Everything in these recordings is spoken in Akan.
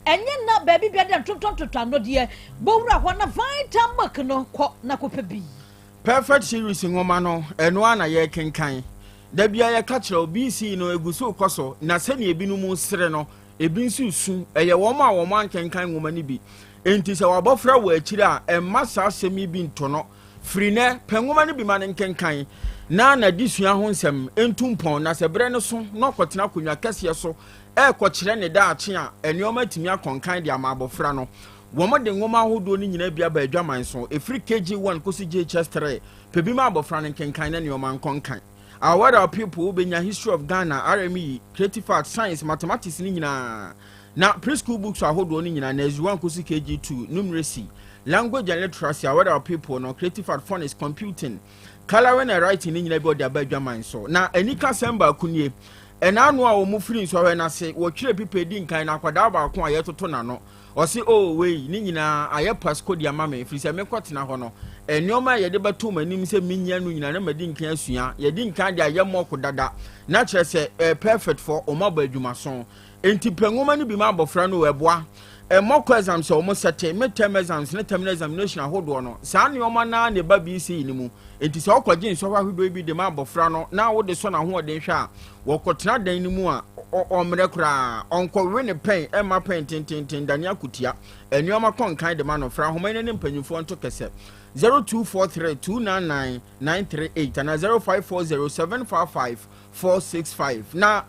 Ɛnyɛ na baabi bia dɛ ntontɔntontɔ ano deɛ, bɔwura hɔ na Vitamilk no kɔ na kɔpɛ bi. Perfect Series nwoma no, ɛno ara na yɛrekenkan. Da biara yɛka kyerɛ wo, BC no egu so rekɔ so, na sɛnea ebinom resere no, ebi nso resu. Ɛyɛ wɔn a wɔankenkan nwoma no bi. Enti sɛ w'abɔfra wɔ akyiri a, mma saa asɛm yi bi nto no. Firi nnɛ, pɛ nwoma no bi ma no nkenkan, na n'adesua ho nsɛm ntu mpɔn, na sɛ berɛ no so na ɔkɔtena akonnwa kɛseɛ so rekɔkyerɛ ne daakye a, nneɛma atumi akɔ nkan de ama abɔfra no. Wɔde nwoma ahodoɔ no nyinaa bi aba adwaman so, ɛfiri KG1 kɔsi JHS3. Pɛ bi ma abɔfra no nkenkan na nneɛma nkɔ nkan. Our World Our People, wobɛnya History of Ghana, RME, Creative Arts, Science, Mathematics no nyinaa. Na preschool books ahodoɔ no nyinaa, Nursery 1 kɔsi KG2, Numeracy, Language and Literacy, Our World Our People no, Creative Art, Phonics, Computing, Colouring and Writing no nyinaa bi wɔde aba adwaman so. Na anikasɛm baako nie, ɛna ano a wɔn firi nsɔhwɛ no ase, wɔtwerɛ pipa di nkan na akwadaa baako a yɛtoto n'ano. Ɔse, "Oh, wei ne nyinaa ayɛ pasko de ama me, ɛfiri sɛ mekɔtena hɔ no, nneɛma a yɛde bɛto m'anim sɛ menyia no nyinaa na madi nkan asua. Yɛdi nkan de ayɛ mock dada." Na kyerɛ sɛ perfect for ɔmo abɔ adwumaso. Enti pɛ nwoma no bi ma abɔfra no, ɛboa. Mock exams a wɔn sɛte, midterm exams ne terminal examination ahodoɔ no, saa nneɛma naa na ɛba BECE no mu. Enti sɛ ɔkɔgye nsɔhwɛ ahodoɔ bi de ma abɔfra no na wode sɔ n'ahoɔden hwɛ a, wɔkɔtena dan no mu a, ɔmmerɛ koraa, ɔnkɔwe ne pɛn ɛma pɛn tententen dane akotia. Nneɛma kɔ nkan de ma no. Fra ahoma yi ne mpanyinfoɔ nto kɛsɛ 0243 299 938 ana 0540 755 465. Na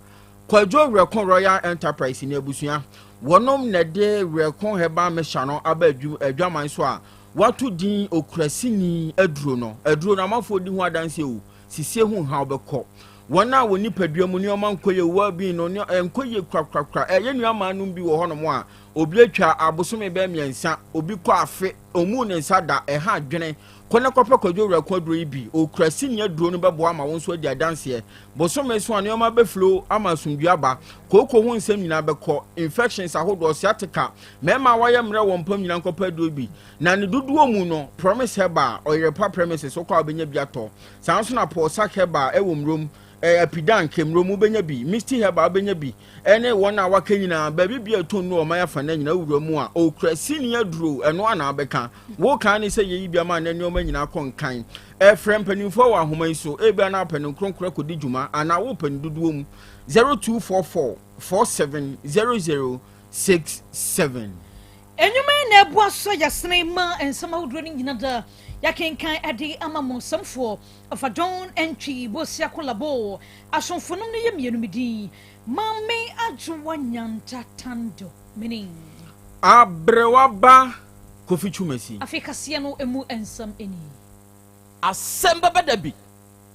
Kwadwo Werɛko Royal Enterprise ne abusua wɔnom na de Werɛko Herbal Mixture no aba adwaman so a wato din Okurasini aduro no. Aduro no, amanfoɔ di ho adanseɛ o, sisie ho haw bɛkɔ. Wɔn a wɔ nipadua mu nneɛma nkɔ yie, well-being no nkɔ yie korakorakora. Ɛyɛ nnuamaa nom bi wɔ hɔnom a obi atwa abosome bɛɛ 3, obi kɔ afe ɔmu ne nsa da, ɛha adwene. Kɔ na kɔpɛ Kwadwo Werɛko aduro yi bi. Okurasini aduro no bɛboa ama wɔn nso adi adanseɛ. Bosome so a, nneɛma bɛflow ama asomdwe aba, kooko ho nsɛm nyinaa bɛkɔ, infections ahodoɔ, sciatica, mmarima a wɔayɛ mmerɛ wɔ mpam nyinaa nkɔpɛ aduro bi. Na ne dodoɔ mu no, Promise Herbal, Ɔyerepa premises, wokɔ a wobɛnya bi atɔ. Saa nso na Paul Sak Herbal ɛwɔ Mmurom, Apidan Kemrom wobɛnya bi, Misty Herbal wobɛnya bi, ɛne wɔn a waka nyinaa, baabi bi a ɛtɔn nu ɔman afa no nyinaa wura mu a, ɔkura sini aduro ɛno ana abɛka wokan ne sɛ yɛyi bi ama na nneɛma nyinaa kɔ nkan. Ɛfrɛ mpanimfoɔ wɔ ahoma yi so, ebia na apɛ ne nkronkron akɔdi dwuma anaa wopɛ ne dodoɔ mu, 0244 4700 67. Enwuma yi na ɛboa so yɛsene ma nsɛm ahodoɔ no nyina da yɛkenkan ɛde ama mo. Nsɛmfoɔ ɔfa John Ntwi Bosiako Labo asomfonom no yɛ mmienu. Mi din Maame Adwowa Nyanta Tando meaning. Aberewa ba Kofi Twumasi. Afei kaseɛ no emu nsɛm ani. Asɛm bɛbɛ da bi.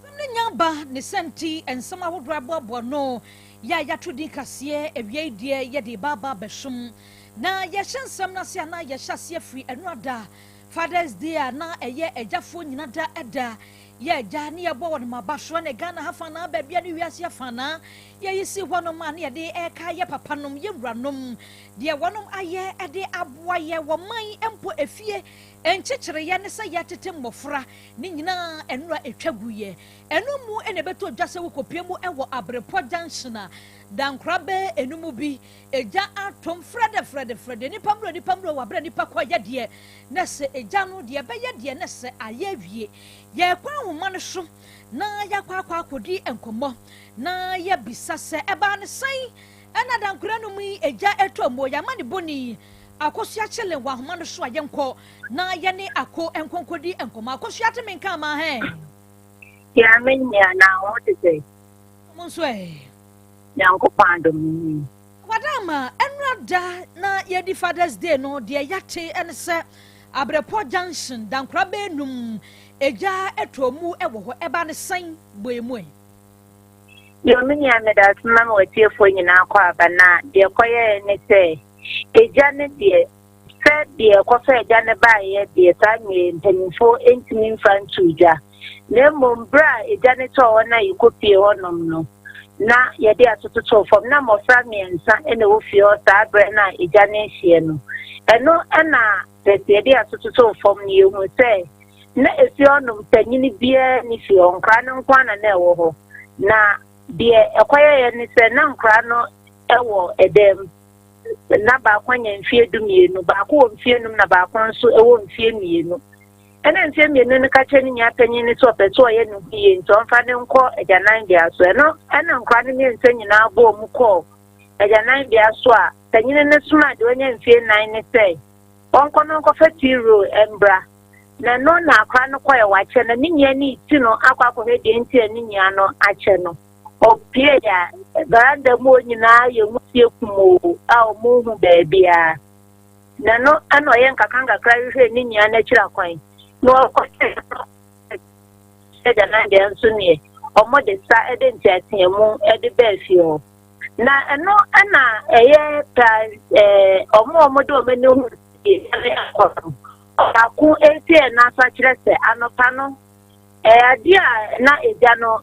Asɛm no nya ba ne sɛnti nsɛm ahodoɔ aboaboa no yɛ a yɛato din kaseɛ awia yi deɛ, yɛde baaba bɛsom na yɛhyɛ nsɛm no ase anaa yɛhyɛ aseɛ firi ɛno ada Fathers Day a na ɛyɛ agyafoɔ nyina da ɛda yɛ agya ne yɛbɔ wɔn maba soɔ ne Ghana ha fa naa baabia ne wiase afa naa yɛyi si hɔnom a ne yɛde ɛka yɛ papanom, yɛ wuranom deɛ wɔnom ayɛ ɛde aboa yɛ wɔ man mpo efie nkyekyereyɛ ne sɛ yɛtete mmɔfra ne nyinaa. Ɛnora ɛtwa gu yɛ ɛno mu ɛna ɛbɛtɔ dwa sɛ wokɔpie mu ɛwɔ Aberepɔ Junction a dankora bɛɛ enum bi egya atom frɛdɛ frɛdɛ frɛdɛ, nipa mmerɛ nipa mmerɛ wɔ abere nipa kɔ yɛ deɛ na sɛ egya no deɛ ɛbɛyɛ deɛ na sɛ ayɛ awie. Yɛkɔ ahoma no so na yɛakɔ akɔdi nkɔmmɔ na yɛbisa sɛ ɛbaa ne sɛn ɛna dankora no mu yi egya ɛtɔ mu. Yɛama ne bɔni Akosua Kyele wɔ ahoma no so a yɛnkɔ na yɛne Ako nkonkɔdi nkɔmmɔ. Akosua, te me nka ama hɛn? Ya, me nua, na wo te sɛ? Mo nso ɛ? Nyankopɔn adom ni. Wadama ɛnura da na yɛdi Fathers Day no deɛ, yɛate ɛne sɛ Abrɛpɔ Junction dankora bɛɛnum egya ɛtɔ mu ɛwɔ hɔ. Ɛba ne sɛn bɔ emu ɛ? Yo, me nua, meda ase ma me watiefoɔ nyinaa kɔ aba. Na deɛ kɔyɛɛ ne sɛ egya ne deɛ sɛ deɛ ɛkɔsɔ agya ne baeɛ deɛ, saa mmerɛ mpanyinfoɔ ntumi mfa nto dwa, na mmom berɛ a egya ne tɔɔ hɔ na yɛkɔpie hɔnom no na yɛde atototoo fam na mmɔfra 3 na ɛwɔ fie hɔ saa berɛ no a egya ne nhyeɛ no. Ɛno ɛna sɛ yɛde atototoo fam no, yɛhu sɛ na efie hɔnom panyin biara ni fie hɔ, nkora no nko ara na ɛwɔ hɔ. Na deɛ ɛkɔyɛyɛ ne sɛ na nkora no ɛwɔ ɛdan mu. Na baako anya mfeɛ 12, baako wɔ mfeɛ 5 na baako nso wɔ mfeɛ 2. Ɛna mfeɛ 2 no ka kyerɛ ne nua panyin no sɛ ɔpɛ sɛ ɔyɛ ne ho yie nti ɔmfa ne nkɔ agyananbea so. Ɛno ɛna nkora no mmiɛnsa nyinaa bɔɔ mu kɔɔ agyananbea so a panyin no soma deɛ ɔnya mfeɛ 4 ne sɛ ɔnkɔ no nkɔfa tea roll mbra. Na ɛno na akora no kɔɛ wakyɛ na ne nua no ti no akɔ akɔhwɛ deɛ nti a ne nua no akyɛ no. Ɔpie a veranda mu hɔ nyinaa yɛ nwusie kumoo a ɔmo hu baabiara. Na no ɛna ɔyɛ nkakra nkakra hwehwɛ ne nua no akyiri akwan na ɔkɔhwɛ agyananbea nso neɛ ɔmo de sa de nteateamu de baa fie hɔ. Na ɛno ɛna ɛyɛ ta ɔmo a ɔmo de ɔmo ani hu ɛne akɔ no ɔbaako esi ɛna so akyerɛ sɛ anɔpa no adeɛ a na egya no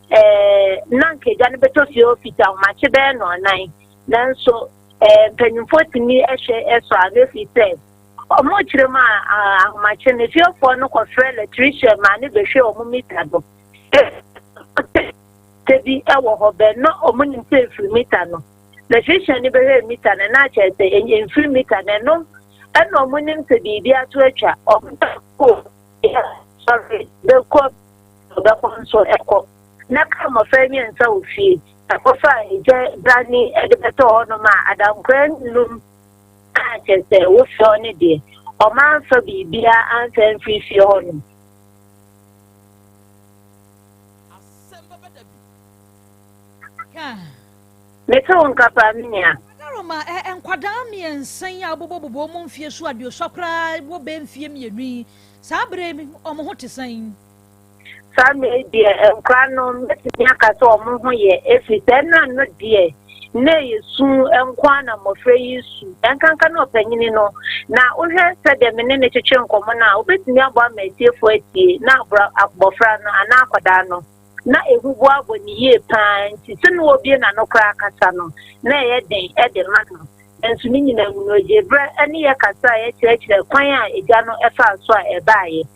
na nka egya no bɛtɔ fie hɔ fiti ahomakye bɛyɛ 4:00, nanso mpanyinfoɔ tumi ɛhwɛ ɛsɔ ano efi sɛ ɔmo kyerɛ mu a ahomakye no fiefoɔ no kɔfrɛ electrician maa ne bɛhwɛ ɔmo meter no sɛ bi ɛwɔ hɔ bɛn na ɔmo nim sɛ efiri meter no. Electrician no bɛhwɛ meter no na akyerɛ sɛ mfiri meter no. Ɛno ɛna ɔmo nim sɛ biribi ato atwa. Ɔmo kɔ sɔre bɛkɔ ɔbɛkɔ nso ɛkɔ na ka mmɔfra 3 wɔ fie akɔfa egya brane ɛde bɛtɔ hɔnom a adankora 5 a kyerɛ sɛ wofie hɔ no deɛ ɔmo amfa biribiara amfa mfiri fie hɔnom. Asɛm bɛba da bi. Ka. Mete wo nka paa, me nua. Adaroma, nkwadaa 3 yi a wobobɔbobɔ mu mfie so aduosa koraa wɔ bɛɛ mfie 2 yi, saa berɛ yi ɔmo ho te sɛn? Saa mmere deɛ nkora no mɛtumi aka sɛ ɔmo ho yɛ, ɛfiri sɛ ɛna no deɛ na ɛyɛ su nko a na mmɔfra yi su ɛnkanka na ɔpanyini no. Na wohwɛ sɛdeɛ me ne ne twetwe nkɔmmɔ no a, wobɛtumi abɔ ama atiefoɔ atie na abɔfra no anaa akwadaa no na ehu boabɔ ne yie paa, nti sɛ ne wɔbie n'ano koraa kasa no na ɛyɛ den ɛde ma no. Nso ne nyinaa mu no ogye berɛ ne yɛ kasa a yɛkyerɛkyerɛ kwan a egya no ɛfaa so a ɛbaeɛ.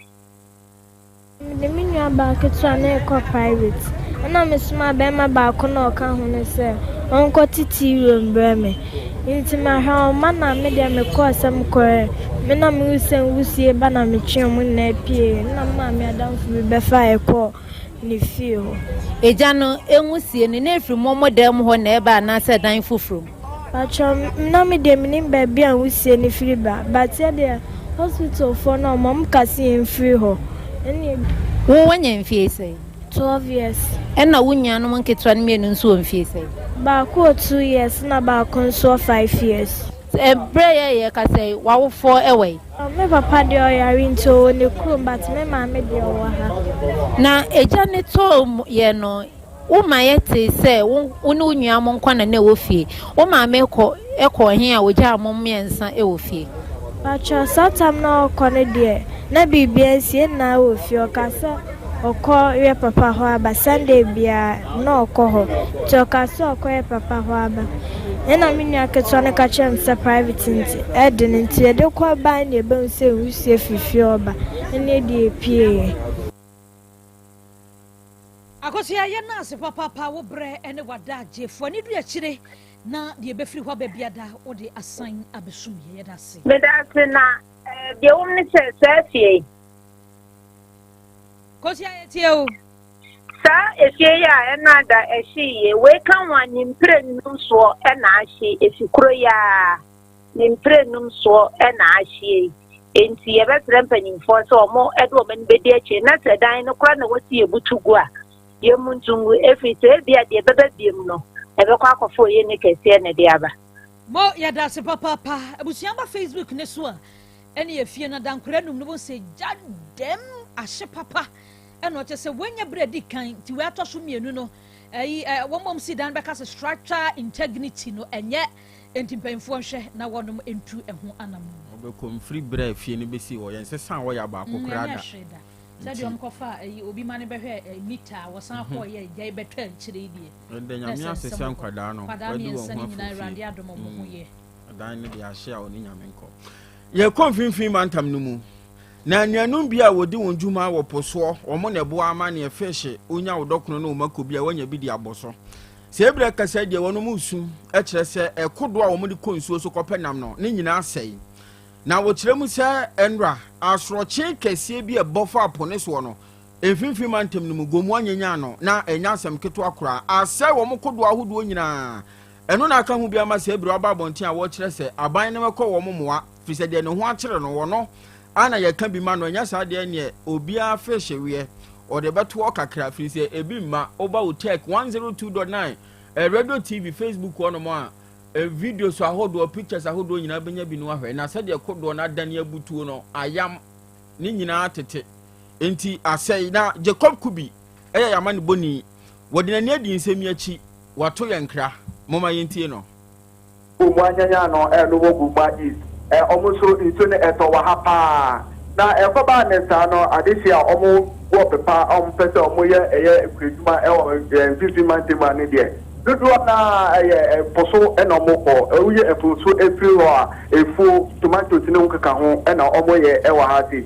Mede me nua baa ketewa na ɛkɔ private, ɛna mesoma bɛrima baako na ɔka ho no sɛ ɔnkɔte tea roll brɛ me, nti mahwɛ ɔma na me deɛ mekɔɔ sɛ mekɔɛ me na mehu sɛ nwusie ba na metwe ɔmo nyinaa pie na maame adamfo bi bɛfa ɛkɔɔ ne fie hɔ. Egya no enwusie no na efiri mɔmɔ dan mu hɔ na ɛba anaasɛ dan foforɔ mu? Patwɛ, na me deɛ menim baabi a nwusie no firi ba, but yɛ deɛ hospitalfoɔ no ɔmo ka se yɛmfiri hɔ ɛne. Wo wanya mfie sɛn? 12 years. Ɛna wo nuanom nketewa no mmienu nso wɔ mfie sɛn? Baako wɔ 2 years na baako nso wɔ 5 years. Ɛberɛ yɛ kasa yi, w'awofoɔ ɛwɔ yi? Me papa deɛ ɔyare nti ɔwɔ ne kurom, but me maame deɛ ɔwɔ ha. Na egya ne tɔɔ yɛ no, wo ma yɛ te sɛ wo ne wo nua mo nkwa na ɛwɔ fie. Wo maame kɔ ɛkɔ he a ogyaa mo mmiɛnsa ɛwɔ fie? Patwɛ, saa time na ɔkɔ no deɛ na biribiara nsi, nyinaa wɔ fie. Ɔka sɛ ɔkɔ yɛ papa hɔ aba. Sunday biara na ɔkɔ hɔ, nti ɔka sɛ ɔkɔ yɛ papa hɔ aba, ɛna me nua ketewa no ka kyerɛ me sɛ private nti ɛde no nti yɛde kɔ ban na yɛbɛhu sɛ nwusie fifie ɔba ɛne ɛde epie. Akosua, yɛ naase papaapa. Wo berɛ ne wada agyefoɔ ne du akyire na deɛ ɛbɛfiri hɔ aba biada wode asan abɛsum yɛ. Yɛda ase. Meda ase. Na deɛ wɔm ne sɛ saa fie yi Kosua, yɛtie o. Saa efie yi a ɛno ada ɛhye yie wei ka ho a, ne mpire 5 soɔ ɛna ahye. Efi kuro yi a ne mpire 5 soɔ ɛna ahye yi, nti yɛbɛsrɛ mpanyinfoɔ sɛ wɔn ɛde wɔn ani bɛdi akyire na sɛ dan no koraa na wɔsi ebutu gu a, yɛmu ntungu, efiri sɛ ebi a deɛ ɛbɛbɛ biem no ɛbɛkɔ akɔfo oyɛ ne kɛseɛ na ɛde aba. Mo yɛda ase papaapa. Abusua ba Facebook ne so a ɛne efie no adankora num no bo sɛ gya dɛm ahye papa, ɛna ɔkyɛ sɛ wɔanya berɛ di kan nti wɔatɔ so mmienu no ɛyi wɔn a si dan bɛka sɛ structure integrity no ɛnyɛ, nti mpanyinfoɔ nhwɛ na wɔnom ntu ɛho anam. Ɔbɛkɔ mfiri berɛ a fie no bɛsi hɔ yɛn sesa a wɔyɛ baako koraa ɛnyɛ da. Hwee da sɛdeɛ ɔmo kɔfa ɛyi obi ma ne bɛhwɛ meter a wɔsan kɔɔ yɛ gya yi bɛtwa akyire yi deɛ. Ɛda Nyame ase sɛ nkwadaa no nkwadaa wɔde 3 wɔn no ho nyinaa afiri Awurade fie. adom ɔmo ho yɛ. Dan no de ahyɛ a ɔne Nyame nkɔ. Yɛkɔ mfimfini mantam no mu na anuanom bi a wɔdi wɔn dwuma wɔ po soɔ, wɔn na ɛboa ama neɛ fish wonya wo dɔkono no wɔn akɔ bi a wɔanya bi de abɔ so. Sɛ ebere kasa deɛ wɔn mu su kyerɛ sɛ ɛkodoɔ a wɔn de kɔ nsuo so kɔpɛ nam no ne nyinaa sɛe. Na wɔkyerɛ mu sɛ ɛnora asorɔkye kɛseɛ bi a ɛbɔ fa po ne soɔ no mfimfini mantam no mu Gomoa nyanya no na ɛnyɛ asɛm ketewa koraa, asɛe wɔn kodoɔ ahodoɔ nyinaa. Ɛno na aka ho bi ama sɛ ebere aba abɔnten a wɔkyerɛ sɛ aban no mɛkɔ wɔn mmoa, firi sɛ deɛ ne ho akyere no wɔno ana yɛka bi ma no, ɛnyɛ saa deɛ neɛ obiara fish weɛ ɔde bɛtoɔ kakra, firi sɛ ebi mma. Woba wo Tech 102.9 radio, TV, Facebook hɔnom a, videos ahodoɔ, pictures ahodoɔ nyinaa bɛnya bi no ahwɛ, na sɛdeɛ kodoɔ no adane abutuo no ayam ne nyinaa tete nti asɛe. Na Jacob Kubi ɛyɛ yɛama ne bɔni, wɔde n'ani adi nsɛm yi akyi, wato yɛn nkra. Moma yɛntie no. Gomoa Nyanya no ɛno wɔ Gomoa East. Ɔmo nso nsuo no ɛtɔ wɔ ha paa, na ɛkɔbaa ne saa no, adehye a ɔmo wɔ pepa a ɔmo pɛ sɛ ɔmo yɛ ɛyɛ kuadwuma ɛwɔ mfimfini mantam a ne deɛ dodoɔ naa ɛyɛ ɛpo so ɛna ɔmo kɔ ɛwoyɛ ɛpo so efiri hɔ a, efuo tomatoes ne ho keka ho ɛna ɔmo yɛ ɛwɔ ha se.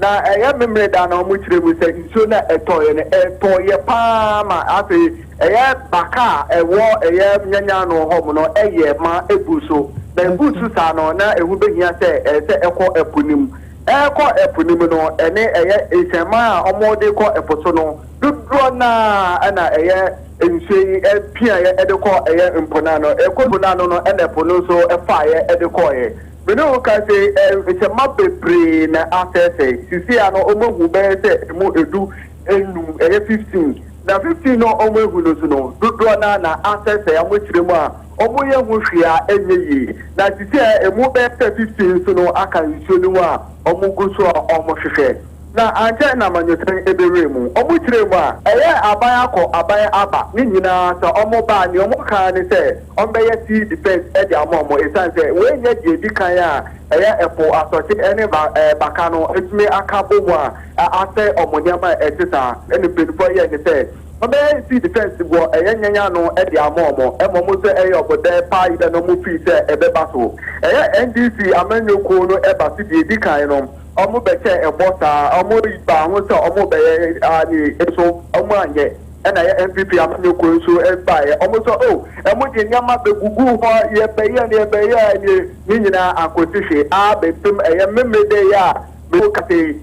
Na ɛyɛ mmemmere da na ɔmo kyerɛ mu sɛ nsuo no a ɛtɔɔyɛ no ɛtɔɔyɛ paa ma afei ɛyɛ baka a ɛwɔ ɛyɛ Nyanya no hɔ mu no ɛyɛ ma ebu so, na ebu so saa no na ehu behia sɛ ɛyɛ sɛ ɛkɔ ɛpo no mu. Ɛkɔ ɛpo no mu no, ɛne ɛyɛ nhyɛnman a ɔmo de kɔ ɛpo so no dodoɔ naa ɛna ɛyɛ nsuo yi ɛpiaeɛ ɛde kɔ ɛyɛ mpo n'ano. Ɛkɔ mpo n'ano no ɛna ɛpo no nso ɛfaeɛ ɛde kɔɔyɛ. Mene wo ka sɛ nhyɛmma bebree na asɛesɛe. Sisi a no ɔmo ahu bɛyɛ sɛ emu 15, ɛyɛ 15. Na 15 no ɔmo ahu no so no, dodoɔ naa na asɛesɛe a ɔmo kyerɛ mu a ɔmo yɛ ho hwee a ɛnyɛ yie. Na sisi a emu bɛyɛ sɛ 15 nso no aka nsuo no mu a ɔmo gu so a ɔmo hwehwɛ. Na ankyɛ na amanyɔsɛm ebɛwura mu. Ɔmo kyerɛ mu a ɛyɛ aban akɔ aban aba ne nyinaa sɛ ɔmo ba nea ɔmo kaa ne sɛ ɔmo bɛyɛ sea defence ɛde ama ɔmo, esan sɛ wei nyɛ deɛ edi kan a ɛyɛ ɛpo asɔkye ɛne ba baka no etumi aka bɔ mu a asɛ ɔmo nneɛma a ɛte saa. Ɛna mpanyinfoɔ yɛ ne sɛ ɔbɛyɛ sea defence wɔ ɛyɛ Nyanya no ɛde ama ɔmo, ɛma ɔmo sɛ ɛyɛ ɔmo dɛ paa yɛ no ɔmo fii sɛ ɛbɛba so. Ɛyɛ NDC amanyɔkuo no ɛba so deɛ edi kan no, ɔmo bɛkyɛ ɛbɔ saa, ɔmo ba ho sɛ ɔmo bɛyɛ ani nso ɔmo anyɛ. Ɛna yɛ NPP amanyɔkuo nso ɛbaeɛ, ɔmo sɛ o ɛmo de nneɛma bɛgugu hɔ, yɛbɛyɛ no yɛbɛyɛ ne ne nyinaa ankɔsi hwee a bɛpem ɛyɛ mmemme de yɛ a mɛ kase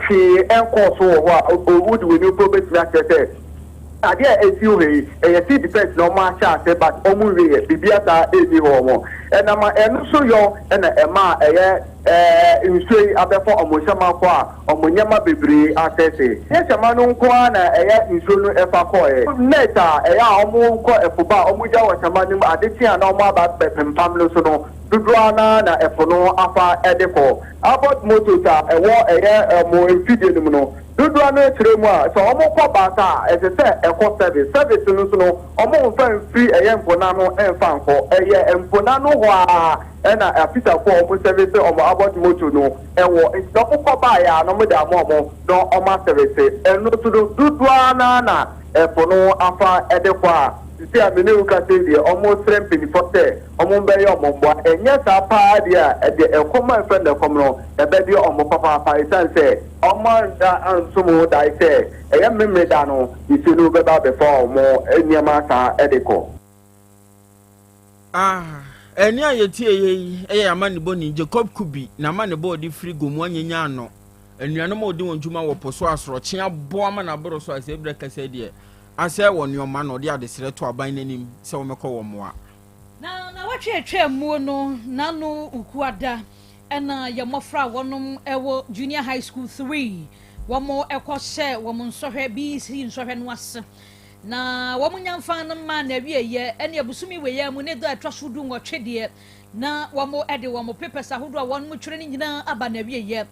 hwee ɛnkɔɔ so wɔ hɔ a owu de w'ani mpo bɛtumi akyerɛ sɛ adeɛ a esi hɔ yi ɛyɛ sea defence na ɔmo ahyɛ ase, but ɔmo nwie yɛ biribi asa ɛnni hɔ. Ɔmo ɛnam ɛno so yɔ ɛna ɛma ɛyɛ nsuo yi abɛfɔ ɔmo nhyɛma kɔ a ɔmo nneɛma bebree asɛsɛ. Nyɛ hyɛma no nko ara na ɛyɛ nsuo no ɛfa kɔɛ. Net a ɛyɛ a ɔmo kɔ ɛpo ba a ɔmo gya wɔ hyɛma no mu ade kye a na ɔmo aba bɛpempam no so no, dodoɔ ara na ɛpo no afa ɛde kɔ. Outboard motors a ɛwɔ ɛyɛ ɔmo mfidie no mu no, dodoɔ no kyerɛ mu a sɛ ɔmo kɔ baasa a ɛsɛ sɛ ɛkɔ service. Service no so no, ɔmo nfa mfiri ɛyɛ mpona no ɛnfa nkɔ, ɛyɛ mpona no hɔ a ɛna afitafoɔ a ɔmo service ɔmo outboard motor no ɛwɔ. Nti na ɔmo kɔ baeɛ a na ɔmo de ama ɔmo na ɔmo aservice. Ɛno so no, dodoɔ ara na ɛpo no afa ɛde kɔ a sisi a mene wo kasa yi deɛ, ɔmo srɛ mpanyinfoɔ sɛ ɔmo bɛyɛ ɔmo mboa. Ɛnyɛ saa paa deɛ a ɛdeɛ ɛkɔm a ɛfɛ no ɛkɔm no ɛbɛdeɛ ɔmo papaapa, ɛsiane sɛ ɔmo anda ansom dae sɛ ɛyɛ mmemme da no nsuo no bɛba abɛfa ɔmo nneɛma saa ɛde kɔ. Ah, ɛne a yɛtie yɛ yi ɛyɛ amanebɔni Jacob Kubi na amanebɔ ɔde firi Gomoa Nyanya ano anuanom a ɔdi wɔn dwuma wɔ po so asorɔkye aboa ama n'aboro so a sɛ ebirɛ kɛsɛ deɛ asɛ wɔ nneɛma na ɔde adesrɛ to aban n'anim sɛ wɔmɛkɔ wɔn mmoa. Na watwe atwa muo no n'ano Ukuada ɛna yɛ mmɔfra a wɔnom ɛwɔ Junior High School 3 wɔn ɛkɔ hyɛ wɔn nsɔhwɛ BEC nsɔhwɛ no ase na wɔn nyamfa no mmaa na awieyɛ ɛne abusumi wɔ yɛ mu ne da ɛtwa so 18 deɛ na wɔn ɛde wɔn papers ahodoɔ a wɔn twerɛ no nyinaa aba na awieyɛ.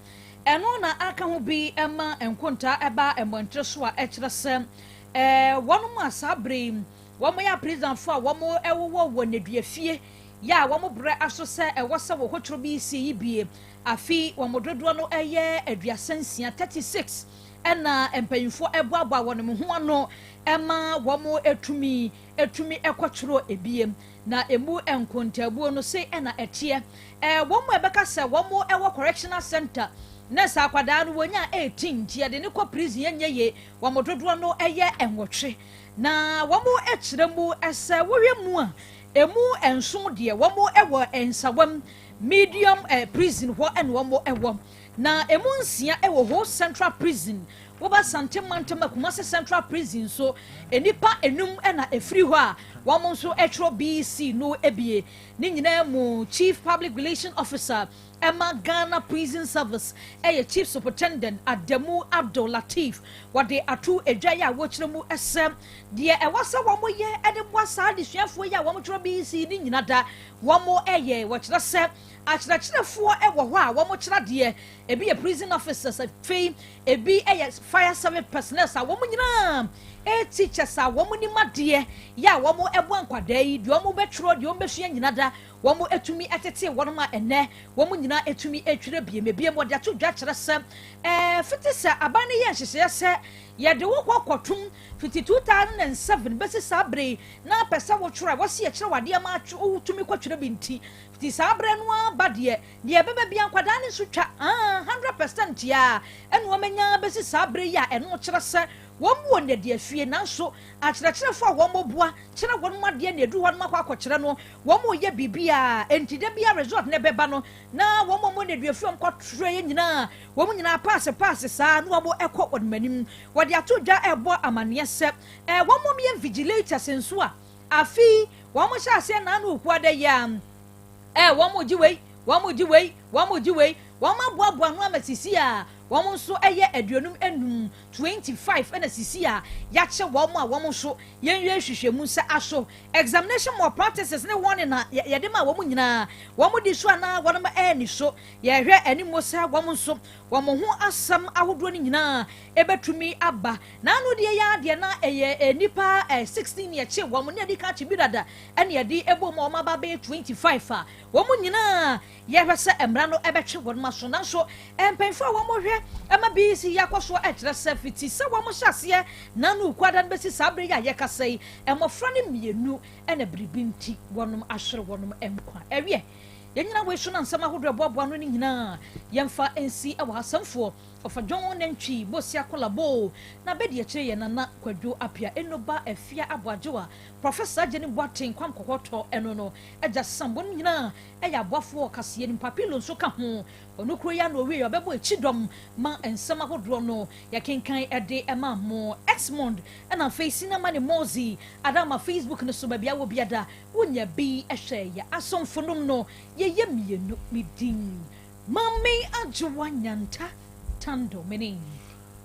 Ɛno na aka ho bi ɛma nkontaa ɛba mmɔntere so a ɛkyerɛ sɛ wɔn a saa bere yi wɔn yɛ aprisanfoɔ a wɔn ɛwowɔ wɔ nneduafie yɛ a wɔn brɛ aso sɛ ɛwɔ sɛ wɔ hɔtoro bi si yi bie afi wɔn dodoɔ no ɛyɛ 36, 36, ɛna mpanyinfoɔ ɛboaboa wɔn ho ano ɛma wɔn etumi ɛkɔtwerɛ ebiem. Na emu nkontaabuo no se ɛna ɛteɛ wɔn a ɛbɛka sɛ wɔn ɛwɔ correctional center. Na sɛ akwadaa no wɔnya 18 nti yɛde no kɔ prison ɛnyɛ ye. Wɔn dodoɔ no yɛ 8, na wɔn kyerɛ mu sɛ wohwɛ mu a, emu 7 deɛ wɔn wɔ Nsawam Medium Prison hɔ ɛna wɔn wɔ, na emu 6 wɔ Ho Central Prison. Woba Sante Mantam, Kumase Central Prison nso, nnipa 5 na efiri hɔ a wɔn nso twerɛ BECE no ebie. Ne nyinaa mu, Chief Public Relation Officer ɛma Ghana Prison Service ɛyɛ Chief Superintendent Adamu Abdul Latif. Wɔde ato edwa yi a wɔkyerɛ mu sɛ deɛ ɛwɔ sɛ wɔn yɛ ɛde boa saa adesuafoɔ yi a wɔn twerɛ BECE ne nyina da wɔn ɛyɛ. Wɔkyerɛ sɛ akyerɛkyerɛfoɔ ɛwɔ hɔ a wɔn kyerɛ adeɛ, ebi yɛ prison officers, afei ebi yɛ fire service personnel a wɔn nyinaa ɛyɛ teachers a wɔn nim adeɛ yɛ a wɔn ɛboa nkwadaa yi, deɛ wɔn bɛtwerɛ, deɛ wɔn bɛsua nyina da wɔn etumi ɛtete wɔn a ɛnɛ wɔn nyinaa etumi etwerɛ biem. Ebiem wɔde ato dwa kyerɛ sɛ fiti sɛ aban no yɛ nhyehyɛeɛ sɛ yɛde wo kɔ kɔtum fiti 2007 bɛsi saa bere na apɛ sɛ wotwerɛ a wɔsi yɛkyerɛ wadeɛ ma wotumi kɔtwerɛ bi, nti fiti saa bere no aba deɛ ɛbɛba bia nkwadaa no nso twa 100% a ɛna wɔn anya bɛsi saa bere yi a ɛno kyerɛ sɛ wɔn mu wɔ nneduafie, nanso akyerɛkyerɛfoɔ a wɔn boa kyerɛ wɔn mu adeɛ na edu hɔ nom akɔ akɔkyerɛ no, wɔn mu yɛ biribi a nti da bia result ne bɛba no na wɔn mu nneduafie wɔn kɔtwerɛ yɛ nyinaa, wɔn nyinaa pass pass saa na wɔn ɛkɔ wɔn anim. Wɔde ato dwa ɛbɔ amaneɛ sɛ wɔn mu yɛ invigilators nso a afi wɔn hyɛ aseɛ naanu okwu ada yi a wɔn mu gye wei, wɔn mu gye wei, wɔn mu gye wei, wɔn aboaboa ano ama sisi a wɔn nso yɛ 55, 25, ɛna sisi a yɛakyɛ wɔn a wɔn nso yɛnwie nhwehwɛmu sɛ aso examination malpractices ne wɔn na yɛde ma wɔn nyinaa wɔn di so anaa wɔn ɛɛni so. Yɛhwɛ anim sɛ wɔn nso wɔn ho asɛm ahodoɔ no nyinaa ɛbɛtumi aba. N'ano deɛ yɛ adeɛ na ɛyɛ nipa 16 yɛkye wɔn ne yɛde ka akyi bi dada ɛna yɛde ɛbɔ mu a wɔn aba bɛyɛ 25 a wɔn nyinaa yɛhwɛ sɛ mmara no ɛbɛtwe wɔn aso. Nanso mpanyinfoɔ a wɔn hwɛ ɛma BECE yi akɔ so ɛkyerɛ sɛ fiti sɛ wɔn hyɛ aseɛ nanu kwada no bɛsi saa abere yi a yɛkasa yi, mmɔfra no 2 ɛna biribi nti wɔn ahwere wɔn nkwa. Ɛwiɛ yɛn nyinaa wɔ esu na nsɛm ahodoɔ ɛboaboa no ne nyinaa yɛmfa nsi ɛwɔ asɛmfoɔ ɔfa dwɔn nantwi bosia kɔlabo na bɛdi akyire yɛ Nana Kwadwo Apia Enoba Afia Aboagyewa, Professor Jenny Boateng Kwam Kɔkɔtɔ ɛno no agya sam. Wɔn nyinaa ɛyɛ aboafoɔ kaseɛ nipa pilo nso ka ho. Ɔno kuro yi ano owie ɔbɛbɔ akyi dɔm ma nsɛm ahodoɔ no yɛkenkan ɛde ɛma mo. Exmond ɛna afei Sinama ne Mozi Adama Facebook no so baabi a wɔ biada wonya bi ɛhwɛ yɛ asomfo nom no yɛyɛ 2. Me din Mame Adwowa Nyanta Tando mene.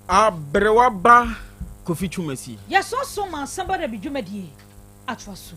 Aberewa ba Kofi Twumasi. Yɛsɔsɔ ma asɛm ba da bi dwumadie atoa so.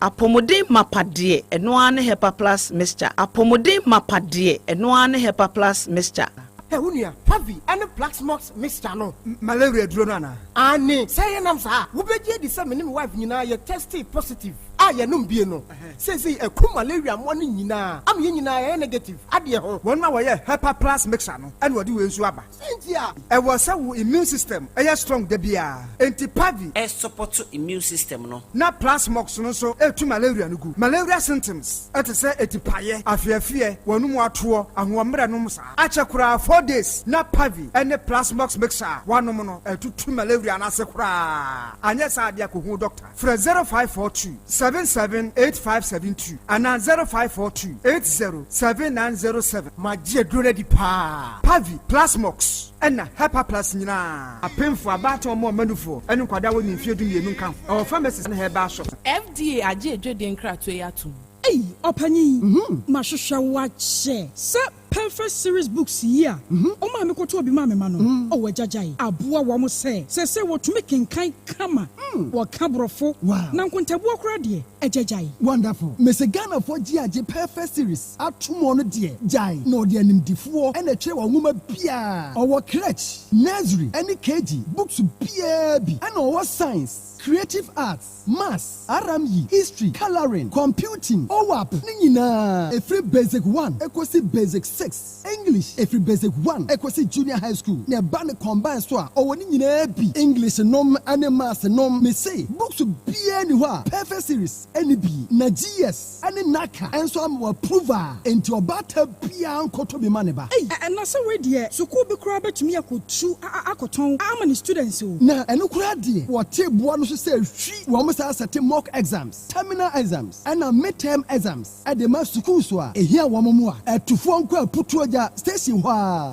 Apɔmuden mapa deɛ, ɛno ara ne Hepa Plus Mixture. Apɔmuden mapa deɛ, ɛno ara ne Hepa Plus Mixture. Ɛ wo nua, Pavi ɛne Plasmox Mixture no, malaria duro no anaa? Ane sɛ yɛnam saa, wobɛgye adi sɛ me ne me wife nyinaa yɛ test positive a yɛnom bie no seesei ɛku malaria mmoa no nyinaa ama yɛn nyinaa yɛyɛ negative adeɛ ho. Wɔn a wɔyɛ Hepa Plus Mixture no ɛna wɔde wei nso aba. Sɛnti a ɛwɔ sɛ wo immune system ɛyɛ strong da biara, enti Pavi ɛsupport immune system no. Na Plasmox no nso ɛtu malaria no gu. Malaria symptoms ɛte sɛ etipaeɛ, afeafeɛ, wɔn mu atoɔ, ahoɔmmerɛ nom saa akyɛ koraa 4 days na Pavi ɛne Plasmox Mixture a wanom no ɛtutu malaria no ase koraa. Anyɛ saa adeɛ akɔhu doctor. Frɛ 0542 778572 anaa 0542 807907. Magye aduro no adi paa. Pavi, Plasmox ɛna Hepa Plus nyinaa, apemfo, abaatan, ɔmo ɔmanufoɔ ɛne nkwadaa wɔ ne mfeɛ 12 nka ho. Ɛwɔ pharmacies ne herbal shop. FDA agye edwedie nkratoɔ yi atom. Ei, ɔpanyin, mahwehwɛ wo akyɛ sɛ Perfect Series books yi a ɔma me kɔtɔ obi ma me ma no ɔwɔ agyagyae aboa wɔn sɛ wɔtumi kenkan kama, wɔka borɔfo na nkontabuo koraa deɛ agyagyae. Wonderful. Mese Ghanafoɔ gye agye Perfect Series atom no deɛ gyae na ɔde animdifoɔ ɛna ɛtwerɛ wɔn nwoma biara. Ɔwɔ crèche, nursery ɛne KG books biara bi, ɛna ɔwɔ science, creative arts, maths, RME, history, colouring, computing, OWAP ne nyinaa, ɛfiri basic 1 ɛkɔsi basic. 6, English ɛfiri Basic 1 ɛkɔsi Junior High School, na ɛba ne combine so a, ɔwɔ ne nyinaa bi, English nom ne Maths nom. Mese books biara nni hɔ a Perfect Series nni bi, na GS ne NaCCA nso ama wɔ approve a, enti ɔbaatan biara nkɔtɔ bi ma ne ba. Ei, na sɛ wei deɛ sukuu bi koraa bɛtumi akɔtu akɔtɔn ama ne students o. Na ɛno koraa deɛ, wɔte boa no so sɛ hwi, wɔn saa sɛte mock exams, terminal exams, ɛna mid-term exams de ma sukuus a ehia wɔn mmoa. Atufoɔ nkɔ Aputuogya station hɔ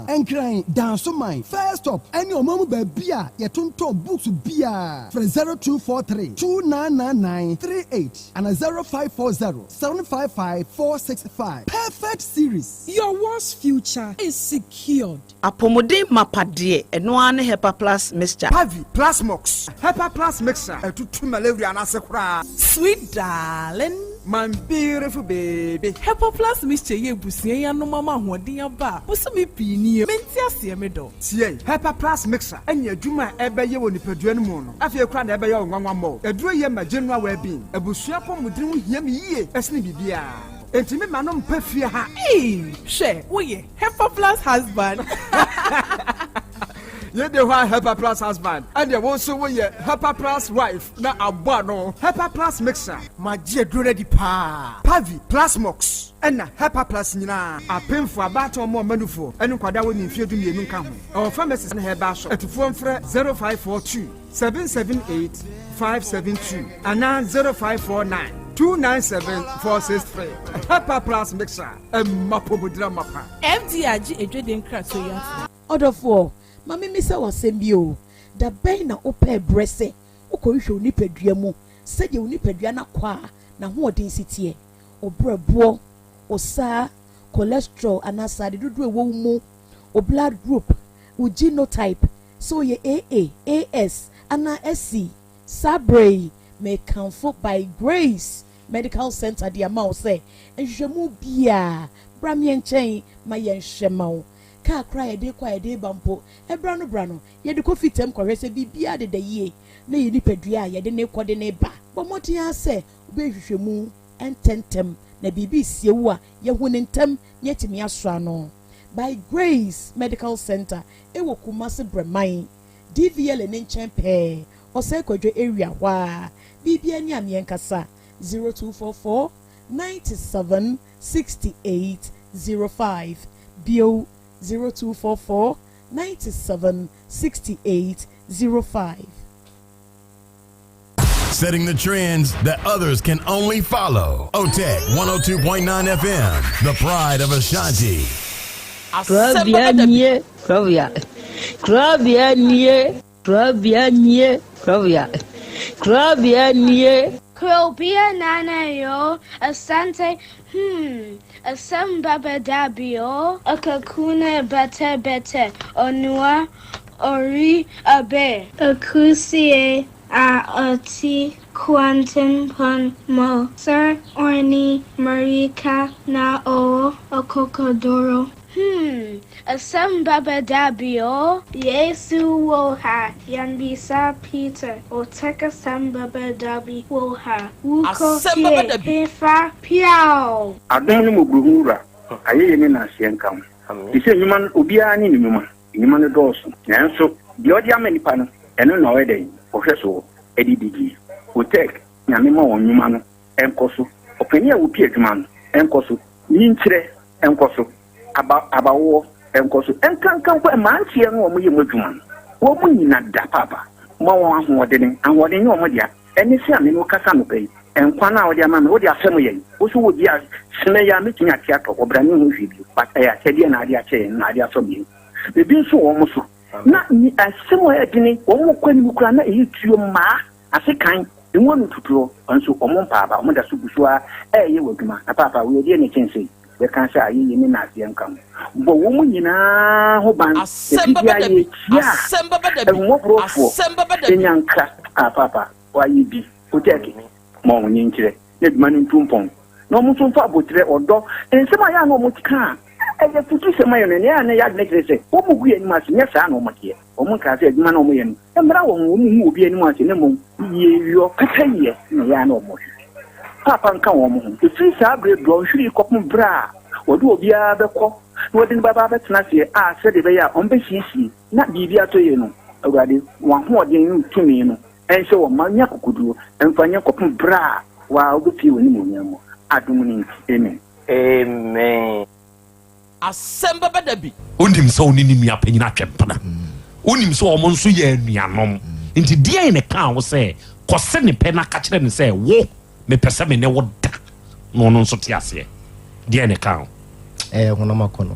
ara, Nkran, Dansoman, First Stop ne ɔman mu baabi a yɛtontɔn books biara. Frɛ 0243 2999 38 anaa 0540 755 465. Perfect Series. Your world's future is secured. Apɔmuden mapa deɛ, ɛno ara ne Hepa Plus Mixture. Pavi, Plasmox, Hepa Plus Mixture ɛtutu malaria no ase koraa. Sweet darling. My beautiful baby. Hepa Plus Mixture yɛ abusua yi anom ama ahoɔden aba a bosome pii nie. Mente aseɛ me dɔ. Tie, Hepa Plus Mixture ɛne adwuma a ɛbɛyɛ wɔ nipadua no mu no, afei koraa na ɛbɛyɛ wo nwanwa mmɔ. Aduro yɛ ma general well-being. Abusua apɔmuden ho hia me yie ɛsene biribiara. Enti me ma no mpa fie ha. Eii hwɛ woyɛ Hepa Plus husband. Yɛde hɔ a Hepa Plus husband, ɛdeɛ wo nso woyɛ Hepa Plus wife na abɔ ano. Hepa Plus Mixture. Magye aduro no adi paa. Pavi, Plasmox, ɛna Hepa Plus nyinaa. Apemfoɔ, abaatan, ɔmo ɔmanufoɔ, ɛne nkwadaa a wɔnni mfeɛ 12 nka ho. Ɛwɔ pharmacies ne herbal shop. Atufoɔ mfrɛ 0542 778 572 anaa 0549 297 463. Hepa Plus Mixture, ɛma pomodira mapa. FDA agye adwadie nkratoɔ yi atom. Ɔdɔfoɔ, ma memmisa wo asɛm bi o, da bɛn na wopɛɛ berɛ sɛ wokɔhwehwɛ wo nipadua mu sɛdeɛ wo nipadua no akɔ a n'ahoɔden si teɛ, wo berɛboɔ, wo saa, cholesterol anaa sradeɛ dodoɔ a ɛwɔ wo mu, wo blood group, wo genotype, sɛ woyɛ AA, AS anaa SC? Saa berɛ yi, mekamfo By Grace Medical Center de ama wo sɛ nhwehwɛmu biara, bra me nkyɛn ma yɛnhwɛ ma wo. Kaa koraa a yɛde kɔ a yɛde ba mpo, ɛberɛ ano berɛ ano, yɛde kɔ fitam kɔhwɛ sɛ biribiara deda yie na yɛn nipadua a yɛde no rekɔ de no reba. Bɔ mmɔden ara sɛ wobɛyɛ nhwehwɛmu ntɛmntɛm na biribi resie wo a, yɛahu no ntɛm na yɛatumi asɔ ano. By Grace Medical Center wɔ Kumasi Brɛman, DVLA no nkyɛn pɛɛ, Ɔsɛe Kwadwo area hɔ ara. Biribiara ni a meɛnkasa, 0244 97 68 05, bio 0244 97 68 05. Setting the trends that others can only follow. OTEC 102.9 FM, the pride of Ashanti. Kurabea nie, kurabea. Kurabea nie, kurabea nie, kurabea. Kurabea nie. Krobea nana yo, asante, asem baba dabio, akakuna bete bete, onua, ori abe. Akusie a ɔte kwantempɔn mu, Sir Orni Marika na ɔwɔ akokoduro. Asɛm bɛba da bi o. Yesu wɔ ha, yɛmmisa Peter, ɔtɛk asɛm bɛba da bi wɔ ha, wokɔ Asɛm fie bɛba da bi. hefa piaw. Adom ne mmɔborɔhunu Wura, ayɛyie ne nnaaseɛ nka wo. Te sɛ nnwuma no, obiara ne ne nnwuma. Nnwuma no dɔɔso, nanso deɛ ɔde ama nnipa no, ɛno na ɔyɛ dɛn? Ɔhwɛ soɔ de didie. Otec, Nyame ma wɔn nnwuma no nkɔ so. Ɔpanin a ɔpi adwuma no nkɔ so. Nyinkyerɛ nkɔ so. Aba, abawoɔ nkɔ so. Nkanka mpo mmeranteɛ no a wɔyɛ mu adwuma no, wɔn nyina da paapa. Ma wɔn ahoɔdene. Ahoɔden nyɛ wɔn dea. Ɛne sɛ a me ne wo kasa anɔpa yi, nkwa no a wode ama me, wode afɛm yɛn. Wo nso wɔ bi a, sene yi a mɛtumi ate atɔ, ɔbra ne ho hwee bio. But ɛyɛ akyɛdeɛ na ade akyɛ yɛn, na ade afɛm yɛn. Ebi nso wɔ wɔn so. Na ni asɛm a ɛyɛ dene, wɔn kɔ anim koraa na ɛyɛ tuo mmaa, ase kan, emu ano tutuo, nso wɔn mpaaba, wɔn da so gu so ara ɛreyɛ wɔ adwuma. Na paapa, wei ɛdeɛ na ɛkyɛn sei? Yɛka sɛ ayɛyie ne naaseɛ nka ho. Bɔ wɔn nyinaa ho ban. Asɛm Efi bɛba biara da bi. yɛkyia Asɛm bɛba da bi. ahummɔborɔfoɔ, Asɛm bɛba da bi. yɛnya nkra. Ah, paapa, wayɛ bi. Wotɛɛke, ma wɔn nkyerɛ na adwuma no ntu mpɔn. Na wɔn nso mfa aboterɛ, ɔdɔ, nsɛm a ɛyɛ a na wɔka a ɛyɛ afutusɛm ayɛ no, nea ɛyɛ a na ɛyɛ adwene kyerɛ sɛ wɔgu yɛn anim ase. Nyɛ saa na wɔteɛ. Wɔnkaa sɛ adwuma no a wɔyɛ no mmra wɔn ho, wɔnhu obi anim ase, na mmom yieyɔ, pɛpɛyɛ na ɛyɛ a na wɔhwehwɛ. Paapa nka wɔn ho. Ɛfiri saa berɛ dɔnhwere yi kɔpem berɛ a wɔde obiara bɛkɔ na wɔde no bɛba abɛtena aseɛ a sɛdeɛ ɛbɛyɛ a wɔbɛsiesie na biribi atɔ yie no, Awurade, w'ahoɔden ne wo tumi no nhyɛ wɔn ma nya akokoɔduro mfa nyɛ kɔpem berɛ a wo ara wobɛpue w'animuonyam mu. Adom no nti, amen. Amen. Asɛm bɛba da bi. Wonim sɛ wo ne ne nua panyin atwe mpena. Wonim sɛ wɔn nso yɛ anuanom. Nti deɛn na ɛkaa wo sɛ kɔse ne pɛ na ka kyerɛ no sɛ wo, mepɛ sɛ me ne wo da na ɔno nso te aseɛ? Deɛn na ɛkaa wo? Ɛyɛ honam akɔnnɔ.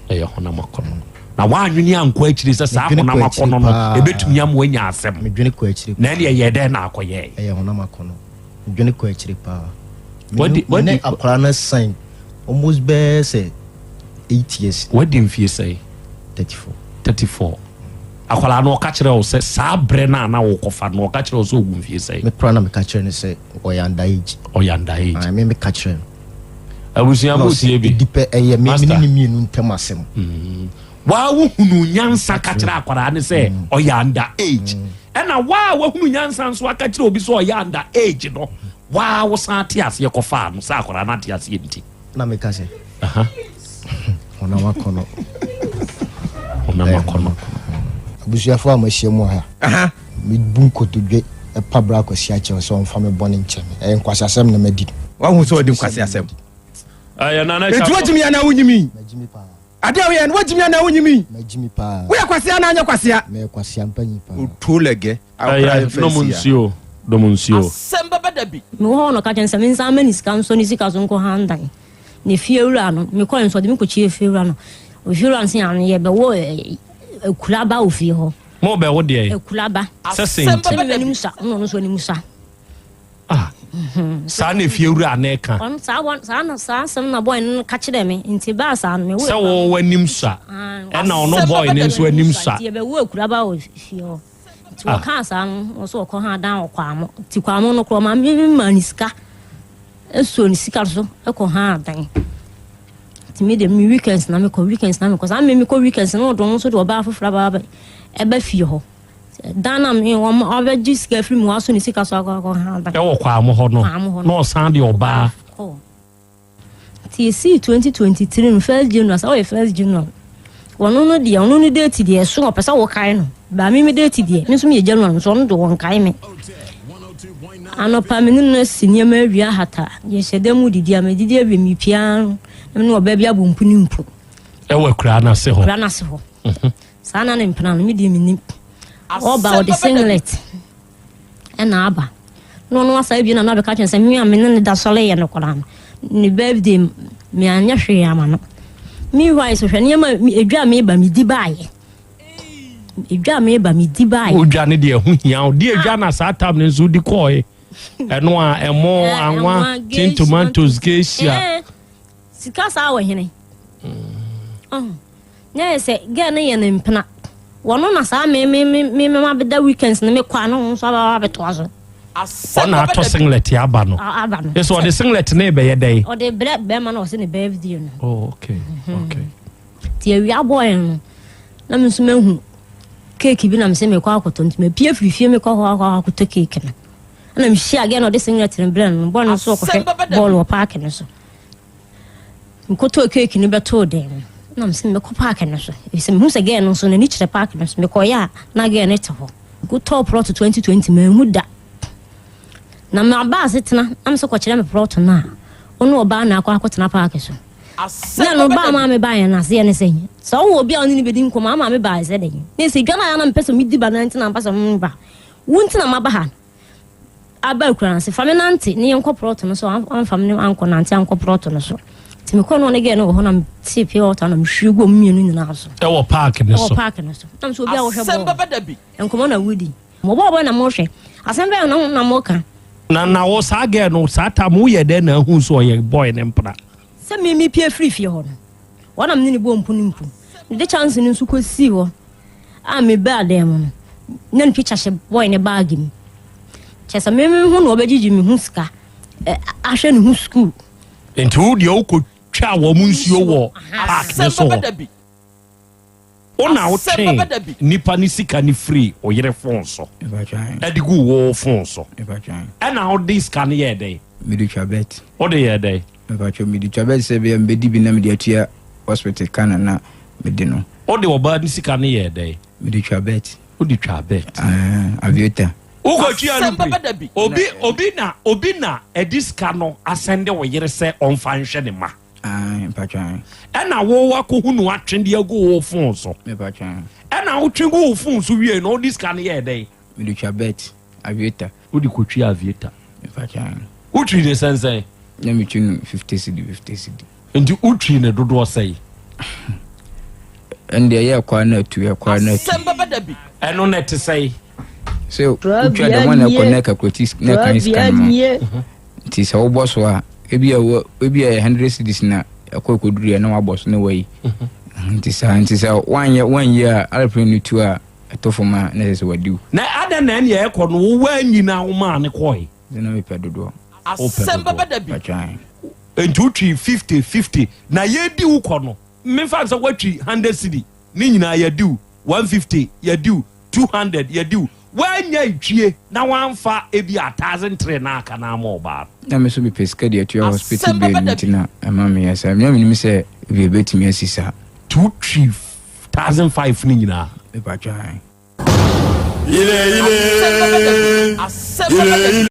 Ɛyɛ honam akɔnnɔ. Na woanwene ankɔ akyiri sɛ saa Medwene honam kɔ akyiri akɔnnɔ no paa. ɛbɛtumi ama woanya asɛm. Medwene kɔ akyiri Na paa. ɛnneɛ ɛyɛɛ dɛn na akɔyɛe? Ɛyɛ honam akɔnnɔ. Medwene kɔ akyiri paa. Wadi Me ne wadi. akwadaa no san almost bɛyɛ sɛ 8 years. Wadi mfie sɛn? 34. 34. Akwadaa no ɔka kyerɛ wo sɛ saa berɛ no a na wokɔfa no ɔka kyerɛ wo sɛ ɔwɔ mfie sɛn? Me koraa na meka kyerɛ no sɛ ɔyɛ under age. Ɔyɛ under age. Ae, me meka kyerɛ no. Abusua Ɛna mo ɔse tie bi. ɛdi pɛ ɛyɛ me me ne Master. ne mmienu ntam asɛm. Waa wohunu nyansa ka kyerɛ akwadaa no sɛ ɔyɛ under age. Ɛna waa wahunu nyansa nso aka kyerɛ obi sɛ ɔyɛ under age no, waa wosan te aseɛ kɔfaa no sɛ akwadaa no ate aseɛ nti. Na meka sɛ, honam akɔnɔ. Honam akɔnɔ. Abusuafoɔ a moahyia mu wɔ ha, mebu nkotodwe pa bra Kwasi akyɛw sɛ ɔmfa me bɔne nkyɛ me. Ɛyɛ nkwaseasɛm na madi. Wahu sɛ ɔdi nkwaseasɛm. Ɛyɛ Nana Enti woagyimi anaa wonyimii? Ade a woyɛ no, woagyimi anaa wonyimii? Magyimi paa. Woyɛ kwasea anaa anyɛ kwasea? Meyɛ kwasea mpanyin paa. Otuo lɛgɛ. Akora Ɛyɛ mfa nom nsi a. nsuo, nom nsuo. Asɛm bɛba da bi. Mewɔ hɔ na ɔka kyerɛ me sɛ mensan mma ne sika nsɔ ne sika so nkɔ han dan. Na fiewura no, mekɔe nso ɔde me kɔkyiee fiewura no. Ofiewura no se ano yɛbɛwɔ akuraba wɔ fie hɔ. Mo bɛwo deɛn? Akuraba. Sɛ sɛn nti? Sɛ me m'anim sua, ɛna ɔno nso anim sua. Ah, saa na efiewura no reka. Ɔno saa wɔ saa na saa asɛm na boy no ka kyerɛ me nti baa saa no me wo. Sɛ wo w'anim sua, ɛna ɔno boy no nso anim sua. Nti yɛbɛwo akuraba wɔ fie hɔ. Nti wɔkaa saa no wɔ so wɔkɔ ha dan wɔ Kwamo. Nti Kwamo no korɔ maame bi maa ne sika ɛsuo ne sika so ɛkɔ ha dan. Nti me de me weekends na mekɔ weekends na mekɔ saa me mekɔ weekends na ɔdɔn nso de ɔbaa foforɔ aba ɛba fie hɔ. Dan na me wɔn ɔbɛgye sika firi mu waso ne sika so akɔ akɔ ha dan. Ɛwɔ Kwamo hɔ no na ɔsan de ɔbaa. Nti esii 2023 no first January sɛ ɔyɛ first January wɔno no deɛ ɔno no date deɛ ɛso ɔpɛ sɛ wɔkae no baa me me date deɛ me nso meyɛ January nso ɔno de wɔnkae me anɔpa me ne no asi nneɛma awie ahata yɛhyɛ dɛ mu didi a medidi awie mepia no na me ne ɔbaa bi abɔ mpu ne mpu ɛwɔ akura no ase hɔ akura no ase hɔ mhm. saa na ne mpena no me deɛ menim ɔba ɔde singlet ɛna aba na ɔno asa abie na na ɔbɛka kyerɛ sɛ me a me ne ne da sɔre yɛ no koraa no ne birthday me anyɛ hwee ama no meanwhile so hwɛ nneɛma edwa a meba medi baayɛ edwa a meba medi baayɛ odwa ne deɛ ɛho hia wo deɛ edwa na saa tam no nso wodi kɔɔe ɛno a ɛmo anwa tin tomatoes geisha sika saa wɔ hene mm. Na yɛ sɛ girl no yɛ ne mpena. Wɔno na saa me me me me ma bɛda weekends no me kɔ a na ɔno nso aba abɛtoa so. Ɔna atɔ singlet aba no. Aba no. Yɛ sɛ ɔde singlet no rebɛyɛ dɛn? Ɔde brɛ bɛrima na ɔsɛ ne birthday no. Oh okay mhm. okay. Ti awia bɔɔl no na me nso mahu keeki bi na me sɛ mekɔ akɔtɔ nti mapie firi fie mekɔ hɔ akɔ akɔtɔ keeki no. Ɛna mehyia girl na ɔde singlet no brɛ no bɔɔl no nso ɔkɔhwɛ bɔɔl wɔ paaki no so. Mekɔtɔɔ keeki no bɛtoo dan mu na mesɛ mɛkɔ paake no so efisɛ mehu sɛ gɛɛ no nso n'ani kyerɛ paake no so. Mekɔeɛ a na gɛɛ no te hɔ. Mekɔtɔɔ prɔto 2020 manhu da. Na maba asetena na mesɛ kɔkyerɛ me prɔto no a ɔne ɔbaa na akɔ akɔtena paake so. Na no baa maa me baeɛ no aseɛ ne sɛ sɛ wowɔ obi a ɔne no bɛdi nkɔmmɔ ama me baeɛ sɛ dɛn na ɛsɛ dwa no a na mepɛ sɛ medi ba no nti na mpɛ sɛ meba wo nti na maba ha. Aba akura no ase, fa me nante ne yɛnkɔ prɔto no so. Amfa me ankɔ nante ankɔ prɔto no so. Nti mekɔ no ɔne gɛɛ no wɔ hɔ na metee pure water na mehwie gu ɔmo mmienu nyinaa so. Ɛwɔ paaki no so. Ɛwɔ paaki no so. Na mesɛ obi a wɔhwɛ bɔɔl. Nkɔmɔ na wodi. Mo bɔɔl bɔ na mohwɛ. Asɛm bɛn na na moka. Na na wo saa gɛɛ no saa tam woyɛ dɛn na ahu sɛ ɔyɛ bɔɔl ne mpena? Sɛ me mepie firi fie hɔ no, wɔn na me ne no bɔɔ mpu ne mpu. Mede chance no nso kɔsii hɔ. A mebaa dan mu no, na ne picture hyɛ boy ne baage mu. Kyerɛ sɛ me me ho na ɔbɛgyegye me ho sika ahwɛ ne ho sukuu. Nti wo deɛ wokɔtwa wɔn nsuo wɔ park ne so hɔ. Wo na wotwe nipa ne sika ne firi wo yere fon so ɛde gu wo fon so. Ɛna wode sika no yɛɛ dɛn? Mede twa bet. Wode yɛɛ dɛn? Mepatwa mede twa bet sɛ bɛyɛ mebɛdi bi na mede atua. hospital ka na na mede no. Wode ɔbaa no sika no yɛɛ dɛn? Mede twa bet. Wode twaa bet. Aah, aviator. Wokɔtua no pire. Obi obi na obi na ɛde sika no asɛnde wo yere sɛ ɔmfa nhwɛ ne mma. Ae, mpakyɛ ae. Ɛna wo wakɔhu no atwe de agu wo phone so. Mepakyɛ ae. Ɛna wotwe gu wo phone so wiei no wode sika no yɛɛ dɛn? Mede twa bet, aviator. Wode kɔtwi aviator. Mepakyɛ ae. Wotwi ne sɛnsɛn? Na metwi no 50 cedi, 50 cedi. Nti wotwi ne dodoɔ sɛn? Ɛnde ɛyɛ ɛkɔ a na atu, ɛkɔ a na atu. Asɛm bɛba da bi. Ɛno na ɛte sɛn? Sɛ wotwa dɛm a na ɛkɔ na ɛkakulati na ɛkan sika no ma. Nti sɛ wobɔ so a, ebi a wɔ ebi a 100 cedis na ɛkɔ ɛkɔduru yɛ na wabɔ so na wayi. Nti saa nti sɛ woanyɛ woanyi a aeroplane no tu a ɛtɔ fam a na ɛsɛ sɛ wadi wo. Na adɛn na ɛnea ɛkɔ no wo woanyi na womaa no kɔe? Sɛ na mepɛ dodoɔ. Wopɛ Asɛm dodoɔ. bɛba da bi. Patwan. Nti wotwi 50 50 na yɛdi wo kɔ no memfa no sɛ woatwi 100 cedi ne nyinaa yɛadi wo 150 yɛadi wo 200 yɛadi wo woannya ntwie na woamfa ebi a 1003 na aka no ama ɔbaa no. Na me nso mepɛ sika de atua hospital Asɛm bill bɛba da nti bi. na ɛma meyɛ saa. Na menim sɛ ebi ɛbɛtumi asi saa. Nti wotwi 1005 no nyinaa. Mepatwan. Asɛm bɛba da bi. Asɛm bɛba da bi.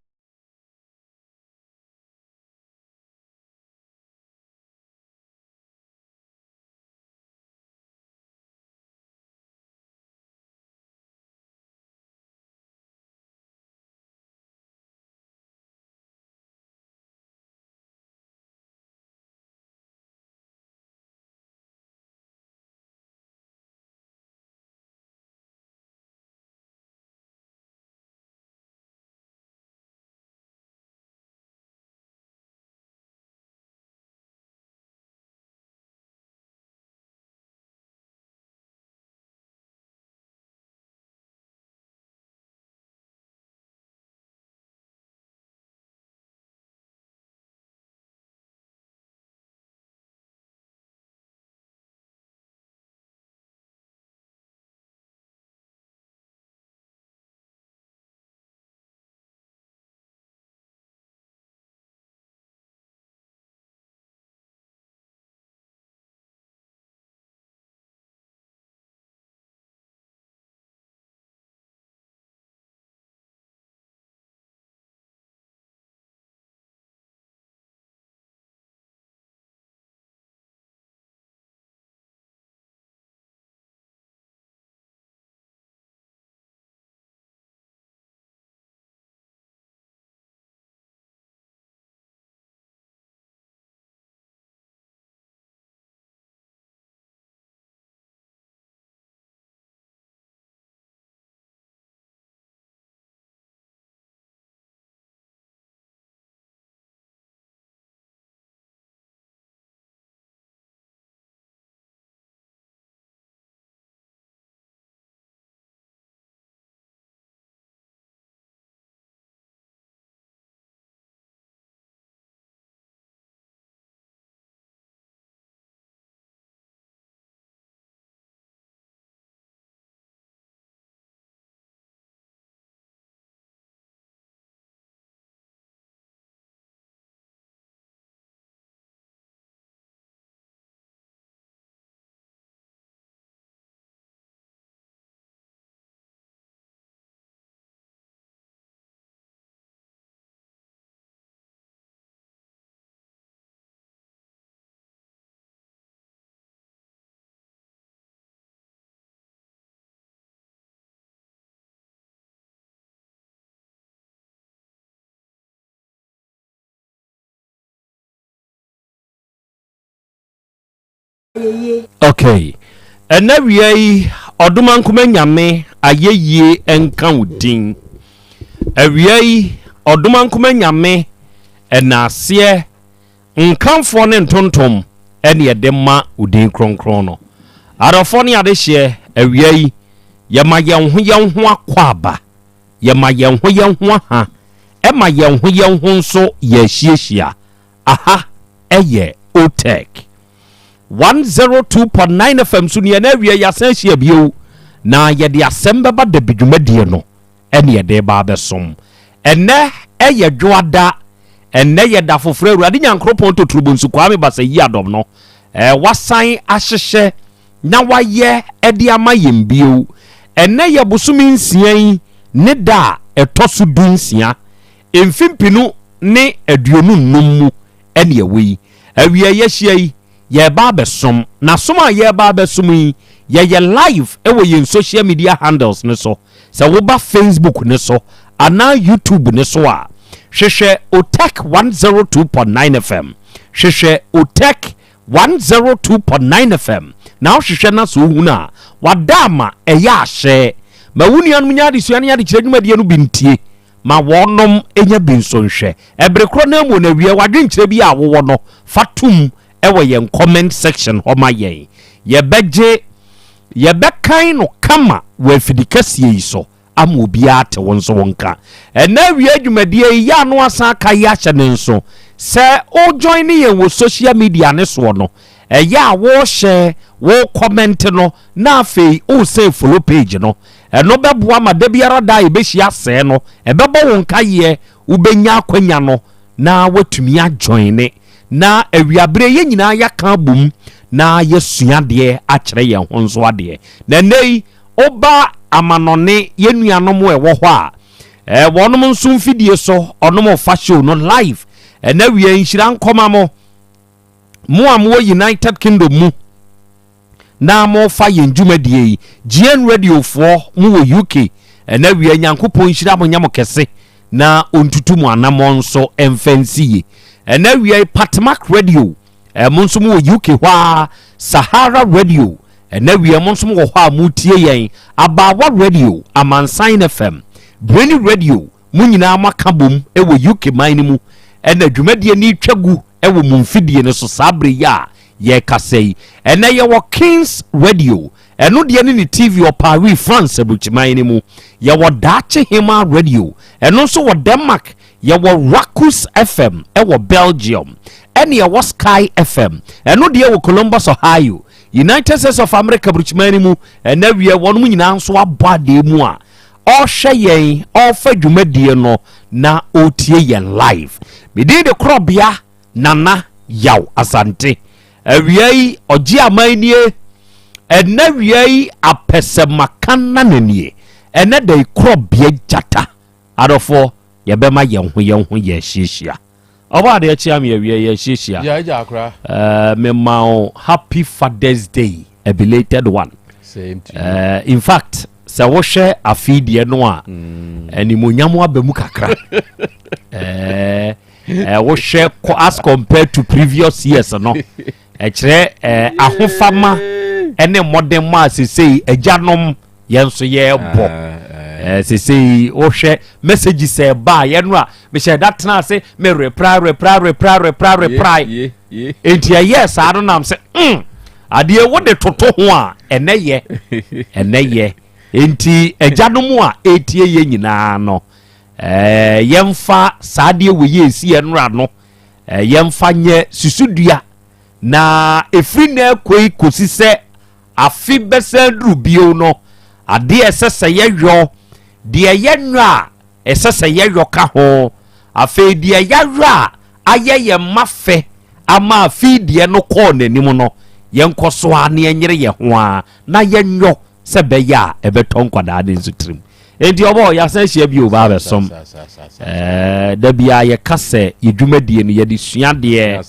Okay. Ɛnɛ wia yi, Ɔdomankoma Nyame ayɛyie nka wo din. Awia yi, Ɔdomankoma Nyame ɛnaaseɛ nkamfoɔ ne ntontom ɛne ɛde ma wo din kronkron no. Adɔfoɔ ne adehyeɛ, awia yi, yɛma yɛn ho yɛn ho akwaaba, yɛma yɛn ho yɛn ho aha, ɛma yɛn ho yɛn ho nso yɛahyiahyia. Aha ɛyɛ OTEC 102.9 FM so neɛ na awie yɛasan ahyia bio na yɛde asɛm bɛba dabi dwumadie no ɛne yɛde ba abɛsom. Ɛnɛ ɛyɛ dwoada, ɛnɛ yɛ da foforɔ Awurade Nyankoropɔn Totorobonsu Kwame Basayi Adɔm no eh, wasan ahyehyɛ na wayɛ de ama yɛn bio. Ɛnnɛ yɛ bosome nsia yi ne da a ɛtɔ so dunsia, mfe mpenu ne 25 mu ɛne ɛwɔ yi. Awia yɛahyia yi, yɛreba abɛsom, na som a yɛreba abɛsom yi, yɛyɛ live wɔ yɛn social media handles no so. Sɛ woba Facebook no so anaa YouTube no so a, hwehwɛ Otec 102.9 FM. Hwehwɛ Otec 102.9 FM na wohwehwɛ na sɛ wohunu a, wada ama ɛyɛ ahyɛ. Ma wo nuanom nya adesua ne adekyerɛ dwumadie no bi ntie. Ma wɔnom nya bi nso nhwɛ. Ɛbere korɔ no ara mu no awiɛ w'adwenkyerɛ bi a wowɔ no fa tom wɔ yɛn comment section hɔ ma yɛn. Yɛbɛgye, yɛbɛkan no kama wɔ afidikɛseɛ yi so ama obiara ate wo nso wo nka. Ɛnnɛ awia dwumadie yi yɛ ano asan aka yi ahyɛ ne nso sɛ wo join yɛn wɔ social media ne soɔ no, ɛyɛ a wo share, wo comment no na afei wo sɛ follow page no. Ɛno bɛboa ma da biara da a yɛbɛhyia sɛɛ no, ɛbɛbɔ wo nkaeɛ, wobɛnya akwanya no na woatumi ajoine na awiaberɛ yɛn nyinaa yɛaka abom na yɛasua adeɛ akyerɛ yɛn ho nso adeɛ. Na ɛnnɛ yi, woba amanɔne yɛn nuanom a ɛwɔ hɔ a, eh, wɔnom nso mfidie so, ɔnom fa show no live. Ɛnɛ awia nhyira nkɔma mo, mo a mowɔ United Kingdom mu, na mofa yɛn dwumadie yi. GN Radio foɔ mo wɔ UK ɛna wia Nyankopɔn nhyira mo nyɛ mo kɛse na ɔntutu mo anamɔ nso ɛmfa nsi ye. Ɛna wia yi Patmak Radio eh, mo nso mo wɔ UK hɔ a Sahara Radio ɛna wia mo nso mo wɔ hɔ a motie yɛn Abaawa Radio Amansan FM Brainy Radio mo nyinaa mo aka bom wɔ UK man no mu ɛna dwumadie no retwa gu wɔ mo mfidie no so saa berɛ yi a yɛrekasa yi. Ɛnɛ yɛwɔ Kings Radio, ɛno deɛ ne ne TV wɔ Paris, France aburukyiman no mu. Yɛwɔ Daakye Hemaa Radio, ɛno nso wɔ Denmark. Yɛwɔ Rakus FM wɔ Belgium, ɛne yɛwɔ Sky FM, ɛno deɛ wɔ Columbus, Ohio, United States of America aburukyiman no mu. Ɛnɛ wiɛ wɔnom nyinaa nso abɔ adeɛ mu a ɔrehwɛ yɛn, ɔrefa dwumadie no na ɔretie yɛn live. Me din de Korɔbea Nana Yaw Asante. Awia yi ɔgye aman nie. Ɛnɛ awia yi apɛsɛmaka nana nie. Ɛnɛ da yi Korɔbea gyata. Adɔfoɔ yɛbɛma yɛn ho yɛn ho yɛahyiahyia. Ɔbɔ adeɛ kyea me awia yɛahyiahyia. Yeah, agya akora. Mema wo happy Father's Day, a belated one. Same to you. In fact, sɛ wohwɛ afei deɛ no a, animonyam aba mu kakra. Wohwɛ as compared to previous years no, ɛkyerɛ ahofama ɛne mmɔdenmɔ a sesei agyanom yɛn nso yɛrebɔ. Sesei wohwɛ messages sɛ ɛba a yɛn no a mehyɛ da tena ase me reply reply reply reply reply. Enti ɛyɛɛ saa no nam sɛ adeɛ wode toto ho a ɛnɛ yɛ ɛnɛ yɛ. Enti agyanom a ɛretie yɛ nyinaa no, yɛmfa saa adeɛ wɔ yɛ ɛsi yɛn nnora no, yɛmfa nyɛ susudua na ɛfiri nnɛ kɔ yi kɔsi sɛ afe bɛsan duru bio no, adeɛ a ɛsɛ sɛ yɛyɔ, deɛ yɛnyɔ a ɛsɛ sɛ yɛyɔ ka ho, afei deɛ yɛayɔ a ayɛ yɛn mma fɛ ama afe deɛ no kɔɔ n'anim no, yɛnkɔ so ara na yɛnyere yɛn ho ara na yɛnyɔ sɛ ɛbɛyɛ a ɛbɛtɔ nkwadaa no nso tirim. Enti ɔbɔ yɛasan ahyia bio ba abɛsom. Ɛɛ da biara yɛka sɛ yɛ dwumadie no yɛde sua adeɛ.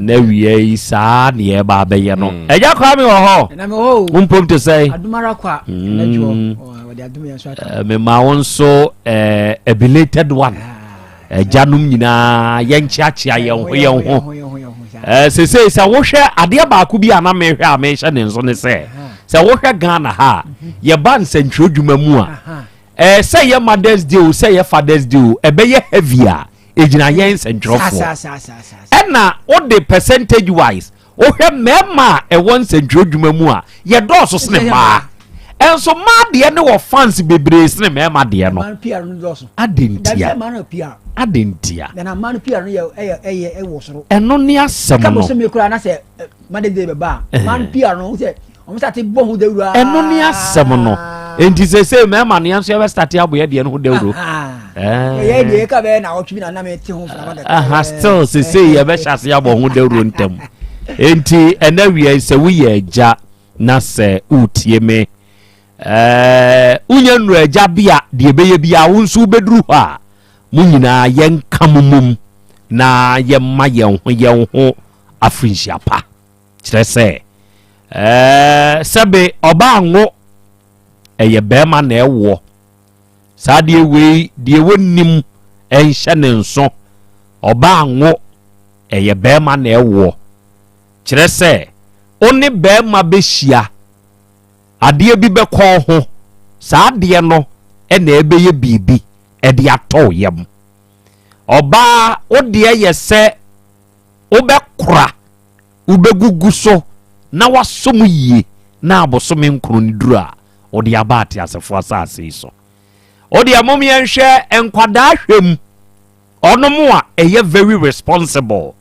Na wia yi saa ne yɛba abɛyɛ no. Ɛgya Kwame wɔ hɔ. Wo mpom te sɛ? Mema wo nso a belated one. Agyanom nyinaa yɛnkyeakyea yɛn ho yɛn ho. Sesei sɛ wohwɛ adeɛ baako bi a na mehwɛ a mehyɛ ne nso ne sɛ sɛ wohwɛ Ghana ha a yɛba nsɛntwerɛ dwuma mu a sɛ yɛ Mother's Day o sɛ yɛ Father's Day o ɛbɛyɛ heavy a ɛgyina yɛn nsɛntwerɛfoɔ. Ɛna wode percentage wise Wohwɛ mmarima a ɛwɔ nsɛntwerɛ dwuma mu a, yɛdɔɔso sene mmaa. Ɛnso mmaa deɛ ne wɔ fans bebree sene mmarima deɛ no. Adɛn ntia? Adɛn ntia? Ɛno ne asɛm no. Ɛno ne asɛm no. Enti seesei mmarima no yɛn nso yɛbɛstate abɔ yɛ deɛ no ho dawuro. Aha still seesei yɛbɛhyɛ ase abɔ ho dawuro ntɛm. Enti ɛnɛ wia yi sɛ woyɛ agya na sɛ wotie me ɛɛ wonya nnuru agya bi a deɛ ɛbɛyɛ bi a wo nso wobɛduru hɔ a mo nyinaa yɛnka mo mom na yɛma yɛn ho yɛn ho afirinhyia pa kyerɛ sɛ ɛɛ sɛbe ɔbaa ngo ɛyɛ bɛrima na ɛwoɔ saa deɛ wei deɛ wɔnnim ɛnhyɛ ne nso ɔbaa ngo ɛyɛ bɛrima na ɛwoɔ kyerɛ sɛ wo ne bɛrima bɛhyia adeɛ bi bɛkɔ ho saa adeɛ no ɛna ɛbɛyɛ biribi ɛde atɔ wo yam ɔbaa wo deɛ yɛ sɛ wobɛkora wobɛgugu so na wasɔ mu yie na abosome nkron no duru a wode aba ateasefoɔ asase yi so wodeɛ mom yɛnhwɛ nkwadaa hwɛ mu ɔnom a ɛyɛ very responsible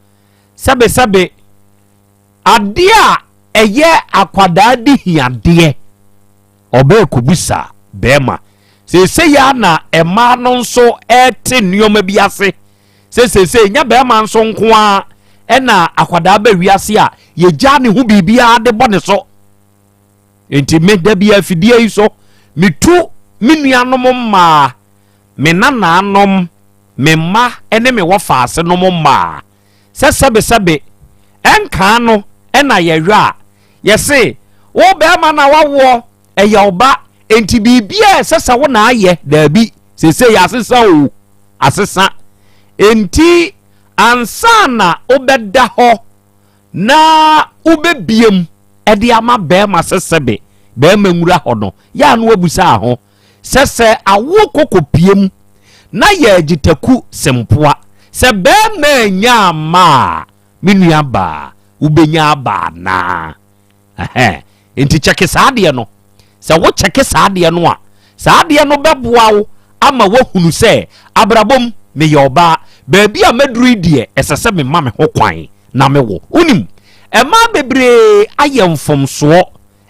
sɛbesɛbe adeɛ a ɛyɛ akwadaa de hiadeɛ ɔbɛɛ kɔbusa bɛrima seesei ya na mmaa no nso ɛte nneɛma bi ase sɛ seesei nya bɛrima nso nko ara ɛna akwadaa bɛ wiase a yɛgya ne ho biribiara de bɔ ne so nti me da bi afidie yi so metu me nuanom mmaa me nananom me mma ne me wɔfaase nom mmaa sɛ sɛbesɛbe ɛnkaa no ɛna yɛhwɛ a yɛse wo bɛrima na wawoɔ ɛyɛ ɔba nti biribiara ɛsɛ sɛ wo na ayɛ daabi seesei yɛasesa o asesa nti ansa na wobɛda hɔ na wobɛbiem ɛde ama bɛrima sɛ sɛbe bɛrima nwura hɔ no yɛ ano abusa ho sɛ sɛ awo kɔkɔ piem na yɛ agyitaku sempoa sɛ bɛrima anya ama a me nua baa wobɛnya aba anaa ɛhɛn nti kyɛke saa adeɛ no sɛ wo kyɛke saa adeɛ no a saa adeɛ no bɛboa wo ama woahunu sɛ abrabom meyɛ ɔbaa baabi a mɛduru yi deɛ ɛsɛ sɛ mema me ho kwan na mewɔ wonim ɛmaa bebree ayɛ mfomsoɔ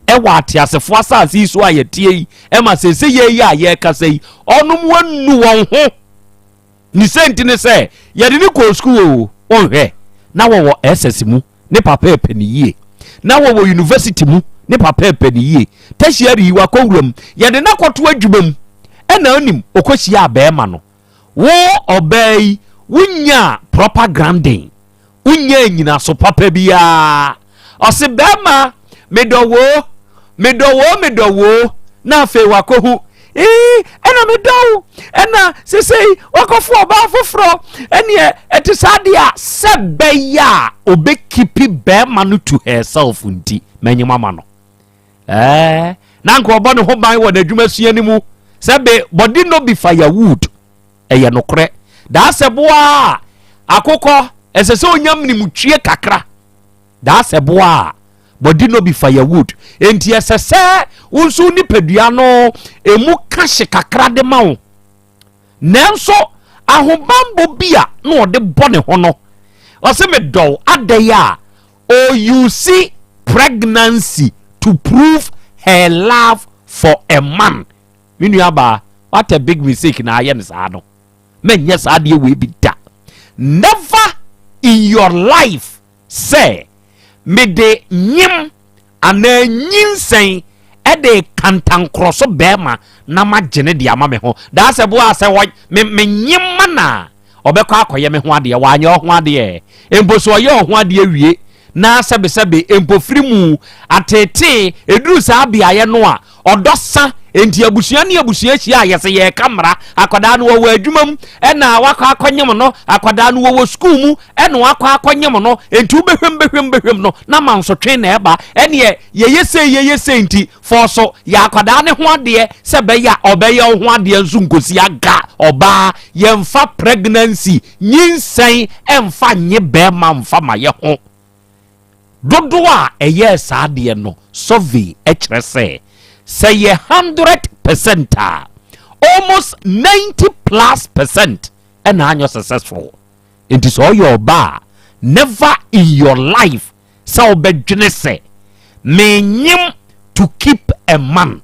ɛwɔ ateasefoɔ asase yi so a yɛtie yi ɛma sese yɛ yi a yɛrekasa yi ɔnom wanu wɔn ho ne sɛnti ne sɛ yɛde ne kɔɔ sukuu o wɔnhwɛ na wɔwɔ ss mu ne papa ɛpɛ ne yie na wɔwɔ university mu ne papa ɛpɛ ne yie tertiary yi wakɔ wuram yɛde no akɔto adwuma mu ɛna onim ɔkɔhyia abɛɛma no wo ɔbaa yi wonya proper grounding wonya nyinaso papa biara ɔse bɛɛma medɔ wo medɔ wo medɔ wo na afei wakɔhu ee ɛna medɔ wo ɛna sesei wakɔfo ɔbaa foforɔ ɛneɛ ɛte saa deɛ a sɛ bɛyɛ a ɔbɛkeep bɛɛma no to herself nti mɛnyem ama no ɛɛ na nka ɔbɔ ne ho ban wɔ n'adwuma sua no mu sɛ be body no be firewood ɛyɛ nokorɛ daa sɛ boa a akokɔ ɛsɛ sɛ onyam nimtwie kakra daa sɛ boa a body no be firewood enti ɛsɛ sɛ wo nso nipadua no emu ka hye kakra de ma wo nanso ahobanbɔ bi a na ɔde bɔ ne ho no ɔsɛ medɔw adɛyɛ a ɔuse pregnancy to prove her love for a man me nua baa what a big mistake na ayɛ no saa no mɛnyɛ saa adeɛ wei bi da never in your life sɛ mede nyim anaa nyinsɛn ɛde kantankorɔ so bɛrima na magye ne de ama me ho daa sɛ boa sɛ wɔ me menyim ma na ɔbɛkɔ akɔyɛ me ho adeɛ wanyɛ ɔho adeɛ mpo so ɔyɛ ɔho adeɛ wie na sɛbesɛbe mpofiri mu atetee eduru saa beaeɛ no a ɔdɔ sa nti abusua ne abusua hyia a yɛsɛ yɛreka mmara akwadaa no wɔwɔ adwuma mu ɛna wakɔ akɔnyem no akwadaa no wɔwɔ sukuu mu ɛna wakɔ akɔnyem no nti wobɛhwɛm bɛhwɛm bɛhwɛm no na mansotwe na ɛba ɛneɛ yɛyɛ sei yɛyɛ sei nti fɔɔso yɛ akwadaa ne ho adeɛ sɛ bɛyɛ a ɔbɛyɛ wo ho adeɛ nso nkosi aga ɔbaa yɛmfa pregnancy nyinsɛn ɛmfa nye bɛrima mfa ma yɛ ho dodoɔ a ɛyɛɛ saa adeɛ no survey kyerɛ sɛ sɛ yɛ 100% a almost 90+ ɛna anyɛ successful nti sɛ ɔyɛ ɔbaa never in your life sɛ wobɛdwene sɛ menyim to keep a man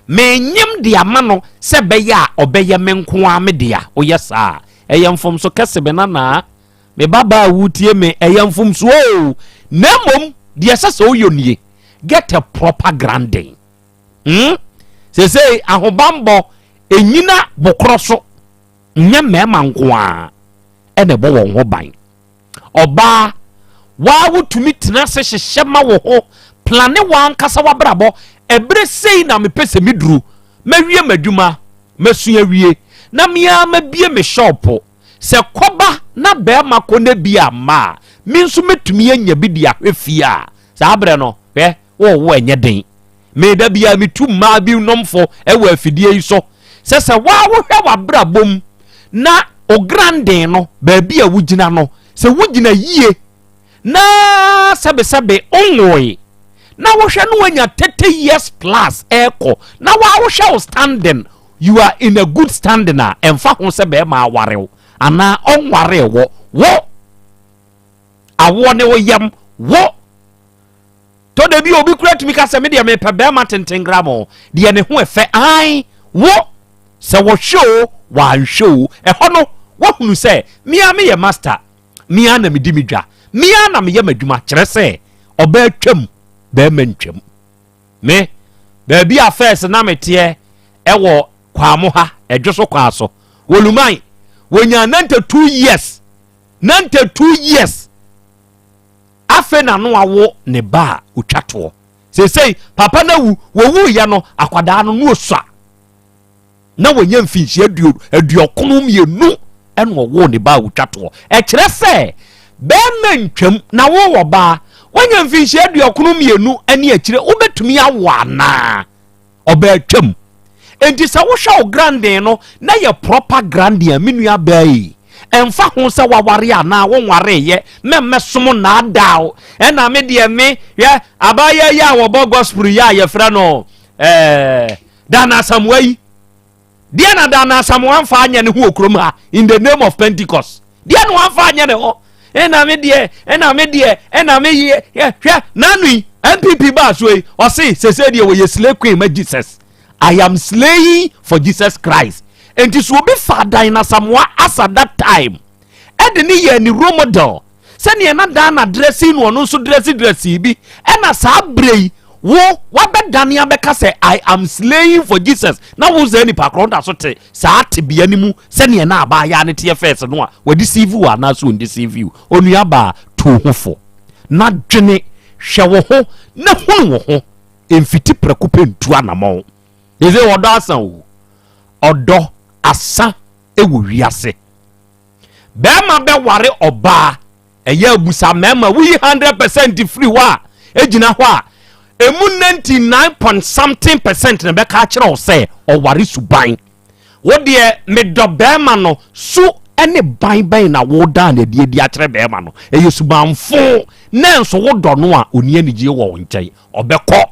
menyim de ama no sɛ bɛyɛ a ɔbɛyɛ me nko ara me dea woyɛ saa ɛyɛ mfomso kɛse me nanaa. Me babaa a wotie me, ɛyɛ mfomsoɔ o. Na mmom, deɛ ɛsɛ sɛ woyɔ nie, get a proper grounding. Hmm? Seesei ahobammɔ ɛnyina bokorɔ so, nyɛ mmarima nko ara ɛna ɛbɔ wɔn ho ban. Ɔbaa, waa wotumi tena ase hyehyɛ ma wo ho, plane w'ankasa w'abrabɔ. Ɛberɛ sei na mepɛ sɛ meduru, mawie m'adwuma, masua awie, na me ara mabie me shɔpo. Sɛ kɔba na bɛrima kɔ na bi amma a, me nso mɛtumi anya bi de ahwɛ fie a, saa berɛ no, hwɛ, worewo ɛnyɛ den. Me da biara metu mmaa bi nom fo wɔ afidie yi so sɛ sɛ waa wohwɛ w'abrabɔ mu na ogranden no baabi a wogyina no sɛ wogyina yie na sɛbesɛbe onwoe na wohwɛ no wanya 30 years plus ɛkɔ na waa wohwɛ wo standing you are in a good standing a ɛmfa ho sɛ bɛrima aware wo anaa ɔnwaree wo wo awoɔ ne wo yam wo Tɔ da bi obi kura tumi ka sɛ me deɛ mepɛ bɛrima tenten gramo deɛ ne ho ɛfɛ ae wo sɛ wɔhwɛ o wɔanhwɛ o ɛhɔ no woahunu sɛ mea meyɛ master mea na medi me dwa mea na meyɛ m'adwuma kyerɛ sɛ ɔbaa twam bɛrima ntwam me baabi a fɛs na meteɛ ɛwɔ kwamo ha ɛdwo so kwaa so wɔluman wɔnya 92 years 92 years Afei na no awo ne ba a otwa toɔ. Seesei papa no awu, wɔwuiɛ no akwadaa no no osua. Na wɔnya mfinhyia aduɔkono mmienu ɛna ɔwoo ne ba a otwa toɔ. Ɛkyerɛ sɛ bɛrima ntwam na wo wɔ baa woanya mfinhyia aduɔkono mmienu ne akyire wobɛtumi awo anaa? Ɔbaa twam. Enti sɛ wohwɛ wo granden no na yɛ proper granden a me nua baa yi ɛmfa ho sɛ waware anaa wonwareeɛ mɛmmɛsom nnaadaa wo ɛna me deɛ me hwɛ abaayewa yi a wɔbɔ gospel yi a yɛfrɛ no ɛɛ Dana Asamoah yi Deɛ na Dan Asamoah mfa anyɛ ne ho wɔ kurom ha in the name of Pentecost. Deɛ na wamfa anyɛ ne ho. Ɛna me deɛ, ɛna me deɛ, ɛna me yɛ, hwɛ, n'ano yi, NPP baa so yi, ɔse sese deɛ wɔyɛ slay queen ma Jesus. I am slaying for Jesus Christ. Enti so obi fa Dan Asamoah as at that time, ɛde ne yɛ ne role model. Sɛdeɛ na Dana drɛse no ɔno nso drɛse drɛse bi ɛna saa berɛ yi wo wabɛdane abɛka sɛ I am slaying for Jesus na wo sɛ nipa korɔ da so te saa tebea no mu sɛdeɛ na abaayaa no teɛ fɛs no a wɔdeceive wo anaasɛ ɔndeceive you. Onua baa tu ho fo na dwene hwɛ wo ho na hunu wo ho mfiti prɛko pɛ ntu anamɔn. Ɛsɛ ɔdɔ asa o ɔdɔ asa ɛwɔ wiase. Bɛrima bɛware ɔbaa, ɛyɛ abusa mmarima, woyi 100% firi hɔ a, ɛgyina hɔ a, ɛmu 99 point something percent na bɛka akyerɛ wo sɛ ɔware suban. Wo deɛ medɔ bɛrima no, su ne ban bɛn na wodaa no adi adi akyerɛ bɛrima no? Ɛyɛ subanfo, nanso wodɔ no a, ɔni anigyeɛ wɔ wo nkyɛn, ɔbɛkɔ.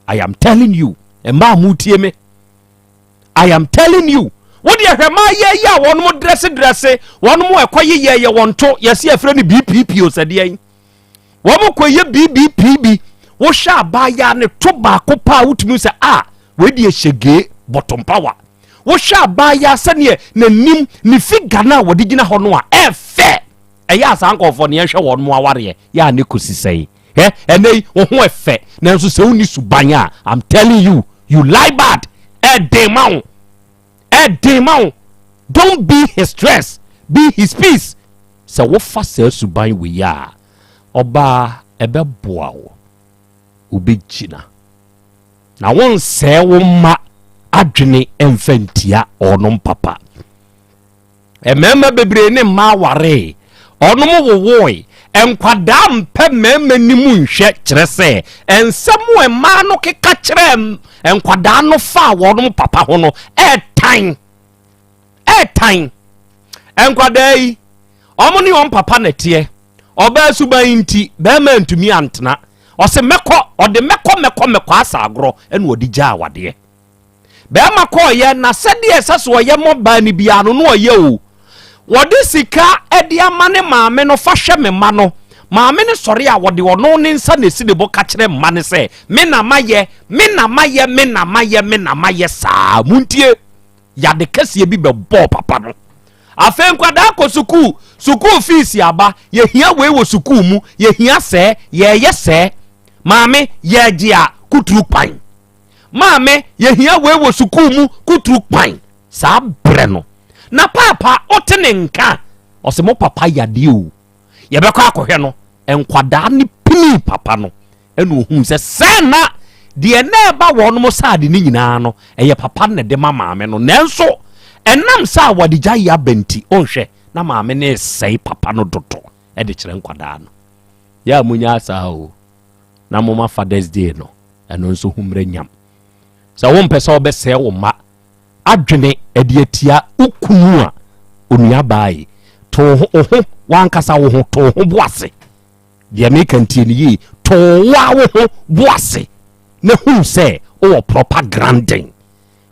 I am telling you, mmaa a motie me, I am telling you. Wo deɛ hwɛ maa yɛ yi a wɔn drɛse drɛse wɔn mo ɛkɔ yeyɛ yɛ wɔn to yɛsi ɛfrɛ no BPP o sɛ deɛ yi wɔn kɔ yɛ BBP bi wohwɛ abaayaa ne to baako paa wotumi sɛ a wei deɛ hyɛ gee bottom power wohwɛ abaayaa sɛdeɛ n'anim ne figa no a wɔde gyina hɔ no a ɛfɛ ɛyɛ a saa nkurɔfoɔ no yɛnhwɛ wɔn mo awareɛ yɛ a ne kɔsi sɛe hɛ ɛnɛ yi wo ho ɛfɛ nanso sɛ wonni suban a I'm telling you you lie bad ɛden ma wo ɛden ma wo don't be his stress be his peace sɛ wofa saa suban wei a ɔbaa ɛbɛboa wo wobɛgyina na wonsɛe wo mma adwene ɛmfa ntia ɔnom papa Mmarima bebree ne mmaa waree. Wɔnom wowoe. Nkwadaa mpɛ mmarima nim nhwɛ, kyerɛ sɛ, nsɛm a mmaa no keka kyerɛɛ nkwadaa no faa wɔnom papa ho no, ɛɛtan. Ɛɛtan. Nkwadaa yi, wɔn ne wɔn papa na ɛteɛ. Ɔbaa suban nti, barima ntumi antena. Ɔse mɛkɔ, ɔde mɛkɔ mɛkɔ mɛkɔ asa agorɔ ɛna ɔde gyaa awadeɛ. Bɛrima kɔɔyɛ na sɛdeɛ ɛsɛ sɛ ɔyɛ mɔ baa no biara no na ɔyɛ o. Wɔde sika de ama ne maame no fa hwɛ me mma no. Maame no sɔre a wɔde ɔno ne nsa na esi ne bo ka kyerɛ mma no sɛ me na mayɛ, me na mayɛ, me na mayɛ, me na mayɛ saa. Montie! Yade kɛseɛ bi bɛbɔɔ papa no. Afei nkwadaa kɔ sukuu. Sukuu fees aba, yɛhia wei wɔ sukuu mu, yɛhia sɛɛ, yɛɛyɛ sɛɛ. Maame, yɛɛgye a, kuturu kwan. Maame, yɛhia wei wɔ sukuu mu, kuturu kwan. Saa berɛ no, na paapa wote ne nka, ɔse mo papa yadeɛ o, yɛbɛkɔ akɔhwɛ no. Nkwadaa no pinii papa no, ɛna ohuu sɛ sɛ na deɛ na ɛba wɔnom saade no nyinaa no, ɛyɛ papa no na ɛde ma maame no. Nanso, ɛnam sɛ awadegya yi aba nti, ɔnhwɛ na maame no resɛe papa no dodo de kyerɛ nkwadaa no. Yɛ a munya saa o, na moma Father's Day no, ɛno nso ho mmerɛ nyam. Sɛ wompɛ sɛ wobɛsɛe wo mma adwene de atia wo kunu a, onuabaa yi, to wo ho, wo ho, w'ankasa wo ho, to wo ho bo ase. Deɛ meka ntie no yie, to wo a wo ho bo ase na hunu sɛ wowɔ proper grounding.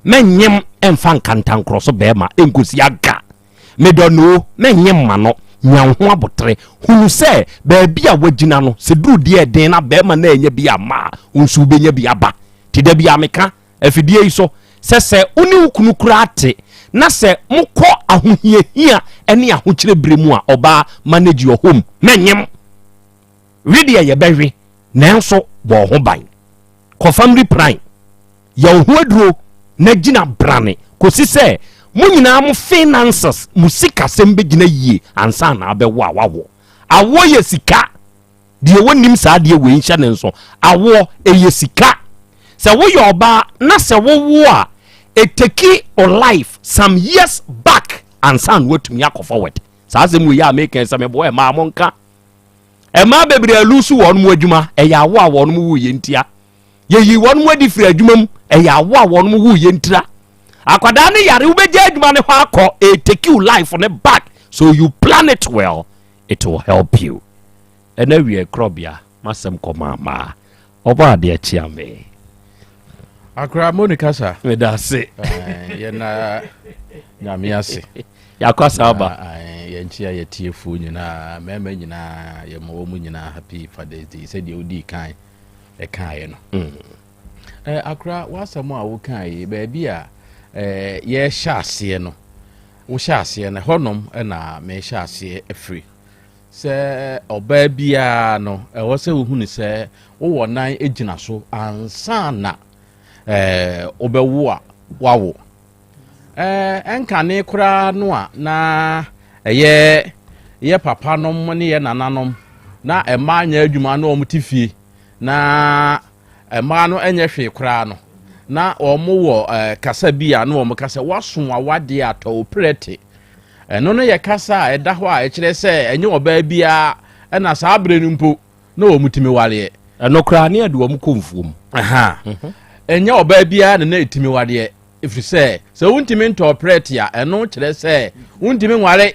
Mɛnyem mfa nkantankorɔ so bɛrima nkosi aga. Medɔ no o, mɛnyem ma no. Nya wo ho abotere. Hunu sɛ baabi a wagyina no, sɛ duru deɛ ɛden na bɛrima no anya bi amma a, wo nso wobɛnya bi aba. Nti da biara meka afidie yi so sɛ sɛ wo ne wo kunu koraa te na sɛ mokɔ ahohiahia ne ahokyerɛ berɛ mu a, ɔbaa manage your home. Mɛnyem. We deɛ yɛbɛwe, nanso bɔ wo ho ban. Kɔ family prime. Yɛ wo ho aduro na gyina brane kɔsi sɛ mo nyinaa mo finances, mo sikasɛm bɛgyina yie ansa na abɛwo a wawo. Awoɔ yɛ sika. Deɛ wɔnnim saa adeɛ wei nhyɛ ne nso. Awoɔ, ɛyɛ sika. Sɛ woyɛ ɔbaa na sɛ wowo a, ɛteki o life some years back ansa na woatumi akɔ forward. Saa asɛm wei a meka yi, sɛ meboa mmaa monka. Mmaa bebree alusu wɔn mu adwuma, ɛyɛ awo a wɔn wuiɛ ntia. Yɛyi wɔn mu adi firi adwuma mu, ɛyɛ awo a wɔn wuiɛ ntira. Akwadaa no yare, wobɛgya adwuma no hɔ akɔ, ɛtake you life no back. So you plan it well, it will help you. Ɛna wie korɔbea, masɛm kɔ maamaa. Ɔbɔ adeɛ kyea me. Akora mo ne kasa. Meda ase. Yɛna nyame ase. Yɛakɔ asa aba. Yɛnkyea yɛtiefoɔ nyinaa, mmarima nyinaa, yɛma wɔn mu nyinaa happy Father's Day sɛdeɛ wodii kan ɛkaeɛ no. Mm. Eh, akora w'asɛm a wokae yi, baabi a eh, yɛhyɛ aseɛ no, wohyɛ aseɛ no, ɛhɔnom na mehyɛ aseɛ afiri. Sɛ ɔbaa biara no, ɛwɔ sɛ wohunu sɛ wowɔ nan gyina so ansa na eh, wobɛwo a wawo. Eh, ɛnkane koraa no a na ɛyɛ yɛ papanom ne yɛ nananom na mmaa nyɛ adwuma na wɔn te fie na mmaa no nyɛ hwee koraa no na wɔn wɔ eh, kasa bi a na wɔn kasa waso awadeɛ atɔ wo prɛte ɛno no yɛ kasa a ɛda hɔ a ɛkyerɛ sɛ ɛnyɛ ɔbaa biara ɛna saa berɛ no mpo na wɔn tumi wareɛ. Ɛno koraa ne yɛde wɔn kɔ mfuo mu. Ɛnyɛ ɔbaa biara na na ɛtumi wareɛ ɛfiri sɛ sɛ wontumi ntɔɔ prɛte a ɛno kyerɛ sɛ wontumi nware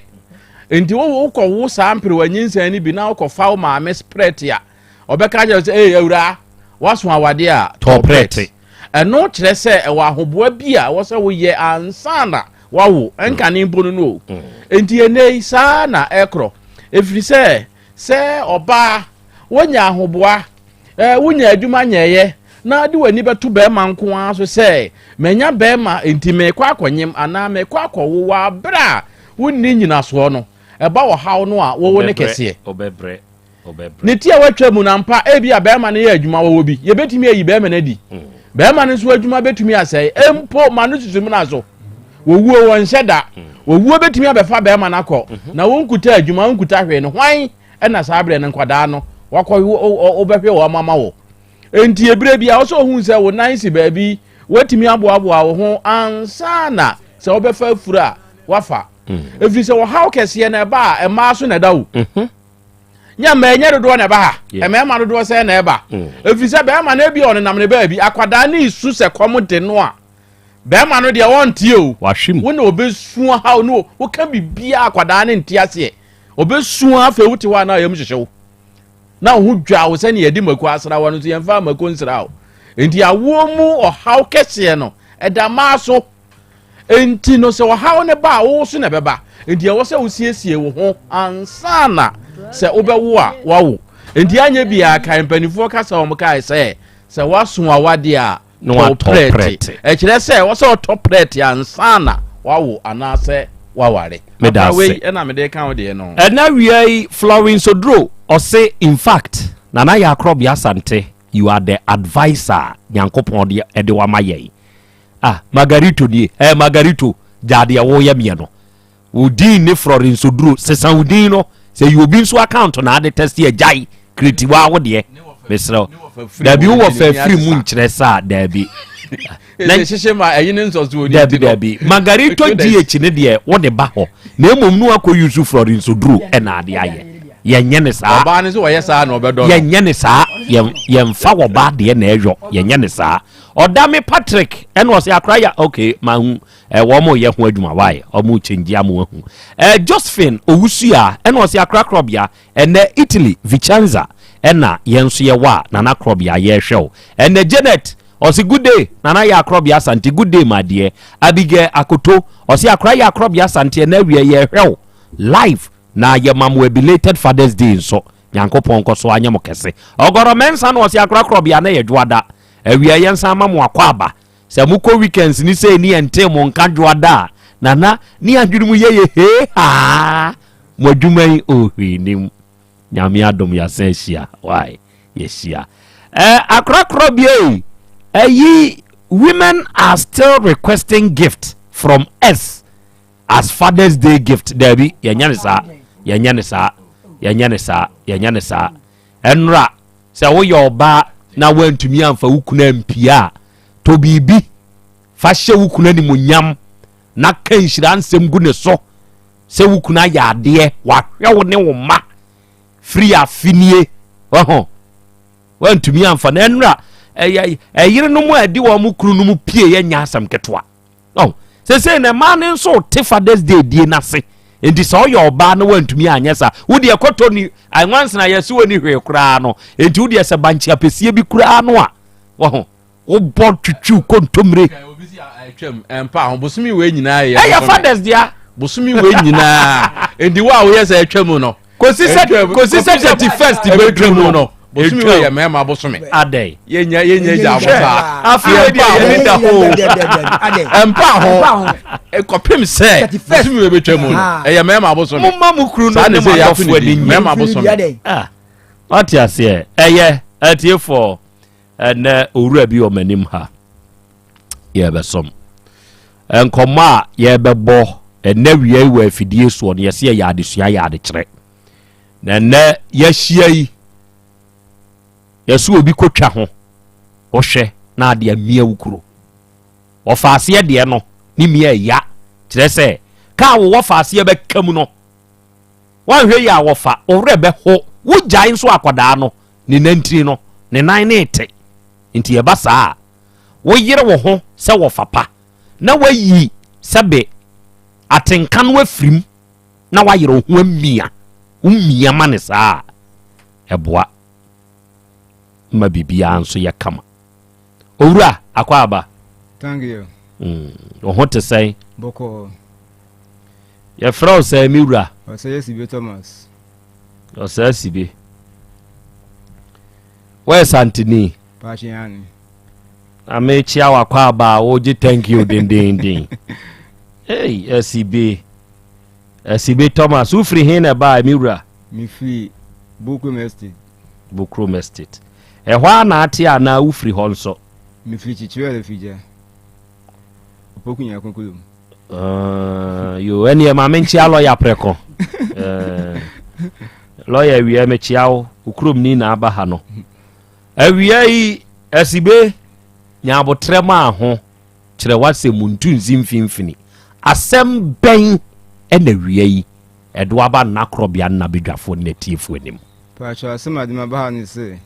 nti wokɔwo saa mperewa nyinsɛn no bi na wokɔfa wo maame prɛte a ɔbɛka kyerɛ sɛ ee awuraa woaso awadeɛ a tɔɔ prɛte. Ɛno kyerɛ sɛ ɛwɔ ahoboa bi a ɛwɔ sɛ woyɛ ansa na wawo ɛnkane mpo no no o. Nti ɛnɛ yi saa na ɛkorɔ ɛfiri sɛ Sɛ ɔbaa, wonya ahoboa, eh, wonya adwuma nyɛeɛ, na de w'ani bɛto bɛrima nko ara so sɛ, manya bɛrima nti merekɔ akɔnyem anaa merekɔ akɔwo wɔ aberɛ a wonni nnyinasoɔ no, ɛba ɔhaw no a wowo ne kɛseɛ. Ne ti a watwa mu no ampa, ebi a bɛrima no yɛ adwuma wɔwɔ bi, yɛbɛtumi ayi bɛrima no adi. Bɛrima no nso adwuma bɛtumi asɛe, mpo ma no susu mena so. Wɔwuo wɔnhyɛ da. Owuo bɛtumi abɛfa bɛrima no akɔ mhm. na wonkuta adwuma wonkuta hwee no hwan ɛna saa berɛ no nkwadaa no wakɔ wobɛhwɛ wɔn ama wo nti ebire bi a wɔsɛ ohun sɛ wo nan si baabi watumi aboaboa wo ho ansa na sɛ wobɛfa afuru a wafa mm. ɛfiri sɛ wɔhaw kɛseɛ na ɛba a ɛmaa so na ɛda wo mhm. nyɛ mmaa nyɛ dodoɔ na ɛba ha mmarima dodoɔ sɛ na ɛba mm. ɛfiri sɛ bɛrima no ebi ɔnenam ne baabi akwadaa ne isu sɛ kɔm de no a Bɛrima no deɛ ɔnteɛ o. Wahwe mu. Wo na ɔbɛsu ahaw no woka biribiara akwadaa no nte aseɛ. Ɔbɛsu afei wote hɔ a na ayam hyehye wo. Na wo ho dwa wo sɛnea yɛde mako asra wɔ no nso yɛmfa mako nsra wo. Enti awoɔ mu ɔhaw kɛseɛ no ɛda mmaa so. Enti no sɛ ɔhaw no ba a wo so na ɛbɛba. Enti ɛwɔ sɛ wosiesie wo ho ansa na sɛ wobɛwo a wawo. Enti anyɛ biara kae mpanimfoɔ kasa wɔn kae sɛ sɛ woaso awadeɛ a na tɔ watɔ prɛte. prɛte. Ɛkyerɛ sɛ ɛwɔ sɛ ɔtɔ prɛte ansa na wawo anaasɛ waware. Meda Akora wei ase. ɛna mede ka wo deɛ no. Ɛna wia yi Florence Oduro ɔse infact Nana Yaa Korɔbea Asante you are the adviser a Nyankopɔn de ɛde wo ama yɛn. Ah Margarito nie eh Margarito gyaa deɛ woyɛ meɛ no. Wo din ne Florence Oduro sesa wo din no sɛ yɛ obi nso account na ade test yɛ gyae create waa wo deɛ mesrɛ wo. Dabi wowɔ fɛ firi mu nkyerɛ saa dabi. Dabi dabi Margarito GH ne deɛ wode ba hɔ na mmom no akɔ use Florence Oduro ɛna ade ayɛ yɛnyɛ ne saa ɔbaa no sɛ wɔyɛ saa na ɔbɛdɔ no yɛnyɛ ne saa yɛmfa wɔba deɛ na ɛyɔ yɛnyɛ ne saa ɔda me Patrick ɛna ɔsɛ akora ya okay mahu ɛ wɔn mo yɛ ho adwuma wae wɔn kyɛngye amu ahu ɛ Josephine Owusu a ɛna ɔsɛ akora korɔbea ɛnɛ Italy Vicenza ɛna yɛn nso yɛwɔ a Nana korɔbea yɛhwɛ o ɛnɛ Janet Ɔse good day Nana yɛ akorɔbea Asante good day my dear Abigail Akoto ɔse akora yɛ akorɔbea Asante ɛnɛ awia yɛhwɛ wo live na yɛ ma mo a belated father's day nso Nyankopɔn nkɔ so anyɛ mo kɛse Ɔgɔrɔ Mensah no ɔse akora korɔbea na yɛ dwoada awia yɛnsan ma mo akɔ aba sɛ mokɔ weekends ne sei ne yɛntee mo nka dwoada a Nana ne adwene mu yɛ yɛ hee haa mo adwuma yi oh hwee nim Nyame adom yɛasan ahyia why yɛahyia eh, akorakora bia ɛyi women are still requesting gift from us as father's day gift daabi yɛnyɛ ne saa yɛnyɛ ne saa yɛnyɛ ne saa yɛnyɛ ne saa ɛnora sɛ woyɛ ɔbaa na woantumi amfa wo kunu ampia a tɔ biribi fa hyɛ wo kunu animonyam na ka nhyira nsɛm gu ne so sɛ wo kunu ayɛ adeɛ wahwɛ wo ne wo mma firi afe nie ɔho wantumi amfa no ɛnora ɛyerenom a ɛde wɔn kunu no mu pie yɛ nyɛ asɛm ketewa ɔho sɛsɛ na mmaa no nso te fathers day die n'ase nti sɛ ɔyɛ ɔbaa no wantumi anyɛ saa wodeɛ kɔtɔ ni anwansena yɛse wɔ ni hwee koraa no nti wodeɛ sɛ bankye apɛsie bi koraa no a wɔho wobɔ twitwiw kontommire. Twam ɛmpa ho bosomi wei nyinaa yɛ. Ɛyɛ fathers dea. Bosomi wei nyinaa nti wo a woyɛ sɛ ɛtwa mu no. Kosi sɛ kosi sɛ 31st bɛduru no no. Bosomi wei yɛ mmarima bosome. Adɛn. Yɛnya yɛnya gya abo saa. Afei wei deɛ yɛni da ho. Ɛmpa ho kɔpem sɛ bosomi wei bɛtwa mu no ɛyɛ mmarima bosome. Mo ma mo kunu no ne mo adɔfo ani nye. Mmarima bosome. Wate aseɛ ɛyɛ atiefoɔ. Ɛnɛ owura bi wɔ m'anim ha. Yɛbɛsom. Nkɔmmɔ a yɛbɛbɔ ɛnɛ wia yi wɔ afidie soɔ no yɛsɛ yɛyɛ adesua yɛ adekyerɛ. Na ɛnɛ yɛahyia yi yɛsɛ obi kɔtwa ho wohwɛ na ade amia wo kuro. Wɔfa aseɛ deɛ no ne mia ɛya kyerɛ sɛ kaa wowɔ fa aseɛ bɛka mu no woanhwɛ yi a wɔfa wo werɛ bɛho wogyae nso akwadaa no ne nantini no, ne nan no rete. Nti ɛba saa a, woyere wo ho sɛ wɔfa pa na woayi sɛbe atenka no afirim na woayere wo ho amia. Womia ma ne saa a, ɛboa ma biribiara nso yɛ kama. Owura, akɔ aba. Thank you. Wo ho te sɛn? Bɔkɔɔ. Yɛfrɛ wo sɛn, me wura? Ɔsɛyɛ Sibe Thomas. Ɔsɛɛ Sibe. Woyɛ Santini? Paakye ane. Na mekyia wakɔ aba a wogye thank you dendenden. Hey, Asibe. Asibe Thomas, wofiri he na ɛbaa me wura? Mefiri Bokrom Estate. Bokrom Estate. Ɛhɔ a na ate anaa wofiri hɔ nso? Mefiri Kyikyiri Alafigya. Opoku Nyako kurom. Uh, yo ɛneɛ ma menkyea lɔya prɛko uh, lɔya awia mekyea wo wo kurom ni na aba ha no awia yi asibe nya abotrɛ maa ho kyerɛ w'asɛm mu ntu nsi mfimfini asɛm bɛn ɛna awia yi ɛde aba nna korɔbea nna badwafoɔ ne natiefoɔ anim Paatwa asɛm ade ma ba ha ne sɛ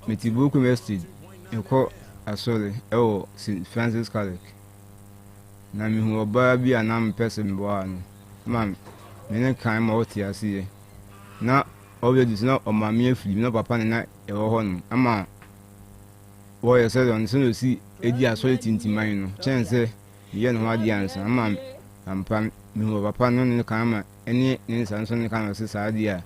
mete Bukum Estate mekɔ asɔre ɛwɔ St. Francis Catholic Na mehuu ɔbaa bi a na mepɛ sɛ meware no ma me ne kan ma ɔte aseɛ. Na already so na ɔmaame afiri mu na papa ne na ɛwɔ hɔ nom ama wɔyɛ sɛ ɔno sɛ ɔsi edi asɔre tintiman no kyɛn sɛ meyɛ ne ho adeɛ ansa ama ampa mehuu papa no ne kan ma ɛne ne nsa nso ne kan ɔse saa adeɛ a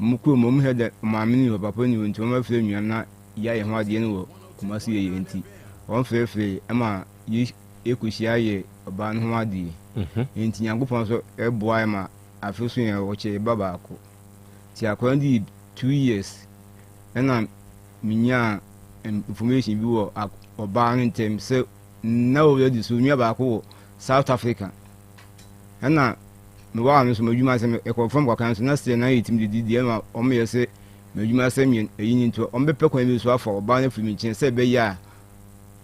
wɔn kurom wɔn hwɛ dɛ ɔmaame ne papa ni hɔ nti wɔn afiri nnuam na yɛayɛ ho adeɛ no wɔ Kumasi yɛyɛ nti wɔn frɛfrɛ ma yɛ. yɛkɔhyia yɛ ɔbaa no ho adeɛ. Nti Nyankopɔn nso boa yɛ ma afe so yɛn wɔkyɛ yɛ ba baako. Nti akwadaa no dii 2 years ɛna menyaa information bi wɔ ɔbaa no ntɛm sɛ na already so onua baako wɔ South Africa. Ɛna mewaa no nso m'adwuma sɛ ɛkɔ fam kakra nso na still na yɛtumi didi deɛ ma wɔyɛ sɛ m'adwuma sɛ meɛ ɛyi ni nti wɔbɛpɛ kwan bi so afa ɔbaa no afiri me nkyɛn sɛ ɛbɛyɛ a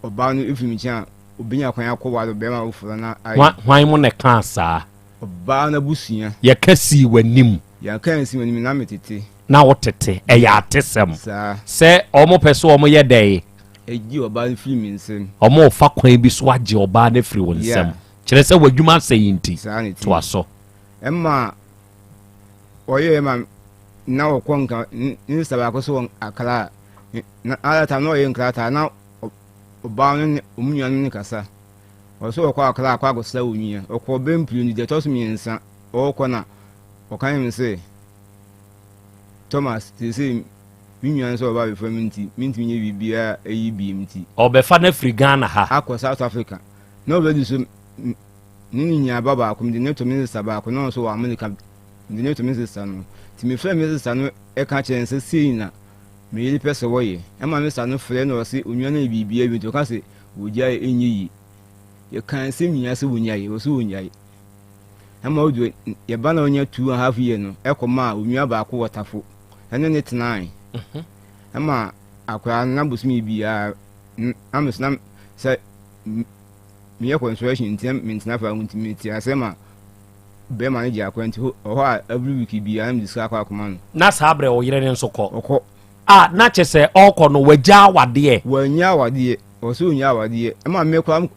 ɔbaa no firi me nkyɛn a ɔbɛnya kwan akɔware ɔbɛrima foforɔ na ayɛ. Hwan mo na ɛkaa saa? Ɔbaa no abusua. Yɛka sii w'anim. Yɛka ansi m'anim na metete. Na wotete, ɛyɛ atesɛm. Saa. Sɛ wɔn pɛ sɛ wɔn yɛ dɛn? Egye ɔbaa no firi me nsam. Wɔn refa kwan bi so agye ɔbaa no afiri wo nsam. Yeah. Kyerɛ sɛ w'adwuma asɛe nti. Saa na ɛte. Toa so. Ɛma ɔyɛɛ ma na ɔkɔ nka ne sista baako so wɔ Accra. Na at that time na ɔyɛ nkrataa na ɔbaa no ne wɔn nuanom no kasa. Ɔsɛ ɔkɔ Accra akɔ akɔsra wɔn nua. Ɔkɔɔ bɛ mprenu deɛ ɛtɔ so mmiɛnsa ɔrekɔ na ɔka kyerɛ me sɛ Thomas seesei me nua no sɛ ɔba abɛfa me nti mentumi nyɛ biribiara ɛyi biem nti. Ɔbɛfa no afiri Ghana ha. Akɔ South Africa. Na already so ne ne nua ba baako mede no to me sista baako na ɔno nso wɔ America mede no to me sista no. Nti mefrɛ me sista no ɛka kyerɛ no sɛ sei na me yere pɛ sɛ wɔyɛ. Ɛma me sista no frɛ na ɔse onua no yɛ biribiara wie nti ɔka sɛ wɔgyae ɛnyɛ yie. Yɛka nsɛm nyinaa sɛ wɔnyae ɔse wɔnyae. Ɛma odu yɛba na ɔnya 2½ year no ɛkɔ maa onua baako wɔ Tafo ɛne ne tenae. Ɛma akwadaa no na bosome biara na me so na sɛ meyɛ construction nti na mentena faako nti mete ase ma bɛrima no gye akwadaa nti ɔhɔ a every week biara na mede sika akɔ akɔma no. Na saa berɛ wo yere no nso kɔ? Ɔkɔ. A na kyɛ sɛ ɔkɔ no wagya awadeɛ? Wannya awadeɛ, ɔsɛ ɔnnya awadeɛ. Ɛma me koraa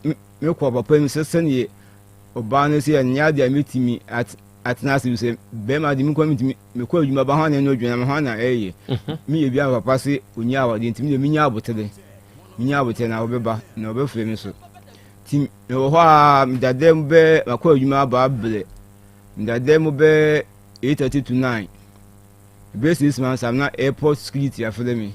mekɔɔ papa mu sɛ sɛdeɛ ɔbaa no sɛ ɛnyɛ adeɛ a mɛtumi atena ase sɛ bɛrima de mekɔ metumi mekɔ adwuma ba hɔ na ɛno adwuma ma hɔ na ɛyɛ meyɛ bi ama papa se ɔnya awadeɛ nti medeɛ menya abotere menya abotere na ɔbɛba na ɔbɛfrɛ me so nti mewɔ hɔ a medadɛ mu bɛɛ makɔ adwuma aba abrɛ medadɛ mu bɛɛ 8:30 to 9 ɛbɛyɛ 6 months am na airport security afrɛ me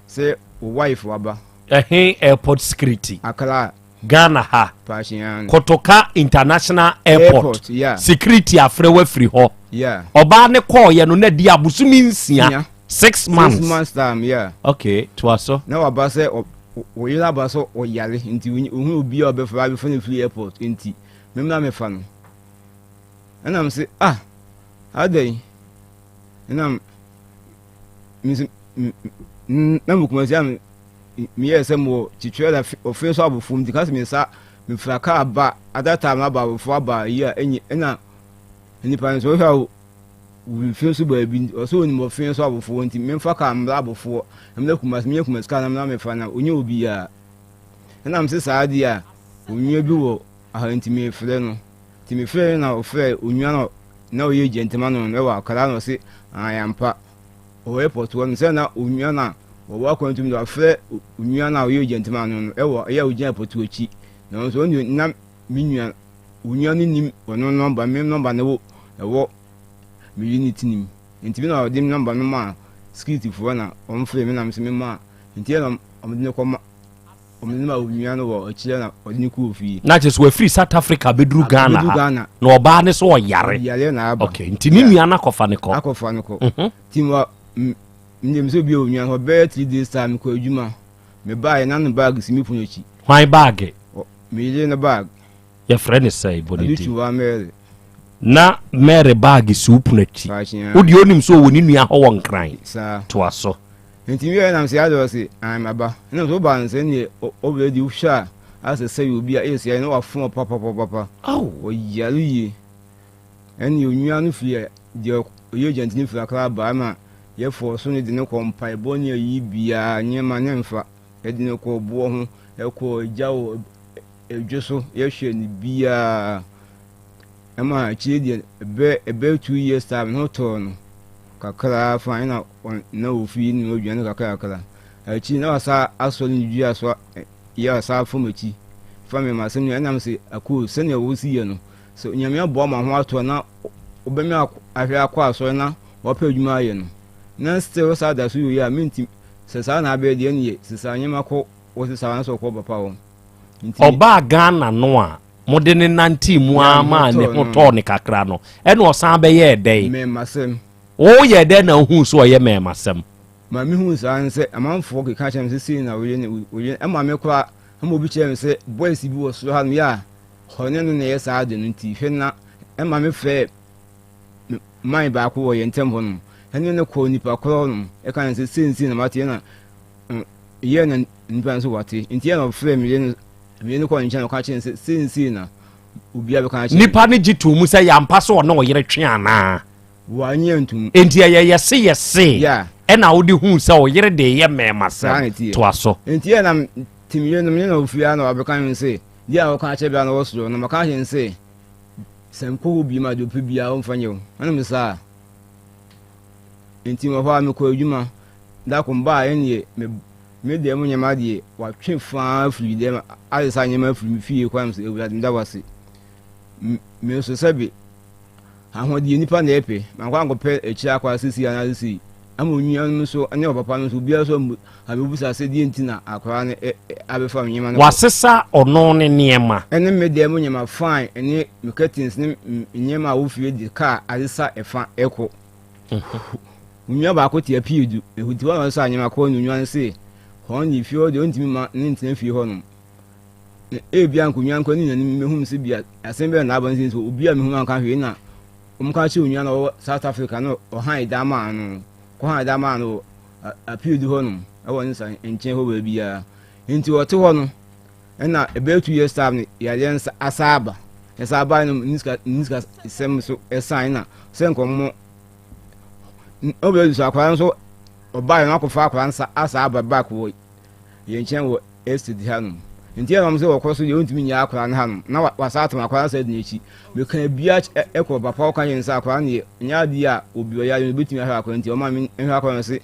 sɛ wo wife waba. Ɛhe airport security? Accra. Ghana ha. Kotoka International Airport. Airport yeah. Security afrɛ wo afiri hɔ. Yeah. Ɔbaa ne kɔɔyɛ no na di abosome nsia. 6 months. 6 months time yeah. Okay, toa so. Na waba sɛ wo yere aba sɛ ɔyare nti ohun obi a ɔbɛfa abɛfa no firi airport nti memmra mefa no. Ɛna m sɛ ah adɛn ɛna na mo kumasi a meyɛɛ sɛ mewɔ kyitwerɛ na ɔfei nso abofo nti ka sɛ me nsa mefira kaa ba at that time aba abofo aba yi a enye ɛna nipa nso wohwɛ a wofie nso baabi ɔsɛ onim ɔfei nso abofo nti memfa kaa mmra abofoɔ mmra kumasi menyɛ kumasi kaa na mmra mefa na onye obiara ɛna mese saa adeɛ a onua bi wɔ aha nti mefrɛ no nti mefrɛ no na ɔfrɛ onua no na ɔyɛ gyɛntema no ɛwɔ akra na ɔse ayampa Ɔwɔ airport hɔ no, sɛ na onua no a ɔwɔ akwantu mu no wafrɛ onua no a ɔyɛ gentleman no no ɛwɔ ɛyɛ a ogyina airport hɔ akyi. Na ɔno nso ɔno na me nua onua no nim ɔno nɔmba, me nɔmba no wɔ ɛwɔ me unit no mu. Nti me na ɔde me nɔmba no maa security foɔ na wɔn frɛ me na me nso me maa. Nti ɛna wɔn de no kɔ ma wɔn de no ma onua no wɔ akyire na ɔde no kɔɔ fie. Na kyerɛ sɛ wafiri South Africa abɛduru Ghana Abɛduru ha. Ghana. Na ɔbaa ne so ɔyare. Ɔyare na aba. Okay, nti ne nua no akɔfa no kɔ. Akɔfa no kɔ. Mhm. Nti ma menim sɛ obi a onua no bɛyɛ 3 days time mekɔ adwuma. Mebaeɛ na ne bag si me pono akyi. Hwan baage? Me yere ne bag. Yɛfrɛ ne sɛn bɔ ne din? Adutuwa Mary. Na Mary bag si wo pono akyi. Fakyea. Wo deɛ onim sɛ ɔwɔ ne nua hɔ wɔ Nkran. Saa. Toa so. Nti wieɛ na mesɛ adɛ ɔse ae maba. Ɛna mesɛ woba no sɛ neɛ already wohwɛ a asɛ sɛ yɛ obi a ɛyɛ sɛ na wafom papapapapa. Ɔyare yie. Ɛne onua no firi deɛ ɔyɛ agent no firi Accra baa ma yɛfɔɔ so no de no kɔ mpaebɔ ne ayi biara nneɛma ne mfa. Yɛde no kɔ boɔ ho, ɛkɔ agya wɔ edwo so yɛhwɛ no biara. Ɛma akyire deɛ ɛbɛ ɛbɛ 2 years time ne ho tɔɔ no kakra fa ɛna na ofie ne aduane kakra kakra. Akyire na wasa asɔre ne dua so yɛ asa fam akyi fa me ma asɛm no ɛnam sɛ akoo sɛnea wɔsi yɛ no sɛ Onyame aboa ma ho atɔ na wobɛmi ahwɛ akɔ asɔre na wapɛ adwuma ayɛ no na still saa da so yɛ a menti sɛ saa na abɛyɛ deɛ ne yɛ sesa nneɛma kɔ wɔ sesa na sɛ ɔkɔ papa hɔ. Ɔbaa Ghana no a mode ne nantee mu ara maa ne ho tɔɔ ne kakra no, ɛna ɔsan bɛyɛɛ dɛn? Mmɛɛmasɛm. Woyɛɛ dɛn na wohuu sɛ ɔyɛ mmɛɛmasɛm? Ma mehuu saa ne sɛ amanfoɔ keka kyerɛ me sɛ sei na woyɛ ne woyɛ ɛma me koraa ɛma obi kyerɛ me sɛ boys bi wɔ soro hanom yɛ a ɔne no na ɛyɛ saa ade no nti hwɛ na ɛma me frɛ man baako wɔ yɛn ntam hɔnom ɛne no kɔɔ nipa korɔ hɔnom ɛka ne sɛ sei ne sei na mate ɛna yɛ na nipa nso wate nti ɛna ɔfrɛ me yɛ no me no kɔɔ ne nkyɛn na ɔka kyerɛ ne sɛ sei ne sei na obiara bɛka akyerɛ Nipa no gye too mu sɛ yɛampa sɛ ɔne ɔyere twe anaa? Wannye antom. Enti ɛyɛ yɛse yɛse Yeah. ɛna wode huu sɛ ɔyere de reyɛ Saa na mmɛɛmasɛm. ɛteɛ. Toa so. Enti ɛna nti me yerenom ne na ofie a na wabɛka ne sɛ deɛ a wɔka akyerɛ bia na ɔwɔ soro no maka akyerɛ no sɛ sɛ mekɔ hɔ bio ma deɛ ɔpɛ biara ɔmfa nyɛ o ɛna me saa nti wɔ hɔ a mekɔ adwuma da ko mbaa ɛneɛ me me deɛ mo nneɛma deɛ watwe faa firi dɛm ayɛ saa nneɛma afiri me fie kwan sɛ awurade meda wase me nso sɛbe Ahoɔden nnipa na ɛpɛ. Mankɔ ankɔpɛ akyiri akɔ ase sei anaa sei. Ama onua no nso ne ɔpapa no nso obiara nso abɛbusa sɛ deɛ nti na akwaraa no abɛfa me nneɛma no. Wasesa ɔno ne nneɛma. Ɛne me deɛ mo nneɛma fine ɛne me curtains ne nneɛma a wofie de kaa asesa ɛfa ɛkɔ. Onua baako te apue du. Nti wɔn a wɔsesa nneɛma kɔ no onua no se hɔn de fie hɔ deɛ ɔntumi ma ne ntena fie hɔ nom. Na ebia nkonnwa nkɔ ne nuanom mehu sɛ bia asɛm bɛyɛ na aba no sɛ obi a mehu anka hwee na wɔn ka kyerɛ onua na ɔwɔ South Africa no ɔhan dan maa no kɔhan dan maa no appeal du hɔ nom ɛwɔ ne sa nkyɛn hɔ baabiara nti ɔte hɔ no ɛna ɛbɛyɛ 2 years time no yareɛ nsa asa aba ɛsa aba no ne sika ne sika sɛm so ɛsan na sɛ nkɔmmɔ ɔbɛyɛ so akwadaa nso ɔbaa no akɔfa akwadaa nsa asa aba back wɔ yɛn nkyɛn wɔ estate hanom. Nti ɛna wɔn sɛ wɔkɔ so deɛ wɔntumi nyɛ akwadaa no hanom na wasa atom akwadaa no sɛ di n'akyi. Meka bia ɛkɔ papa ɔka yɛn sɛ akwadaa no deɛ nyɛ adeɛ a obi ɔyɛ adeɛ no obetumi ahwɛ akwadaa nti ɔma me nhwɛ akwadaa no se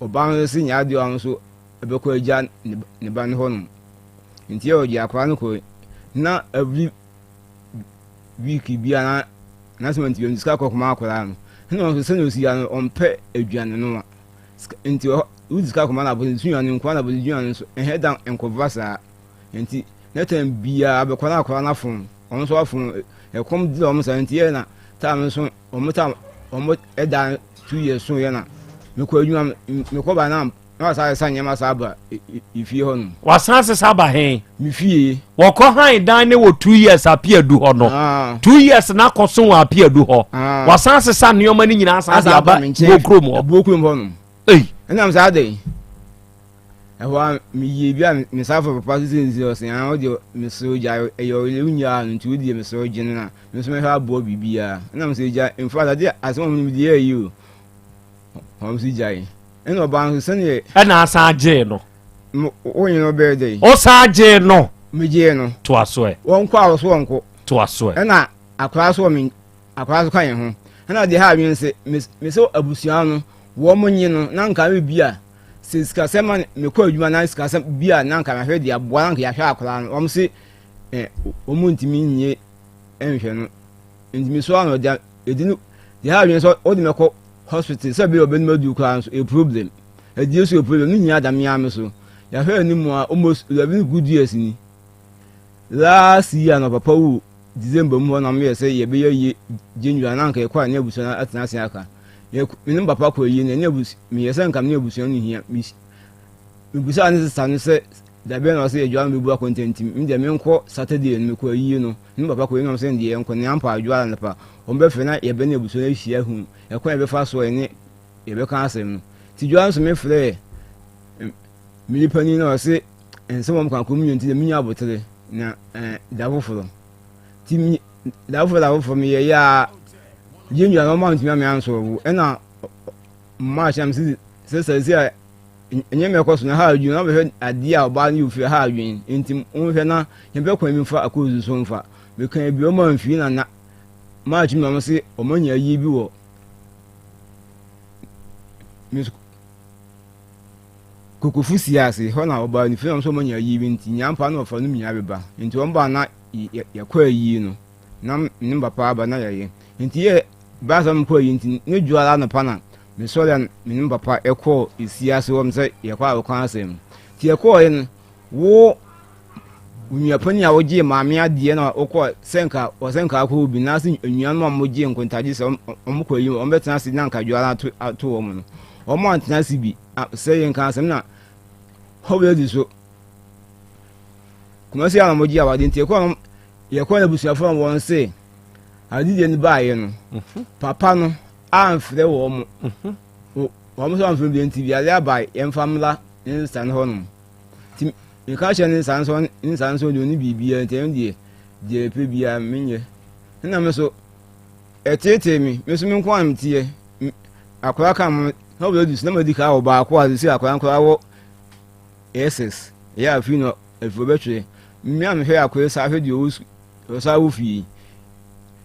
ɔbaa no se nyɛ adeɛ a ɔno nso ɛbɛkɔ agya ne ba no hɔnom. Nti ɛwɔ gye akwadaa no kɔ na every week bia na na sɛ wɔntumi sika kɔ kɔma akwadaa no. Ɛna ɔno nso sɛnea osi ya no ɔmpɛ aduane no a. Nti wodzi sika kɔma no abɔdze dua no nkoa na abɔdze dua no nso ɛhɛ da nkɔba saa. Nti ne time biara bɛkɔ na akɔla no afon, ɔno nso afon, ɛkɔm di wɔn saa nti yɛ na time nso wɔn time wɔn ɛda 2 years so yɛ na mekɔ adwuma mekɔ ba na na wasan asesa nneɛma saa aba efie hɔ nom. Wasan asesa aba he? Me fie. Wɔkɔ han dan ne wɔ 2 years apeadu hɔ no. 2 years na akɔ so wɔ apeadu hɔ. Wasan asesa nneɛma no nyinaa asan de aba buo kurom hɔ. Buo kurom hɔ nom. Ei. Ɛnam saa de ɛhɔ a meyie bi a me sa fɔ papa sisi nsi ɔsɛ ah ɔde mesrɛ gya ɛyɛ ɔyɛ wonyaa no nti wodeɛ mesrɛ gye no na me nso mɛhwɛ aboa biribiara ɛnam sɛ gya in fact adeɛ asɛm a ɔmo de yɛ yi o Wɔn nso gyae. Ɛna ɔbaa nso sɛdeɛ. Ɛna asan gyee no. Wonye no bɛyɛ dɛ. Ɔsan gyee no. Megyee no. Toa so ɛ. Wɔn kɔ a wɔso wɔn kɔ. Toa so ɛ. Ɛna akwaraa so wɔ me akwaraa so ka yɛn ho. Ɛna deɛ ha adwene sɛ me sɛ abusua no wɔn mo nye no na nka me bi a sɛ sikasɛm ma mekɔ adwuma na sikasɛm bi a na nka mahwɛ de aboa na nka yɛahwɛ akwaraa no wɔn se ɛ wɔn ntumi nye nhwɛ no nti me so ano ɔde ɛdi no deɛ ha adwene sɛ wode mɛkɔ hospital sɛ bɛyɛ ɔbɛnum aduru koraa nso ɛyɛ problem ɛdie so yɛ problem ne nyinaa da me ara me so yɛahwɛ anim a almost 11 good years ni last year na papa wu December mu hɔ na meyɛ sɛ yɛbɛyɛ yie January na anka yɛkɔ a ne abusua no atena ase aka yɛ me ne papa kɔ yie na ne abusua meyɛ sɛ nka me ne abusua no hia mebusaa ne sista no sɛ dabɛn na ɔsɛ yɛdwa no bɛbu akɔntɛntim me deɛ menkɔ Saturday no mekɔ ayie no Ne papa kɔ yɛnam sɛ deɛ yɛnkɔ ne ampa adwo ara anapa wɔn bɛfrɛ na yɛbɛ ne abusua no ahyia hu ɛkwan yɛbɛfa so ɛne yɛbɛka asɛm no ti dwa nso mefrɛ me panin na ɔse nsɛm wɔn kan kɔ mu nti na menya abotere na ɛɛ da foforɔ ti mi da foforɔ da foforɔ meyɛ yɛ a gye nua na ɔma ntumi ame anso ɔwo ɛna mmaa ahyɛn sɛ sɛ sɛ sɛ Nneɛma ɛkɔ so no ha adwene na bɛhwɛ adeɛ a ɔbaa no yɛ ofie ha adwene nti wɔhwɛ na yɛmpɛ kwan bi mfa akɔsu so mfa meka bi ɔma mfie na na March mu na wɔn se wɔn anya ayie bi wɔ kokofu si ase hɔ na ɔbaa no fie na wɔn sɛ wɔn anya ayie bi nti nyampa na ɔfa no nyinaa bɛba nti wɔn baa na yɛkɔ ayie no na ne papa aba na yɛyɛ nti yɛ baa sɛ wɔn kɔ ayie nti ne dwo ara anɔpa na Mesɔre a me ne me papa kɔɔ efiase hɔ sɛ yɛkɔ a wɔka asɛm. Nti yɛkɔɔɛ no, wo Onua panin a wogyee maame adeɛ na wokɔ sɛ nka wɔsɛ nka akɔ obi na ase nnuanom a wɔgyee nkontagye sɛ wɔn kɔ yi wɔn bɛtena ase na nka dwara ato ato wɔn no wɔn antena ase bi sɛ yɛn ka asɛm na hɔ bɛ di so kumasi a na wɔgye awade nti ɛkɔ no yɛkɔ na abusuafo na wɔn se adidie no baayɛ no mhm. papa no amfrɛ wɔn mo mhm. wɔn nso amfrɛ bi nti biade aba yɛmfa mmra ne nsa no hɔnom nti meka kyerɛ ne nsa nso ne nsa nso deɛ ɔne biribiara nti ɛno deɛ deɛ ɛpɛ biara menyɛ ɛna me so ɛteetee me me so me nko a meteɛ akwadaa ka mo na ɔbɛdi so na madi ka wɔ baako a sisi akwadaa nkwadaa wɔ SS ɛyɛ afei na afei ɔbɛtwerɛ mmea a mehwɛ akwadaa saa ahwɛ deɛ ɔwɔ su ɔsaa wɔ fie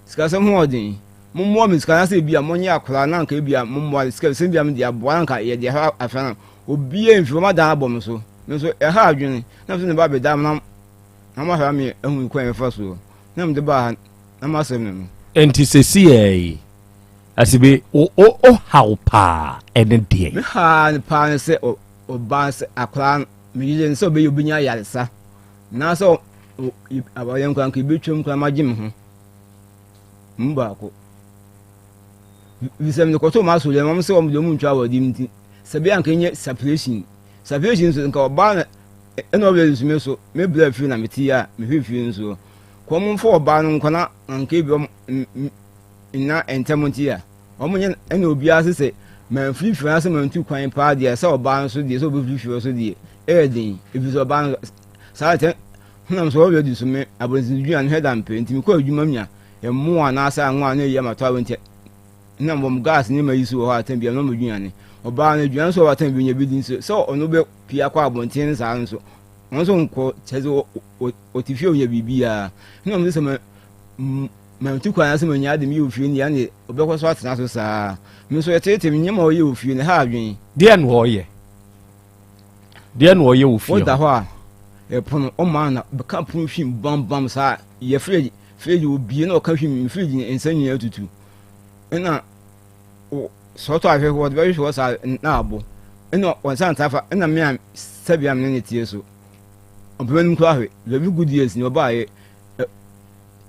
sikasɛm ho ɔden mommoa me sika na sɛ ebi a monyɛ akwadaa na anka ebi a mommoa sika sɛ ebi a mede aboa na anka yɛde ahwɛ afei na obiara mfi wɔn adan abɔ me so me nso ɛha adwene na me nso ne ba bɛda na na mahwɛ me ahu kwan yɛfa soɔ na mede baa ha na masɛm no no. Nti sɛsiaa yi Asibe wo wo haw paa ɛne deɛn? Me haw no paa ne sɛ ɔbaa sɛ akwadaa no meyere no sɛ ɔbɛyɛ ɔbɛnya ayaresa na sɛ awareɛ nkora nka ɛbɛtwam koraa magye me ho mu baako bisɛ mede kɔtoo m'asɔre wɔn sɛ wɔn deɛ wɔn ntwa awadeɛ mu nti sɛ bɛyɛ anka nyɛ separation separation nso nka ɔbaa na ɛna ɔbɛyɛ nso me so me brɛ fie na mete a mehwɛ fie nso kɔn mo mfa ɔbaa no nkɔ na anka ebi wɔn nna ntɛm nti a wɔn nyɛ ɛna obiara sɛ sɛ manfirifiri anaasɛ mantu kwan paa deɛ sɛ ɔbaa no so deɛ sɛ ɔbɛfirifiri so deɛ ɛyɛ den ɛfiri sɛ ɔbaa no saa tɛ honam sɛ ɔwɔ adi so me abɔntenedua no hwɛ da mpɛ nti mekɔ adwuma nya mmoa anaasɛ anwa na ɛyi amatɔ awɔ nti na wɔn gas nneɛma yi so wɔ hɔ atɛn bia na wɔn aduane ɔbaa no aduane nso wɔ atɛn bi nya bi di nso sɛ ɔno bɛ pia kɔ abɔnten saa nso ɔno nso nkɔ kyɛ sɛ ɔte fie ɔnya biribiara na wɔn sɛ Mantu kwan ase manya ade meyɛ wɔ fie no deɛ ɛnde ɔbɛkɔ so atena so saa. Me nso ɛteetee me nneɛma a ɔyɛ wɔ fie no ɛha adwene. Deɛ na ɔyɛ? Deɛ na ɔyɛ wɔ fie hɔ? Woda hɔ a, ɛpono ɔma na bɛka pono hwim bambam saa. Yɛ fridge, fridge obie na ɔka hwim, fridge nsa nyinaa tutu. Ɛna sɛ ɔtɔ ahwɛ hɔ ɔde bɛhwehwɛ hɔ saa na abo. Ɛna ɔnsa ntaa fa, ɛna me a sɛbea me ne ne teɛ so. Ɔmpɛ m'anim koraa hwɛ. Very good years ni ɔbaayɛ.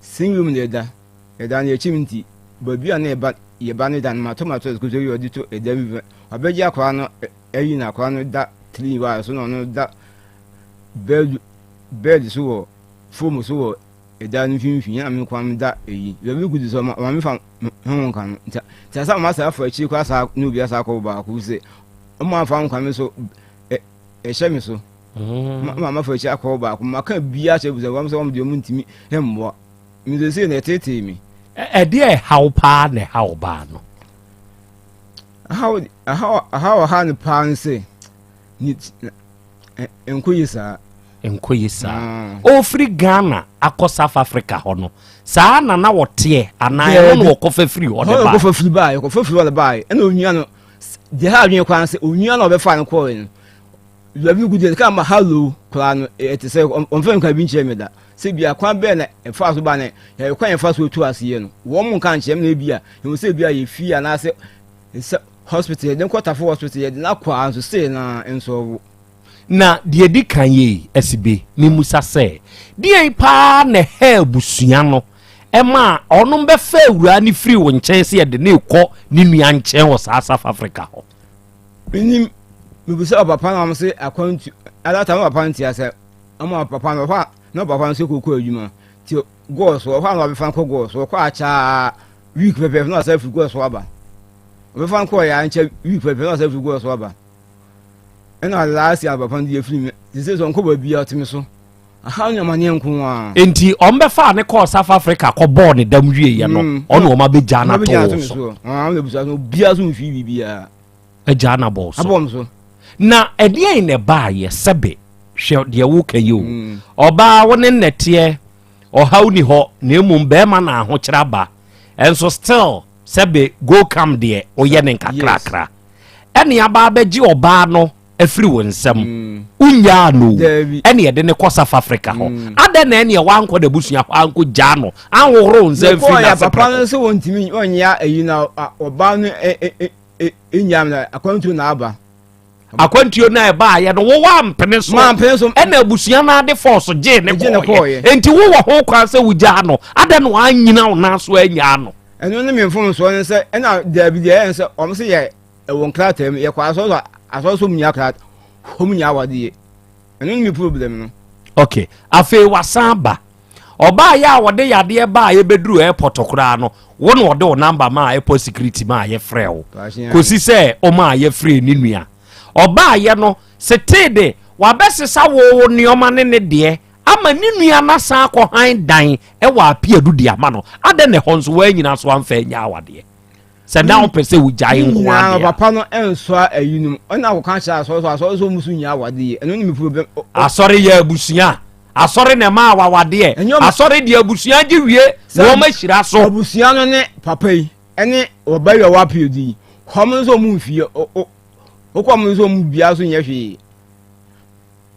Sin wim na ɛda, ɛda no yɛkyim nti, baabi a na ɛba yɛba no da no mato mato ɛsɛ sɛ ɔde to ɛda bi wabɛgye akwadaa no ayi na akwadaa no da tiri wa so na ɔno da bɛɛd bɛɛd so wɔ fom so wɔ ɛda no mfimfini na me kwan da eyi baabi gudu sɛ ɔma me fa ho nka no nti nti asa ɔma saa afa akyiri kɔ asa ne obi asa akɔ baako sɛ ɔma afa nka me so ɛhyɛ me so mm. ma mafa akyi akɔ baako maka biara kyerɛ busa wɔn sɛ wɔn deɛ wɔn ntumi mmoa me sɛ sei na ɛtetee me. Ɛdeɛ ɛhaw paa na ɛhaw ɔbaa no. Ɛhaw ɛhaw ɛhaw ɔhaw no paa no sɛ ne nkɔ yie saa. Nkɔ yie saa. Ɔfiri Ghana akɔ South Africa hɔ no saa na na wɔteɛ anaa ɛno na wɔkɔfa firi hɔ de baa. Wɔkɔfa firi baa wɔkɔfa firi hɔ de baa ɛna onua no deɛ ha adwene koraa sɛ onua na ɔbɛfa no kɔɔ no baabi gu deɛ ka ma hallo koraa no ɛte sɛ ɔmfa nka bi nkyerɛ me da sɛ bia kwan bɛɛ na ɛfa so ba no yɛyɛ kwan yɛfa so tu aseɛ no wɔn mo nka nkyerɛ me na ebi a ɛhu sɛ ebi a yɛ fie anaasɛ sɛ hospital yɛde nkɔ tafo hospital yɛde no akɔ a nso sei na nsɔɔbo. Na deɛ ɛdi kan yei, Asibe, memusa sɛ, deɛn paa na ɛha abusua no ɛmaa ɔnom bɛfa awuraa no firi wo nkyɛn sɛ yɛde no rekɔ ne nua nkyɛn wɔ saa South Africa hɔ? Menim, mebisa ɔpapa na wɔn se akwantu, adata na papa no te asɛ, ɔma papa no, ɔhɔ a na papa no sɛ kɔkɔ adwuma, nti gɔɔ so, ɔhɔ a na wabɛfa no kɔ gɔɔ so, ɔkɔ akyaa week pɛpɛɛpɛ na wasa afiri gɔɔ so aba. Ɔbɛfa no kɔɔ yɛ ankyɛ week pɛpɛɛpɛ na wasa afiri gɔɔ so aba. Ɛna last year papa no deɛ afiri me, te sɛ sɛ ɔnkɔ baabi a ɔte me so. Aha ne amaneɛ nko ara. Enti wɔn bɛfaa ne kɔɔ South Africa kɔ bɔɔ ne dam wieɛ no, mm. ɔne wɔn abɛgyaa no ato wo so. Obiara so mfii biribiara. Agyaa no abɔ so. so. Na ɛdeɛn na ɛbaayɛ sɛbe hwɛ deɛ woka yi o. Mm. Ɔbaa wo ne nnɛteɛ ɔhaw ni hɔ na mmom bɛrima na ahokyerɛ aba. Ɛnso still sɛbe go come deɛ woyɛ ne nkakrakra. Ɛne aba abɛgye ɔbaa no afiri wo nsam mm. wonyaa no ɛne ɛde ne kɔ South Africa hɔ mm. adɛn na ɛneɛ wankɔ n'abusua hɔ ankɔ gyaa no anhohoro wo nsa mfiri n'ase papa no sɛ wɔntumi ɔnyɛ ayi na ɔbaa no nya na akwantu na aba. Akwantuo no a ɛbaayɛ no wowɔ ampene so. Mampene so. Ɛna abusua no ade fɔɔso gyee ne Gyee ne kɔɔyɛ. kɔɔeɛ. Enti wowɔ ho kwan sɛ wogyaa no. Adɛn na woanyina wo nan so annyaa no? Ɛno ne me mfomsoɔ ne sɛ ɛna daabi deɛ ɛyɛ sɛ wɔn sɛ yɛ ɛwɔ nkrataa mu yɛkɔ asɔre so asɔre so mu nya krataa wɔn nya awadeɛ ɛno ne me problem no. Ok afei wasan ba ɔbaa yɛ a wɔde yadeɛ baa yɛbɛduru airport koraa no wo na ɔde wo number maa airport security maa yɛfrɛ wo kɔsi sɛ ɔmaa yɛfrɛ ne nua ɔbaa yɛ no setee de wabɛsesa wo nneɛma ne ne deɛ ama ne nua no asan akɔ han dan ɛwɔ apiadu de ama no adɛn na ɛhɔ nso woanyina so amfa anya awadeɛ sɛ na wopɛ sɛ wogyae nko adeɛ papa no ɛnsɔ ayinom ɛna akɔka kyerɛ asɔre so asɔre so musu nya awadeɛ ɛno ne me problem asɔre yɛ abusua asɔre na ɛma awawadeɛ asɔre deɛ abusua gye wie na wɔn ahyira so abusua no ne papa yi ɛne ɔba yi a ɔwɔ apio di yi wɔn nso wɔn mfie wokɔ wɔn nso wɔn bia so nyɛ hwee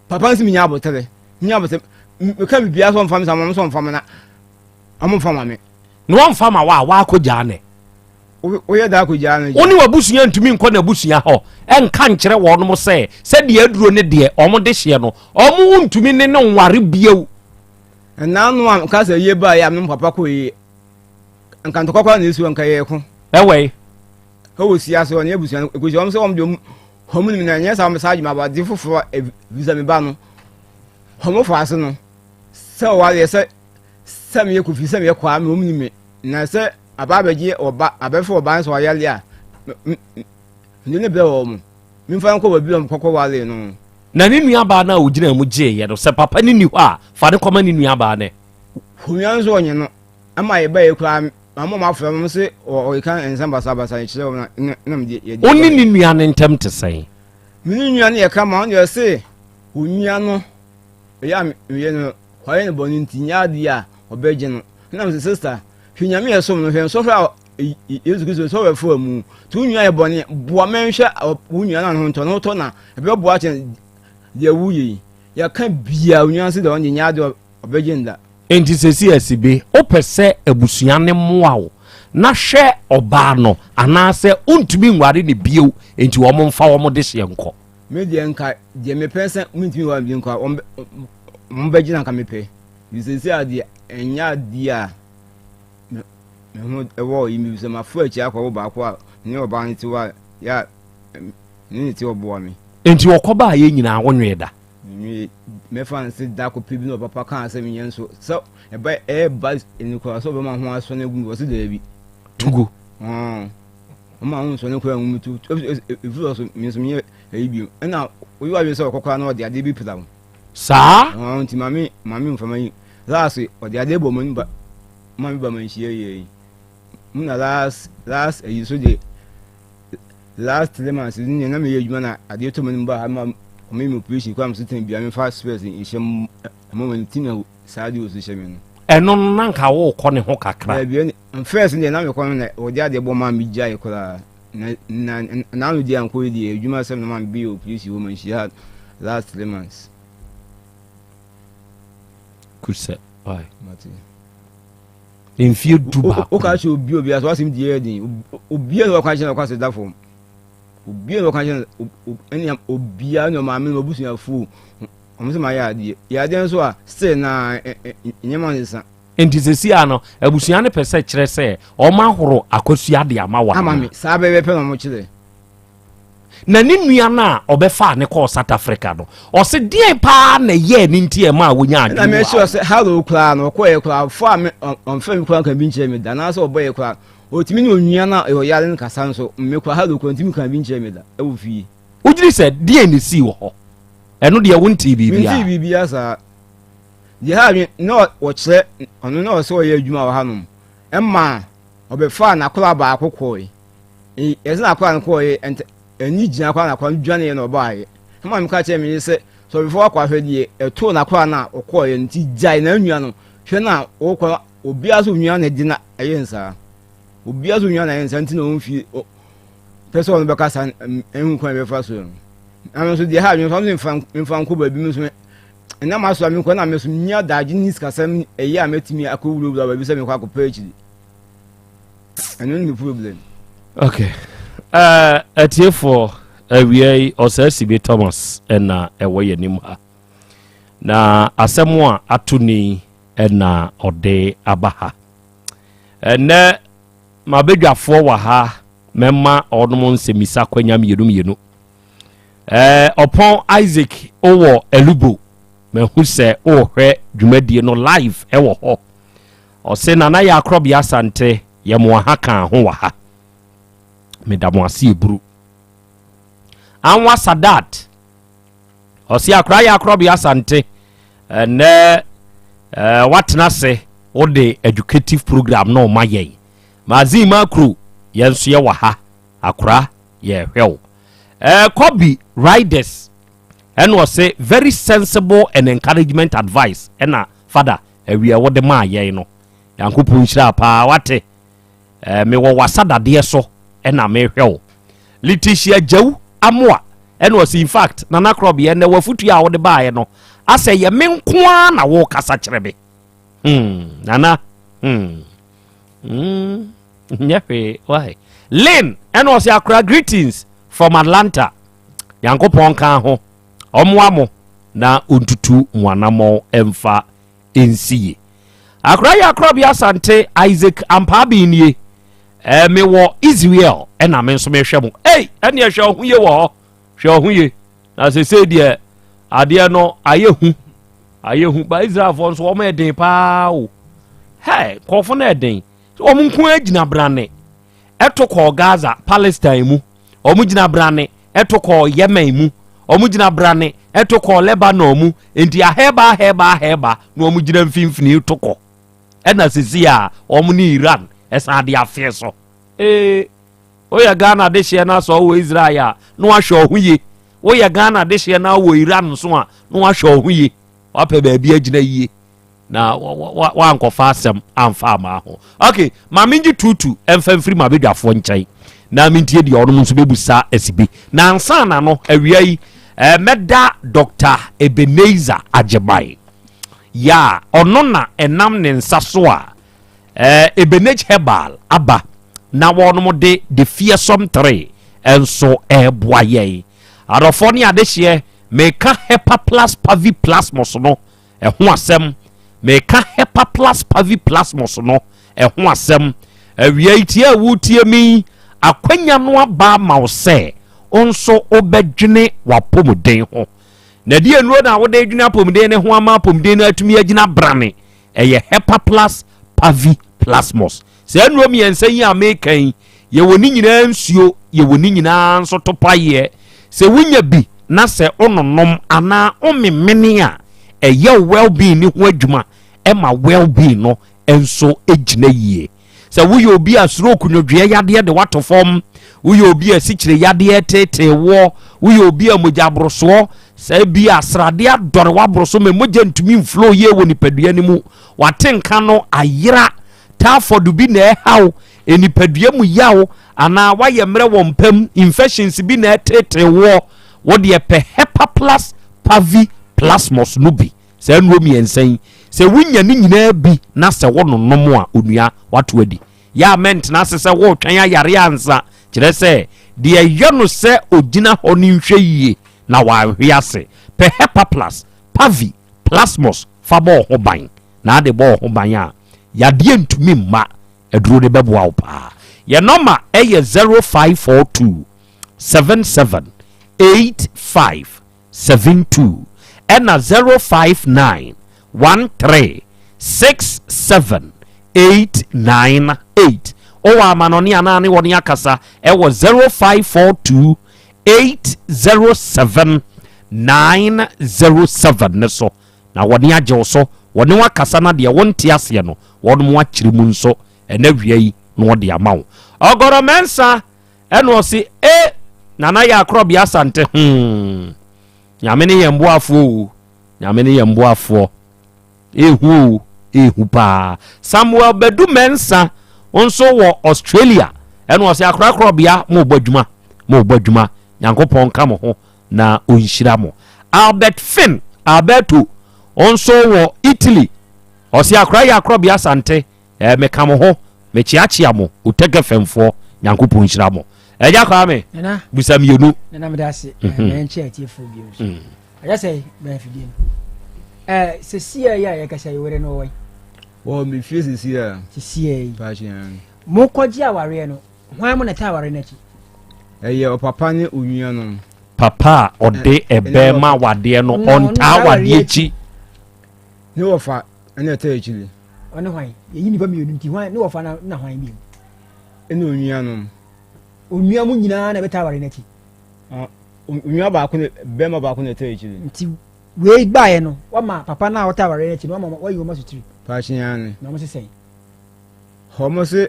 papa nso mi nya abotire mi nya abotire meka biribiara so ɔmfa me sa wɔn nso ɔmfa me na wɔn mfa ma me. Na wɔmfa ma wo a woakɔgyaa ne. Woyɛ da akɔgyaa no. Wo ne w'abusua ntumi nkɔ n'abusua hɔ nka nkyerɛ wɔnom sɛ sɛdeɛ aduro ne deɛ wɔn de hyeɛ no wɔn ntumi ne no nware bio. Ɛnaa no a nka sɛ yie baa yɛ a me papa kɔ yie nka ntɔkwa koraa na ɛsi hɔ nka yɛ ko. Ɛwɔ yi. Ɛwɔ si ase hɔ ne abusua no ɛkɔsi wɔn sɛ wɔn deɛ wɔn nim na ɛnyɛ saa wɔn saa adwuma abade foforɔ ɛfisɛ me ba no wɔn fa ase no sɛ ɔwareɛ sɛ sɛ meyɛ kofi sɛ meyɛ kwaa me wɔn nim me na sɛ aba abɛgye ɔba abɛfo ɔba nso ɔyare a mede ne brɛ wɔn memfa nkɔ baabi a kɔkɔ ware no. Na ne nuabaa no a ɔgyinaa mu gyeeɛ no, sɛ papa no nni hɔ a, fa no kɔma ne nuabaa no. Onua nso ɔnye no ama yɛbaeɛ koraa mama ɔmo afrɛ mo se ɔreka nsɛm basabasa kyerɛ wɔn na na mede yɛde. Wo ne ne nua no ntam te sɛn? Me ne nua no yɛ kama ɔno deɛ ɔse onua no ɛyɛ a meyɛ no Wayɛ no bɔne nti nyɛ adeɛ a ɔbɛgye no. Ɛna mese sister, hwɛ Nyame yɛ som no, hwɛ nsɔhwɛ a Yesu Kristo nsɔhwɛ faa mu. Nti wo nua yɛ bɔne, boa ma nhwɛ wo nua no a ne ho ntɔ, ne ho tɔ na ɛbɛboa kyɛn deɛ woyɛ yi. Yɛka biaa onua no se deɛ ɔno deɛ nyɛ adeɛ a ɔbɛgye no da. Enti sɛsi Asibe, wopɛ sɛ abusua no mmoa wo na hwɛ ɔbaa no anaasɛ wontumi nware no bio enti wɔn mfa wɔn dehyeɛ nkɔ? Me deɛ nka deɛ mepɛ sɛ mentumi nware no bio nka wɔn wɔn bɛgye na nka mepɛ sɛsi a deɛ ɛnyɛ adeɛ a me ho ɛwɔ yi mi sɛ mafo akyi akɔwo baako a ne ɔbaa no te hɔ a yɛ a ne ne te ɔboa me. Nti ɔkɔbaa yɛ nyinaa wonwee da? Menwee mɛfa no sɛ da kɔpɛ bi na ɔpapa kaa sɛ menyɛ nso sɛ ɛba ɛba ɛnukura sɛ ɔbɛma ho asɔ no agu mi wɔ se daabi. Tugu. Ɔma ho nsɔ no kora ngu mi tu ɛfiri hɔ so me nso menyɛ ɛyi bio ɛna woyɛ wadwene sɛ ɔkɔkora na ɔde adeɛ bi pira wo. Saa. Ɔn nti maame maame nfama yi last ɔde adeɛ bɔ m'ani ba maame ba ma nhyia yie yi mu na last last ayi so de last 3 months ne na meyɛ adwuma na adeɛ tɔ m'anim ba ha ma ɔmo yɛ me operation kɔ am so tɛn bia mefa space nhyɛ mu ɛmɔ m'ani ti na saa adeɛ wɔ so hyɛ me no. Ɛno no na nka wokɔ ne ho kakra. Daabi ɛne first deɛ na mekɔ no na ɔde adeɛ bɔ maa me gyae koraa na na n'ano deɛ ankɔ yi deɛ adwuma sɛm na maa me bɛyɛ operation wɔ ma nhyia last 3 months. Kusɛ why? Mate. Mfie 11. Woka kyerɛ obi obi asɛ wasɛm di yɛ den obi a na wɔka kyerɛ na wɔka sɛ da fam obi a na wɔka kyerɛ ɛne obiara ne ɔmaame ne ɔbusuafoɔ wɔn sɛ ma yɛ adeɛ yɛ adeɛ nso a still na nneɛma nsesa. Nti sɛsi a no abusua no pɛ sɛ kyerɛ sɛ wɔn ahoro akosua de ama wɔn. Ama me saa bɛbɛ pɛ na wɔn kyerɛ. Na ne nua no a ɔbɛfaa ne kɔɔ South Africa no, ɔse deɛn paa na ɛyɛɛ ne nti ɛmaa wɔnyaa adwene mu haw? Ɛna mɛsɛ ɔsɛ hello koraa no ɔkɔɛ koraa fo a me ɔmfrɛ me koraa nka bi nkyerɛ me da anaasɛ ɔbɔyɛ koraa ɔtumi ne onua no a ɔyare no kasa nso me koraa hello koraa ntumi ka bi nkyerɛ me da ɛwɔ fie. Wogyiri sɛ deɛn na ɛsii wɔ hɔ? Ɛno deɛ wontee biribiara? Mentee biribiara saa. Deɛ ha adwene na ɔkyerɛ ɔno na ɔsɛ ɔyɛ adwuma wɔ hanom ɛma ɔbɛfaa n'akora baako kɔe. Yɛsɛ n'akora no kɔe ɛntɛ ɛni gyina koraa n'akora no dwaneeɛ na ɔbaeɛ. Ɛma meka kyerɛ me yere sɛ sɛ ɔbɛfa wakɔ ahwɛ deɛ ɛtoo n'akora no a ɔkɔeɛ no nti gyae n'anua no hwɛ no a ɔkɔ no obiara sɛ onua na ɛde na ɛyɛ nsaa obiara sɛ onua na ɛyɛ nsaa nti na ɔmfie pɛ sɛ ɔno bɛkasa ɛhu kwan bɛfa so no. Na me nso deɛ ha adwene so mfa mfa nkɔ baabi me nso ɛnam aso a mekɔ na me nso menni adagye ne sikasɛm ɛyɛ a mɛtumi akɔ wurawura baabi sɛ mekɔ akɔpɛ akyiri. Ɛno ne me problem. Okay. Uh, atiefoɔ. Awia yi, Ɔsɛe Sibe Thomas na ɛwɔ yɛn anim ha. Na asɛm a ato ni na ɔde aba ha. Ɛnnɛ, m'abadwafoɔ wɔ ha, mɛma wɔnom nsɛmmisa kwanya mmienu mmienu. Ɛɛ, Ɔpɔn Isaac wowɔ Elubo, mahu sɛ wohwɛ dwumadie no live ɛwɔ hɔ. Ɔse Nana yɛ akorɔbea Asante, yɛ mo aha ka ho wɔ ha. Meda mo ase eburu. Anwa Sadat, ɔse akora yɛ akorɔbea Asante, ɛnɛ ɛɛ watena ase wode educative program no ma yɛn. Mazin Makro, yɛn nso yɛ wɔ ha, akora yɛhwɛ wo. Ɛɛ Kobe Riders, ɛna ɔse very sensible and encouragement advice ɛna fada awia wode maa yɛn no. Nyankopɔn nhyira paa wate. Eh, mewɔ w'asadadeɛ so ɛna mehwɛ wo. Letitia Gyawu Amoa ɛna ɔsi in fact Nana Krɔbeɛ ɛnɛ wafutuo a wode baeɛ no asɛ yɛ me nko ara na wokasa kyerɛ me. Hmm, Nana, hmm, hmm, nyɛ hwee, why? Lynn ɛna ɔsi akora greetings from Atlanta. Nyankopɔn ka ho, ɔmoa mo na ɔntutu mo anammɔn ɛmfa nsi ye. Akora yi akorɔbea Asante Isaac Ampaaben nie. Eh, mewɔ Israel ɛna me nso mehwɛ mo. Ei, ɛneɛ hwɛ ɔho ye wɔ hɔ. Hwɛ ɔho ye. Na sesei deɛ adeɛ no ayɛ hu. Ayɛ hu. Ba Israelfoɔ nso wɔn ɛden paa o. Hɛ, nkurɔfo no ɛden. Wɔn nko agyina brane. Ɛto kɔɔ Gaza, Palestine mu. Wɔn gyina brane ɛto kɔɔ Yemen mu. Wɔn gyina brane ɛto kɔɔ Lebanon mu. Nti ahɛba ahɛba ahɛba na wɔn gyina mfimfini to kɔ. Ɛna sisi a wɔn ne Iran ɛsan de afeɛ so. Ee, woyɛ Ghana dehyeɛ na sɛ ɔwɔ Israel a na wahwɛ ɔho yie. Woyɛ Ghana dehyeɛ na wɔ Iran nso a na wahwɛ ɔho yie. Wapɛ baabi agyina yie. na wankɔfa asɛm amfa ama ho ok ma mengye tuutu ɛmfa mfiri ma abadwafoɔ nkyɛn na mentie deɛ ɔnom nso bɛbusa asibi na ansa na no awia yi eh, mɛda Dr. Ebenezer Agyeman yɛ a ɔno na ɛnam ne nsa so a eh, Ebenage Herbal aba na wɔnom de the fearsome 3 nso ɛreboa yɛn adɔfoɔ ne adehyeɛ meka Hepa Plus Pavi Plasmos no ɛho asɛm. Meka Hepaplas paviplasmus no ɛho asɛm. Awia yi tie a woretie me yi, akwanya no aba ama wo sɛ wo nso wobɛdwene w'apɔmuden ho. Na ɛdeɛ nnuro na wode dwene apɔmuden no ho ama apɔmuden no atumi agyina brane? Ɛyɛ Hepaplas paviplasmus. Saa nnuro mmiɛnsa yi a meka yi, yɛwɔ ne nyinaa nsuo, yɛwɔ ne nyinaa nso topaeɛ. Sɛ wonya bi na sɛ wononom anaa womemene a, ɛyɛ wo well-being ne ho adwuma ɛma well-being no nso gyina yie. Sɛ woyɛ obi a stroke nwodwoeɛ yadeɛ de wato fam, woyɛ obi a asikyire yadeɛ tetee woɔ, woyɛ obi a mogya aborosoɔ, sɛ bi a sradeɛ adɔre waboro so ma mogya ntumi mflow yie wɔ nipadua no mu, wate nka no ayera, Typhoid bi na ɛhaw, nipadua mu yaw, anaa woayɛ mmerɛ wɔ mpa mu, infections bi na ɛtetee woɔ, wo deɛ pɛ Hepaplus Pavi Plasmos no bi. Saa nnuro mmiɛnsa yi, sɛ wonya ne nyinaa bi na sɛ wononom a, onua, woato adi. Yɛ a mɛntena ase sɛ woretwɛn ayare ansa, kyerɛ sɛ, deɛ ɛyɔ no sɛ ɔgyina hɔ no nhwɛ yie na wanhwe ase. Pɛ Hepaplus Pavi Plasmos fa bɔ wo ho ban. Na ade bɔ wo ho ban a, yadeɛ ntumi mma. Aduro no bɛboa wo paa. Yɛn nɔma yɛ 0542 77 85 72 ɛna 059 13 67 898. Wowɔ amanɔne anaa ne wɔne akasa ɛwɔ 0542 807 907 ne so. Na wɔne agye wo so, wɔne wo akasa na deɛ wonte aseɛ no, wɔnom akyere mu nso ɛnɛ awia yi na wɔde ama wo. Ɔgɔrɔ Mɛnsa ɛna ɔse e Nana yɛ akorɔbea Asante hmm Nyame ne yɛn boafoɔ o Nyame ne yɛn boafoɔ ehu o ehu paa. Samuel Badu Mɛnsa nso wɔ Australia ɛna ɔse akorakorɔbea mo bɔ adwuma mo bɔ adwuma Nyankopɔn nka mo ho na ɔnhyira mo. Albert Finn Alberto nso wɔ Italy. Ɔse akora yɛ akorɔbea Asante eh, meka mo ho, mekyeakyea mo Otɛkɛ fɛmfoɔ, Nyankopɔn nhyira mo. Ɛgya Kwame, busa mmienu. Nana meda ase. Mhm. Mɛnkyɛ atiefoɔ bio nso. Mm. Ɛyɛ sɛ bɛn afidie no. Ɛɛ sɛsi a yɛ a yɛkasa yi were no wɔ yi. Wɔ me fie sɛsi a. Sɛsi a yi. Mokɔgye awareɛ no, hwan mo na ɛta awareɛ no akyi? Ɛyɛ ɔpapa ne onua nom. Papa a ɔde ɛbɛɛ ma awadeɛ no, ɔntaa awadeɛ akyi. Ne wɔfa ɛna ɛta akyiri. Ɔne hwan? Yɛyi nipa mmienu nti hwan ne wɔfa na hwan bio? Ɛne onua nom. Onua mu nyinaa na ɛbɛta aware no akyi. Onua baako ne bɛrima baako na ɛta akyiri. Nti wei baeɛ no wama papa no a ɔta aware no akyi no wama wayi wɔn asotiri. Paakye ne. Na wɔn sesɛn. Wɔn se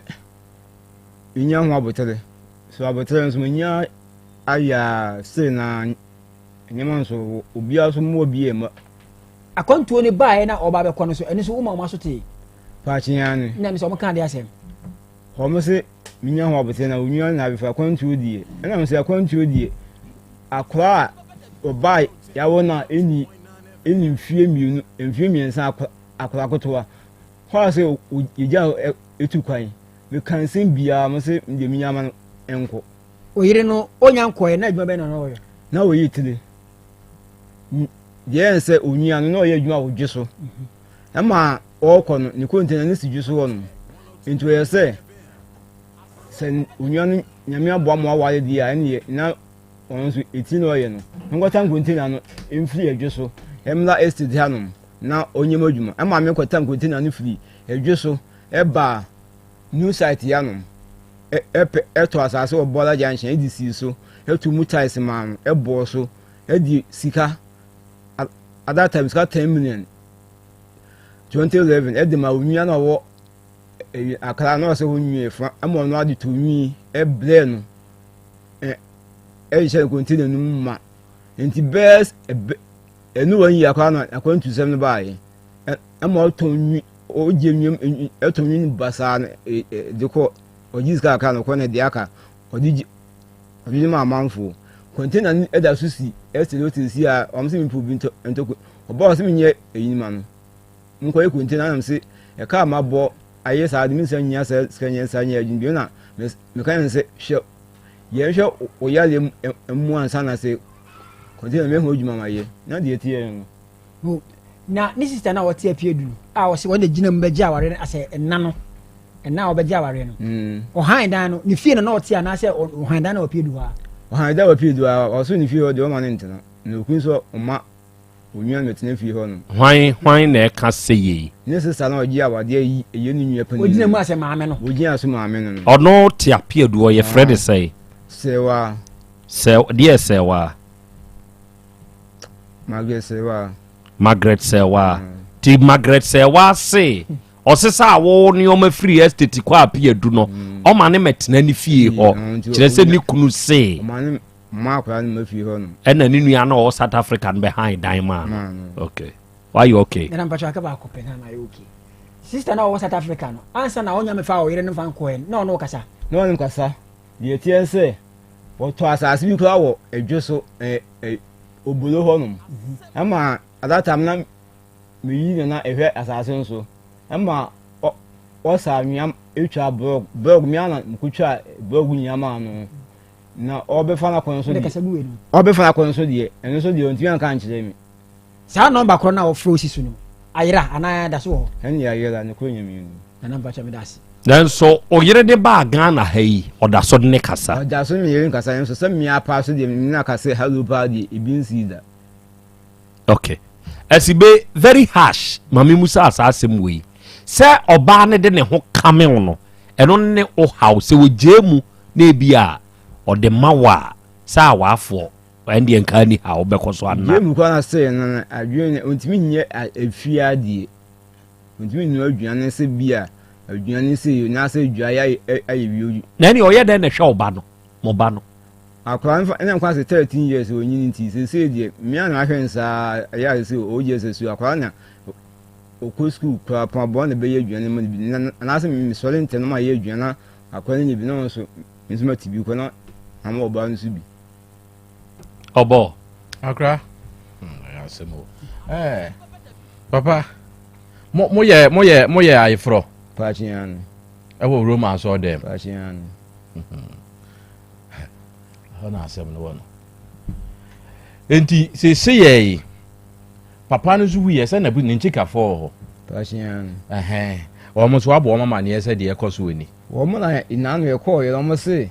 nya ho abotere. So abotere nso nya ayɛ a sei na nneɛma nso obiara nso mmoa bi yɛ ma. Akwantuo no baeɛ na ɔba bɛkɔ no so ɛno nso woma wɔn aso tee. Paakye ne. Na ɛno nso wɔn ka adeɛ asɛm. Wɔn se menya ho abotire na onua na abɛfa akwantuo die. Ɛna mo sɛ akwantuo die akora a ɔbaa yawo na ɛni ɛni mfie mmienu mfie mmiɛnsa akora kotoa hɔ a sɛ yɛgya ɛtu kwan meka nsɛm biara mo se deɛ menya ama no nkɔ. Oyere no onya nkɔɛ na adwuma bɛn na na ɔyɛ? Na ɔyɛ tire. Deɛ ɛyɛ sɛ onua no na ɔyɛ adwuma wɔ dwe so. Ɛma ɔrekɔ no ne container no si dwo so hɔ nom nti ɔyɛ sɛ sɛ onua no nyame aboa ma waware deɛ a ɛneɛ na ɔno nso ɛti na ɔyɛ no nkɔtam container no mfiri adwo so ɛmmra estate ha nom na ɔnyɛ mu adwuma ɛma me kɔtam container no firi adwo so ɛbaa new site ya nom ɛpɛ ɛtɔ asase wɔ bɔla junction ɛde sii so ɛto mu tiles maa no ɛbɔɔ so ɛde sika at that time sika 10 million 2011 ɛde ma onua na ɔwɔ ɛyi akra na ɔsɛ onua efa ɛma ɔno ade to nwi ɛbrɛ no ɛ ɛhyɛ no kɔntena no mu ma nti bɛɛ ɛbɛ ɛnu wɔn yi akora na akwantusɛm no baayɛ ɛma ɔtɔn nwi ɔgye nwi ɛtɔn nwi no basaa no ɛ ɛ de kɔ ɔgye sika akra no kɔ na deɛ aka ɔde gye ɔde gye ma amanfoɔ kɔntena no ɛda so si ɛsɛ de ɔte si a wɔn sɛ mi mpo bi ntɔ ntɔ Ɔbaa ɔse menyɛ eyi ma no menkɔyɛ container na mese ɛka a mabɔ ayɛ saa de mensa nnya saa sika nyɛ saa nyɛ adwuma bio na meka yɛn sɛ hwɛ yɛnhwɛ wo yareɛ mu ansa na sɛ container mehu adwuma ma yɛ na deɛ ɛteɛ no na ne sista no a ɔte apue du no a ɔse wɔn na gyina mu bɛgye awareɛ no asɛ ɛna no ɛna a ɔbɛgye awareɛ no mm. ɔhan dan no ne fie na na ɔte anaasɛ ɔhan dan na ɔpie du hɔ a ɔhan dan ɔpie du a ɔso ne fie hɔ deɛ ɔma no ntena na okun nso ɔma Onua no tena fie hɔ nom. Hwan hwan na ɛka sɛ yei? Ne sista no a ɔgye awadeɛ yi yɛ ne nua panin. Ɔgyina mu asɛ maame no. Ɔgyina so maame no no. Ɔno te apeaduɔ yɛfrɛ ne sɛn? Sɛwaa. Sɛ deɛ sɛwaa? Margaret Sɛwaa. Margaret Sɛwaa. Mm. Ti Margaret Sɛwaa se ɔsesa a wo nneɛma firi estate kɔ apeadu no mm. ɔma ne mɛtena ne fie hɔ kyerɛ sɛ ne kunu se. Mma akwadaa no mma fie hɔ nom. Ɛna ne nua no a ɔwɔ South Africa no bɛhan dan maa no. Okay. Wayɛ okay. Nana mpakyɛ aka baako pɛ na mayɛ okay. Sister na ɔwɔ South Africa no, ansa na ɔnya mefa ɔyere no mfa nkɔɛ no, na ɔne ɔkasa. Na ɔne kasa. Deɛ ɛteɛ ne sɛ, wɔtɔ asase bi koraa wɔ Edwo so, ɛ ɛ Obolo hɔ nom. Ɛma at that time na meyi na na ɛhwɛ asase no so. Ɛma ɔ ɔsa anwea etwa blɔk blɔk mea na mekotwa blɔk nyinaa maa no. Na ɔbɛfa n'akwan nso deɛ ɔbɛfa n'akwan nso deɛ ɛno nso deɛ ɔntumi anka ankyerɛ me. Saa nɔmba korɔ no a wɔfrɛ wo si so no ayera anaa ɛda so wɔ hɔ? Ɛnneɛ ayera, nokorɛ Nyame ni. Nana mpakyɛ meda ase. Nanso oyere de baa Ghana ha yi, ɔda so ne kasa. Ɔda so ne yere nkasa, nanso sɛ mmea paa so deɛ me ne aka sɛ hello paa deɛ ebi nsii da. Okay. Asibe very harsh ma me musa saa asɛm wei. Sɛ ɔbaa no de ne ho kame wo no, ɛno ne wo haw. Sɛ wɔgyaa mu na ebi a ɔde ma wo a, sɛ awaafoɔ, ɛndeɛ nka ni ha wobɛkɔ so ana. Gye mu kora na sɛ no no adwene no ɔntumi nyɛ efie adeɛ ɔntumi nnua aduane sɛ bi a aduane sɛ na sɛ dwa ayɛ ayɛ wie. Na ɛne ɔyɛ dɛn na ɛhwɛ ɔba no mo ba no. Akwadaa no fa ɛna nkwa sɛ 13 years ɔnyini nti sɛsɛ deɛ mmea na ahwɛ nsaa ɛyɛ a sɛ ɔwɔ gye sɛ su akwadaa na ɔkɔ sukuu koraa pɔn aboa na bɛyɛ aduane ma no bi na anaasɛ mesɔre ntɛm na ma yɛ aduane na Akora no nya bi na ɔno nso me nso mate bi kɔ na ama ɔbaa no nso bi. Ɔbɔ. Akora. Hmm, ɛyɛ asɛm o. Ɛɛ eh, papa mo mo yɛ mo yɛ mo yɛ ayeforɔ. Paakye ano. Ɛwɔ Roma asɔɔ dɛm. Paakye ano. Hmm. Ɛhɔ na asɛm no wɔ no. Enti seesei yɛ yi, papa no nso wuyɛ sɛ na ne nkyikafoɔ wɔ hɔ. Ɛhɛn. Wɔn nso abɔ wɔn amaneɛ sɛ deɛ ɛkɔ so ni. Wɔn na nnaano yɛkɔɔ yɛ wɔn se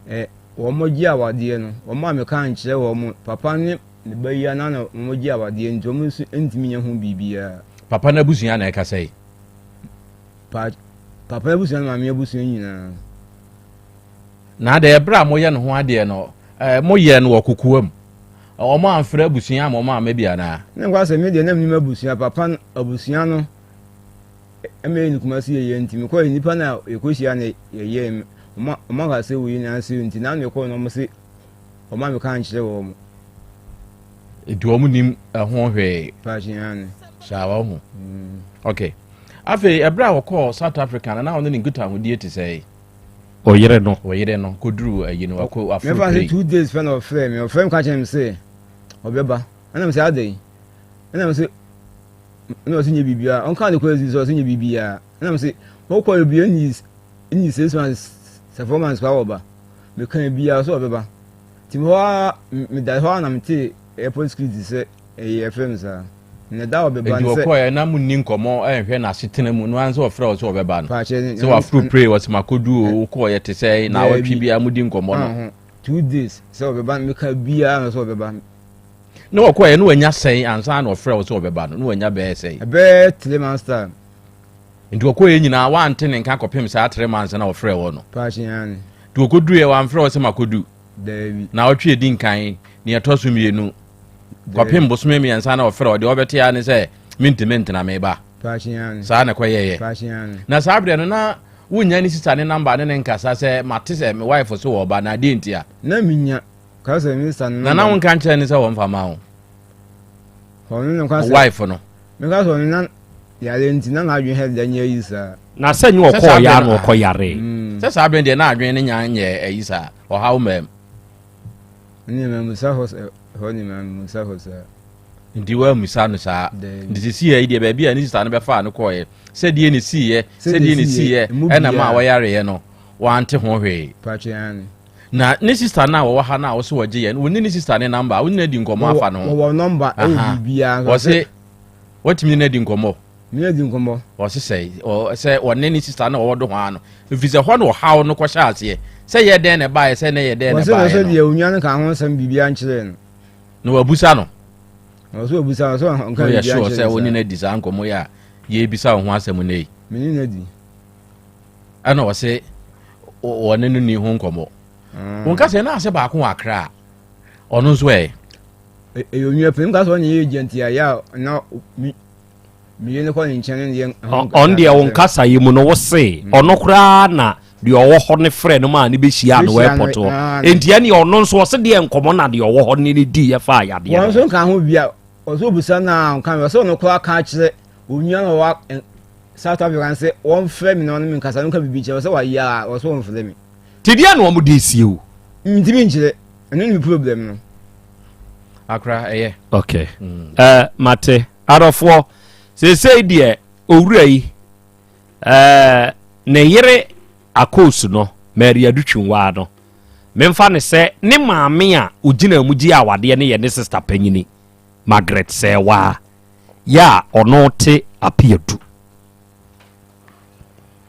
ɛ wɔn gye awadeɛ no wɔn a meka nkyerɛ wɔn papa ne ne ba yi ana na wɔn gye awadeɛ nti wɔn nso ntumi nyɛ ho biribiara. Papa no abusua na ɛkasa yi. Pa papa no abusua ne maame abusua nyinaa. Na adɛn, ɛberɛ a moyɛ ne ho adeɛ no, moyɛɛ no wɔ kokoam? Wɔn amfrɛ abusua ama wɔn amma bi anaa? Ne nkwa sɛ, me deɛ na menim abusua, papa no, abusua no, ɛma yɛ ne Kumasi yɛyɛ nti, mekɔɛ nnipa no a yɛkɔhyia no yɛyɛ, wɔn aka sɛ wei na ase nti, na mekɔɛ no wɔn se, wɔn a meka nkyerɛ wɔn. Nti wɔn nim ɛho hwee. Paakye Saa wɔn ho. Okay. Afei, ɛberɛ a wɔkɔɔ South Africa no, na wɔne ne nkitahodie te sɛn? Ɔyere no. Ɔyere no kɔduruu ayi no, wakɔ waforo Mefa sɛ plane. 2 days pɛ na ɔfrɛ me, ɔfrɛ me ka kyerɛ me sɛ ɔbɛba. Ɛna me sɛ adɛn? Ɛna me sɛ ɛna ɔsɛ nyɛ biribiara. Ɔnka ne kɔ sɛ ɔsɛ nyɛ biribiara. Ɛna me sɛ ɔkɔ ebi ɛnyi ɛnyi 6 months sɛ 4 months kora wɔba. Meka biara sɛ ɔbɛba. Nti me hɔ ara meda hɔ ara na mete airport security sɛ ɛyɛ ɛfrɛ me saa. Na da a ɔbɛba Nti no sɛ ɔkɔɛ na mo nni nkɔmmɔ ɛnhwɛ n'asetena mu no ara sɛ ɔfrɛ wo sɛ ɔbɛba no. Paakyɛ Sɛ waforo plane ɔsɛ makɔdu o wokɔɔyɛ te sɛ na awɔtwe Daabi. biara modi nkɔmmɔ no. Anho. 2 days sɛ ɔbɛba meka biara na sɛ ɔbɛba. Na wɔkɔɛ na wanya sɛn ansa na ɔfrɛ wo sɛ ɔbɛba no na wanya bɛyɛ sɛn? Ɛbɛyɛ 3 months time. Nti wɔkɔɛ nyinaa wante ne nka kɔpem saa 3 months na ɔfrɛ wɔ no. Paakyɛ ane. Nti wɔkɔduruiɛ wamfrɛ wo sɛ makɔdu. Daabi. Na ɔtwe edi nkan nea ɛtɔ so mmienu kɔpem bosome 3 na ɔfrɛ ɔdeɛ ɔbɛte ara ne sɛ mentumi ntena me ba. Paakyɛ ane. Saa na ɛkɔyɛeɛ. Paakyɛ ane. Na saa berɛ no na wonnya ne sista ne number ne ne nkasa sɛ mate sɛ me wife so wɔ ɔba na adeɛ nti a. Na menya ka sɛ me sista ne Na na wonka nkyerɛ ne sɛ wɔmfa ma wo. Ɔno ne nka sɛ Wife no. Meka sɛ ɔno na yare nti na n'adwene hɛ da nyɛ ayi saa. Na sɛ nyɛ Sɛ saa ɔkɔɔ ya berɛ na no ɔkɔ yaree. Sɛ saa berɛ no deɛ na adwene no nya nyɛ ayi saa ɔhaw mmaam. Ne mamusa hɔ sɛ hɔ ne mamusa hɔ saa. Nti woammisa no saa. Daabi. Nti sisi yi deɛ baabi a ne sista no bɛfaa no kɔɔeɛ sɛdeɛ ne siiɛ Sɛdeɛ sɛdeɛ ne siiɛ, siiɛ emu ɛna ma biara. wɔyareeɛ no wante ho hwee. Paakyɛ ane. Na ne sista no a wɔwɔ ha no a wɔsɛ wɔgye yɛ no wɔne ne sista ne number a wone no adi nkɔmmɔ afa no ho. Wɔwɔ number ɛwɔ Aha. biribiara. Wɔse watumi ne no adi nkɔmmɔ. Me adi nkɔmmɔ. Wɔse sɛ sɛ wɔne ne sista no a wɔwɔ do hɔ ano ɛfiri sɛ hɔ na ɔhaw no kɔhyɛ aseɛ sɛ yɛ dɛn na ɛbaeɛ sɛ ne yɛ dɛn na Wɔse no ɛbaeɛ sɛ no deɛ onua no ka ho nsɛm biribiara nkyerɛɛ no. Na wabusa no. Ɔwɔ sɛ wabusa no sɛ ɔnka Woyɛ biribiara sure nkyerɛ sɛ no wo ne saa. no adi saa nkɔmmɔ yi a yɛrebisa wo ho asɛm nnɛ yi? Me ne no adi. Ɛna ɔse wɔne no ni ho nkɔmmɔ. Wonka sɛ na ase baako wɔ Accra a ɔno nso ɛ? Ɛyɛ onua pɛ nka sɛ ɔne yɛ agya nti ayɛ a na meyɛ no kɔ ne nkyɛn ne yɛ Ɔno deɛ wo nkasa yi mu no wo se ɔno koraa na deɛ ɔwɔ hɔ ne frɛ no maa ne bɛhyia no wɔ airport hɔ. Enti ɛne ɔno nso ɔse deɛ nkɔmmɔ na deɛ ɔwɔ hɔ ne ne di yɛ faa yadeɛ Wɔn no. nso nka ho bia ɔsɛ obusa no a ɔnka ɔsɛ ɔno koraa ka kyerɛ onua na ɔwɔ South Africa sɛ wɔmfrɛ me na ɔne me nkasa no nka biribi nkyerɛ ɔsɛ wayɛ a ɔsɛ wɔmfrɛ me. Nti deɛ na wɔn de sie o. Ntumi nkyerɛ ɛno ne me problem no. Akora ɛyɛ. Okay. Eh, mate. Adɔfoɔ, seesei deɛ owura yi, eh, ne yere Akoosu no, Mary Adutwumwaa no, memfa ne sɛ ne maame a ogyina mu gye awadeɛ no yɛ ne sista panyini, Margaret Sɛɛwaa, yɛ a ɔno te Apeadu.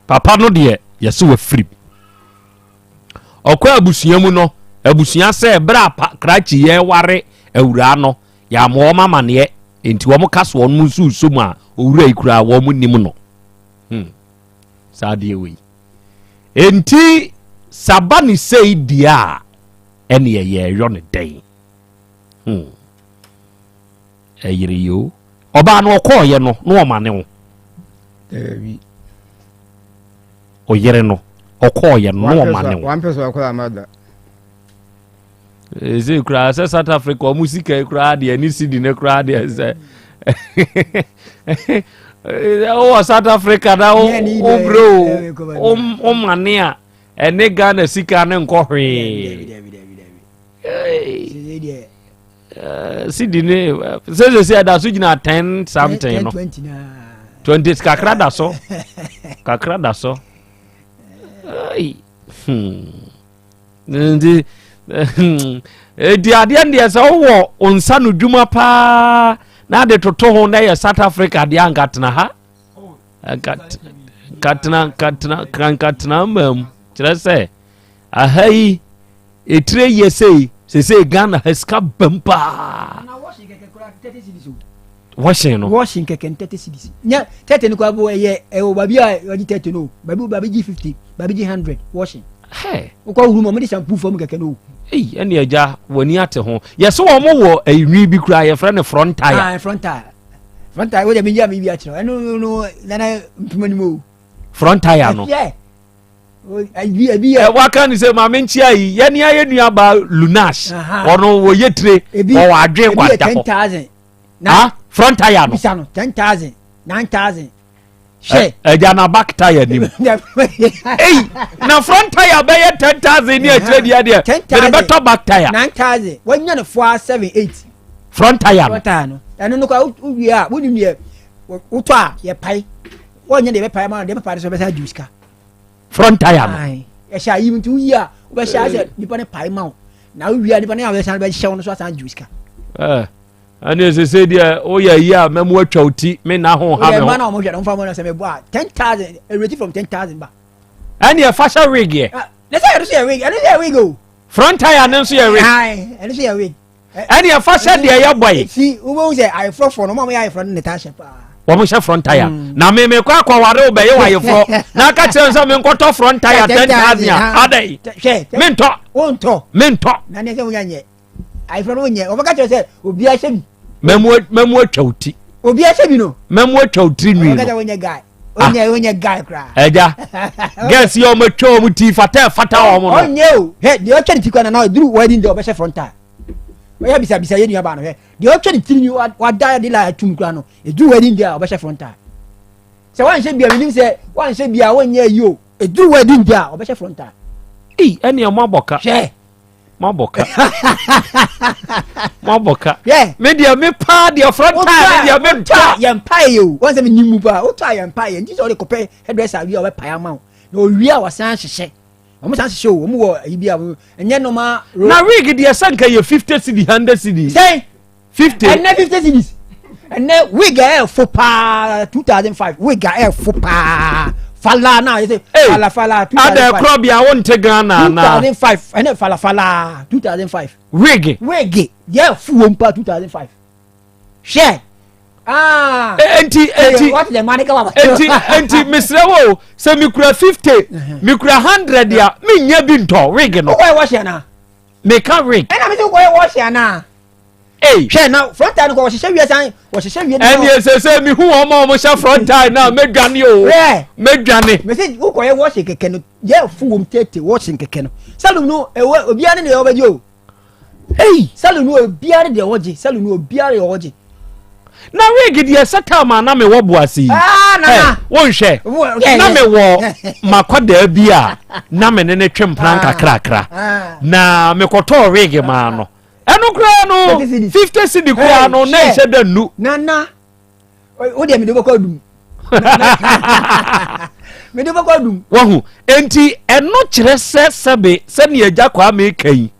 Papa no deɛ yɛse wafirim. Ɔkɔ abusua mu no, abusua sɛ berɛ a pa krakye yɛware awuraa no, yɛama wɔn amaneɛ, enti wɔn ka so wɔn nso nso mu a owura yi koraa wɔn nim no. Saa adeɛ wei. Enti saba ne sei deɛ a ɛneɛ yɛyɔ ne dɛn? Ɛyere yi o. Ɔbaa no ɔkɔɔyɛ no na ɔma ne wo. Daabi. Ɔyere no ɔkɔɔyɛ no na ɔma ne wo. Wampɛ so akɔla ama da. Ɛsɛ koraa sɛ South Africa ɔmo sika yi koraa deɛ ne sidi ne koraa deɛ sɛ wowɔ South Africa na wo brɛ o wo mane a ɛne Ghana sika ne nkɔ hwee. Sidi ne sɛ sɛ sɛ ɛda so gyina 10 something no 20 kakra da so kakra da so. Nti Eti adeɛ no deɛ sɛ wowɔ wo nsa no dwuma paa na ade toto ho na ɛyɛ South Africa deɛ anka tena ha. Nka tena nka tena nka tena mmaa mu kyerɛ sɛ aha yi etire yɛ sei sese Ghana ha sika bam paa. Washing no. Washing kɛkɛ 30 cedis. Nya 30 no kwa bo ɛyɛ ɛwɔ baabi a wɔgye 30 no. Baabi baabi gye 50, baabi gye 100 washing. Hey. Wokɔ wuru mu wɔde shampoo fam kɛkɛ no. Ei, ɛne agya w'ani ate ho. Yɛsɛ wɔn wɔ enwi bi koraa yɛfrɛ no front tire. Ah, front tire. Front tire wo de mi gya mi bi akyerɛ. Ɛno no nana mpema ni mu. Front tire no. Yeah. Waka ne sɛ maame nkyia yi yɛne ayɛ nuabaa lunash ɔno wɔyɛ tire wɔwɔ adwen kwanta hɔ ah front tire no bisa no 10000 9000 hwɛ ɛgya na back tire nim ei na front tire bɛyɛ 10000 ne akyerɛ deɛ deɛ mede bɛtɔ back tire 9000 wanya no 4 7 8 front tire no front tire no ɛno no kwa wowie a wonim deɛ wotɔ a yɛpae wɔnyɛ deɛ bɛpae ma no deɛ bɛpae no so bɛsan agye sika front tire no ɛhyɛ ayi nti woyi a wobɛhyɛ asɛ nipa no pae ma wo na wowie a nipa no a wobɛsan bɛhyɛ wo no so asan gye sika ɛne ɛsɛ sɛ deɛ woyɛ yi a mɛmo atwa wo ti me na ho ha me ho na ɔmo hwɛ no mfa mo no sɛ mebɔ a 10000 ɛreti from 10000 ba ɛne ɛfa hyɛ wig yɛ na sɛ ɛno so yɛ wig ɛno so yɛ wig o front tire no nso yɛ wig ɛno so yɛ wig ɛne ɛfa hyɛ deɛ yɛ bɔ yi. si wobɛhu sɛ ayeforɔfoɔ no ɔmo a wɔyɛ ayeforɔ no ne taa hyɛ paa. wɔn hyɛ front tire mm. na me me kɔ akɔware wo bɛyɛ wɔ ayeforɔ na aka kyerɛ sɛ me nkɔtɔ front tire 10,000 a adɛn mentɔ wontɔ mentɔ na ne sɛ wonya nyɛ ayeforɔ no wonyɛ wɔbɛka kyerɛ sɛ obiara hyɛ bi mɛmu atwa wo ti obiara hyɛ bi no mɛmu atwa wo tiri nwi no wɔbɛka sɛ wonyɛ guy wonyɛ wonyɛ guy koraa ɛgya girls yi ɔmo atwa wɔn ti fata ɛfata wɔn no ɔnyɛ o hɛ deɛ ɔtwa ne ti kwan na na ɔduru wedding day ɔbɛhyɛ front tire ɔyɛ bisa bisa yɛ nua baa no hwɛ deɛ ɔtwa ne tiri nwi wada de la atum kura no eduru wedding day a ɔbɛhyɛ front tire sɛ wanhyɛ bia menim sɛ wanhyɛ bia wɔnyɛ ayi o eduru wedding day a ɔbɛhyɛ front tire. Ei ɛnea mo abɔ ka. Hwɛ. Mo abɔ ka. Mo abɔ ka. Hwɛ. Me deɛ me paa deɛ front tire me deɛ me ntɔ. Yɛn pae yɛ o wɔn sɛ me nim mu paa wotɔ a yɛn pae yɛ nti sɛ ɔde kɔpɛ hairdresser wie a ɔbɛpae ama wo na owie a wasan hyehyɛ. Wɔn san hyehyɛ o, wɔn wɔ ayi bi a ɛnyɛ normal. Na wig deɛ sɛ nka yɛ 50 cedi 100 cedi. Sɛn? 50. Ɛnɛ 50 cedis. Ɛnɛ wig a ɛyɛ paa 2005 wig a ɛyɛ paa fala na yɛ sɛ fala fala 2005. Ada ɛkorɔ bi a wonte Ghana ana. 2005 ɛnɛ fala fala 2005. Wig. Wig yɛ fu wɔm paa 2005. Hwɛ. Ah. Enti enti enti enti mesrɛ wo sɛ mekura 50 mekura 100 a menya bi ntɔ wig no. Wokɔyɛ wɔhyɛ anaa? Meka wig. Ɛna mese wokɔyɛ wɔhyɛ anaa? Ei. Hwɛ na front tie no kɔ wɔhyehyɛ wie san wɔhyehyɛ wie. Ɛni esese mi hu wɔn a wɔn hyɛ front tie na mɛdwane o. Hwɛ. Mɛdwane. Mese wokɔyɛ wɔhyɛ kɛkɛ no yɛ fu wɔm tete wɔhyɛ kɛkɛ no. Salon no ɛwɔ obiara ne deɛ ɔbɛgye o. Ei! Salon no obiara deɛ ɔgye salon no obiara deɛ ɔgye. Na wig deɛ sɛ time a na mewɔ boase yi. Ah, nana. Wonhwɛ. Na mewɔ makwadaa bi a na me ne ne twe mpena nkakrakra. Ah. Na mekɔtɔɔ wig maa no. Ɛno koraa no 50 cedi koraa no na ɛnhyɛ da nnu. Nana. Wo deɛ mede wobɛkɔ adum. Mede wobɛkɔ adum. Wahu. Enti ɛno kyerɛ sɛ sɛbe sɛnea agya Kwame ka yi.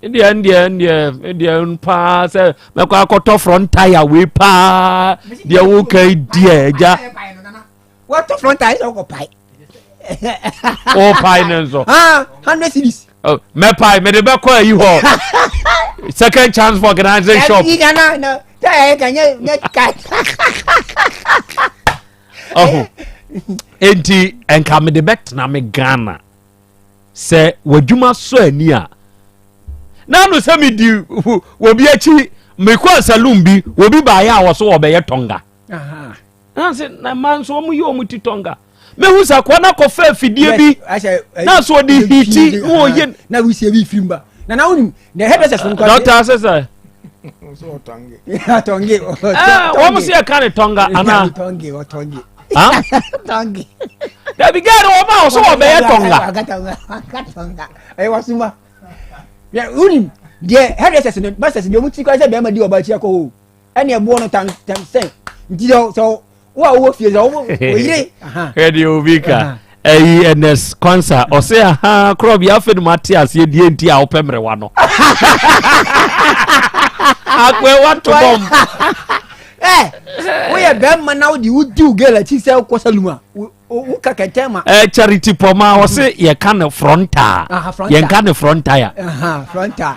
Ndeɛ ndeɛ ndeɛ ndeɛ paa sɛ mɛkɔ akɔtɔ front tire wei paa deɛ woka yi deɛ agya. Wɔtɔ front tire sɛ wokɔ pae. Wopae ne nso. Ah, 100 cedis. Oh, mɛpae mede bɛkɔ ayi hɔ second chance for organizing shop. Ɔho enti nka mede bɛtena me Ghana sɛ w'adwuma sɔ ani a na ano sɛ medi wɔbi akyi mekɔɔ saloon bi wɔbi baayɛ a wɔso wɔbɛyɛ tɔnga na sɛ na mmaa nso wɔn yi wɔn ti tɔnga mehu sɛ akoa no akɔfa afidie bi na so ɔde hiti na ɔyɛ na wusie bi firim ba na na wonim na hairdressers no dɔkta sɛ sɛ tɔnge wɔn sɛ yɛka ne tɔnga anaa tɔnge ɔtɔnge tɔnge dabi gɛɛ no wɔn a wɔsɛ wɔbɛyɛ tɔnga ɛyɛ wasoma wonim deɛ hairdressers no masters deɛ wɔn ti kwan sɛ bɛrima di ɔbaa akyi akɔ hɔ ɛne ɛboɔ no tam tam sɛn nti sɛ sɛ wo a wowɔ fie sɛ wo yere. Hwɛ deɛ obi ka. Ɛyi Ernest Kwansa ɔse aha korɔ bi afei no mate aseɛ deɛ nti a wopɛ mmerewa no. Akoe wato bɔm. Ɛ woyɛ bɛrima na wode wodi wo girl akyi sɛ wokɔ salum a woka kɛntɛn ma. Ɛ Charity Pɔma ɔse yɛka no frontal. Yɛnka no frontal. Frontal.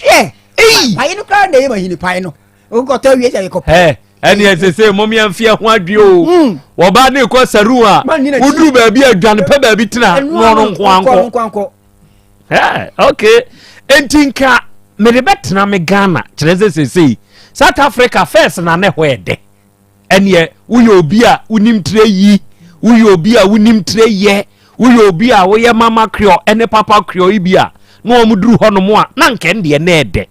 Hwɛ. Eyi. Pae no koraa na ɛyɛ mahini pae no. Wokɔtɔ wie sɛ yɛkɔ. Ɛ ɛne ɛsɛ sɛ mom yɛmfeɛ ho adwe o hmm. wɔba ne kɔ saru a woduru baabi a dwane pɛ baabi tena na ɔno nko ankɔ ok enti nka mede bɛtena me ghana kyerɛ sɛ sesei south africa first na ne hɔ ɛdɛ ɛneɛ woyɛ obi a wonim tire yi woyɛ obi a wonim tire yɛ woyɛ obi a woyɛ mama kreɔ ɛne papa kreɔ yi bi a na wɔn duru hɔ nom a na nkɛn deɛ na ɛdɛ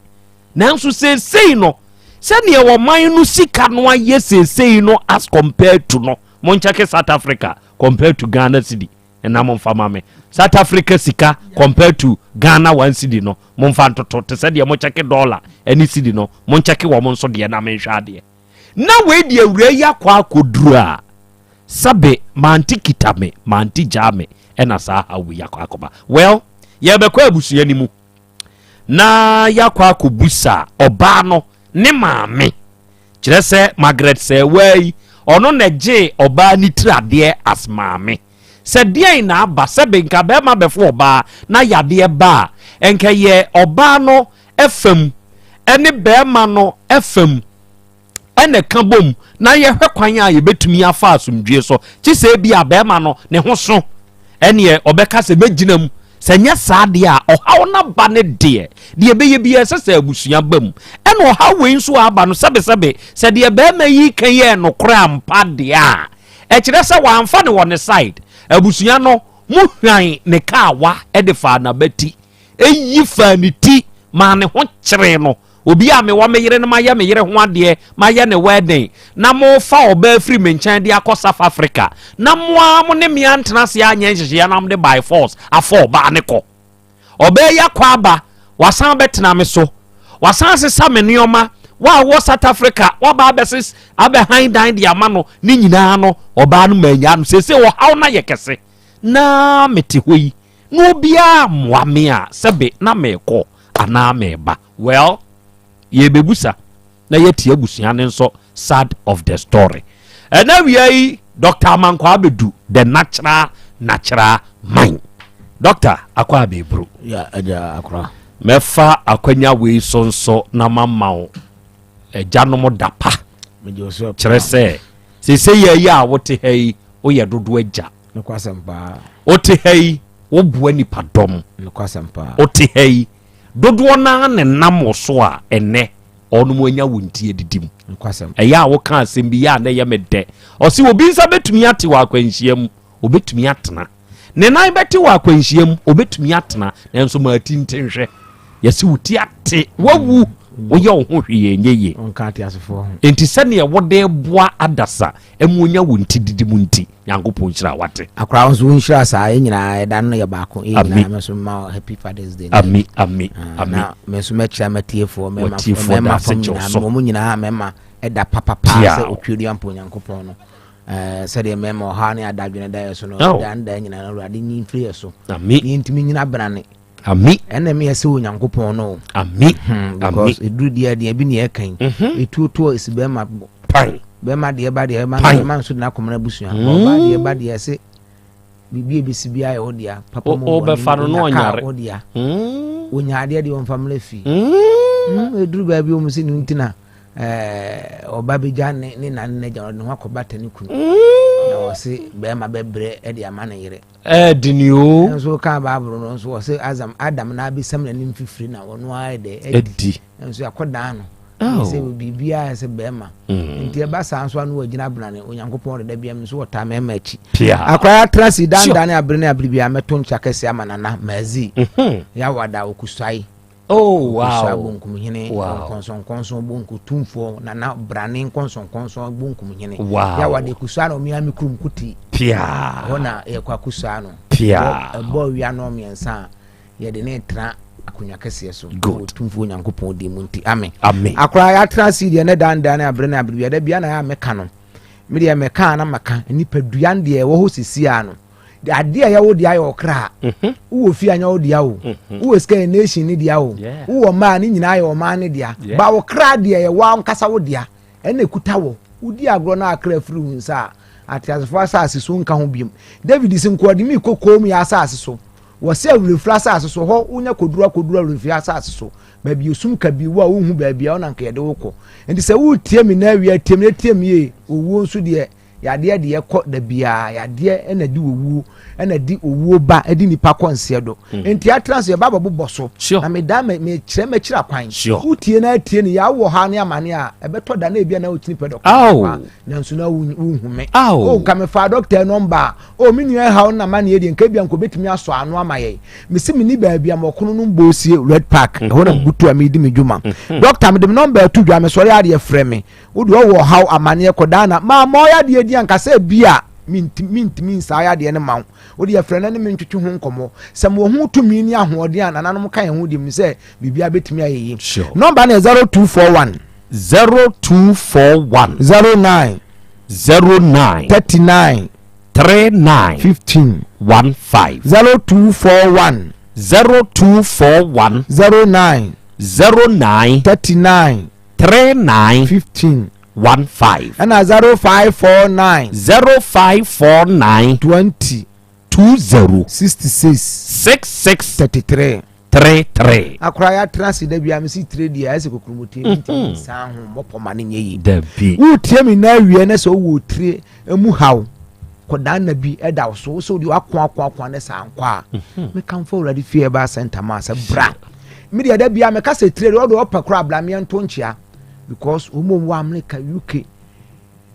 Nanso seesei no, sɛdeɛ ɔman no sika no ayɛ seesei no as compared to no, monkyɛke South Africa compared to Ghana cedi na momfa ma me. South Africa sika compared to Ghana one cedi no, momfa ntoto te sɛ deɛ mokyɛke dollar ne cedi no, monkyɛke wɔn nso deɛ na menhwɛ adeɛ. Na wei deɛ awura yi akɔ akɔduru a, sɛbe mante kita me, mante gyaa me, ɛna saa haw wei akɔ akɔba. Well, yɛbɛkɔ abusua no mu. na yɛakɔ akɔbusa ɔbaa no ne maame kyerɛ sɛ Margaret Sɛɛwaa yi ɔno na ɛgyee ɔbaa ne tiri adeɛ as maame sɛ deɛn na aba sɛ benka bɛrima bɛfo ɔbaa na yadeɛ ba a ɛnka yɛ ɔbaa no fam ɛne bɛrima no fam ɛna ɛka bom na yɛhwɛ kwan a yɛbɛtumi afa asomdwie so kye sɛ ebi a bɛrima no ne ho so ɛneɛ ɔbɛka sɛ mɛgyina mu sɛ nyɛ saa deɛ a ɔhaw no aba ne deɛ deɛ ɛbɛyɛ biara ɛsɛ sɛ abusua ba mu ɛna ɔhaw wei nso a aba no sɛbesɛbe sɛ deɛ bɛrima yi ka yɛ nokorɛ ampa deɛ a ɛkyerɛ sɛ wamfa ne wɔ ne side abusua no mo hwan ne kaawa de faa n'abati eyi faa ne ti maa ne ho kyeree no Obi a mewɔ me yere no mayɛ me yere ho adeɛ, mayɛ ne wedding, na mofa ɔbaa firi me nkyɛn de akɔ South Africa, na mo ara mo ne me antena ase anyɛ nhyehyɛeɛ na mode by force afa ɔbaa no kɔ. Ɔbaa yi akɔ aba, wasan abɛtena me so, wasan asesa me nneɛma, wo a wɔ South Africa, waba abɛses abɛhan dan de ama no, ne nyinaa no, ɔbaa no mannya no. Seesei ɔhaw no ayɛ kɛse. Na mete hɔ yi, na obiara mmoa me a, sɛbe na merekɔ anaa mereba. Well, yɛrebɛbusa na yɛatie abusua no nso side of the story. Ɛna awia yi, Dr. Amankwaa abɛdu the natural natural man. Dr. Akɔ abɛburu. Ya, agya akora. Mɛfa akwanya wei so nso na mama wo agyanom da pa. Kyerɛ sɛ, seesei yɛ yi a wote ha yi, woyɛ dodo agya. Nokwasɛm paa. Wote ha yi, woboa nipadɔm. Nokwasɛm paa. Wote ha yi, dodoɔ no ara na ɛnam wo so a ɛnnɛ ɔnom anya wo nti adidi mu. Nokwasɛm. Ɛyɛ a woka asɛm bi yɛ a na ɛyɛ me dɛ. Ɔse obi nsa bɛtumi ate wɔ akwanhyia mu, obɛtumi atena. Ne nan bɛte wɔ akwanhyia mu, obɛtumi atena, nanso ma ati nte nhwɛ. Yɛse wo ti ate, wawu, woyɛ wo ho hwee ɛnyɛ yie. Ɔnka ateasefoɔ ho. Enti sɛdeɛ wode boa adasa ɛmu onya wo nti didi mu nti, Nyankopɔn nhyira wate. Akora wo nso wo nhyira saa yɛn nyinaa ɛda no yɛ baako yɛn nyinaa me nso mma happy father's day. Ami ami ah, ami. Na me nso mɛkyerɛ matiefoɔ mɛma mɛma fam nyinaa wɔn nyinaa mɛma ɛda papapa sɛ otwedua mpo Nyankopɔn no. Eh, sɛdeɛ mɛma ɔhaw ne adadwene da yɛ so no da nda nyinaa no awurade nyi mfiri yɛ so. Ami. Ne yɛntumi nyina brane. Ami. Ɛna mi ɛsɛ Onyankopɔn no. Ami. Hmm, because eduru deɛ deɛ bi ne ɛka yi. Mhm. Etuo toɔ esi bɛrima. Pan. Bɛrima deɛ ba deɛ bɛrima bɛrima nso de n'akɔmɔ n'abusua. Hmm. Ɔbaa deɛ ba deɛ ɛsɛ biribi ebesi bi ayɛ ɔdea. Papa mu bɔ ne mu onya kaa ɔdea. Hmm. Onya adeɛ deɛ ɔnfa mmerɛ fi. Eduru baabi wɔn si ne ntina ɛɛ ɔba bɛgya ne ne na ne n'agya ɔde ne ho akɔbata ne kunu. Na wɔsi bɛrima bɛbrɛ ɛde ama ne yere. Ɛɛdene oo. Nso kaa Bible no nso wɔsɛ Azam Adam na abɛsam n'anim fifiri na ɔno ara dɛ adi. Nso akɔdan no. Sɛ biribiara sɛ bɛrima. Mm. Nti ɛba saa nso ano wɔgyina brane Onyankopɔn deda bia nso wɔtaa mmarima akyi. Akora atra si dandan ne abere ne abere bia mɛto nkyɛ akɛse ama nana Mazi. Mhm. Yawada okusuae. Oh, wow. Okusua bonkumhene, wow. nkɔnsɔnkɔnsɔn bonku tumfoɔ, nana brane nkɔnsɔnkɔnsɔn bonkumhene. Wow. Yawada ekusua na ɔmea me kurom kuti. Pia. Ɛhɔ na yɛkɔ akusua no. Pia. Ɛbɔ awia no mmiɛnsa a yɛde ne tra akonnwa kɛseɛ so. Good. Tumfoɔ Nyankopɔn di mu nti. Amen. Amen. Akora yɛatra ase deɛ ne dandan ne abere ne abere bia da bia na yɛ a meka no. Me deɛ meka na maka, nipadua no deɛ ɛwɔ hɔ sisi a no, adeɛ a ɛyɛ wo dea yɛ ɔkra. Mhm. Wowɔ fie anyɛ wo dea o. Mhm. Wowɔ sika yɛ nation ne dea o. Wowɔ mmaa ne nyinaa yɛ ɔman ne dea. Ba wo kra deɛ yɛ w'ankasa wo dea. Ɛna ɛkuta wɔ. Wodi agorɔ na akra firi wo nsa a, ateasefoɔ asase so nka ho biom. David se nkoa de me kɔ koom yɛ asase so. Wɔse awurefiri asase so hɔ wonya kɔduru akɔduru awurefiri asase so. Baabi esum kabii wo a wonhu baabi a ɔna nka yɛde wo kɔ. Nti sɛ woretie me na awia tie me na tie me yie. Owuo nso deɛ yadeɛ deɛ kɔ da biara yadeɛ ɛna di owuo ɛna di owuo ba ɛdi nipa kɔ nseɛ do. Hmm. Nti atena so yɛba abɛbobɔ so. Na meda me mekyerɛ m'akyiri akwan. Wotie na atie ne yɛ awɔ ha ne amane a ɛbɛtɔ da na ebi a na wokyini pɛ dɔkota. Nanso na wonhu me. O nka mefaa dɔkta nɔmba a O me nua ɛhaw ne n'amaneɛ deɛ nka ebia nka obetumi asɔ ano ama yɛn. Mese menni baabi a mɔkono no mbɔ sie Red Park ɛhɔ na mebutu a meredi me dwuma. Dɔkta mede me nɔmba ato dwa mesɔre adeɛ frɛ me. Wo deɛ ɔwɔ ɔhaw amaneɛ kɔdaa na maa ma ɔyɛ adeɛ di anka sɛ ebia mentumi nsaa yadeɛ no ma wo. Wo deɛ frɛ na ne me ntwetwe ho nkɔmmɔ. Sɛ mewɔ ho tumi ne ahoɔden a nananom ka yɛn ho deɛ menim sɛ biribiara bɛtumi ayɛ yie. Nɔmba no yɛ 0241. 0241. 09. 09. 39. 39. 15. 15. 0241. 0241. 09. 09. 39. 39. 15. 15. Ɛna 0549. 0549. 20. 20. 66. 66. 33. 33. Akora yɛatena ase da biara mesi tire deɛ ayɛ sɛ kokuromotire mentumi mhm. nsan ho mmɔpɔ ma no nyɛ yie. Dabi. Wotie me na awie na sɛ wowɔ tire mu haw kɔdaa nna bi ɛda wo so wosɛ wode wako ako ako ne saa nkɔ a mhm. mekamfo awurade fie ɛba center ma sɛ bra me deɛ da biara meka sɛ tire deɛ ɔde ɔpɛ koraa bra meɛnto nkyea because wɔn mu wɔ America UK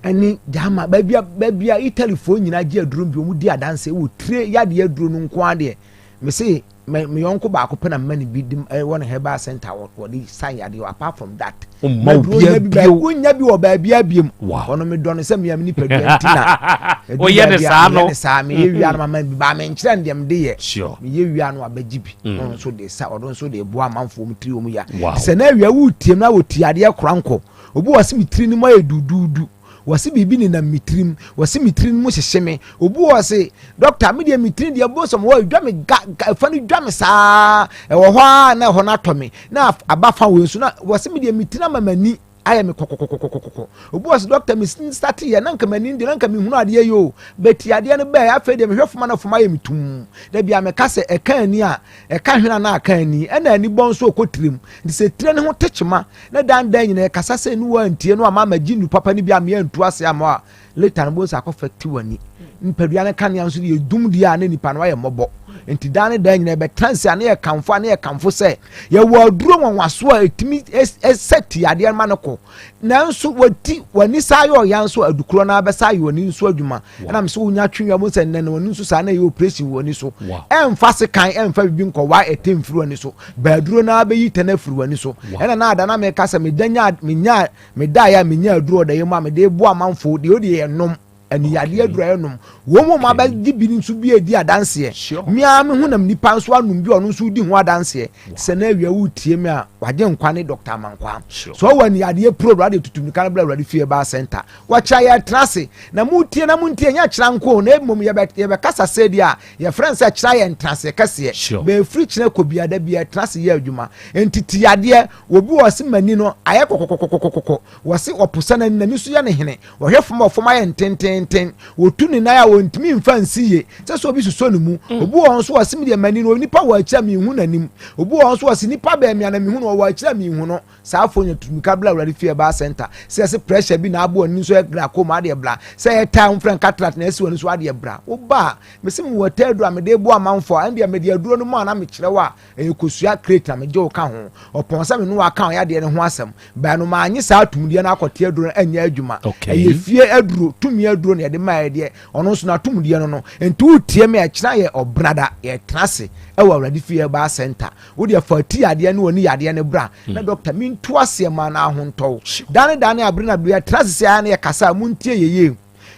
ɛne German baabi a baabi a Italyfoɔ nyinaa gye aduro bi wɔn di adanse wɔ tire yadeɛ aduro no nko adeɛ mese me me yɔnko baako pɛ na mma ne bi de wɔ ne herbal center wɔ wɔde sa yadeɛ apart from that. Mma obiara bio. Wonya bi wɔ baabi abiem. Ɔno me dɔ no sɛ mea me nipadua nti na. Woyɛ ne saa no. Meyɛ ne saa meyɛ wia no mama bi baa menkyerɛ no deɛ mede yɛ. Meyɛ wia no abɛgye bi. Mm. Ɔno nso de sa ɔno nso de boa amanfoɔ mu tiri wɔn ya. Sɛ na awia wotie mu na wɔtie adeɛ kora nkɔ. Obi wɔ se me tiri no mu ayɛ duduudu. Wɔse biribi nenam me tirim. Wɔse me tiri no mu hyehye me. Obi wɔ se, dɔkta, me deɛ me tiri deɛ bosom hɔ edwa me ga ga ɛfa no dwa me saa. Ɛwɔ hɔ ara na ɛhɔ no atɔ me. Na aba fa wei nso na wɔse me deɛ me tiri ama m'ani ayɛ me kɔkɔkɔkɔkɔkɔ. Obi wɔ se, dɔkta, me starte yɛ na nka m'ani deɛ na nka mehunu adeɛ yi o. Bɛti adeɛ no bɛɛ afei deɛ mehwɛ fam a na fam ayɛ me tumm. Da bi a meka sɛ ɛka ani a ɛka hwene anaa ɛka ani ɛna ani bɔ nso ɛkɔ tirim. Nti sɛ tire no ho te kyema Na dan dan nyinaa yɛkasa sɛ ne wantie no ama magye nnu papa no bi a meantu ase ama a later no bohu sɛ akɔ fɛkte w'ani. Nipadua no kanea nso deɛ ɛdum deɛ a na nipa no ayɛ mmɔbɔ. Nti dan ne dan nyinaa yɛbɛtena nse a na yɛkamfo a na yɛkamfo sɛ yɛwɔ aduro nwanwaso a ɛtumi sɛ ti adeɛ ma no kɔ. Nanso wati w'ani saa yɛ ɔya nso adukorɔ no abɛsa ayɛ w'ani nso adwuma. Ɛnam sɛ wonya twe wia mu sɛ nnɛ no w'ani nso saa na ɛyɛ operation wɔ w'ani so. Ɛmfa sekan ɛmfa biribi nkɔwa ɛte mfiri w'ani so. Baaduro no ara bɛyi tɛn afiri w'ani so. Ɛna na ada na meka sɛ meda nya menya medaeɛ a menya aduro ɔdayɛ mu a mede boa amanfoɔ deɛ ɔdeɛ yɛ nom aniyadeɛ aduro a yɛnom wɔn mu abɛgye bi nso bi edi adanseɛ mmea me honam nipa nso anom bi ɔno nso di ho adanseɛ sɛ na awia wotie me a wagye nkwa ne dɔkta amankwa so ɔwɔ aniyadeɛ pro awurade tutu mirika no bla awurade fie ba center Wɔkyerɛ yɛn tena ase, na montie na montie, ɛnyɛ kyena nko, na mmom yɛbɛkasa sɛ deɛ a yɛfrɛ no sɛ kyena yɛ ntenaseɛ kɛseɛ. Bɛfiri kyena kɔ biara, da biara tena ase yɛ adwuma. Enti te yadeɛ, obi wɔ ɔse m'ani no ayɛ kɔkɔkɔkɔkɔkɔ, wɔse ɔposa n'ani, n'ani so yɛ no hene, ɔhwɛ fam a fam ayɛ ntententen, wɔtu ne nan a ɔntumi mfa nsi yie, sɛ sɛ obi sosɔ ne mu. Mm. Obi wɔ hɔ nso ɔse medeɛ m'ani no onipa wɔ akyiri a menhu n'anim. Obi wɔ hɔ nso ɔse nipa bɛn me a na mehu no, ɔwɔ akyiri a menhu no. Saa fo nya tumirika bla awurade fie ɛbaa center sɛ ɛsɛ pressure bi na abo ani nso yɛ glaucoma adeɛ bla sɛ ɛyɛ taa mfrɛ cataract na ɛsi wani so adeɛ bra wo ba mesi me wɔ taa aduro a mede bo amanfo a ɛndeɛ mede aduro no mu a na mekyerɛ wo a ɛyɛ kosua crate na megye wo ka ho ɔpɔn sɛ me no aka wo yadeɛ no ho asɛm bɛn no maanye saa tumdeɛ no akɔte aduro no ɛnyɛ adwuma ɛyɛ fie aduro tumi aduro na yɛde ma yɛ deɛ ɔno nso na tumdeɛ no no nti wotie me ɛkyena yɛ ɔbrada yɛtena ase ɛwɔ awurade fie ɛbaa center Wo deɛ fa ti yadeɛ ne w'ani yadeɛ no bra na dɔkta mentu aseɛ ma no ahontɔ wo. Da ne da ne abere na abere yɛtena ase sɛ ne yɛkasa a montie yɛ yie.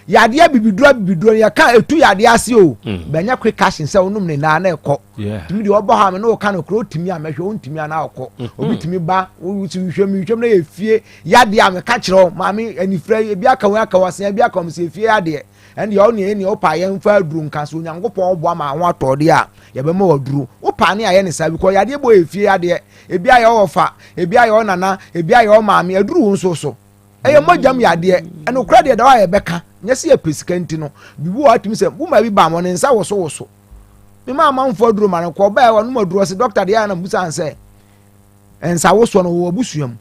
Yadeɛ abibiduro abibiduro no yɛka ɛtu yadeɛ ase o. Bɛnyɛ quick action sɛ wonom ne naa na ɛkɔ. Tumi deɛ ɔbɔ hɔ a me ne wo ka no korɔ wotumi a mɛhwɛ wontumi a na ɔkɔ. Obi tumi ba wosi hwehwɛ mu hwehwɛ mu na yɛ fie yadeɛ a meka kyerɛ wo maame anifira yi ebi aka wo aka wo asen ebi aka wo sɛ fie yadeɛ. Ɛndeɛ ɔne ɛne ɔpa yɛn fa aduro nka so Onyankopɔn ɔboa ma ho atɔ deɛ a yɛbɛma wo aduro. Wopa ne ayɛ ne saa because yadeɛ bɔ yɛ fie yadeɛ. Ebi ayɛ ɔfa, ebi ayɛ ɔnana, ebi ayɛ ɔmaame aduru wo nso so. Ɛyɛ mogya mu yadeɛ. Ɛnokorɛ deɛ da hɔ a yɛbɛka, nyɛ sɛ yɛpɛ sika nti no. Biribi wɔ hɔ atumi sɛ woma bi ba ma ne nsa wosowoso. Mema amanfoɔ aduro ma no kɔ ɔbaa ɔnom aduro ɔse dɔkta deɛ na mbusa sɛ nsa wosoɔ no wɔ abusua mu.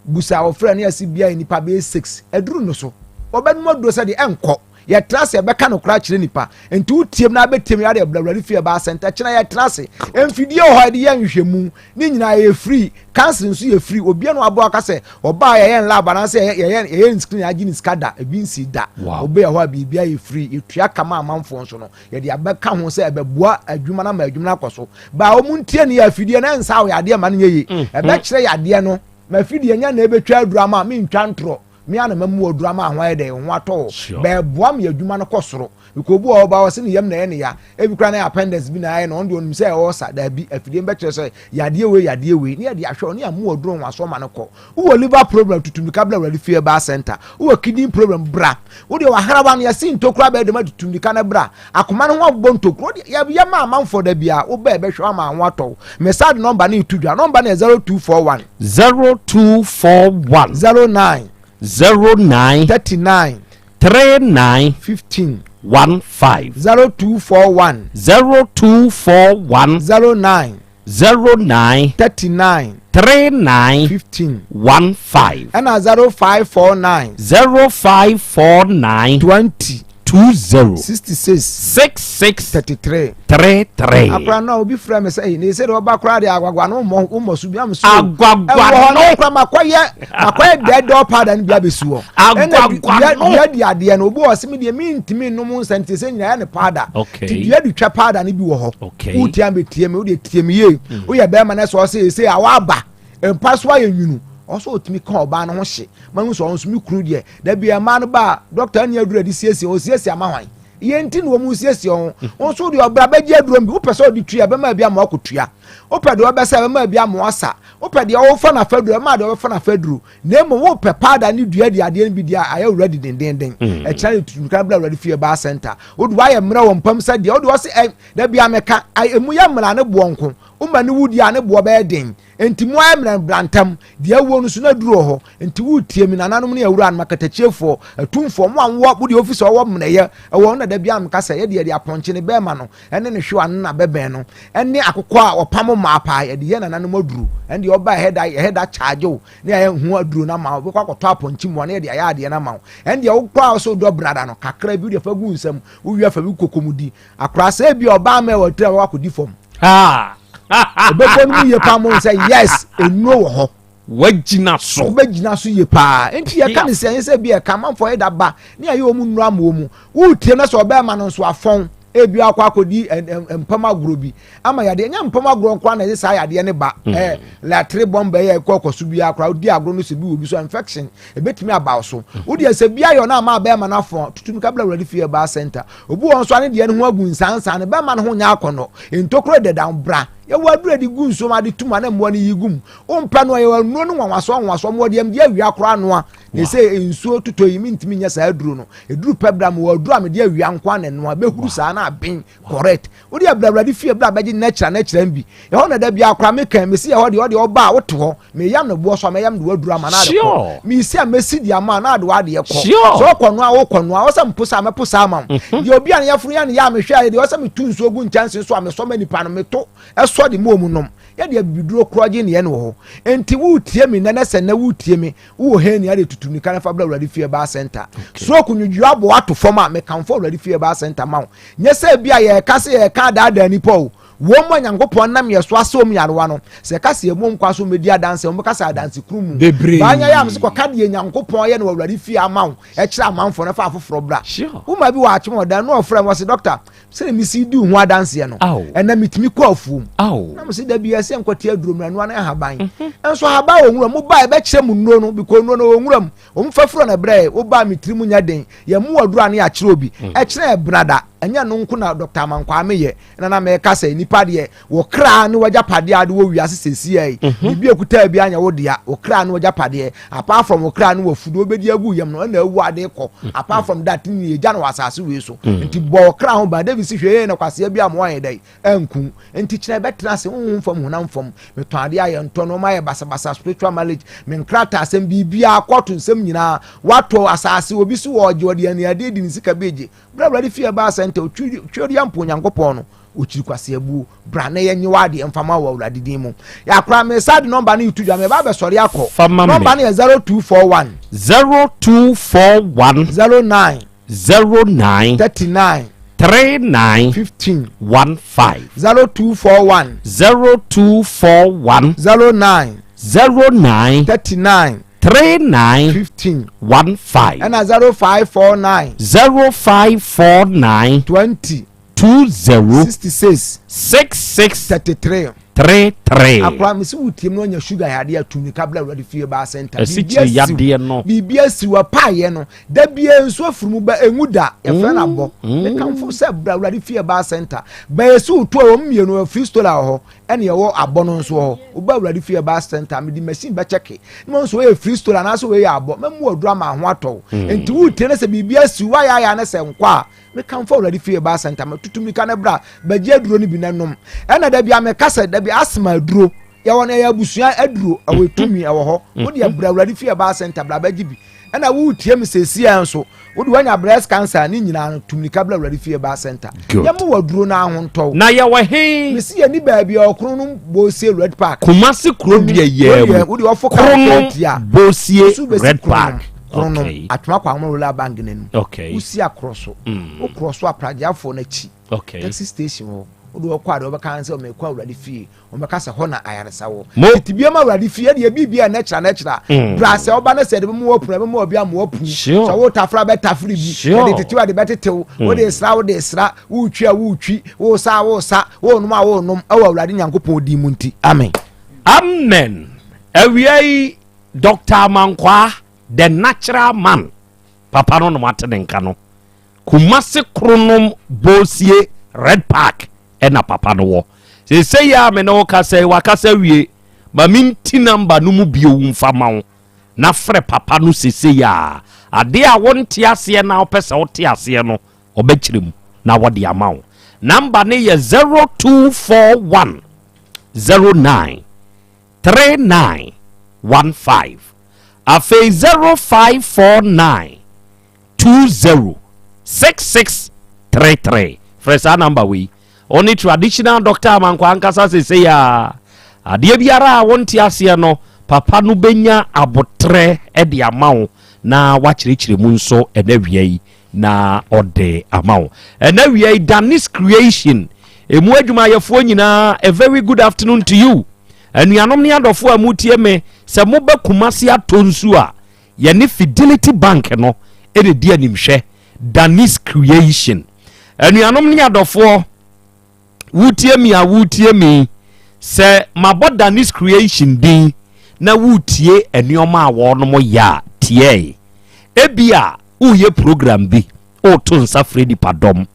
Busa ɔfrɛ ne ase bia nipa bɛyɛ 6 aduru no so. Ɔbɛnom aduro sɛ deɛ ɛnkɔ. Yɛtena ase yɛbɛka no koraa kyerɛ nipa. Nti wotiem na abɛtiem yɛ adeɛ bla awurade fie ɛba asɛnta kyena yɛtena ase. Mfidie wɔ hɔ yɛde yɛ nhwehwɛmu ne nyinaa yɛ free. Counseling nso yɛ free. Obiara na waboa ka sɛ ɔbaa yɛyɛ lab anaasɛ yɛyɛ yɛyɛ screen agye ne sika da ebi nsi da. Obi yɛ hɔ a biribi ayɛ free. Yɛtua kama amanfoɔ nso no yɛde abɛka ho sɛ ɛbɛboa adwuma no ama adwuma no akɔ so. Baa wɔn ntie ne yɛ afidie na ɛnsa wɔ yadeɛ ma no nyɛ yie. Ɛbɛkyerɛ yadeɛ no ma afidie nya na ɛbɛtwa aduru ama mentwa ntorɔ. Me ara na mamu aduru ama ho ayɛ dɛ ho atɔ wo. Bɛɛboa me adwuma no kɔ soro. Because obi wɔ hɔ ba ɔse ne yam na ɛyɛ ne ya. Ebi koraa na ɛyɛ appendix bi na ayɛ no ɔno deɛ ɔnim sɛ ɛwɔ sa. Daabi, afidie no bɛkyerɛ sɛ yadeɛ wei yadeɛ wei ne yɛde ahwɛ wo ne yɛamu aduru ho aso ama no kɔ. Wowɔ liver problem tutu mirika bra Awurade fie herbal center. Wowɔ kidney problem bra. Wo deɛ wahrawa no yɛse ntokuro abɛyɛ dɛm atutu mirika no bra. Akoma no ho abobɔ ntokuro. Wo deɛ yɛ ma amanfoɔ da biara wo ba ɛbɛhwɛ wo ama ho atɔ wo. Me saa de nɔmba no reto dwa. Nɔmba no yɛ 0241. 0241. 09. 09. 39. 39. 15. 15. 0241. 0241. 09. 09. 39. 39. 15. 15. Ɛna 0549. 0549. 20. 20. 66. 66. 33. 33. Akora no a obi frɛ me sɛ ne sɛ de ɔba koraa de agwagwa no mmɔ mmɔ so bi am so. Agwagwa no. Ɛwɔ hɔ no makɔyɛ makɔyɛ dɛdɛw powder no bi abɛsi hɔ. Agwagwa no. Ɛna dua di adeɛ no obi wɔ sɛ me deɛ mentumi nnom nsa nti sɛ nyinaa yɛ ne powder. Okay. Ti dua di twa powder no bi wɔ hɔ. Okay. Wotia me tie me wodeɛ tie me yie. Woyɛ bɛrima no sɛ ɔsɛ ɛsɛ awɔ aba mpa so ayɛ nwunu ɔsɛ ɔtumi ka ɔbaa no ho hye ma no sɛ ɔno nso me kunu deɛ da bi ɛmaa no ba a dɔkta ne aduru adi siesie ɔsiesie ama hwan yɛn nti na wɔn siesie ho wɔn nso deɛ ɔbra bɛgye aduro bi wopɛ sɛ ɔde tua bɛma bi ama ɔkɔ tua wopɛ deɛ ɔbɛsa bɛma bi ama ɔsa wopɛ deɛ ɔwofa na faduro ɛma deɛ ɔbɛfa na faduro na mmom wopɛ paada ne dua de adeɛ no bi deɛ ayɛ wura di dendenden ɛkyerɛ ne tutumika bla awurade fie baa center wode wayɛ mmerɛ wɔ mpam sɛ deɛ wode ɔse ɛ da bi ameka emu yɛ mmerɛ ne boɔ nko woma ne wudi a ne boɔ bɛyɛ den Enti mo ayɛ mmerɛ bra ntɛm, deɛ awuo no so na aduru wɔ hɔ. Enti woretie me, nananom ne awuranom, akatakyiefoɔ, atumfoɔ, mo a mowɔ, mo deɛ ofi sɛ ɔwɔ mmerɛyɛ wɔ hɔ na da biara meka sɛ, yɛde yɛde apɔnkye ne bɛrima no, ɛne ne hwewa no na bɛbɛn no, ɛne akokɔ a ɔpam mmaa paa, yɛde yɛ nananom aduru. Ɛne deɛ ɔba ɛhɛ da, ɛhɛ da kyaagye wo, ne ayɛ ho aduro no ama wo, wobɛkɔ akɔtɔ apɔnkye mua na yɛde ayɛ adeɛ no ama wo. Ɛne deɛ wokɔ a wosɛ wodɔ brada no, kakra bi wode fa gu nsam, wowie a fa bi kɔkɔ di. Akora sɛ ebi ɔbaa mɛ wɔ tiri a wɔakɔ di fam. Ɛbɛbɔ no mu yie paa mo sɛ yes nnuro wɔ hɔ. Wagyina so. Wobɛgyina so yie paa. Nti yɛka ne sɛ ɛnyɛ sɛ bi ɛka amanfoɔ yɛ da ba ne ayɛ wɔn nnuro ama wɔn. Woretie na sɛ ɔbɛrima no nso afɔn ebi akɔ akɔdi mpam agorɔ bi ama yadeɛ nyɛ mpam agorɔ nkoa na ɛde saa yadeɛ no ba ɛɛ latere bɔmba yɛ ɛkɔ ɛkɔ so biara koraa wodi agorɔ no sɛ bi wɔ bi so infection ebetumi aba wo so wodeɛ sɛ bi ayɔ no ama bɛrima no afɔn tutum kabla awurade fie ɛbaa center Obi wɔ hɔ nso a ne deɛ no ho agu nsansan no, bɛrima no ho nyɛ akɔnnɔ. Ntokuro deda bra. Yɛwɔ aduro de gu nsuo mu ade tum a na mmoa no yi gu mu. Wompɛ no a, yɛwɔ nnuro no nwanwasoɔ nwanwasoɔ. Mmoa deɛ mede awia koraa noa. Na ɛsɛ nsuo totɔ yi, mentumi nyɛ saa aduro no. Ɛduru pɛ bra, mewɔ aduro a mede awia nko ara na ɛnoa. Ɛbɛhuru saa na aben correct. Wode abra Awurade fie bra bɛgye natural natural bi. Ɛhɔ na da biara koraa meka, mesi ɛhɔ deɛ ɔdeɛ ɔba a wote hɔ. Meyam no boɔ so a mɛyam de waduru ama na ade kɔ. Mesi a mɛsi de ama na ade wadeɛ kɔ. Sɛ ɔkɔ noa wokɔ noa, ɔsɛ mpo sa mɛpo sa ama wo. Mhm. Deɛ obi a ne yɛforo yɛ ne yɛ a mehwɛ a deɛ ɔsɛ metu nsuo gu nkyɛnse so a mesɔ ma nipa no meto ɛsɔ de mu ɔmu nom. Yɛde abibiduro korɔgye ne yɛ no wɔ hɔ. Enti woretie me nnɛ na sɛ nnɛ woretie me wowɔ hɛn ni ade tutu nika na fa bra Awurade fie baa center. Stroke nwodwoa abɔ ato fam a mekamfo Awurade fie baa center ma wo. Nyɛ sɛ bi a yɛreka sɛ yɛreka adaadaa nipa o. Wɔn a Nyankopɔn nam yɛ so asɛ wɔn nyarewa no, sɛ yɛka sɛ yɛmmɔ nkwa so mmɛdi adanse a, wɔbɛka sɛ adanse kunu mu. Bebree. Baa nya yɛ a mese kɔka deɛ Nyankopɔn ayɛ no wɔ Awurade fie ama wo, ɛkyerɛ amanfoɔ no fa afoforɔ bra. Woma bi wɔ akyem ɔdan na ɔfrɛ me ɔse dɔkta sɛdeɛ mesi di wo ho adanseɛ no ɛnɛ metumi kɔ afuom. Na mese da bi ɛsɛ nkɔte aduro mmra noa ne ahaban. Mhm. Nso ahaban wɔ nwura mu ba ɛbɛkyerɛ mu nnuro no bikɔ nnuro no wɔ nwura mu. Wɔn fa furo na brɛ wo ba me tiri mu nyɛ den. Yɛn mu aduro a ne yɛakyerɛ obi. Mm. Ɛkyerɛ ɛbenada ɛnyɛ no nko na Dr. Amankwame yɛ. Na na mɛka sɛ nipa deɛ wɔ kra ne wagyapadeɛ a de wɔ wiase sɛsia yi. Mhm. Biribi ekuta bi anyɛ wo dea. Wɔ kra ne wagyapadeɛ. Apart from wɔ kra ne wafudo wobɛdi agu yam no ɛna awu ade kɔ. Mm. Apart from that ne yɛgya no wɔ asase wei so. Mm. Nti bɔ wɔ kra ho ban. David si hwɛ yɛ na kwasea bi a mo ayɛ dɛ anku. Nti kyerɛ bɛtena ase honhom fam honam fam. Metɔn adeɛ a yɛntɔ nneɛma ayɛ basabasa spiritual marriage. Me nkrataa asɛm biribiara kɔɔto nsɛm nyinaa. Watɔ asase obi so wɔ ɔgye ɔde aniadeɛ di ne sika bi egye. Berɛ Awurade fie baa sɛ ntɛ otwedeɛ mpo Onyankopɔn no ɔkyiri kwaseabuo. Bra na yɛnye w'adeɛ mfa ma wɔ Awurade din mu. Yɛakora me sa de nɔmba no reto dwa meba abɛsɔre akɔ. Fa ma me. Nɔmba no yɛ 0241. 0241. 09. 09. 39. 39. 15. 15. 0241. 0241. 09. 09. 39. 39. 15. 15. Ɛna 0549. 0549. 20. 20. 66. 66. 33. 33. Akora mesi wo tiem na ɔnya sugar yadeɛ atum ne kabla awurade fie baa center. Asikyire yadeɛ no. Biribi asi wɔ paayɛ no. Da bia nsuo afiri mu ba engu da. Yɛfrɛ no abɔ. Mekamfo sɛ bra awurade fie baa center. Bɛyɛ si wo to a wɔn mmienu freestola wɔ hɔ ɛna yɛwɔ abɔ no nso wɔ hɔ. Woba awurade fie baa center mede machine bɛkyɛke. Na wɔn nso wɔyɛ freestola anaasɛ wɔyɛ abɔ. Mɛmu aduru ama ho atɔ wo. Nti wotie no sɛ biribi asi wo ayɛ ayɛ ne sɛ nkɔ a Mekamfo Awurade fie baa sɛnta ma tutu mirika no bra bɛgye aduro no bi na nom. Ɛna da bi a meka sɛ da bi asma aduro yɛwɔ no ɛyɛ abusua aduro ɛwɔ mhm. tumi ɛwɔ hɔ mhm. wode bra Awurade fie baa sɛnta bra bɛgye bi. Ɛna woretie me sɛsi a nso wode wanya breast cancer ne nyinaa no tu mirika bra Awurade fie baa sɛnta. Yɛma wɔ aduro no ahontɔw. Na yɛwɔ he? Mesi yɛni baabi a ɔkono no Bosie Red Park. Kumasi kuro dua yɛ mu. Wode ɔfo kaa Bosie Red Park. Kronom okay. Atwoma Kwame Royal Bank n'anim. Okay. Wosi akorɔ so. Mm. Wokorɔ so apragyeafoɔ n'akyi. Okay. Taxi station hɔ. Wode wɔkɔ ade wɔbɛka sɛ ɔmɛkɔ awurade fie. Wɔbɛka sɛ hɔ na ayaresa wɔ. Mo. Tete bi ama awurade fie ɛdeɛ biribi a n'akyira n'akyira. Mm. Bra sɛ ɔba ne sɛ ɛde bɛmu wɔpunu ɛbɛmu ɔbi ama wɔpunu. Sure. Sɛ wo tafra bɛ tafiri bi. Sure. Ɛde tetew ɛde bɛtetew. Mm. Wode sra wode sra. Wotwi a wotwi. Wosa a wosa. Wonom a wonom. Ɛwɔ awurade Nyankopɔn din mu nti. Amen. Amen. Awia yi Doctor Amankwaa the natural man papa no na wate ne nka no Kumasi Kronom Bosie Red Park ɛna papa no wɔ seesei yi a me ne wo kasa yi wakasa wie ma menti namba no mu bio mfa ma wo na frɛ papa no seesei a adeɛ a wonte aseɛ na wopɛ sɛ wote aseɛ no ɔbɛkyerɛ mu na wɔde ama wo namba no yɛ 0241 09 3915 afei 0549 20 6633 frɛ saa namba wei ɔne traditional doctor Amankwa ankasa sesei a adeɛ biara a wonte aseɛ no papa no bɛnya abotrɛ de ama wo na wakyerɛkyerɛ mu nso ɛna wia yi na ɔde ama wo ɛna wia yi Danis Creation emu adwumayɛfoɔ nyinaa a very good afternoon to you anuanom ne adɔfoɔ a motie me sɛ mobɛ Kumasi atɔ nsu a yɛne Fidelity Bank no ɛna di animhwɛ Danis Creation anuanom ne adɔfoɔ Wotie me a wotie me sɛ mabɔ Danis Creation din na wotie nneɛma a wɔnom yɛ a tiɛe. Ebi a woyɛ program bi, woto nsa frɛ nipadɔm,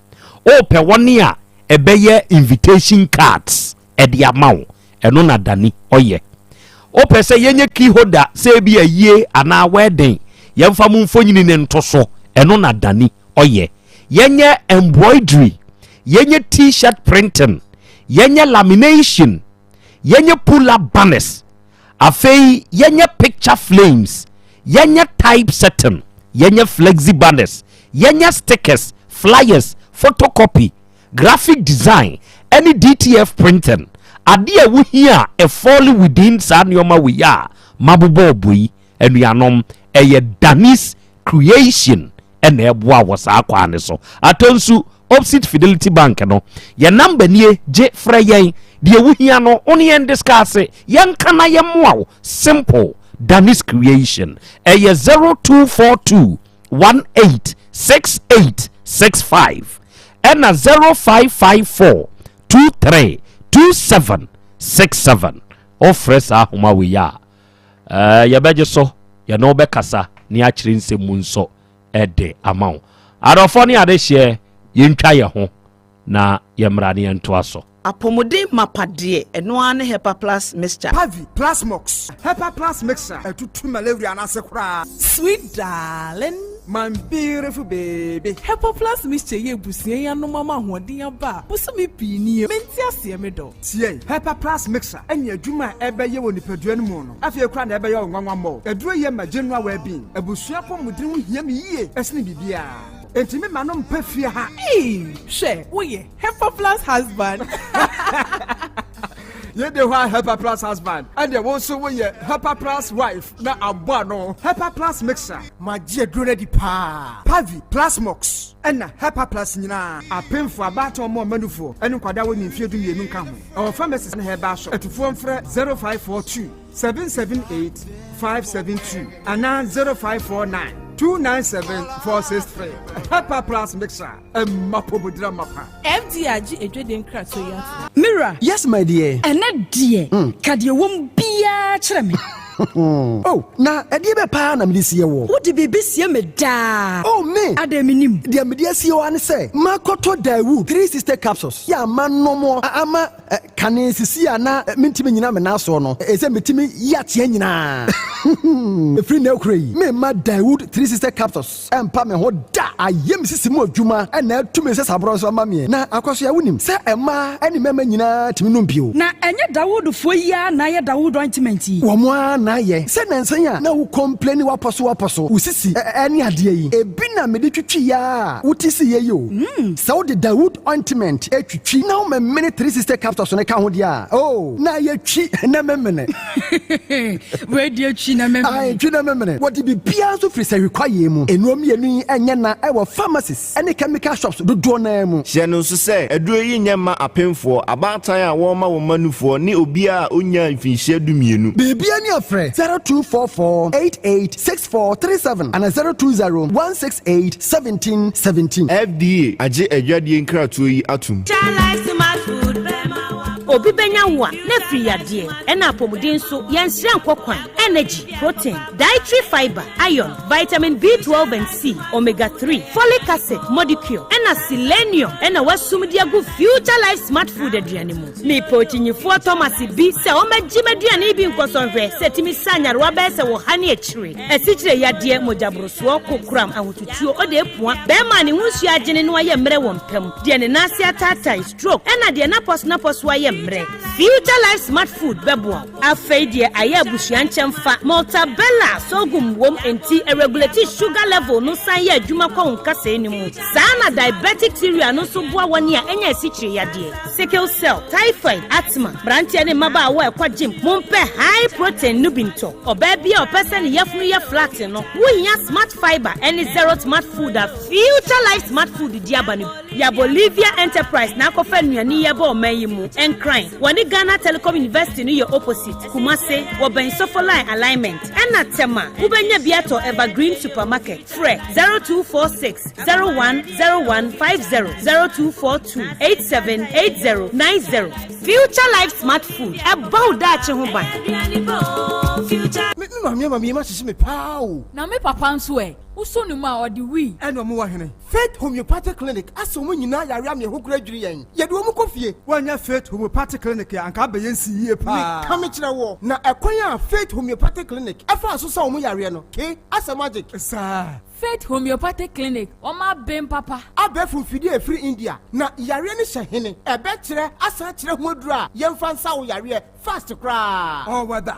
wopɛ wɔne a ɛbɛyɛ invitation cards ɛde ama wo, ɛno na Dani ɔyɛ. Wopɛ sɛ yɛnyɛ key holder sɛ ebi ayie anaa wedding, yɛmfa mo mfonyini no nto so, ɛno na Dani ɔyɛ. Yɛnyɛ embroidery, yɛnyɛ t-shirt printing, yɛnyɛ lamination, yɛnyɛ pull-up banners, afei yɛnyɛ picture flames, yɛnyɛ type setting, yɛnyɛ flexi banners, yɛnyɛ stickers, flyers, photocopy, graphic design, ɛne DTF printing. Adeɛ a wohia a ɛfɔle within saa nneɛma wei a mabobɔ ɔbɔ yi, anuanom, ɛyɛ Danis Creation na ɛboa wɔ saa kwan no so. Atɔ nsu, opposite Fidelity Bank no. Yɛn number nie, gye frɛ yɛn. Deɛ wohia no, wo ne yɛn discuss, yɛnka na yɛmmoa wo. Simple. Danis Creation, ɛyɛ 0242 186865 ɛna 0554 23 2767. Wofrɛ saa ahoma wei a, yɛbɛgye so, yɛne wobɛkasa ne akyerɛ nsɛm mu nso ɛde ama wo. Adɔfoɔ ne adehyeɛ, yɛntwa yɛ ho na yɛmmra ne yɛntoa so. Apɔmuden mapa deɛ, ɛno ara ne Hepa Plus Mixture. Pavi, Plasmox, Hepa Plus Mixture, ɛtutu malaria no ase koraa. Sweet darling. My beautiful baby. Hepa Plus Mixture yɛ abusua yi anom ama ahoɔden aba a bosome pii nie. Mente aseɛ me dɔ. Tie, Hepa Plus Mixture ɛne adwuma a ɛbɛyɛ wɔ nipadua no mu no, afei koraa na ɛbɛyɛ wo nwanwa mmɔ. Aduro yɛ ma general well-being. Abusua apɔmuden ho hia me yie ɛsene biribiara. Enti me ma no mpɛ fie ha. Ei, hwɛ, woyɛ Hepa Plus husband. Yɛde hɔ a Hepa Plus husband, ɛdeɛ wo nso woyɛ Hepa Plus wife na abɔ ano. Hepa Plus Mixture. Magye aduro no adi paa. Pavi, Plasmox, ɛna Hepa Plus nyinaa. Apemfo, abaatan, ɔmo ɔmanufoɔ ɛne nkwadaa wɔ ne mfeɛ 12 nka ho. Ɛwɔ pharmacies ne herbal shop. Atufoɔ mfrɛ 0542 778 572 anaa 0549 297 463. Hepa Plus Mixture, ɛmma pɔmudira mapa. FDA agye edwede nkratoɔ yi ato. Mira. Yes, my dear. Ɛnɛ deɛ, ka deɛ wɔm biara kyerɛ me. Oh, na ɛdeɛ bɛ paa na mede sie wɔ? Wode biribi sie me daa. Oh, me. Adɛn, menim? Deɛ mede asie wɔ ne sɛ makɔtɔ Daewoo 360 capsules yɛ ama nnɔmɔ ama kane sisi a na mentumi nyina me nan soɔ no, ɛsɛ metumi yi ateɛ nyinaa. Ɛfiri na akura yi, memma Daewoo 360 capsules ɛmpa me ho da. Ayɛ me sisi mu adwuma ɛna atumi sɛ saborɔ nso ama meɛ. Na akɔ so yɛ, wonim sɛ ɛmaa ɛne mmarima nyinaa tumi nom bio. Na ɛnyɛ Dawoodfoɔ yi ara na ayɛ Dawood ointment yi? Wɔn a na ayɛ sɛ nansan a na wo complain wapɔ so wapɔ so wo sisi ɛne adeɛ yi, ebi na mede twitwi ya a wote si yɛ yi o. Sɛ wode Dawood ointment etwitwi na woma mene 360 capsules no ka ho deɛ a, oh, na yɛtwi na memene. Wei deɛ, twi na memene. Ae, twi na memene. Wɔde biribiara nso firi sɛ hwekwayeɛ mu. Nnuro mmienu yi ɛnyɛ na ɛwɔ pharmacies ɛne chemical shops dodoɔ naa mu. Hyɛ no nso sɛ aduro yi nyɛ mma apemfoɔ, abaatan a wɔrema wɔn mma nufoɔ ne obiara a ɔnyaa mfinhyia 12. Biribia ni afrɛ 0244 886437 ana 020 168 1717. FDA agye adwadeɛ nkratoɔ yi atom. Obi bɛnya wo a na afiri yadeɛ ɛna apɔmuden nso yɛnsrɛ nkɔ kwan. Energy, protein, dietary fiber, iron, vitamin B12 and C, omega 3, folic acid, molecule ɛna selenium ɛna wasum de agu Future Life Smart Food aduane mu. Mepɛ okyinyifoɔ Thomas bi sɛ ɔmɛgye m'aduane bi nkɔsɔnhwɛ sɛ tumi sa nyarewa bɛyɛ sɛ wɔ ha ne akyire, asikyire yadeɛ, mogyaborosoɔ, kokoram, ahotutuo, ɔde epua, bɛrima ne ho nsuo agyene no ayɛ mmerɛ wɔ mpam, deɛ ne nan ase ataatae, stroke, ɛna deɛ napɔso napɔso ayɛ mmerɛ. Future Life Smart Food bɛboa wo. Afei deɛ ayɛ abusua nkyɛn fa Maltabella sorghum wom, nti ɛregulate sugar level no, san yɛ adwuma kɔ wo nkasɛɛ no mu saa. Na diabetic cereal no nso boa wɔne a ɛnyɛ asikyire yadeɛ, sickle cell, typhoid, asthma. Mmeranteɛ ne mmabaawa a ɛkɔ gym, mompɛ high protein no bi ntɔ. Ɔbaa bi a ɔpɛ sɛ ne yafunu yɛ flat no, wohia smart fiber ɛne zero smart food a Future Life Smart Food di aba no. Ya Bolivia Enterprise na akɔfa nnuane yi ɛbɔ ɔman yi mu. Nkran, wɔne Ghana Telecom University no yɛ opposite. Kumase, wɔbɛn Sofoline alignment, ɛna Tema, wobɛnya bi atɔ Evergreen Supermarket. Frɛ 0246 010150, 0242 878090. Future Life Smart Food, ɛbɔ wo daakye ho ban. Me maame ama mi ma hyehyɛ me paa o. Na me papa nso ɛ, wosɔ ne mu a, ɔde wii. Ɛna ɔmo wɔ hene Faith Homeopathic Clinic asɛ ɔmo nyinaa yare ama ɛho kura dwiri yɛn, yɛde ɔmo kɔ fie. Woanya Faith Homeopathic Clinic a, anka abɛyɛ nsi yie paa. Meka me kyerɛ wɔ na ɛkwan a Faith Homeopathic Clinic ɛfa so sɛ ɔmo yareɛ no ke asɛ magic. Saa. Faith Homeopathic Clinic, wɔn aben papa. Abɛɛfo mfidie a ɛfiri India na yareɛ no hyɛ hene, ɛbɛkyerɛ asan kyerɛ ho aduro a yɛmfa nsa wo yareɛ fast koraa. Ɔwɔ da.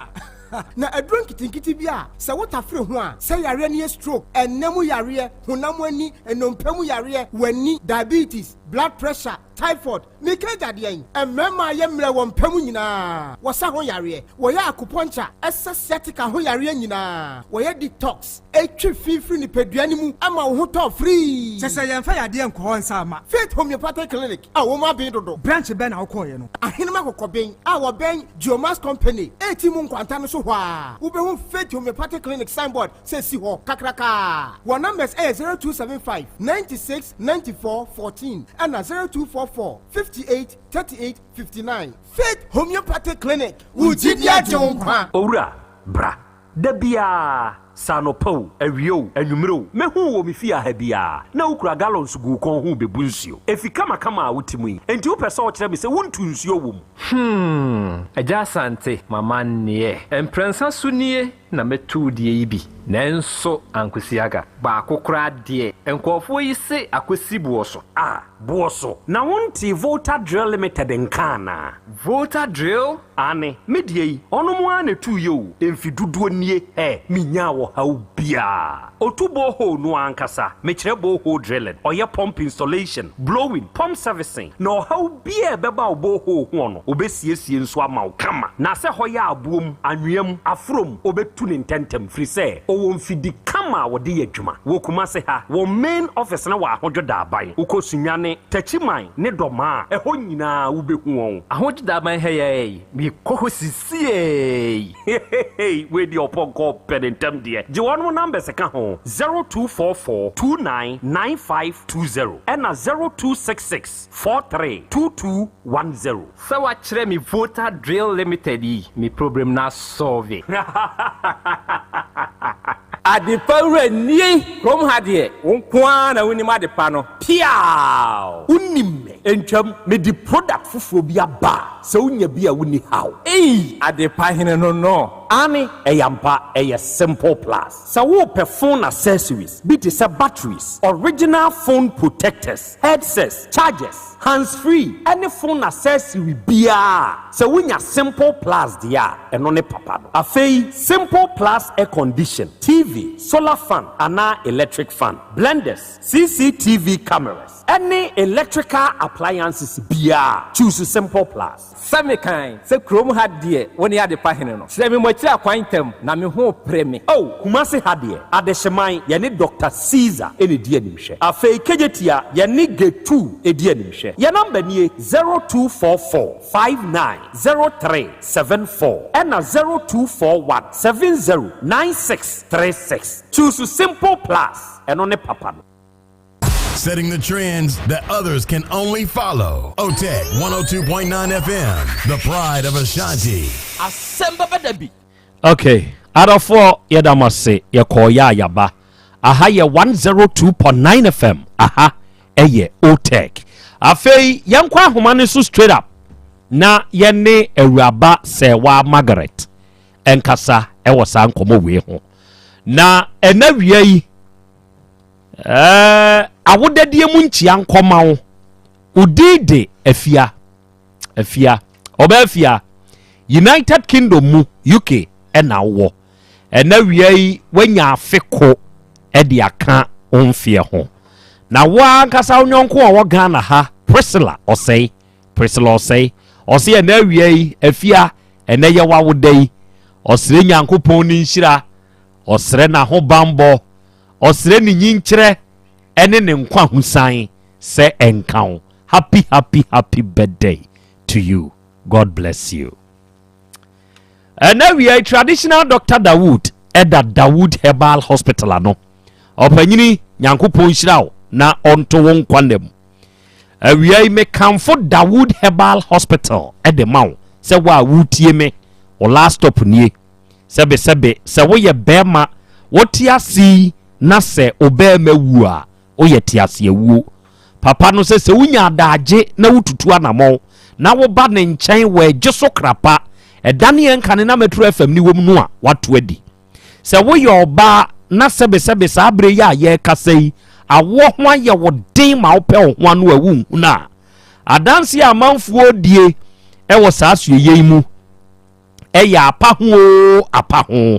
Na aduro nketenkete bi a sɛ wotafere ho a, sɛ yareɛ no yɛ stroke, ɛnɛ mu yareɛ, honam ani, nnompe mu yareɛ, w'ani, diabetes, blood pressure. Typhoid, Meka agya deɛn? Mmarima a yɛ mmerɛ wɔ mpa mu nyinaa, wɔsa ho yareɛ. Wɔyɛ akupɔnkya, ɛsa sciatica ho yareɛ nyinaa. Wɔyɛ detox, ɛtwe fi firi nipadua no mu ma wo ho tɔ firii. Kyɛ sɛ yɛmfa yadeɛ nkɔ hɔ nsa mma. Faith Homeopathic Clinic a wɔn aben dodo. Branch bɛn na wokɔeɛ no? Ahenem Akokɔben a wɔbɛn Geomax Company ɛreti mu nkwanta no so hɔ ara, wobɛhu Faith Homeopathic Clinic signboard sɛ ɛsi hɔ kakrakaa. Wɔn numbers yɛ 0275 96 94 14 ɛna 0244 58 38 59. Faith Homeopathic Clinic, wo gyidi agye wo nkwa. Owura, bra. Da biara, sɛ anɔpa o, awia o, anwummere o, mɛhu wo wɔ me fie ha biara, na wokura gallons gu wo kɔn ho rebebu nsuo. Efi kamakama a wote mu yi, enti wopɛ sɛ wokyerɛ me sɛ wontu nsuo wɔ mu? Hmm, Agya Asante, m'amanneɛ. Mprɛnsa so nie na mɛtu wo deɛ yi bi, nanso ankosi aga. Baako koraa deɛ, nkurɔfoɔ yi se akɔsi boɔ so. Ah, boɔ so? Na wontee Volta Drill Limited nka anaa? Volta Drill? Aane, me deɛ yi, ɔnom ara na ɛtuiɛ o, mfe dodoɔ nie, hɛ, menyaa ɔhaw biara. Ɔtu borehole no ara ankasa, mekyerɛ borehole drilling, ɔyɛ pump installation, blowing, pump servicing, na ɔhaw biara a ɛbɛba wo borehole ho no, ɔbɛsiesie nso ama wo kama. Na sɛ hɔ yɛ aboɔ mu, anwea mu, aforɔ mu, ɔbɛtu no ntɛntɛm, firi sɛ ɔwɔ mfidi kama a wɔde yɛ adwuma. Wɔ Kumase ha, wɔn main office no wɔ Ahodwo Daaban. Wokɔ Sunyani, Techiman ne Dɔmaa a, ɛhɔ nyinaa wobɛhu wɔn. Ahodwo Daaban ha yi ara yi, mekɔ hɔ sisiei. Hehehe wei deɛ ɔpɔnkɔ pɛ ne ntɛm deɛ. Gye wɔnom numbers ka ho, 0244 29 9520 ɛna 0266 43 2210. Sɛ wakyerɛ me Volta Drill Limited yi, me problem no asɔlve. Adepa wura nie! Kurom ha deɛ, wo nko ara na wonim adepa no. Piaaww! Wonim me. Ntwam, mede product foforɔ bi aba a, sɛ wonya bi a wonni haw. Ei! Adepa hene no no. Aane, ɛyɛ ampa, ɛyɛ Simple Plus. Sɛ worepɛ phone accessories bi te sɛ batteries, original phone protectors, headsets, chargers, hands free ɛne phone accessory biara a, sɛ wonya Simple Plus deɛ a, ɛno ne papa no. Afei, Simple Plus air condition, TV, solar fan anaa electric fan, blenders, CCTV cameras, ɛne electrical appliances biara a, choose Simple Plus. Sɛ mekan sɛ kurom ha deɛ wo ne adepa hene no. Kyerɛ me mo akyiri akwan ntɛm na me ho repere me. Oh, Kumasi ha deɛ, Adehyeman, yɛne Doctor Caesar na ɛdi animhwɛ. Afei Kejetia, yɛne Getu di animhwɛ. Yɛn number nie, 0244 59 03 74 ɛna 0241 70 96 36. Choose Simple Plus, ɛno ne papa no. Setting the trends that others can only follow. OTEC 102.9 FM, the pride of Ashanti. Asɛm bɛba da bi. Okay, adɔfoɔ yɛda mo ase yɛkɔɔ yɛ a yɛaba. Aha yɛ 102.9 FM, aha ɛyɛ OTEC. Afei yɛnkɔ ahoma no so straight up na yɛne Awuraba Sɛwa Margaret ɛnkasa ɛwɔ saa nkɔmmɔ wei ho. Na ɛna wia yi Ɛɛ awodadie mu nkyia nkɔma wo. Wo din de Afia. Afia. Ɔbaa Afia. United Kingdom mu, UK, ɛna wowɔ. Ɛna wia yi woanya afe ko ɛde aka wo mfeɛ ho. Na wo ankasa wo nyɔnko a ɔwɔ Ghana ha, Priscilla Ɔsɛe. Priscilla Ɔsɛe. Ɔse ɛna awia yi, Afia, ɛnɛ yɛ w'awoda yi. Ɔsrɛ Nyankopɔn ne nhyira. Ɔsrɛ n'ahobanbɔ. Ɔsrɛ ne nyinkyerɛ ne ne nkwahosan sɛ ɛnka wo. Happy happy happy birthday to you. God bless you. Ɛna wia traditional Dr. Dawood ɛda Dawood Herbal Hospital ano. Ɔpanyini Nyankopɔn nhyira wo na ɔnto wo nkwa nna mu. Awia yi mekamfo Dawood Herbal Hospital ɛde ma wo sɛ wo a wotie me wo last stop nie. Sɛbesɛbe, sɛ woyɛ barima, wote ase yi na sɛ wo barima wu a, woyɛ teaseawuo. Papa no sɛ sɛ wonya adaagye na wotutu anamɔn na woba ne nkyɛn wɔ ɛgye so krapa, ɛdane yɛn kane na Metro FM ne wɔm no a, wato adi. Sɛ woyɛ ɔbaa na sɛbesɛbe saa berɛ yi a yɛrekasa yi, awoɔ ho ayɛ wo den ma wopɛ wo ho ano a wonhunu a, adanseɛ a amanfoɔ die wɔ saa sueyɛ yi mu ɛyɛ apa ho oo apa ho.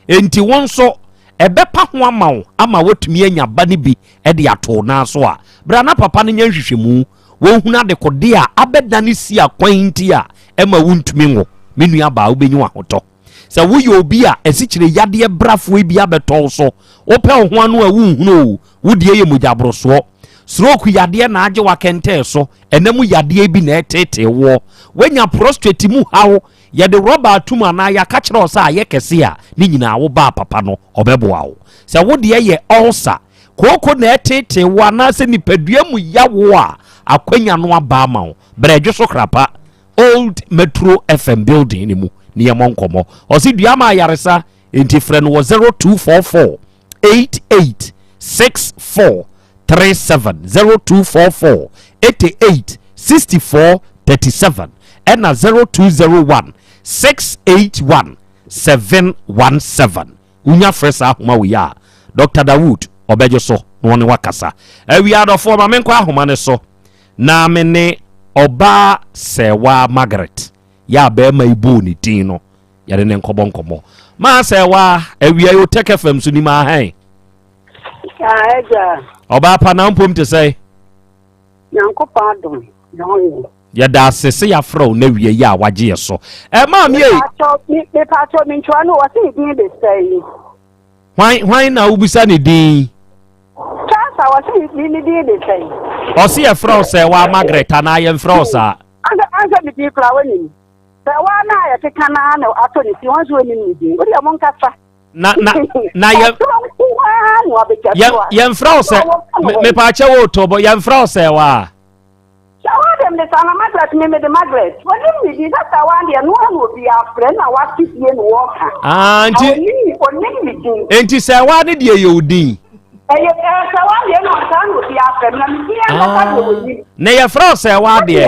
Enti wo nso ɛbɛpa ho ama wo ama woatumi anya ba no bi de ato wo nan so a, bra na papa no nyɛ nhwehwɛmu. Wɔnhunu adekodeɛ a abɛdane si akwan nti a ɛma wontumi nwo. Me nua baa wobɛnya w'ahotɔ. Sɛ woyɛ obi a asikyire yadeɛ brafoɔ bi abɛtɔ wo so, wopɛ wo ho ano a wonhunu o, wo deɛ yɛ mogyaborosoɔ. Stroke yadeɛ na agye w'akɛntɛn so, ɛna mu yadeɛ bi na ɛreteetee woɔ. Woanya prostrate mu haw, yɛde rɔba atum anaa yɛaka kyerɛ wo sɛ ayɛ kɛse a, ne nyinaa wo baa papa no, ɔbɛboa wo. Sɛ wo deɛ yɛ ulcer, kooko na ɛreteetee wo anaasɛ nipadua mu ya wo a, akwanya no aba ama wo. Brɛ dwo so krapa. Old Metro FM building no mu na yɛmmɔ nkɔmmɔ. Ɔse dua ma ayaresa, enti frɛ no wɔ 0244 88 64 37, 0244 88 64 37, ɛna 0201 681 717. Wonya frɛ saa ahoma wei a, Dr. Dawood ɔbɛgye so na ɔne wakasa. Awia adɔfoɔ ma menkɔ ahoma no so. Na me ne ɔbaa Sɛɛwaa Margaret yɛ a bɛrima yi bɔɔ ne din no, yɛde ne nkɔbɔ nkɔmmɔ. Maa Sɛɛwaa, awia yi Otec FM so nim ahɛn. Agya. Ɔbaa pa na mpom te sɛ. Nyankopɔn adom na ɔyɛ. Yɛda ase sɛ yɛafrɛ wo na awia yi a wagye yɛ so. Ɛ maa mi ei. Mepatɔ mentwa no wɔse ne din de sɛn. Hwan hwan na wobisa ne din? Charles a wɔse ne ne din de sɛn? Ɔse yɛfrɛ wo sɛ waa Margaret anaa yɛmfrɛ wo saa? Ansa ansa me din koraa wonim. Sɛ waa na yɛkeka na na atɔ ne ti wɔn nso wɔnim ne din. Wodeɛ monkasa. Na na na yɛ yɛmfrɛ wo sɛ mepaakyɛ wo tɔbɔ yɛmfrɛ wo sɛ waa. Sawa deɛ mede saa na Margaret me mede Margaret wɔnim ne din sɛ Sawa deɛ no ara na obi afrɛ na wate die na wɔka. Ah, nti onim ne din. Nti Sawa ne deɛ yɛ odin. Ɛyɛ ɛɛ Sawa deɛ na saa na obi afrɛ na me din ankasa deɛ ah. onim. Na yɛfrɛ wo Sawa deɛ.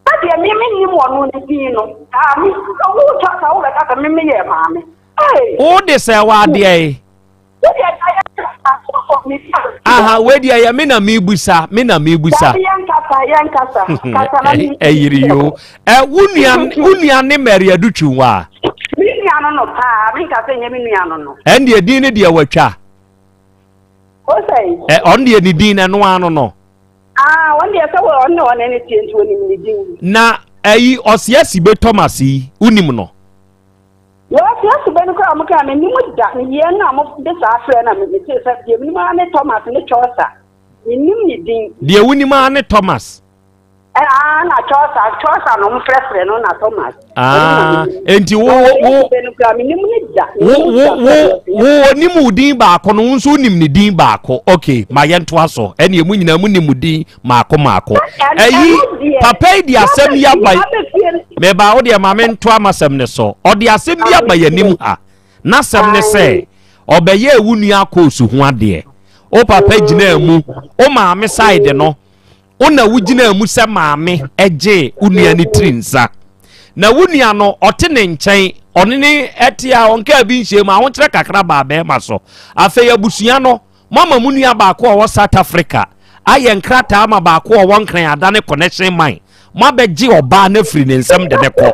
Sɛdeɛ me me nim wɔn ne din no. Ah me wo twa sa wo bɛka sɛ me me yɛ maame. Wo de Sawa deɛ. Aha, wei deɛ yɛ me na mebusa, me na mebusa. Ɛyere yo. Ɛ wo nua wo nua ne Mary Adutwum wa? Me nua no no paa, me nka sɛ nyɛ me nua no no. Ɛn deɛ din ne deɛ watwa. O sɛ. Ɛ ɔn deɛ ne din na ɛno ano no. Ah, wɔn deɛ sɛ wɔn ne wɔn ne tie nti wɔnim ne din. Na ɛyi ɔsiasi bɛ Thomas yi, wonim no? Wɔte ase bɛ no koraa a wɔkaa mennim da, meyɛɛ no a wɔde saa frɛ no a metee sɛ deɛ menim ara ne Thomas ne Chaucer, mennim ne din. Deɛ wonim ara ne Thomas. Aa na Chaucer, Chaucer na wɔfrɛfrɛ no na Thomas. Aa enti wo wo bɛ no koraa mennim ne da. Wo wo wo wo onim wo din baako no wo nso wonim ne din baako. Okay, ma yɛntoa so. Ɛne emu nyinaa mu nim mo din maako maako. Ɛyi papa yi de asɛm yi aba meba wo deɛ ma mentoa m'asɛm ne so. Ɔde asɛm bi aba yɛn anim ha. N'asɛm ne sɛ ɔbɛyɛɛ wo nua akoosu ho adeɛ. Wo papa gyinaa mu, wo maame side no, wo na wogyinaa mu sɛ maame gyee wo nua ne tiri nsa. Na wo nua no ɔte ne nkyɛn, ɔne ne ɛte a ɔnkaa bi nhyɛ mu, ahokyerɛ kakra baa bɛrima so. Afei abusua no Moama mo nua baako a ɔwɔ South Africa ayɛ nkrataa ama baako a ɔwɔ Nkran adane connection man. Moabɛgye ɔbaa no afiri ne nsam de no kɔ.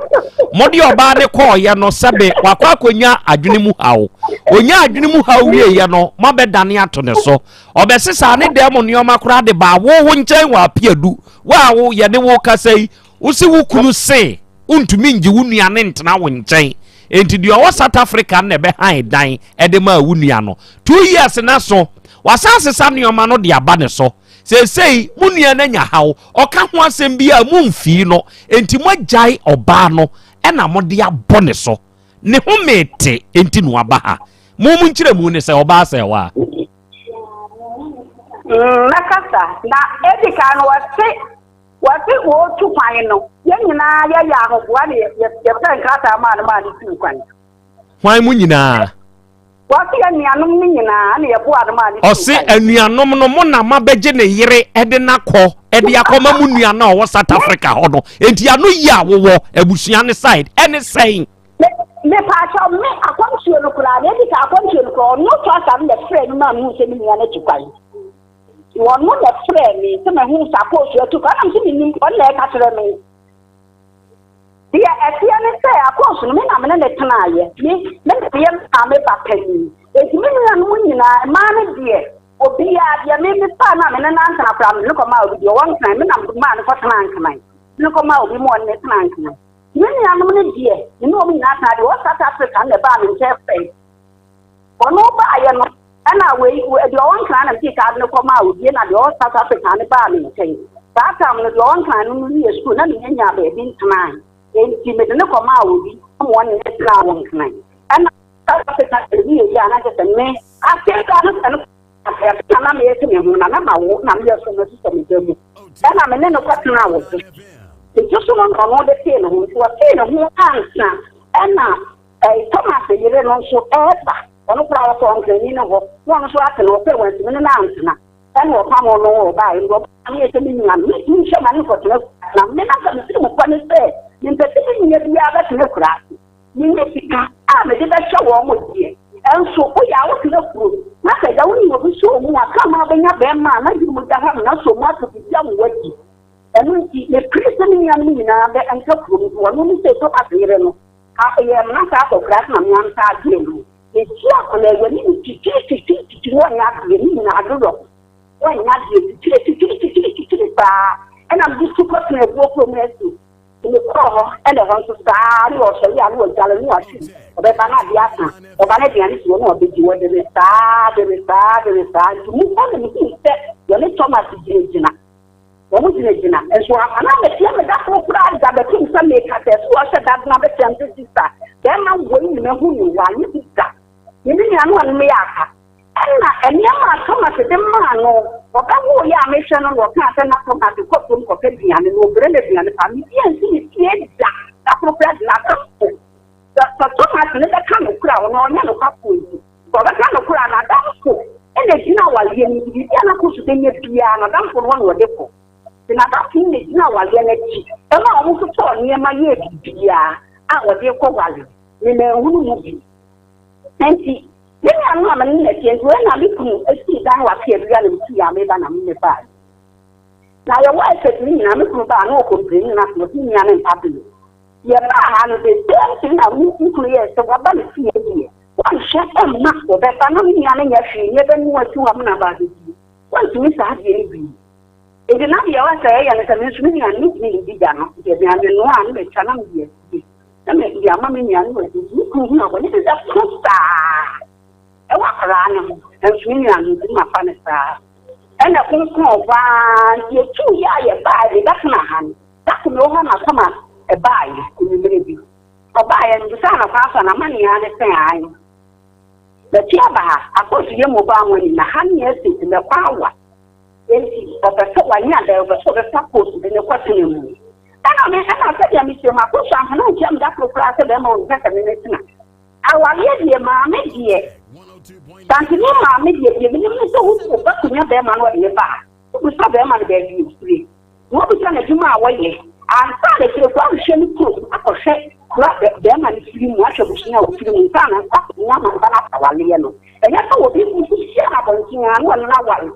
Mode ɔbaa no kɔɔeɛ no sɛbe wakɔ akɔnya adwene mu haw. Ɔnya adwene mu haw wieeɛ no, moabɛdane ato ne so. Ɔbɛsesaa ne dan mu nneɛma koraa de baa wo wo nkyɛn wɔ Apeadu. Wo a wo yɛne wo kasa yi, wo se wo kunu se wontumi ngye wo nua no ntena wo nkyɛn. Enti deɛ ɔwɔ South Africa no na ɛbɛhan dan de maa wo nua no. 2 years na so, wasan asesa nneɛma no de aba ne so. Seesei mo nua no anya haw, ɔka ho asɛm bi a momfii no, enti moagyae ɔbaa no ɛna mode abɔ ne so. Ne ho mete enti na waba ha. Mo mo nkyerɛmu ne sɛ ɔbaa sɛ waa. Mɛkasa na edi kan no wɔse wɔse wɔretu kwan no yɛn nyinaa yɛyɛ ahoboa ne yɛpɛ nkrataa maa no maa no tuu kwan. Hwan mu nyinaa? Wɔse anuanom no nyinaa na yɛboa no maa no tuu Ɔse anuanom no mo na mabɛgye ne yere de no akɔ de akɔma mo nua no a ɔwɔ South Africa hɔ no. Enti ano yi a wowɔ abusua no side ɛne sɛn? Mepaakyɛw me akwantuo no koraa na edi ka akwantuo no koraa ɔno Toasa no na ɛfrɛɛ me maa mehu sɛ me nua no atu kwan. Ɔno na ɛfrɛɛ me sɛ mahu sɛ akɔɔsu atu kwan na mese menim ɔno na ɛka kyerɛ me. Deɛ ɛteɛ ne sɛ, Akos no, me na me ne no tenaeɛ. Me, me na meyɛ me maame ba panin. Enti me nuanom nyinaa, mmaa no deɛ, Obiara, deɛ me mefaa no a me ne no antena koraa, mede no kɔmaa obi, deɛ ɔwɔ Nkran, me na memaa no kɔtenaa Nkran, mede no kɔmaa obi ma ɔne no tenaa Nkran. Me nuanom no deɛ, me ne wɔn nyinaa tenaa, deɛ ɔwɔ South Africa no na ɛbaa me nkyɛn first. Ɔno baeɛ no, ɛna wei, deɛ ɔwɔ Nkran na medii kan de no kɔmaa obi, ɛna deɛ ɔwɔ South Africa no baa me nkyɛn. Saa time no, deɛ ɔwɔ Nkran no no wie sukuu, na menya nyaa baabi ntenae, enti mede no kɔmaa obi ma ɔne no tenaa wɔ Nkran. Ɛna South Africa deɛ wie yie a na kyerɛ sɛ me afei koraa no sɛ no afei na na meyɛ te me ho na na mawo na meyɛ so masosɔ me ba mu ɛna me ne no kɔtenaa wɔ so nti so no na ɔno de tee ne ho nti ɔtee ne ho ansa ɛna ɛɛ Thomas yere no nso ɛɛba ɔno koraa ɔsɔ nkrani no hɔ na ɔno nso ate no ɔpɛ wantumi ne no antena ɛna ɔpam ɔno ɔbaa ɛna ɔbaa ne yɛ sɛ me nua no metumi nhyɛ ma ne nkɔtena na me na nka mesiri mu kɔ ne sɛ mempɛ sɛ me nua biara bɛtena kura ase Minni sika a mede bɛhwɛ wɔn deɛ, nso woyɛ a wotena kurom na sɛ agya wonim obi sɛ ɔmu a, kraman bɛnya bɛrima a n'adwene mu da hɔ ama no asɔ mu atɔ biribi ama wadi. Ɛno nti, mepere sɛ me nuanom nyinaa bɛ nka kurom nti wɔno ne sei Thomas yere no a ɛyɛ me na saa akɔkoraa sɛ na me ansa adeɛ no. Medi akwadaa yi anim twitwiri twitwiri twitwiri wɔnyɛ adeɛ ne nyinaa adodɔ wɔnyɛ adeɛ twitwiri twitwiri twitwiri twitwiri saa ɛna mede su kɔtena abuo kurom asi. Mekɔɔ hɔ, ɛna ɛhɔ nso saa ara, na ɔsɔre a na ɔdware, na wahwim, ɔbɛba na adeɛ asa, ɔba na aduane si hɔ na ɔbɛdi, wɔde me saa, de me saa, de me saa, nti mu hɔ na mehuu sɛ wɔne Thomas gyinagyina, wɔn gyinagyina, nso ama na mɛteɛ me da koro koraa da bɛtom sɛ meka sɛ ɛso ɔhyɛ da na bɛteɛ me sɛ sista, bɛrima wei na mahu no, wanyɛ bi da, me ne nua no a ne meyɛ aka. Ɛnna nneɛma a Thomas de maa no, ɔbɛwoeɛ a mehwɛ no na ɔkaa sɛ na Thomas kɔ kurom kɔpɛ aduane na ɔbrɛ no aduane paa. Me bi ansi ne fie da, da koro koraa de n'adamfo. Sɛ sɛ Thomas no bɛka nokorɛ a, ɔno ɔnyɛ nokwafoɔ nti, sɛ ɔbɛka nokorɛ a, n'adamfo na ɛgyina awareɛ no nti, biribi a na Kosu bɛnya biara, n'adamfo no hɔ na ɔde kɔ. Nti n'adamfo no na ɛgyina awareɛ no akyi ma wɔn totɔɔ nneɛma yɛɛ biribiara a wɔde rekɔ ware. Me manhunu mu bi. Enti, me nuanom a me ne no teɛ nti, wei na me kunu sii dan wɔ afe abiri a na metuu a meba na me mebaeɛ. Na yɛwɔ estate no nyinaa, me kunu baa na ɔkɔmpleni na afei ɔse me nua no mpa bere. Yɛbaa ha no, the same thing na me kunu yɛɛ sɛ waba me fie deɛ, wanhwɛ mma wɔbɛba na me nua no nyɛ hwee, nea ɛbɛnoa asi hɔ amena aba abɛdie. Wantumi saa adeɛ no bio. Enti na deɛ ɛwɔ sɛ ɛyɛ no sɛ me nso me nua no mentumi nnidi gya no, nti aduane menoa a na matwa na mede asie. Na mede ama me nua no wadi. Nti me kunu hunu a, ɔne me bɛko saa ɛwɔ akwadaa no ho. Nanso me nua no nti mafa no saa. Ɛna ɛkonkɔn hɔ ara nti yɛtuu yɛ a yɛbaeɛ mebɛtena ha no. Da ko mewɔ hɔ na Thomas ɛbaeɛ anwummerɛ bi. Ɔbaeɛ no mebisaa no kwan so a n'amanneɛ ara ne sɛ ae. Matu aba ha, akɔso yɛ mobile money na ha ne estate mɛkɔ awa. Enti ɔpɛ sɛ wanya dɛn? Ɔpɛ sɛ ɔbɛfa coat de no kɔtena mu. Ɛna me, ɛna sɛdeɛ mehyɛ mu akɔsu ahona nkyia me da koro koraa sɛ bɛrima ɔmpɛ sɛ me ne tena. Awareɛ deɛ maame deɛ, sante me maame deɛ, deɛ menim ne sɛ wo ba konya bɛrima no ɔde ne ba a, wobisa bɛrima no baabi ofire, na wobisa n'adwuma a wɔyɛ, ansa na akyire koraa wohwɛ ne kurom akɔhwɛ kuro a bɛrima no firi mu, ahwɛ abusua a ofiri mu, nsa na akɔnya ma ba no awareɛ no. Ɛnyɛ sɛ obi hyia no abɔnten a na ɔne no aware.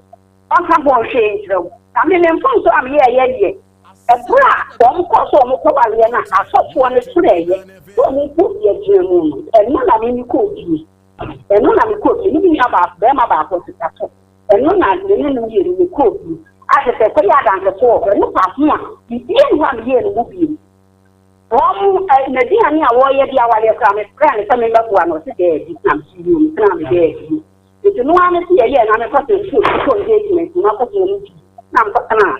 Ɔnka ho hwee nkyerɛ wo. Na me, me mfomso a meyɛeɛ deɛ, ɛberɛ a wɔn kɔɔ sɛ wɔn kɔwareɛ no a asɔfoɔ no frɛeɛ sɛ wɔn nkɔ obi agyina mu no, ɛno na me mekɔɔ bie. Ɛno na mekɔɔ bie. Ne me nua baako, barima baako nso ka so. Ɛno na me ne no mmienu mekɔɔ bie. A kyerɛ sɛ kɔyɛ adansefoɔ wɔ hɔ. Ɛno ka ho a, biribiara nni hɔ a meyɛɛ no mu bio. Wɔn, ɛ, n'aduane a wɔreyɛ de awareɛ koraa, mefrɛɛ no sɛ memmɛboa no, ɔse daabi, na mese yoo, metenaa me baabi. Nti no ara ne sɛ yɛyɛɛ na mekɔtena sukuu, mekɔɔ engagement mu, makɔtena mu bi, na mekɔtenaa,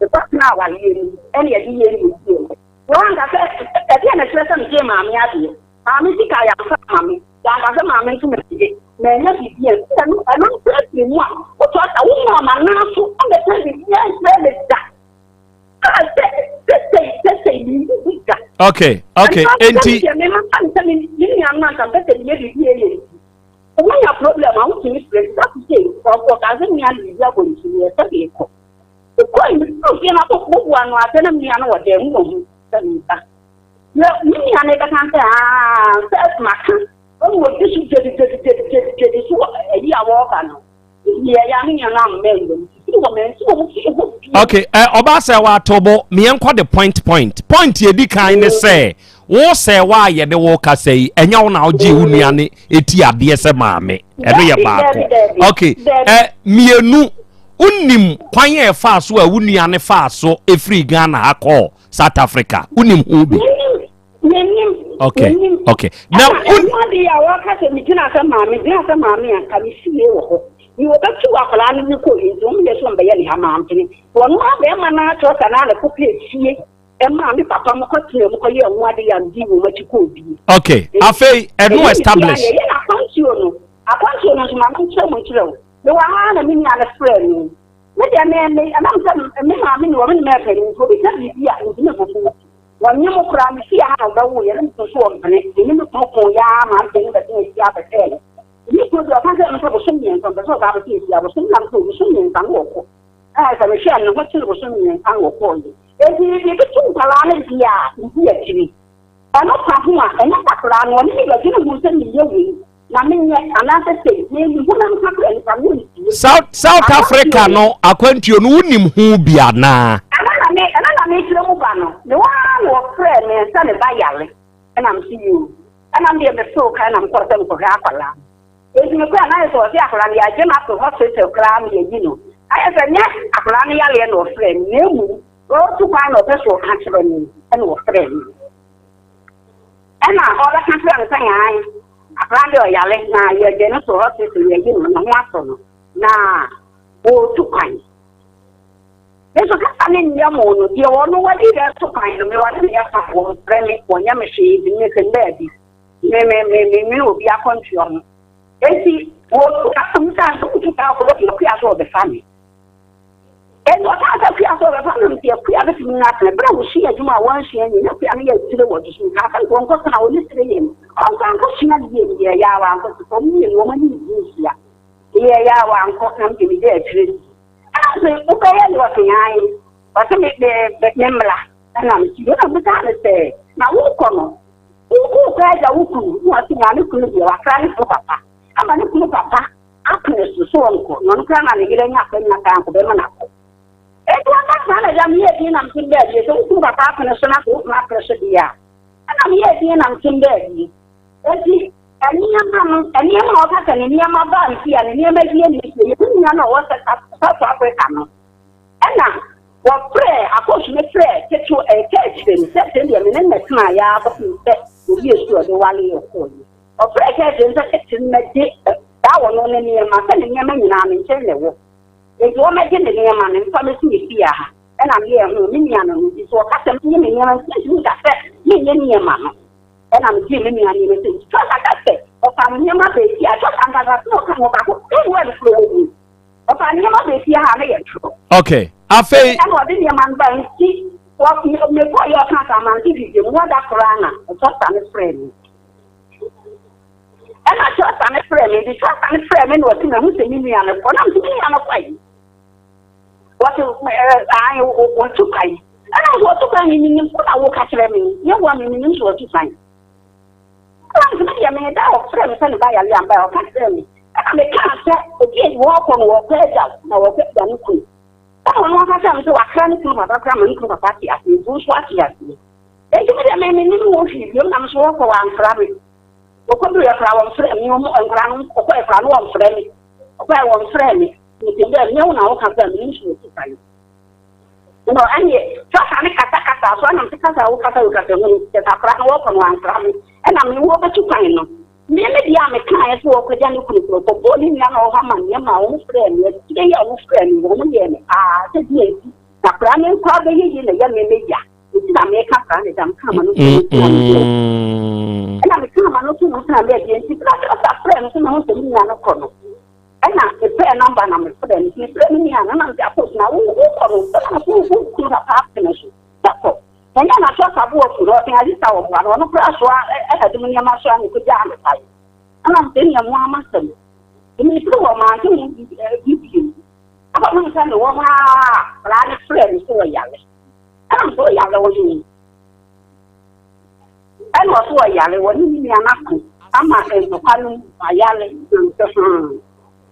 mekɔtenaa awareɛ mu, ɛna yɛde yɛɛ ne yɛdie no. Na wanka sɛ, ɛdeɛ na ɛkyerɛ sɛ megyee maame adeɛ? Maame sika yɛamfa ama me, yɛanka sɛ maame nso mɛgye, mannya biribi a, nti ɛno, ɛno nso afiri mu a, wotɔ sa, wommaa m'anan so mmɛka biribiara nkyerɛ me da. Okay, okay. Enti. Wonya problem a wotumi frɛ nti that day ɔkɔ ka sɛ nua no biribi abɔ ne ti yɛ sɛ mekɔ mekɔ yi meduru fie no akɔbobo ano asɛ na nua no wɔ dɛm wɔ ho sɛ meba na me nua no bɛka sɛ aa sɛ maka ɔne wɔdi so gyedigyedigyedigyedi so wɔ ayi a wɔreba no. Okay, ɔbaa sɛ wato bo meɛnkɔ de point point point yɛdi kan ne sɛ. Wo sɛ woayɛ ne wo kasa yi, ɛnyɛ wo na wogyee wo nua ne ɛti adeɛ sɛ maame. Ɛno yɛ baako. Ok, ɛ mmienu, wonim kwan a ɛfaa so a wo nua ne faa so ɛfiri Ghana ha kɔɔ South Africa? Wonim ho bi? Menim. Ok, Menim. ok. Na Ɛna ɛho adeɛ a wɔka sɛ megyina sɛ maame, gyina sɛ maame a, nka me fie wɔ hɔ. Ne wɔbɛtu akwadaa no ne kɔ nti wɔn yɛ sɛ wɔn bɛyɛ ne ha mampene. Wɔn a bɛrima no akyerɛ sɛ naa ne kɔpɛ fie ɛmaa me papa mo kɔtena mu kɔyɛ ho ade yɛ mdi wɔn akyi kɔɔ bi. Ok, afei ɛno establish. Yɛyɛ no akwantuo no, akwantuo no nso ma menkyerɛ mo nkyerɛ wo. Mewɔ ha na me nua no frɛ me. Me deɛ me me ɛnam sɛ me maame ne wɔ me ne mɛpɛ no nti obi ka biribi a ntumi mpopo. Wɔnye mo koraa me fie ha na wɔbɛwo yɛ ne me so wɔmpene. Me ne me kunu ko yɛ ara ma mpɛ ne bɛtena fie abɛhwɛɛ no. Me kunu deɛ ɔka kyerɛ me sɛ bosom mmiɛnsa ɔmpɛ sɛ ɔsan bɛtena fie abosom nam sɛ bosom mmiɛnsa no wɔkɔ. Ɛɛ sɛ mehwɛɛ no ne ho kyere bosom mmiɛnsa na wɔkɔɔ yɛ. Enti biribi to nkwadaa no deɛ a, medi akyiri. Ɛno ka ho a, ɛnyɛ akwadaa no, ɔne me bɛdwene ho sɛ meyɛ wei na menyɛ anaasɛ sei. Me me honam ka koraa nipa no ntie. South South Africa no akwantuo no wonim ho bi anaa? Ɛno na me ɛno na mekyerɛ mu ba no. Me hɔ ara na wɔfrɛɛ me sɛ me ba yare. Ɛna mese yoo. Ɛna me deɛ mefoo kaa na mekɔɔ sɛ mekɔhwɛ akwadaa no. Enti me koraa na ayɛ sɛ ɔse akwadaa no yɛagye no ato hospital koraa ma yɛayi no. Ayɛ sɛ nyɛ akwadaa no yareɛ na ɔfrɛɛ me na mmom ɔretu kwan na ɔpɛ sɛ ɔka kyerɛ me ɛna ɔfrɛɛ me. Ɛna ɔbɛka kyerɛ me sɛ ae akwadaa no deɛ ɔyare na yɛgye no to hospital yɛayi no ne ho atɔ no na ɔretu kwan. Me nso kasa ne nyɛ mo no deɛ ɔno wadi dɛ to kwan no mewɔ ne meyɛ fa wɔmfrɛ me wɔnyɛ me hwee nti mefem baabi. Me me me me nwene obi akwantua ho. Enti wɔtu ka sɛ musa nso wotu ka akɔ bɛtumi akua so ɔbɛfa me. Enti ɔkaa sɛ akua so ɔbɛfa me nti akua bɛtumi no atena. Berɛ a wɔsua adwuma a wɔansua nyɛ na akua no yɛ tire wɔ de so nkaa sɛ nka ɔnkɔtena ɔne tire yɛ no. Ɔnkɔ ankɔsua yie no yɛɛyɛ a wankɔ te sɛ ɔmo mmienu wɔn ani nni nhyia. Yɛɛyɛ a wankɔ na mede me dɛ akyire di. Ɛna sɛ wobɛyɛ ne ɔse ae ɔse me me me mmra ɛna mesi na mebisaa no sɛ na wokɔ no Wokɔ agya wo kunu na ɔse na ne kunu deɛ wakra ne kunu papa ama ne kunu papa apene so so ɔnkɔ na ɔno koraa na ne yere anya akwanya saa nkɔ bɛma no akɔ. Enti ɔka saa na agya meyɛɛ din na metem baabi sɛ wo kunu papa apene so na sɛ wo kunu apene so deɛ a ɛna meyɛɛ din na metem baabi. Enti nneɛma no nneɛma a ɔka sɛ ne nneɛma baa mfie a ne nneɛma bi ani fie yɛ me nua no a ɔwɔ South Africa no ɛna Wɔfrɛɛ akɔsu no frɛɛ ketewa ɛɛ kɛɛkyerɛ no kɛɛkyerɛ no deɛ me ne no na tenaeɛ ara kɔpem sɛ obi esu ɔde wareɛ kɔeɛ. Ɔfrɛɛ kɛɛkyerɛ no sɛ kɛɛkyerɛ no mmɛgye saa ɔno ne nneɛma sɛ ne nneɛma nyinaa me nkyɛn na ɛwɔ nti ɔmmɛgye ne nneɛma no mfa mmɛsi me fie ha. Ɛna meyɛɛ ho me nua no no nti sɛ ɔka sɛ menye me nneɛma nti mentumi nka sɛ menyɛ nneɛma no. Ɛna megyee me nua nneɛma sɛ nti Josh aka sɛ ɔfa me nneɛma baa fie a Josh ankasa sɛ ɔka ho baako pɛ word korɔ wɔ mu. Ɔfa nneɛma baa fie ha na yɛ twerɛ. Okay. Afei. Ɛna ɔde nneɛma no baa nti wɔ mekɔ yɛ ɔka sɛ amante didi mu hɔ da koraa na sɔsta no frɛ me. Ɛna sɔsta no frɛ me nti sɔsta no frɛ me na ɔsi mahu sɛ me nua no kɔ na mese me nua no kɔ yi. Wɔte ɛɛ ayi wɔtu kwan. Ɛna nso wɔtu kwan yi menim ko na woka kyerɛ me yɛ wa me menim so wɔtu kwan. Ɛna nso me deɛ me da ɔfrɛ me sɛ ne ba yare amba ɔka kyerɛ me. Ɛna mekaa sɛ, Obi a wɔrekɔ no, wɔrekɔ agya wo, na wɔrekɔ agya ne kunu. Ɛna ɔno ankasa kyerɛɛ me sɛ wakra ne kunu papa koraa ma ne kunu papa te aseɛ, nti wo nso woate aseɛ. Enti me deɛ me mennim ho hwee biom, na me nso wɔrekɔ wɔamfra me. Wɔkɔduruiɛ koraa wɔmfrɛɛ me, wɔn nkwadaa no wɔkɔɛ koraa no wɔmfrɛ me, wɔkɔɛ wɔmfrɛɛ me. Nti dɛ nyɛ wo na woka koraa mennim so wɔtu kwan. No ɛneɛ sasa ne kasa kasa so ɛna mese kasa a wokasa wo kasa hunu kyɛ sɛ akora no wɔkɔ no wankra me ɛna me wɔ bɛtu kwan no me me deɛ a mekaeɛ sɛ wɔkɔgya ne kunu kuro kɔbɔɔ ne nua na ɔhɔ amanneɛ ma wɔn frɛɛ me akyire yi a wɔn frɛɛ me wɔn yɛɛ me paa sɛ deɛ nti na akora no nkɔ abɛyɛ yie na ɛyɛ me me ya nti na meka saa ne da meka ma no so no tena me deɛ ɛna meka ma no so no tena me deɛ nti bra sɛ frɛ me sɛ mahu sɛ me nua no kɔ no Ɛna mepɛɛ number na mefrɛɛ no, nti mefrɛɛ me nua no na mese Akos na wo wokɔ no ɛna mese wo wo kunu papa apene so sɛ kɔ ɛnyɛ na so asabo afu no ɔse Azita wɔ boa no ɔno koraa soa ɛna de mu nneɛma soa me kɔgyaa me kwae ɛna mese nea mo ama sɛm nti mefiri hɔ mante ho bi bio aba mo sɛ mewɔ hɔ a koraa ne frɛ me sɛ ɔyare ɛna mese ɔyare wɔ he Ɛna ɔse ɔyare, wɔne ne nua no ako ama ntɔkwa no mu, wayare, na mese hmm.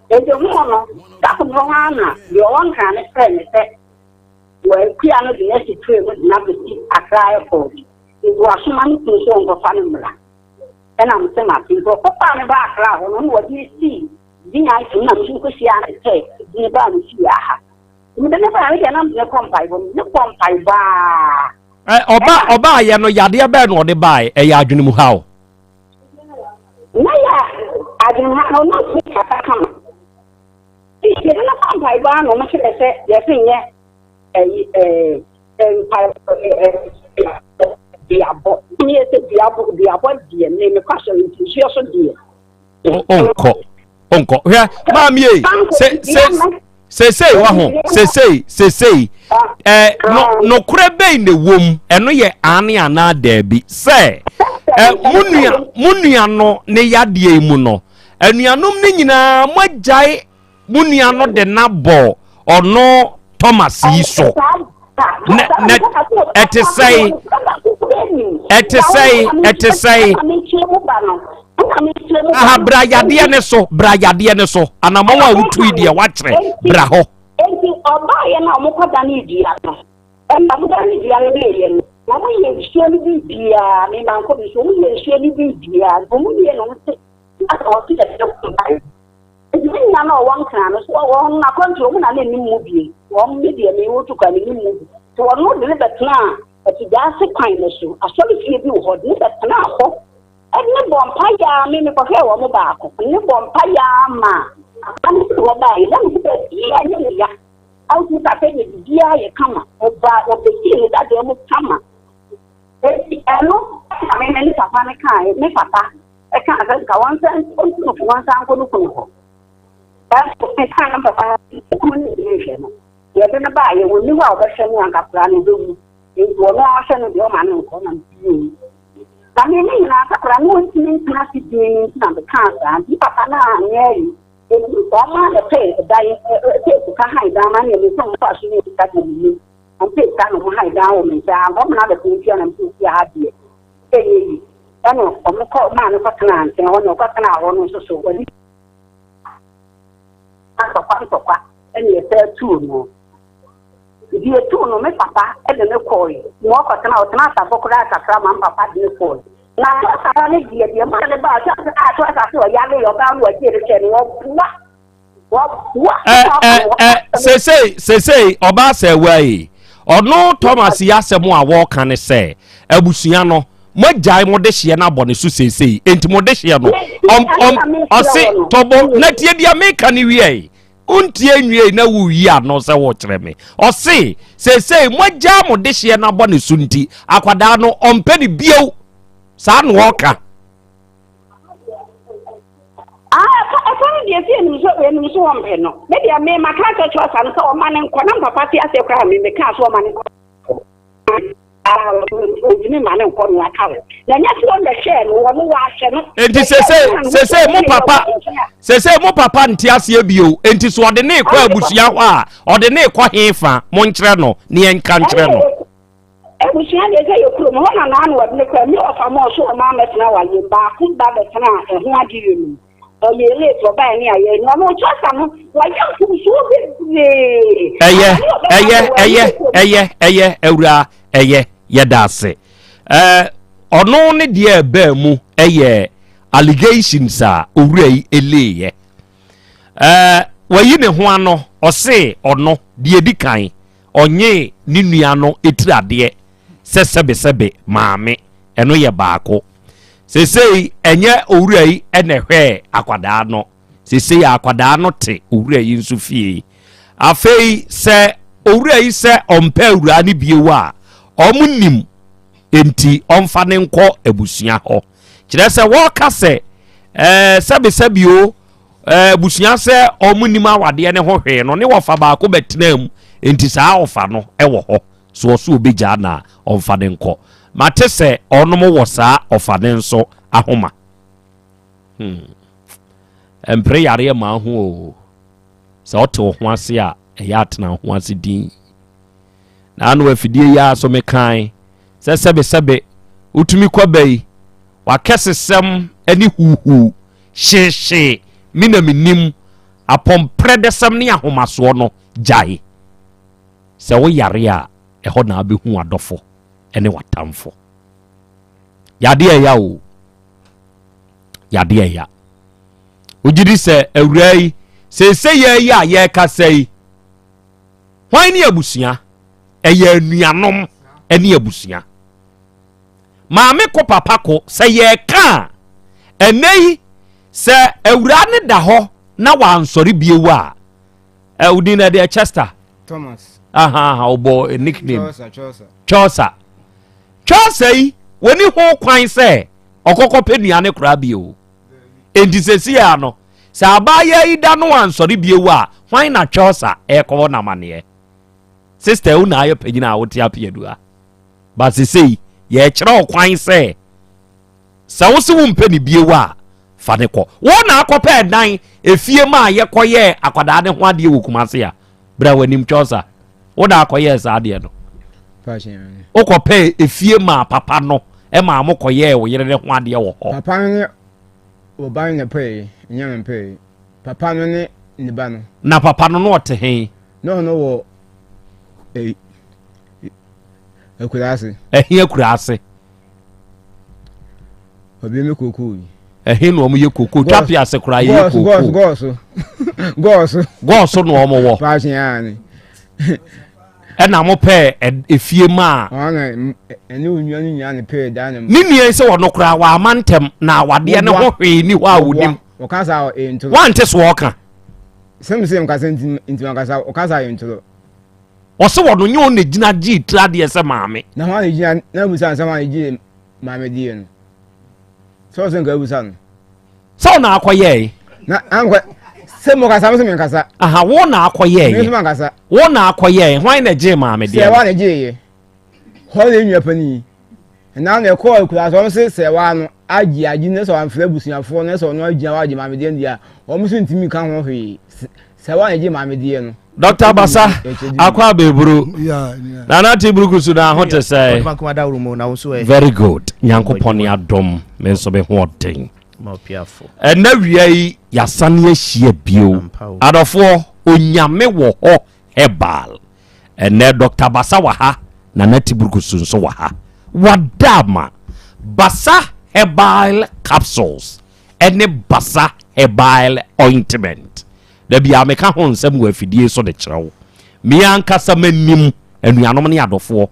Enti hoo no, da koro hɔ ara na deɛ ɔwɔ Nkran no frɛɛ me sɛ wɔakua no de no asi train mu de no abɛsi Accra airport. Nti wasoma ne kunu sɛ ɔnkɔfa no mmra. Ɛna mese mate. Nti ɔkɔfaa me baa Accra hɔ no, ɔna ɔde me sii VIP mu na me nso mekɔhyiaa no pɛ de me baa me fie ha. Mede no baa, me deɛ na mede no kɔ mpaebɔ mu. Mekɔ mpaebɔ aa. Ɛ ɔba ɔbaayɛ no yadeɛ bɛn na ɔde baeɛ? Ɛyɛ adwene mu haw? Na yɛ adwene mu haw no, na ɔtumi kasa kama. Nti yɛde no kɔ mpaebɔ ano, ɔmo kyerɛ sɛ yɛse nyɛ ɛyi ɛɛ mpaebɔ ɛɛ duabɔ. Meyɛ sɛ duabɔ duabɔ deɛ me mekɔ asɔre nti nsuo so deɛ. Ɔnkɔ ɔnkɔ hwɛ maame yi se se sesei waho sesei sesei ɛɛ no nokorɛ bɛyi na ɛwɔ mu ɛno yɛ aane anaa daabi sɛ ɛ mo nua mo nua no ne yadeɛ yi mu no. Anuanom no nyinaa, moagyae mo nua no de no abɔ ɔno Thomas yi so. Na, na ɛte sɛe, ɛte sɛe, ɛte sɛe. Aha, bra yadeɛ ne so, bra yadeɛ ne so. Anamɔn a wotui deɛ wakyerɛ, bra hɔ. Enti ɔbaeɛ no a wɔkɔdane dua no, ɛna wɔdane dua no wieeɛ no, wɔyɛ nsuo no biribiara, me mankɔ bi so, wɔyɛ nsuo no biribiara, wɔwie no wɔte Na sɛ wɔte yɛ sɛ wɔn bae. Enti me nua no a ɔwɔ Nkran no, so wɔn no akwantuo, wɔn na na ɛnim mu bie. Wɔn, me deɛ me wɔ Tukwa, mennim mu bi. Nti wɔn de no bɛtenaa Atigaase kwan no so, asɔrefie bi wɔ hɔ, de no bɛtenaa hɔ. Ɛne bɔ mpaeɛ ara, me mekɔhwɛɛ wɔn baako, ne bɔ mpaeɛ ara maa akwadaa no firi hɔ baeɛ. Na mehu baabiara nyɛ ne ya. Wohu sɛ afei deɛ biribiara yɛ kama. Ɔbaa, ɔbɛsii ne dadeɛ mu kama. Enti ɛno na me ne papa no kaeɛ, me papa. Ɛkaa sɛ nka wɔnsan ntu no fo na ɔnsan nkɔ ne kunu hɔ. Nanso mekaa ne papa no sɛ kunu no ntumi nhwɛ no. Yɛde no baeɛ, ɔnni hɔ a ɔbɛhwɛ no anka koraa no ɔbɛwu. Enti ɔno ara hwɛ no deɛ ɔma no nkɔ na mese yoo. Na me ne nyinaa sɛ koraa no ɔntumi ntena ase dinn no nti na mekaa saa. Nti papa no anyɛ ayi. Enti wɔn a na ɛpɛ dan, pɛ sika han dan ma ne ɛmi sɛ wɔn fa so ne sika deɛ menim. Wɔn pɛ sika na wɔn han dan wɔ me nkyɛn. Anka wɔn na abɛpɛ ntua na mese ntua ha deɛ. Ɛnyɛ yi. Ɛna wɔkɔ maa no kɔtenaa nkyɛn hɔ na ɔkɔtenaa hɔ no nso so wɔde ntɔkwa ntɔkwa ɛna ɛsɛ tuu no. Nti yɛtuu no me papa de no kɔɔe ma ɔkɔtena ɔtena asafo koraa kakra ma me papa de no kɔɔe. Na ato asafo no deɛ deɛ maa ne baa ɔsɛ ato asafo ɔyare ɔbaa no wɔgye no kyɛ no wɔboa sesei sesei ɔbaa sɛwa yi ɔno thomas yi asɛm a wɔka ne sɛ abusua no moagyae mo de hyeɛ no abɔ ne so seesei enti mo de hyeɛ no ɔse tɔbɔ na tie deɛ meka ne wiei wontie nwiei na woyi ano sɛ wokyerɛ me ɔse seesei moagyaa mo de hyeɛ no abɔ ne so nti akwadaa no ɔmpɛ ne bio saa na ɔka Ah, ɛka ɛka no deɛ sɛ yɛnim sɛ yɛnim sɛ wɔmpɛ no. Me deɛ me maka akyerɛ kyerɛ no sɛ ɔma no nkɔ na mpapa te aseɛ koraa me mekaa sɛ ɔma no nkɔ. Ah, ɔntumi ma no nkɔ no aka hɔ. Na ɛnyɛ sɛ wɔn bɛhwɛɛ no wɔn wɔahwɛ no. Enti sese sese mo papa sese mo papa nte aseɛ bio enti so ɔde ne kɔ abusua hɔ a ɔde ne kɔ he fa mo nkyerɛ no ne yɛnka nkyerɛ no. Abusua deɛ sɛ yɛ kurom hɔ na naa na wɔde no kɔ ɛnyɛ ɔfa ma ɔso ɔma mɛtena wayɛ baako ba bɛtena ɛho adeɛ no mu ɔyɛ late ɔbaɛ ne ayɛ no ɔno ɔkyɛ no wɔyɛ mfomsoɔ bebree. Ɛyɛ ɛyɛ ɛyɛ ɛyɛ ɛyɛ awura ɛyɛ yɛda ase ɛɛ ɔno ne deɛ ɛbaa mu ɛyɛ allegations a owura yi eleeyɛ ɛɛ wɔyi ne ho ano ɔse ɔno deɛ edi kan. Ɔnyee ne nua no tiri adeɛ sɛ sɛbesɛbe maame, ɛno yɛ baako. Seesei ɛnyɛ owura yi na ɛhwɛɛ akwadaa no. Seesei akwadaa no te owura yi nso fie. Afei sɛ owura yi sɛ ɔmpɛ awuraa no bio a, wɔn nim enti ɔmfa no nkɔ abusua hɔ. Kyerɛ sɛ wɔreka sɛ ɛɛ sɛbesɛbe o, abusua sɛ wɔn nim awadeɛ ne ho hwee no ne wɔfa baako bɛtena mu nti saa ɔfa no wɔ hɔ so ɔso obɛgyaa na ɔmfa ne nkɔ mate sɛ ɔnom wɔ saa ɔfa ne nso ahoma hmm. mpere yareɛ ma ho o sɛ ɔte wo ho ase a ɛyɛ atena ho ase din na ano afidie yi ara so mekan sɛ sɛbesɛbe wotumi kɔ bɛyi wakɛsesɛm ne huhuu Hyeehyee, me na menim, apɔmprɛdɛsɛm ne ahomasoɔ no, gyae. Sɛ wo yare a, ɛhɔ na wobɛhu w'adɔfo ne w'atamfo. Yadeɛ ɛya o. Yadeɛ ɛya. Wogye di sɛ awuraa yi, seesei yɛ yi a yɛrekasa yi, hwan ne abusua? Ɛyɛ anuanom ne abusua. Maame ko papa ko, sɛ yɛreka a, ɛnɛ yi, sɛ awuraa no da hɔ na wansɔre bio a, ɛ wodin na ɛdeɛ Chester? Thomas. Aha, aha, wobɔ nickname. Chaucer, Chaucer. Chaucer. Chaucer yi, wɔni ho kwan sɛ ɔkɔkɔ pɛ nnuane koraa bio. Enti sɛsi a no, sɛ abaayewa yi da no ansɔre bio a, hwan na Chaucer ɛrekɔbɔ no amaneɛ? Sister, wo na ayɛ panyin a wote apeadua. Ba sesei, yɛrekyerɛ wo kwan sɛ, sɛ wo se wompɛ ne bio a, fa ne kɔ. Wo na akɔpɛ ɛdan efie ma a yɛkɔyɛɛ akwadaa ne ho adeɛ wɔ Kumase a, bra w'anim Chaucer. Wo na akɔyɛɛ saa adeɛ no. Wokɔpɛɛ efie maa papa no maa mo kɔyɛɛ wo yere ne ho adeɛ wɔ hɔ. Papa no ne ɔba no na pɛe, ɛnyɛ me pɛe. Papa no ne ne ba no. Na papa no na ɔte he? Na ɔno wɔ eh, akuraase. Ɛhe akuraase? Obi mi koko yi. Ɛhe na wɔn yɛ koko? Twape ase koraa yɛ koko. Gɔɔso gɔɔso gɔɔso. Gɔɔso na wɔn wɔ. Paase yaa ni. Ɛna mo pɛɛ efie maa. Ɔna ɛne onua no nyinaa ne pɛɛ dan ne. Ne nua yi sɛ ɔno koraa wama ntɛm na awadeɛ ne ho hwee ni hɔ a onim. Ɔka saa ɔyɛ ntoro. Wante so ɔka. Sɛm sɛ nkasa nti nti nkasa ɔka saa yɛ ntoro. Ɔsɛ wɔn nyɛ wɔn na gyina gye tiri adeɛ sɛ maame. Na hɔn na gyina na abusa nsɛm a gye maame die no. Sɛ ɔsɛ nka abusa no. Sɛ ɔna akɔyɛe. Na ankɔ sɛ mo kasa mo sɛ me nkasa. Aha wo na akɔyɛe. Me nso ma nkasa. Wo na akɔyɛe hwan na gye maame deɛ. Sɛ wa na gye yɛ. Hɔ na nua panin. Na na ɛkɔɔ akura sɛ wɔn se sɛ wa no agye agye ne sɛ wɔamfrɛ abusuafoɔ no sɛ ɔno agyina hɔ agye maame deɛ no deɛ a wɔn nso ntumi nka ho hwee sɛ wa na gye maame deɛ no. Dr. Basa akɔ abɛburu Nana Tiburuku so na ho te sɛ very good Nyankopɔn ne adom me nso me ho ɔden ɛnna wia yi yɛasane ahyia bio adɔfoɔ onyame wɔ hɔ herbal Ɛnnɛ Dɔkta Basa wɔ ha, Nana Tiburkusu nso wɔ ha. Wadama Basa Herbal Capsules ne Basa Herbal Ointment. Da biara meka ho nsɛm wɔ afidie so de kyerɛ wo. Me ankasa m'anim, anuanom ne adɔfoɔ,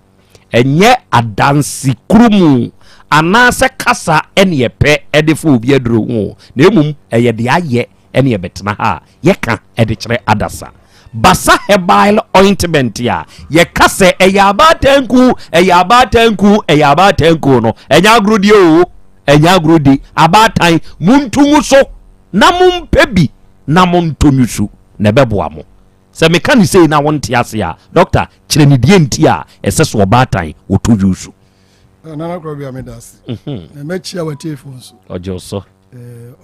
ɛnyɛ adanse kurumu anaasɛ kasa ne ɛpɛ de fa obi aduro ho, na mmom ɛyɛ deɛ ayɛ ɛne ɛbɛtena ha a yɛka de kyerɛ adasa. Basa herbal ointment a yɛka sɛ ɛyɛ abaatanku, ɛyɛ abaatanku, ɛyɛ abaatanku no, ɛnyɛ agorɔ die o, ɛnyɛ agorɔ di. Abaatan, montu ngu so na mompɛ bi na montɔ nyusu na ɛbɛboa mo. Sɛ meka ne sei na wonte ase a, dɔkta, kyerɛ ne deɛ nti a ɛsɛ sɛ ɔbaatan wɔtɔ yusu. Nana Korɔbea, meda ase. Na mɛkyia w'atiefoɔ nso. Ɔgye wo so.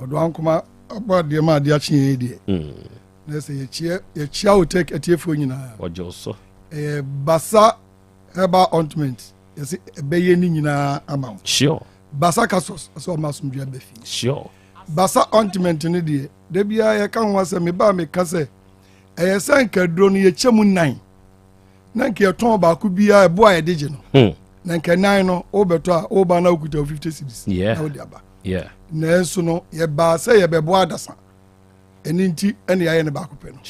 Ɔdɔ ankoma abɔ adeɛ ma adeɛ akye yɛn deɛ mm. na sɛ yɛkyia yɛkyia wo tech atiefoɔ nyinaa ɔgye so ɛyɛ basa herbal ointment yɛsɛ ɛbɛyɛ ne nyinaa ama wo sure basa kasos sɛ ɔma asomdwe aba fie sure basa ointment no deɛ da biara yɛka ho asɛm meba a meka sɛ ɛyɛ sɛ nkaduro no yɛkyɛ mu nan na nka yɛtɔn baako biara ɛbo a yɛde gye no hmm. na nka nan no wobɛtɔ a woba na wokuta wo 50 cedis na wode aba nanso no yɛbaa sɛ yɛbɛboa adasa ɛno nti ɛne yɛayɛ no baako pɛ no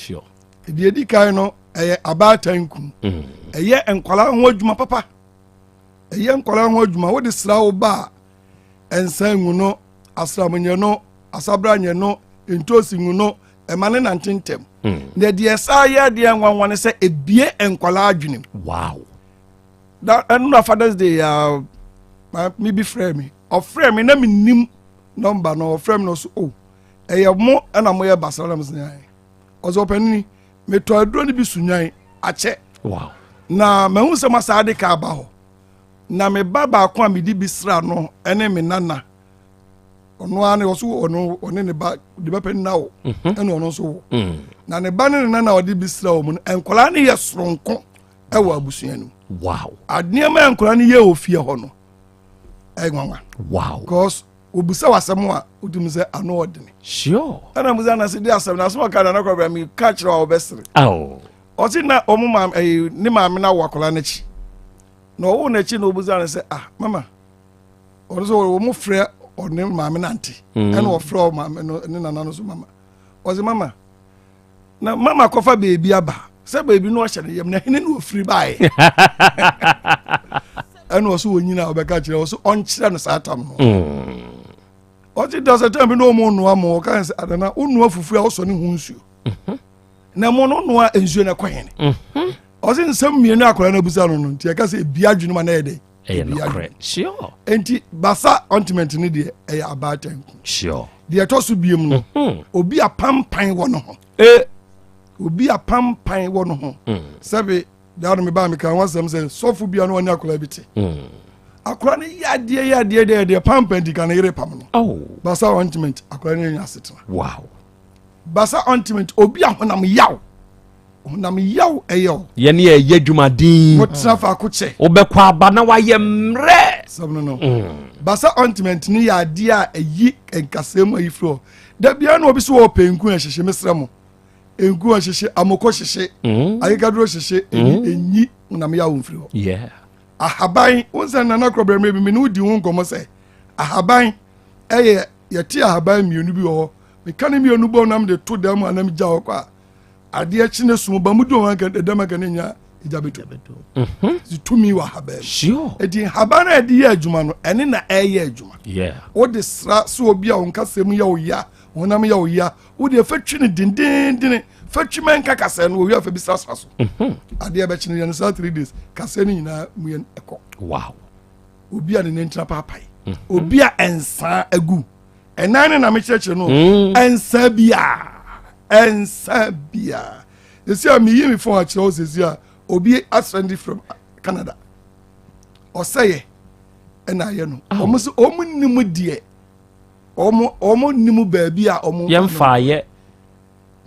ɛdeɛ ɛdi kan no ɛyɛ abaatan kum hmm. ɛyɛ nkwadaa ho adwuma papa ɛyɛ nkwadaa ho adwuma wode sra wo ba a ɛnsa ngu no asram nyɛ no asabra nyɛ no ntoosi ngu no ɛma ne nante ntɛm hmm. na deɛ ɛsa yɛ adeɛ nwanwa ne sɛ ebie nkwadaa adwene mu wow da ɛno na fathers day ya me bi frɛ me ɔfrɛ me na me nim nɔmba no ɔfrɛ me na ɔso o oh, ɛyɛ mo ɛna mo yɛ basra na mo sɛ yan ɔsɛ ɔpanini metɔ aduro no bi so nwan akyɛ wow na mahu sɛ mo asa ade ka aba hɔ na me ba baako a mede bi sra no ɛne me nana ɔno ara ne ɔso ɔno ɔne ne ba de ba panyin awo mhm. ɛna ɔno nso wo mm. na ne ba ne ne nana ɔde bi sra wɔn no nkwadaa no yɛ soronko ɛwɔ abusua no mu wow nneɛma a nkwadaa no yɛ wɔ fie hɔ no ɛyɛ nwanwa wow because obusa w'asɛm a wotumi sɛ ano ɔdene sure ɛna musa na se di asɛm na asɛm ɔka na anakɔ bɛ mi ka kyerɛ a ɔbɛsere ɔsi na ɔmo maame ɛyi ne maame na wɔ akwadaa n'akyi na ɔwɔ n'akyi na obusa no sɛ ah mama. Ɔno sɛ wɔn frɛ ɔne maame nante. Ɛna ɔfrɛ ɔ maame no ne nana no so mama. Ɔsɛ mama na mama kɔfa beebi aba sɛ beebi no ɔhyɛ ne yam na hene na ofiri baeɛ. Ɛna ɔso wɔ nyina ɔbɛka kyerɛ ɔso ɔnkyerɛ no saa tam no. Ɔte da sɛ tam bi na ɔmo noa mo ɔka sɛ adana wonoa fufuo a wosɔ ne ho nsuo. Na mo no noa nsuo no ɛkɔ hene. Ɔse nsɛm mmienu akwadaa no abusa no no nti ɛka sɛ ebi adwene ma na ɛyɛ dɛ. Ɛyɛ nokorɛ. Sure. Enti basa ointment no deɛ ɛyɛ abaatan ku. Sure. Deɛ ɛtɔ so biem no, mhm. obi apampan wɔ ne ho. E. Obi apampan wɔ ne ho. Mm. Sɛbi daa no mebaa meka ho asɛm sɛ sɔfo bia no ɔne akwadaa bi te. Mm. Akwadaa no yɛ adeɛ yɛ adeɛ deɛ deɛ pampan di ka ne yere pam no. Oh. Basa ointment akwadaa no nya asetena. Wow. Basa ointment obi ahonam yaw. Honam yaw ɛyɛ o. Yɛne yɛ yɛ dwumaden. Wotena faako kyɛ. Wobɛkɔ aba na wayɛ mmerɛ. Sɛm no no. Mm. Basa ointment no yɛ adeɛ a ɛyi nkasɛɛ mu ayi firi hɔ. Da biara na obi so wɔ pɛ nku ɛhyehye mesrɛ mo. Nku ɛhyehye, amoko hyehye, mm. ayekaduro hyehye, ɛnyi mm. ɛnyi honam yaw mfiri hɔ. Yeah. Ahaban, wo nsɛ nana korɔ brɛ mmerɛ bi me ne wodi ho nkɔmmɔ sɛ ahaban ɛyɛ yɛte ahaban mmienu bi wɔ hɔ. Meka ne mmienu bɔ nam de to dan mu anam gya hɔ kɔ a adeɛ kye ne som ba mu di wɔn anka ɛdɛm anka ne nya egya bɛtɔ mhm. tumi wɔ ahaban mu eti nhaban a yɛde yɛ adwuma no ɛne na ɛyɛ adwuma wode sra so obi a wɔn kasa mu yɛ ɔya honam yɛ ɔya wode efa twi ne dendendene fa twi mɛ nka kasa no owia fa bi srasra so mhm. adeɛ bɛkye no yɛn saa three days kasa no nyinaa mu yɛn ɛkɔ wow obi a ne nantina paapae mhm. obi a nsaa agu ɛnan ne na mekyerɛkyerɛ no ɛnsa mm. biaa ɛnsa biaa sɛsi a meyi me phone akyerɛ wo sɛsi a obi asɛnde from Canada ɔsɛyɛ ɛna ayɛ no ɔmo sɛ ɔmo nim deɛ ɔmo ɔmo nim baabi a ɔmo yɛmfa yɛ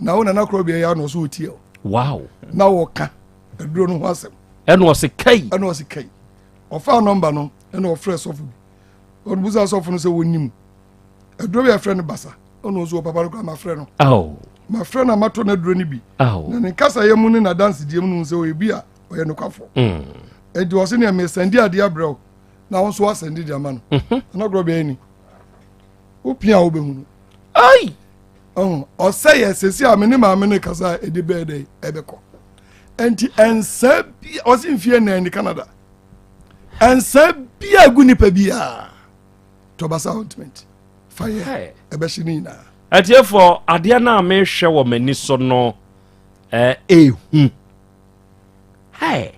na wo nana korɔ bia yɛ ano ɔso ɔtie o wow na wɔka aduro no ho asɛm ɛna ɔse kai ɛna ɔse kai ɔfaa nɔmba no ɛna ɔfrɛ sɔfo bi ɔno sɔfo no sɛ wɔnim aduro bi a yɛfrɛ no basa ɔno nso wɔ papa no koraa mafrɛ no oh. mafrɛ no amato no aduro no bi oh. na ne nkasayɛ mu ne n'adansedie mu no sɛ ɔyɛ bi a ɔyɛ nokwafo mm. enti ɔse nea mesɛnde adeɛ abrɛ wo na wo nso woasɛnde de ama no mhm. ɛna korɔ bɛyɛ ni wopia a wobɛhu no ai ɔsɛ yɛ sɛsi a me ne maame no kasa a ɛde bɛɛ dɛ ɛbɛkɔ enti ɛnsɛ bi ɔse mfie nan ne Canada ɛnsɛ bi a gu nipa biara tɔbasa ointment fa yɛ ɛbɛhye ne nyinaa. Atiefoɔ, adeɛ no a mehwɛ wɔ m'ani so no ɛɛhu. Hey.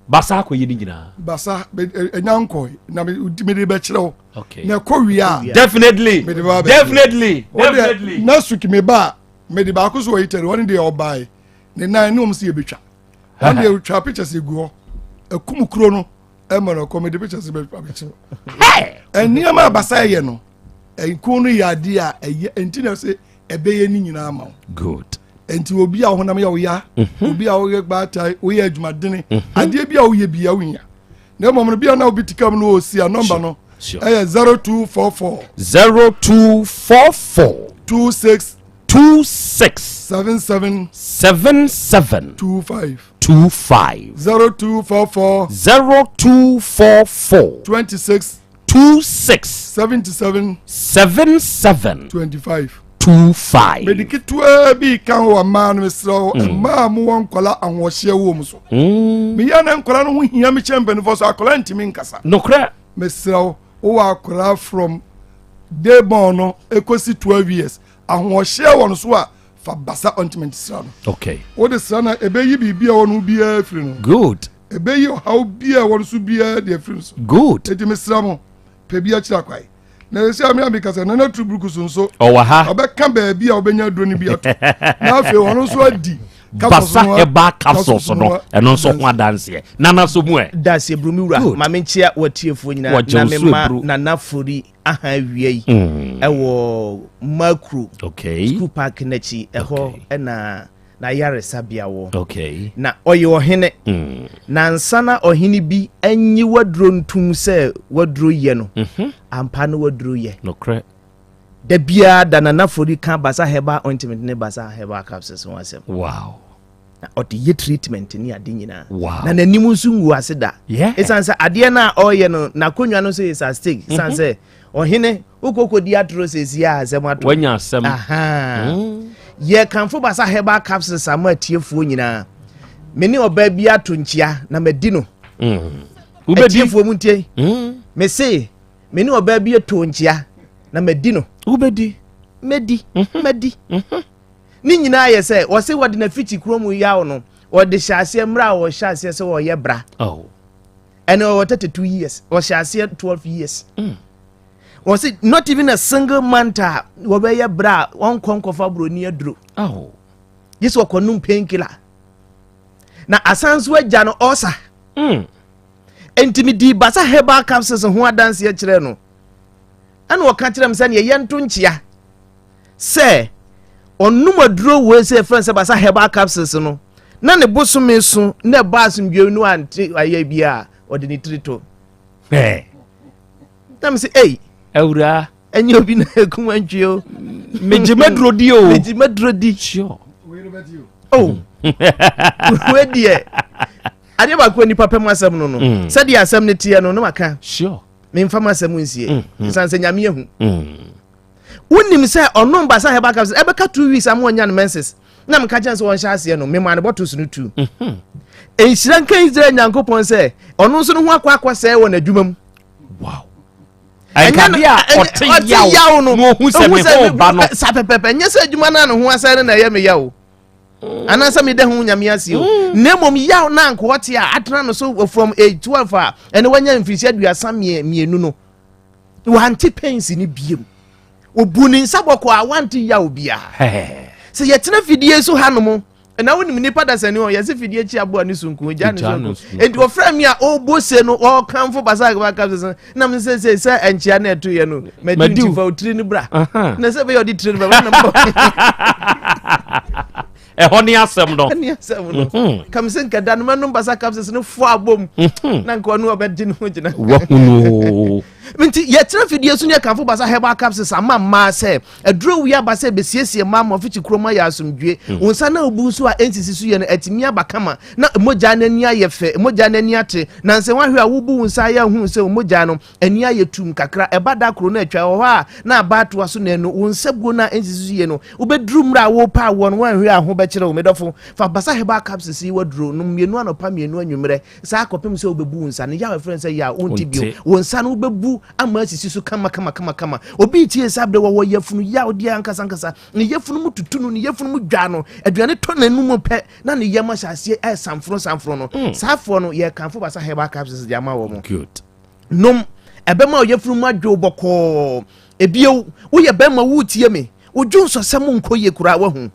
Basa akɔyi ne nyinaa. Basa ɛnya nkɔe na mede bɛkyerɛ wo. Okay. Na ɛkɔ wie a. Definitely. Definitely. Definitely. Na suki me ba mede baako so wɔ Italy wɔne deɛ ɔbae ne nan ne wɔn si yɛbɛtwa. Wɔn deɛ twa pictures egu hɔ. Ɛkum kuro no. ɛma no kɔmɛdi pictures bɛ abɛkyerɛ nneɛma abasa yɛ no nko no yɛ adeɛ a ɛyɛ nti na sɛ ɛbɛyɛ ne nyinaa ma wo good nti obi a honam yɛ woya mhm. obi a woyɛ gbaata woyɛ adwumadene mhm. adeɛ bi a woyɛ bia wonya na mmom no bia na obi tika mu no ɔsi a nɔmba no ɛyɛ 0244 0244 26 26 77 77 25 25. 0244. 0244. 26. 26. 77. 77. 25. 25. Mede ketewa bi ka ho wɔ mmaa no mesrɛ wo mm. mmaa a mowɔ nkɔla ahoɔhyeɛ wɔ mu so mm. meyɛ na nkɔla no ho hia me kyɛ mpanimfoɔ so akɔla ntumi nkasa nokorɛ mesrɛ wo wowɔ akɔla from day born no ɛkɔsi 12 years ahoɔhyeɛ wɔ no so a fa basa ointment sra no. Okay. Wode sra na ɛbɛyi biribi a ɛwɔ no biara afiri no. Good. Ɛbɛyi ɔhaw biara ɛwɔ no so biara de afiri no so. Good. Eti mesra mo pɛ bi akyiri akwae. Na ɛsɛ a me a meka sɛ Nana Turu Buruku so nso. Ɔwɔ ha. Ɔbɛka baabi a wobɛnya aduro no bi ato. Na afei ɔno nso adi. Basa herbal capsules no ɛno nso ho adanseɛ. Nana so mu ɛ. Danseɛ buru me wura. Ma menkyia w'atiefoɔ nyinaa na mema Nana Fori aha awia yi mm. ɛwɔ Makuro okay. school park n'akyi ɛhɔ ɛna n'ayaresabea wɔ okay. na ɔyɛ ɔhene mm. na nsa na ɔhene bi anyi waduro ntum sɛ waduro yɛ no mm -hmm. ampa no waduro yɛ nokorɛ da biara da nana fori ka basa herbal ointment ne basa herbal capsules ho asɛm wow. Na ɔde yɛ treatment ne ade nyinaa. Wow. Na n'anim nso ngu ase da. Yeah. Ɛsiane sɛ adeɛ no a ɔreyɛ no n'akonnwa no nso is at stake. Ɛsiane sɛ ɔhene wokɔkɔdi atoro sɛsi a asɛm ato. Wanya asɛm. Aha. Yɛkamfo Basa Herbal Capsules ama atiefoɔ nyinaa. Me ne ɔbaa bi ato nkyia na madi no. Wobɛdi? Atiefoɔ mu ntie. Me se me ne ɔbaa bi ato nkyia na madi no. Wobɛdi? Mɛdi. Madi. Ne nyinaa yɛ sɛ wɔse wɔde n'afikyi kurom yaw no wɔde hyɛ aseɛ mmerɛ a wɔhyɛ aseɛ sɛ wɔyɛ bra. Oh. Ɛne ɔwɔ 32 years wɔhyɛ aseɛ 12 years. Wɔse not even a single month a wɔbɛyɛ bra a wɔnkɔ nkɔfa buroni aduro. Oh. Gye sɛ wɔkɔnom painkiller. Na asan so agya no ɔsa. Enti medii Basa herbal capsules ho adanseɛ kyerɛɛ no. Ɛna ɔka kyerɛ me sɛ neɛ yɛnto nkyea sɛ ɔnom aduro wei sɛ yɛfrɛ no sɛ Basa herbal capsules no na ne bosome so na ɛba asomdwoe no ante ayɛ bi a ɔde ne tiri to. Na me sɛ ei. Awuraa. Ɛnyɛ obi na ekum antwi o. Megye maduro di o. Megye maduro di. Sure. Oh. Wei deɛ adeɛ baako a nipa pɛ mu asɛm no no. Sɛdeɛ asɛm no teɛ no na waka. Sure. Memfa mu asɛm nsie. Ɛsiane sɛ Nyame ahu. Wonim sɛ ɔnom Basa herbal capsules ɛbɛka 2 weeks ama ɔnya no menses. Na meka kyerɛ sɛ wɔnhyɛ aseɛ no mema no bottles no tu. Nhyira nka Israel Nyankopɔn sɛ ɔno nso no ho akɔ akɔsɛe wɔ n'adwuma mu. Wow. Ɛnka a ɔte yaw no na ohu sɛ me ho ba no. Sa pɛpɛpɛ nyɛ sɛ adwuma no a ne ho asɛe no na ɛyɛ me yaw. Anaasɛ meda ho Nyame ase o. Na mmom yaw na anka ɔte a atena no so from age 12 a ɛne wanya mfirihyia aduasa mmienu no. Wante pains no biem. Obu ne nsa bɔkɔ a wante yaw biara. Sɛ yɛtena fidie so hanom na wonim nipa dasani hɔ yɛse fidie kyi aboa ne sunku gya ne sunku enti wɔfrɛ me a ɔbɔ se no ɔkamfo basa akaba ka sɛ na me sɛ sɛ sɛ ɛnkyea na ɛto yɛ no madi nti fa otiri no bra na sɛ bɛyɛ ɔde tiri no bɛba na mbɔ ɛhɔ ne asɛm no ɛne asɛm no kam sɛ nka da no manom basa capsules no fo abom na nka ɔno ɔbɛgye ne ho gyina wahunu nti yɛtena fidie so ne yɛkamfo basa herbal capsules ama mmaa sɛ aduro wi aba sɛ bɛsiesie mmaa ma ɔfikyi kurom ayɛ asomdwie. Wo nsa na wobu nso a ɛnsisi so yɛ no atumi aba kama na mogya no ani ayɛ fɛ, mogya no ani ate. Na nsɛ woahwɛ a wobu wo nsa ayɛ ahunu sɛ mogya no ani ayɛ tumm kakra. Ɛba da koro na atwa wɔ hɔ a na aba atoa so na ɛno wo nsa buo no a ɛnsisi so yie no wobɛduru mmerɛ a worepɛ awoɔ no woanhwɛ a ho bɛkyere wo. Me dɔfo, fa Basa Herbal Capsules yi w'aduro nom mmienu anɔpa mmienu anwummerɛ saa kɔpem sɛ wobɛbu wo nsa no. Yaw a ɛfrɛ no sɛ yaw wonte bio. Wo nsa no wobɛbu ama asisi so kama kama kama kama. Obi retie saa berɛ wɔwɔ yafunu yaw deɛ ankasa ankasa. Ne yafunu mu tutu no, ne yafunu mu dwa no, aduane tɔ n'anum pɛ na ne yam ahyɛ aseɛ ɛresamfono samfono no. Saa afoɔ no yɛrekamfo Basa Herbal Capsules de ama wɔn. Good. Nom, ɛbɛma ɔyafunu mu adwo bɔkɔɔ. Ebio, woyɛ bɛrima woretie me, wo dwonsɔsɛm nkɔ yie koraa wahu.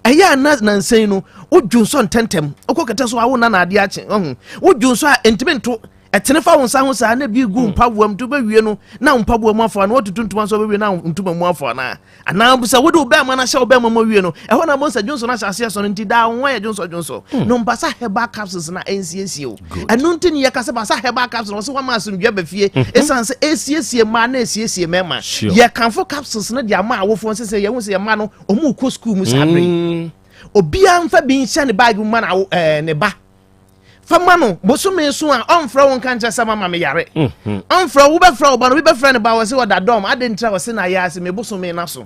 Ɛyɛ a na nansa yi no, wo dwonsɔ ntɛntɛm, wokɔ kɛtɛ so a wo nna na adeɛ akye, wahu. Wo dwonsɔ a ɛntumi nto, ɛtene fa wo nsa ho saa na bi gu hmm. mpaboa mu nti wobɛwie no na wo mpaboa mu afɔ anaa woatutu ntoma nso wobɛwie na wo ntoma mu afɔ anaa anaa sɛ wode wo bɛrima no ahyɛ wo bɛrima mu awie no ɛhɔ na bɔnsɛ dwonsɔ no ahyɛ aseɛ sɔ no nti daa wo ho ayɛ dwonsɔ dwonsɔ hmm. no basa herbal capsules na ɛnsiesie o ɛno nti ne yɛka sɛ basa herbal capsules wɔ sɛ wama asomdwa ba fie hmm. ɛsiane sɛ ɛsiesie mmaa na ɛsiesie mmarima yɛkamfo capsules no de ama awofoɔ nsɛ sɛ yɛhu sɛ yɛma no ɔmu kɔ sukuu mu saa bere hmm. obiara mfa bi nhyɛ ne bag mu ma ne ba fa ma no bosome so a ɔmfrɛ wo nka nkyerɛ sɛ mama me yare mhm. ɔmfrɛ wo wobɛfrɛ wo ba no obi bɛfrɛ ne ba wɔ se ɔda dɔm ade ntra wɔ se na ayɛ ase me bosome no so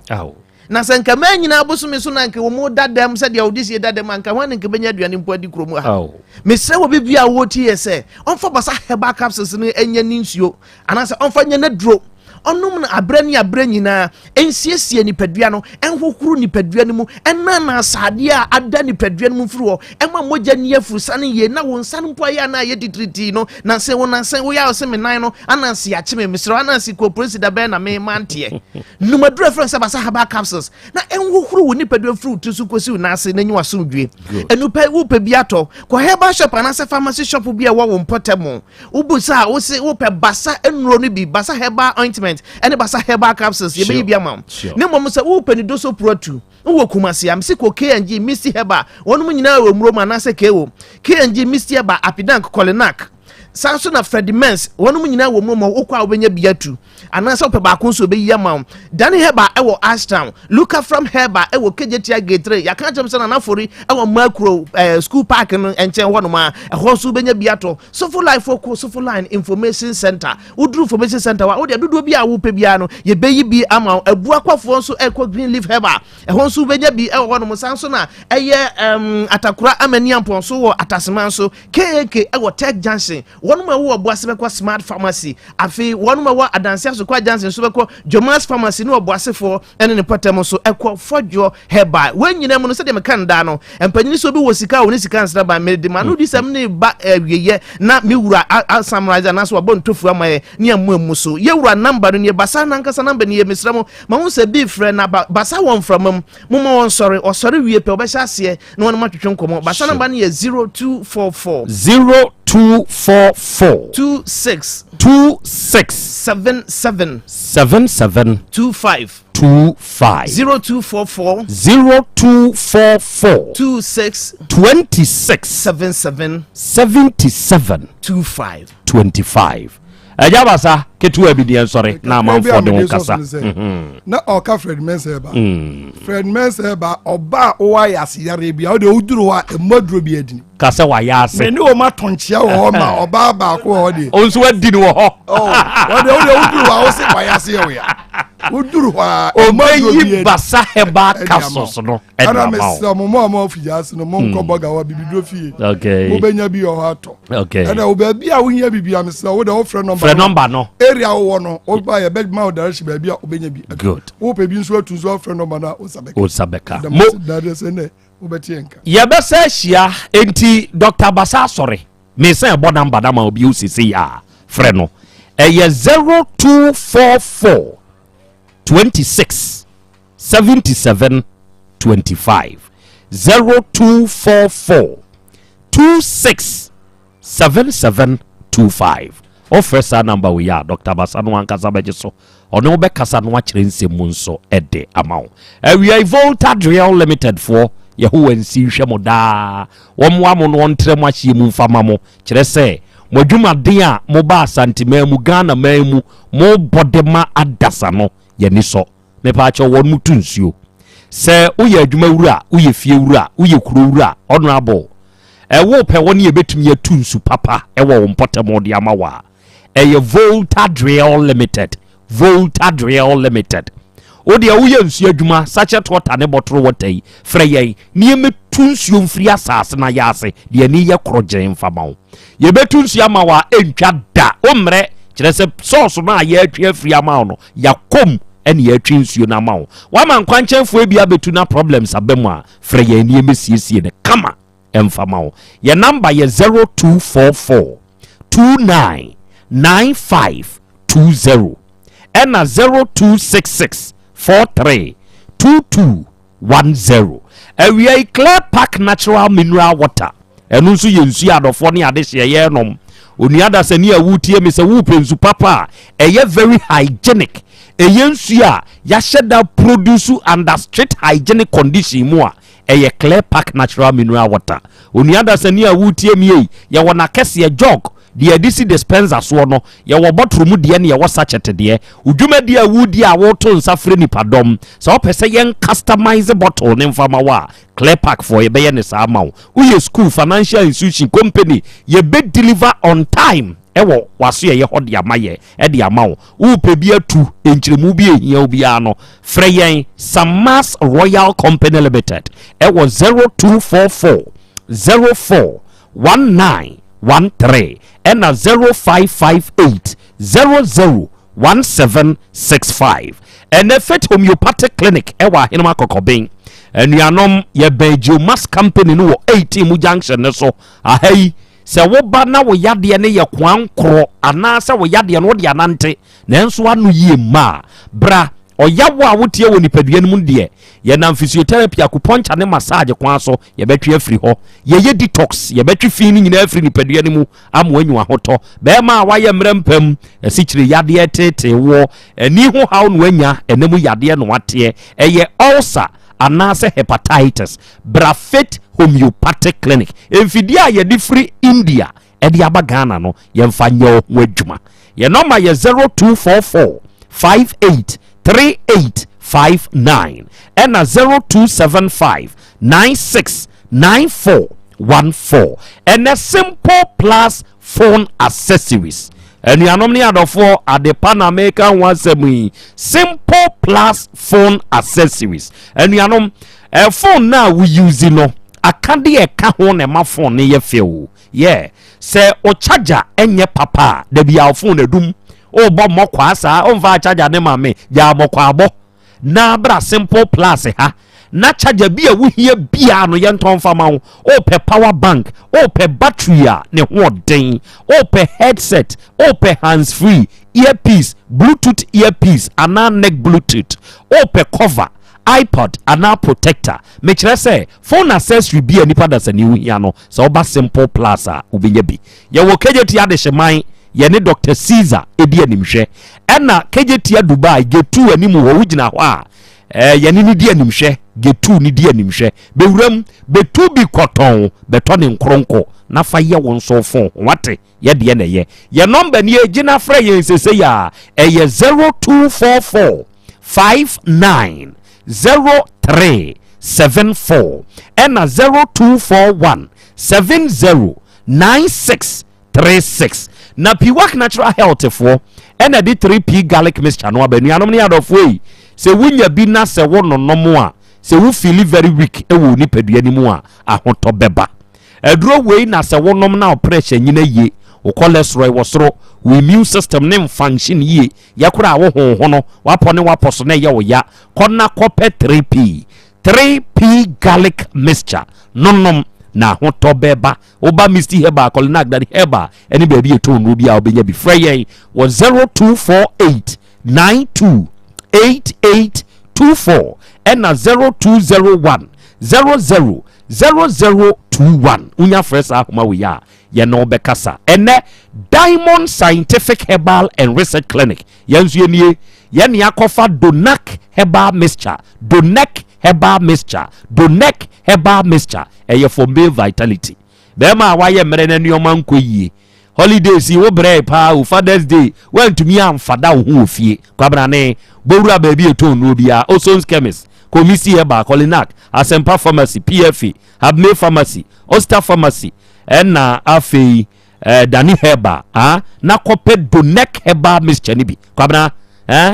na sɛ nka maa nyinaa bosome so na nka wɔn da dɛm sɛdeɛ wɔde sie da dɛm anka wɔn nka bɛnya aduane mpo adi kurom ha mesrɛ wɔ biribi a wɔti yɛ sɛ ɔmfa basa herbal capsules no ɛnyɛ ne nsuo anaasɛ ɔmfa nyɛ n'aduro ɔnom no aberɛ ne aberɛ nyinaa ɛnsiesie nipadua no ɛnhohoro nipadua no mu ɛnana asadeɛ a ada nipadua no mu mfiri hɔ ɛma mogya ni afurusane yie na wo nsa no mpo ayɛ ana ayɛ titiritii no nanse wo nanse woyɛ a ɔse me nan no ananse akye me mesrɛ ananse kɔ polisi da bɛn na me manteɛ numaduro ɛfrɛ sɛ basa herbal capsules na ɛnhohoro wo nipadua mfiri wo tiri so kɔsi wo nan ase na nyi w'asomdwie ɛnupɛ wopɛ bi atɔ kɔ herbal shop anaasɛ pharmacy shop bi a ɛwɔ wo mpɔtam Wobisa a, wose wopɛ Basa nnuro no bi, Basa herbal ointment ne Basa herbal capsules, yɛbɛyi bi ama wo. Na mmom sɛ wopɛ ne doso puro atu, wowɔ Kumasi a, mese kɔ K&G, Misty Herbal, wɔnom nyinaa wɔ mmuro mu anaasɛ KO, K&G, Misty Herbal, Apidank, Kolinak. Saa nso na Freddie Mens, wɔnom nyinaa wɔ mu ma wokɔ a wobɛnya bi atu. Anaasɛ wopɛ baako nso ɔbɛyi ama wo. Danny Herbal ɛwɔ Ashtown, Luca From Herbal ɛwɔ Kejetia Gate 3. Yɛaka akyerɛ m sɛ Nana Fori ɛwɔ Makuro eh, School Park no nkyɛn hɔnom a, ɛhɔ nso wobɛnya bi atɔ. Sofo Line fo kɔ Sofo Line Information Center. Woduru Information Center hɔ a, wodeɛ dodoɔ bi a wopɛ biara no, yɛbɛyi bi ama wo. Abuakwafoɔ nso ɛkɔ Green Leaf Herbal. Ɛhɔ nso wobɛnya bi ɛwɔ hɔnom. Saa nso na ɛyɛ um, Atakora Amaniampɔn so wɔ Ataseman so. KAK ɛwɔ Tech Junction. Wɔnom a ɛwɔ Ɔboase bɛkɔ Smart Pharmacy. Afei wɔnom a ɛwɔ Adanse Asokwa Junction nso bɛkɔ Jomas Pharmacy ne Ɔboasefoɔ ne ne mpɔtam nso ɛkɔ Fɔdwoɔ Herbal. Wɔn nyinaa mu no sɛdeɛ meka no daa no, mpanyini sɛ obi wɔ sika a ɔne sika nsra ban. Mede m'ano di sɛm ne ba awieyɛ na me wura asamrise anaasɛ wabɔ ntofu ama yɛ ne amu amu so. Yɛ wura namba no nie, Basa nankasa namba nie, mesrɛ mo ma ho sɛ bi frɛ na Basa wɔ mframa mu. Momma wɔnsɔre. Ɔsɔre wie pɛ ɔbɛhyɛ aseɛ na wɔne mo atwetwe nkɔmmɔ. Basa namba no yɛ 0244. 0244. 26. 26. 77. 77. 25. 25. 0244. 0244. 26. 26. 77. 77. 25. 25. Ɛgya basa ketewa bi deɛ nsɔre na amanfoɔ de ho kasa. Mhm. Na ɔka Fred Mensah ba. Fred Mensah ba ɔba a ɔwɔ ayɛ ase yare bi a ɔde ɔduru hɔ a ɛmu aduro bi adini. Ka sɛ wayɛ ase. Mɛ ne wɔn atɔ nkyia wɔ hɔ ma ɔbaa baako wɔ hɔ deɛ. Ɔnso adi no wɔ hɔ. Ɔde ɔde ɔduru hɔ a ɔsɛ wayɛ ase yɛ wɔ ya. Woduru hɔ a ɛmu aduro bi adini. Ɔbɛyi basa herbal capsules no. Ɛna mesrɛ mo mo a mo afigya ase no mo nkɔ bɔga wa bibiduro fie. Mobɛnya bi wɔ hɔ atɔ. Ɛna wo baabi a wohia biribi a mesrɛ wo de wofrɛ nɔmba frɛ nɔmba no area wowɔ no woba yɛ bɛma wo direction baabi a wobɛnya bi. Good. Wopɛ bi nso atu nso afrɛ nɔmba no a wo nsa bɛka. Wo nsa bɛka. Mo dadeɛ sɛ nɛ wobɛte yɛn nka. Yɛbɛsɛ ahyia enti Dr. Basa asɔre mesan ɛbɔ nɔmba no ama obi osese yɛ a frɛ no ɛyɛ 0244 26 77 25 0244 26 77 25 Wofrɛ saa namba wei a, Dɔkta Basa no ankasa bɛgye so. Ɔne wo bɛkasa na wakyerɛ nsɛm mu nso de ama wo. Awiai Volta Drill Limited foɔ, Yehowa nsi nhwɛ mo daa. Wɔmmoa mo na wɔntrɛ mo ahyeɛ mu mfa ma mo. Kyerɛ sɛ, mo adwumaden a moba Asanteman mu, Ghana man mu, mobɔ de ma adasa no, yɛn ani sɔ. Mepaakyɛw wɔn mu tu nsuo. Sɛ woyɛ adwuma wura, woyɛ fie wura, woyɛ kuro wura, honourable, ɛ wopɛ wɔn yɛbɛtumi atu nsu papa wɔ wo mpɔtam de ama wo a, ɛyɛ Volta Drill Limited. Volta Drill Limited. Wo deɛ woyɛ nsuo adwuma, sachet water ne bottle water yi, frɛ yɛn na yɛmmɛtu nsuo mfiri asase no ayɛ ase deɛ ani yɛ korɔgyenn mfa ma wo. Yɛbɛtu nsuo ama wo a ɛntwa da, wommrɛ, kyerɛ sɛ sɔɔso no a yɛatwe afiri ama wo no, Yɛakɔ mu ɛne yɛatwe nsuo no ama wo. Woama nkwankyɛnfoɔ bi abɛtu na problems aba mu a, frɛ yɛn ne yɛmmɛsiesie no kama ɛmfa ma wo. Yɛn number yɛ 0244 29 95 20 ɛna 0266 43 22 10. Awia yi Clear Park Natural Mineral Water, ɛno nso yɛ nsuo a adɔfoɔ ne adehyeɛ yɛrenom. Onua dasani a woretie me sɛ worepɛ nsu papa a ɛyɛ very hygienic, ɛyɛ nsuo a yɛahyɛ da produce under strict hygienic condition mu a, ɛyɛ Clear Park Natural Mineral Water. Onua dasani a woretie me ei, yɛwɔ n'akɛseɛ jug Deɛ yɛde si dispenser soɔ no, yɛwɔ bɔtoro mu deɛ ne yɛwɔ sachet deɛ. Wo dwumadie a woredi a woreto nsa frɛ nnipadɔm, sɛ wopɛ sɛ yɛn customise bottle no mfa ma wo a, Clearpack foɔ yɛbɛyɛ no saa ama wo. Woyɛ school, financial institution, company, yɛbɛ deliver on time wɔ w'asoɛeɛ hɔ de ama yɛ de ama wo. Worepɛ bi atu, nkyerɛmu bi a ɛhia wo biara no, frɛ yɛn Samas Royal Company Limited wɔ 0244 04 1913 ɛna 0558 00 1765. Ɛnɛ Faith Homeopathic Clinic ɛwɔ Ahenem Akɔkɔben. Anuanom, yɛbɛn Geomas Company no wɔ 18 mu junction no so. Aha yi, sɛ woba na wo yadeɛ no yɛ koankorɔ anaasɛ wo yadeɛ no wode anante nanso ano yie mma a, bra. Ɔyaw a woteɛ wɔ nipadua no mu deɛ, yɛnam physiotherapy, acupuncture ne massage kwan so yɛbɛtwe afiri hɔ. Yɛyɛ detox, yɛbɛtwe fi no nyinaa afiri nipadua no mu ama woanya ahotɔ. Bɛrima a wayɛ mmerɛ mpam, asikyire yadeɛ tetee woɔ, ani ho haw na wanya, ɛna mu yadeɛ na wateɛ, ɛyɛ ulcer anaasɛ hepatitis, bra Faith Homeopathic Clinic. Mfidie a yɛde firi India. de aba Ghana no, yɛmfa nyɛ wo ho adwuma. Yɛn nɔma yɛ 0244 58 3859 ɛna 0275 96 9414. Ɛnɛ Simple Plus phone accessories. Anuanom ne adɔfoɔ, adepa na meka ho asɛm yi. Simple Plus phone accessories. Anuanom, ɛ phone na wo use no, akadeɛ ɛka ho na ɛma phone no yɛ fɛ o. Yeah, sɛ o charger ɛnyɛ papa a, dabi a phone adum. Wobɔ mmɔkɔa saa, ɔmfa charger ne ma me gyaa mmɔkɔ abɔ na bra Simple Plus ha na charger bi a wohia biara no, yɛntɔn fa ma wo. Wopɛ power bank, wopɛ battery a ne ho ɔden, wopɛ headset, wopɛ hands free, earpiece, Bluetooth earpiece anaa neck Bluetooth, wopɛ cover, iPod anaa protector, mekyerɛ sɛ phone accessory bi a nipa dasani wohia no, sɛ woba Simple Plus a, wobɛnya bi. Yɛwɔ Kejetia Adehyeman, yɛne Dr Caesar ɛdi animhwɛ, ɛna Kejetia Dubai gate anim hɔ, wogyina hɔ a yɛne ne di animhwɛ, gate ne di animhwɛ. Bɛwuram bɛtu bi kɔtɔn, bɛtɔ ne nkoronko na fa yɛ wo nso phone. Wate? Yɛdeɛ na ɛyɛ yɛ nɔmba nie, gyina frɛ yɛn sese yɛ a ɛyɛ 0244 59 03 74 ɛna 0241 70 96 36. Na Piwak Natural Health foɔ ɛna de 3P garlic mixture no aba. Anuanom ne adɔfoɔ yi, sɛ wonya bi na sɛ wo nonom a, sɛ wo feel very weak ɛwɔ wo nipadua no mu a, ahotɔ bɛba. Aduro wei na sɛ wonom na wo pressure nyina yie, wo cholesterol wɔ soro, wo immune system ne function yie, yɛkora a wo honho no wapɔ ne wapɔ so na ɛyɛ wo ya, kɔ na kɔpɛ 3P 3P garlic mixture nonom na ahotɔ bɛba. Woba Misty Herbal, Kɔlenak, Dade Herbal ɛne baabi yɛtɔn nnuro bi a, wobɛnya bi. Frɛ yɛn wɔ 0248 92 8824 ɛna 0201 00 0021. Wonya frɛ saa ahoma wei a, yɛne wo bɛkasa. Ɛnɛ Diamond Scientific Herbal and Research Clinic, yɛn nso yɛnie, yɛne akɔfa Donac Herbal Mixture, Donac Herbal Mixture, Donac Herbal Mixture. Ɛyɛ for male vitality. Bɛrima a wayɛ mmerɛ no, nneɛma nkɔ yie, holidays yi wo brɛ paa o, Fathers Day woantumi amfada wo ho wɔ fie, Kwabrane, bɔwura baabi ɛtɔn nnuro biara, Osons Chemist, Komisi Herbal, Colinac, Asɛmpa Pharmacy, PFA, Habme Pharmacy, Oster Pharmacy, ɛna afei Dani Herbal ah, na kɔpɛ Donek Herbal Mixture no bi. Kwabena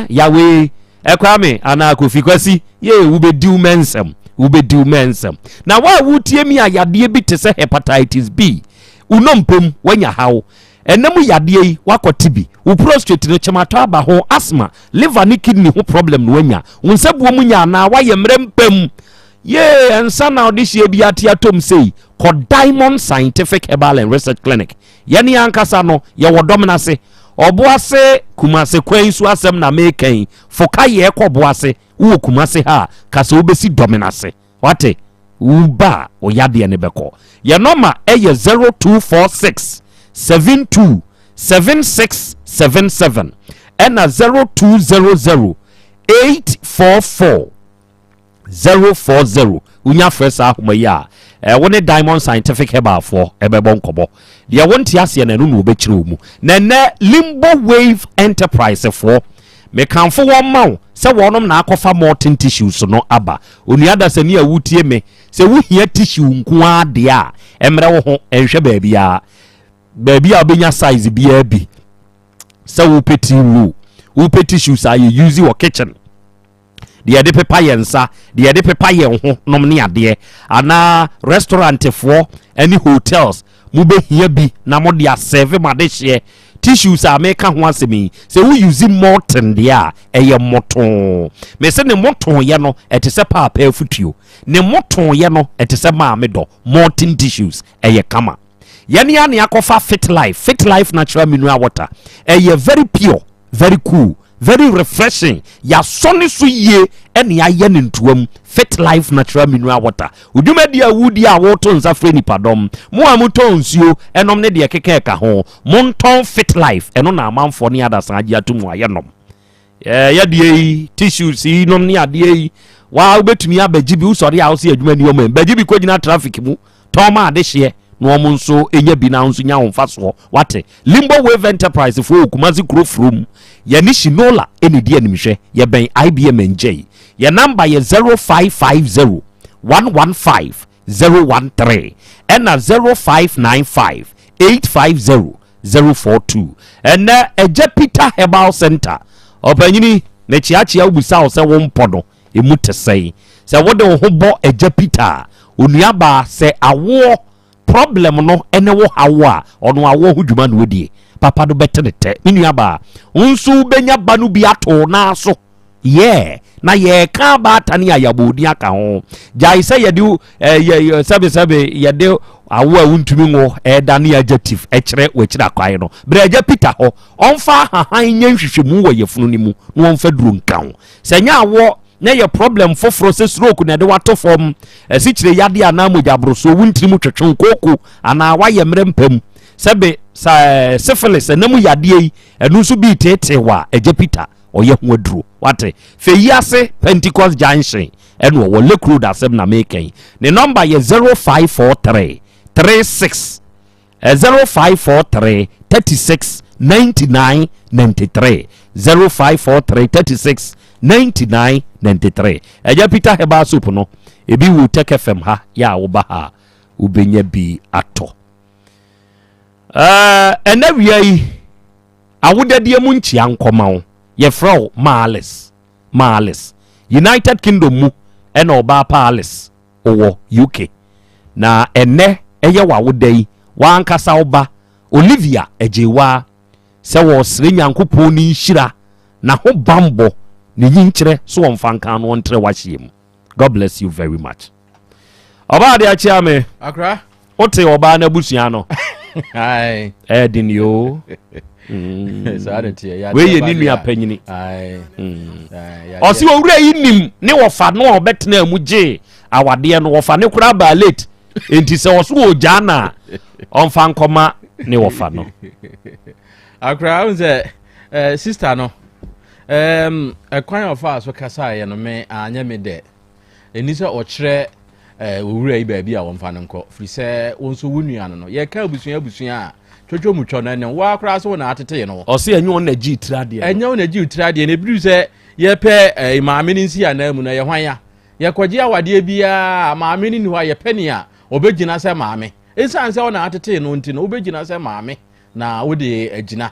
yawe ɛkwame anaa Kofi Kwasi ye, wobɛdi wo mɛnsɛm, wobɛdi wo mɛnsɛm. Na wo a wotie mi a, yadeɛ bi te sɛ hepatitis B, wonompom woanya haw, ɛnam yadeɛ yi wakɔte bi, wo prostate no kyɛmatɔ aba ho, asthma, liver ne kidney ho problem no wanya, wo nsa buo mu nya anaa wayɛ mmerɛ mpam yee, ɛnsa na ɔde hyia bi ate atom sei, kɔ Diamond Scientific Herbal and Research Clinic. Yɛne ankasa no yɛwɔ dɔm no ase, Ɔboase Kumase kwan so asɛm na meka yi. Foka yɛ kɔ Boase, wowɔ Kumase ha a, ka sɛ wobɛsi dɔm no ase. Wate? Woba a, wo yadeɛ no bɛkɔ. Yɛ nɔma ɛyɛ 0246 72 7677 ɛna 0200 844 040. Wonya frɛ saa ahoma yi a, wo ne Diamond Scientific Herbalfoɔ ɛbɛbɔ nkɔmmɔ. Deɛ wonte aseɛ no, ɛno na wɔbɛkyerɛ wo mu. Na ɛnɛ Limbo Wave Enterprise foɔ, mekamfo wɔn ma wo sɛ wɔnom na akɔfa molten tissues no aba. Onua dasani a wotie me, sɛ wohia tissue nko ara deɛ a, ɛmmerɛ wo ho ɛnhwɛ baabiara. Baabi a wobɛnya size biara bi sɛ wopɛ tea roll, wopɛ tissues a yɛ use wɔ kitchen, deɛ yɛde pepa yɛn nsa, deɛ yɛde pepa yɛn ho nom ne adeɛ, anaa restaurantfoɔ ne hotels mobɛhia bi na mode asɛve mo adehyeɛ, tissues a meka ho asɛm yi, sɛ wo use molten deɛ a, ɛyɛ mmɔtoo. Mese ne mmɔtooyɛ no ɛte sɛ paapa afutuo, ne mmɔtooyɛ no ɛte sɛ maame dɔ. Molten tissues ɛyɛ kama. Yɛne a ne akɔfa Fit Life, Fit Life Natural Mineral Water. Ɛyɛ very pure, very cool, very refreshing. Yɛasɔ ne so yie ɛne ayɛ ne ntoam. Fit Life Natural Mineral Water, odwumadi a wodi a woto nsa frɛ nipadɔm mo a motɔn nsuo ɛnom ne deɛ keka ɛka ho, montɔn Fit Life. Ɛno na amanfoɔ ne adasan agye ato mu ayɛ nom. Yɛdeɛ yi, tissues yi nom ne adeɛ yi waa, wobɛtumi abɛgye bi. Wosɔre a, wosɛ adwuma ni ɔma bɛgye bi kɔgyina traffic mu tɔn ma adehyeɛ. Na na wɔn nso nya bi na wo nso nya wo mfasoɔ. Wate? Limbo Wave Enterprise foɔ wɔ Kumasi kuro furom. Yɛne Shinola ɛna ɛdi animhwɛ. Yɛbɛn IBM Ngyei. Yɛn namba yɛ 0550 115 013 ɛna 0595 850 042. Ɛnɛ Agya Peter Herbal Center ɔpanyini na kyeakyea wobisa wo sɛ wo mpɔ no ɛmu te sɛn. Sɛ wode wo ho bɔ Agya Peter a, onuabaa sɛ awoɔ problem no ne wo haw a, ɔno awoɔ ho dwuma na ɔdie. Papa no bɛte ne tɛ. Me nuabaa, wo nso wobɛnya ba no bi ato wo nan so. Yeah, na yɛreka abaatan a yɛabɔ odin aka ho. Gyae sɛ yɛde eh, yɛ, sɛbesɛbe yɛde awo a wontumi nwo ɛredane adjective ɛkyerɛ w'akyiri akwan no. Brɛ agya Peter hɔ, ɔmfa ahahan nyɛ nhwehwɛmu wɔ yafunu no mu na ɔmfa duro nka ho. Sɛ nyɛ awoɔ na ɛyɛ problem foforɔ sɛ stroke na ɛde wato fam, asikyire yadeɛ anaa mogya aborosoɔ, wo ntini mu twetwe kooko anaa wayɛ mmerɛ mpa mu, sɛbe sɛ syphilis ɛnam yadeɛ yi ɛno nso bi teetee wɔ a, agya Peter ɔyɛ ho aduro. Wate? Fɛ yi ase Pentecost Junction ɛna ɔwɔ Lake Road asɛm na meka yi. Ne nɔmba yɛ 0543 36 0543 36 99 93 0543 36 99 93. Ɛgya Peter Herbal Soup no ebi wɔ Tech FM ha yɛ a woba ha a wobɛnya bi atɔ. Ɛnɛ wia yi Awodadeɛ mu nkyea nkɔma wo. Yɛfrɛ wo Ma Alice. Ma Alice. United Kingdom mu ɛna ɔbaa pa Alice wɔ UK. Na ɛnnɛ ɛyɛ w'awoda yi, w'ankasa wo ba Olivia Agyeiwaa sɛ wɔresrɛ Nyankopɔn ne nhyira, n'ahobanbɔ, ne nyinkyerɛ so ɔmfa nka ano ɔntrɛ w'ahyeɛ mu. God bless you very much. Ɔbaa de akyea me. Akra. Wote ɔbaa no abusua no. Ɛyɛ den yoo. Mm. Wei yɛ ne nua panyini. Mm. Ɔsi owura yi nim ne wɔfa no a ɔbɛtena mu gye awadeɛ no wɔfa ne koraa baa late. Nti sɛ ɔso wɔ gyaa na ɔmfa nkɔma ne wɔfa no. Akra ahun sɛ eh, sister no ɛkwan a ɔfaa so kasaeɛ no me anyɛ me dɛ. Ɛnni sɛ ɔkyerɛ owura yi baabi a wɔmfa no nkɔ, firi sɛ wo nso wo nua no no. Yɛka abusua abusua a, twotwo mu twɔ no ɛne wo ara koraa so wo na atetee no. Ɔse ɛnyɛ wɔn na gyee tiri adeɛ no. Ɛnyɛ wo na gyee tiri adeɛ no. Ɛbiri sɛ yɛpɛ maame no nsi anan mu no, ɛyɛ hwan ya? Yɛkɔgye awadeɛ biara a, maame no nni hɔ a, yɛpɛ nea ɔbɛgyina sɛ maame. Ɛsiane sɛ wo na atetee no nti no, wobɛgyina sɛ maame na wode agyina.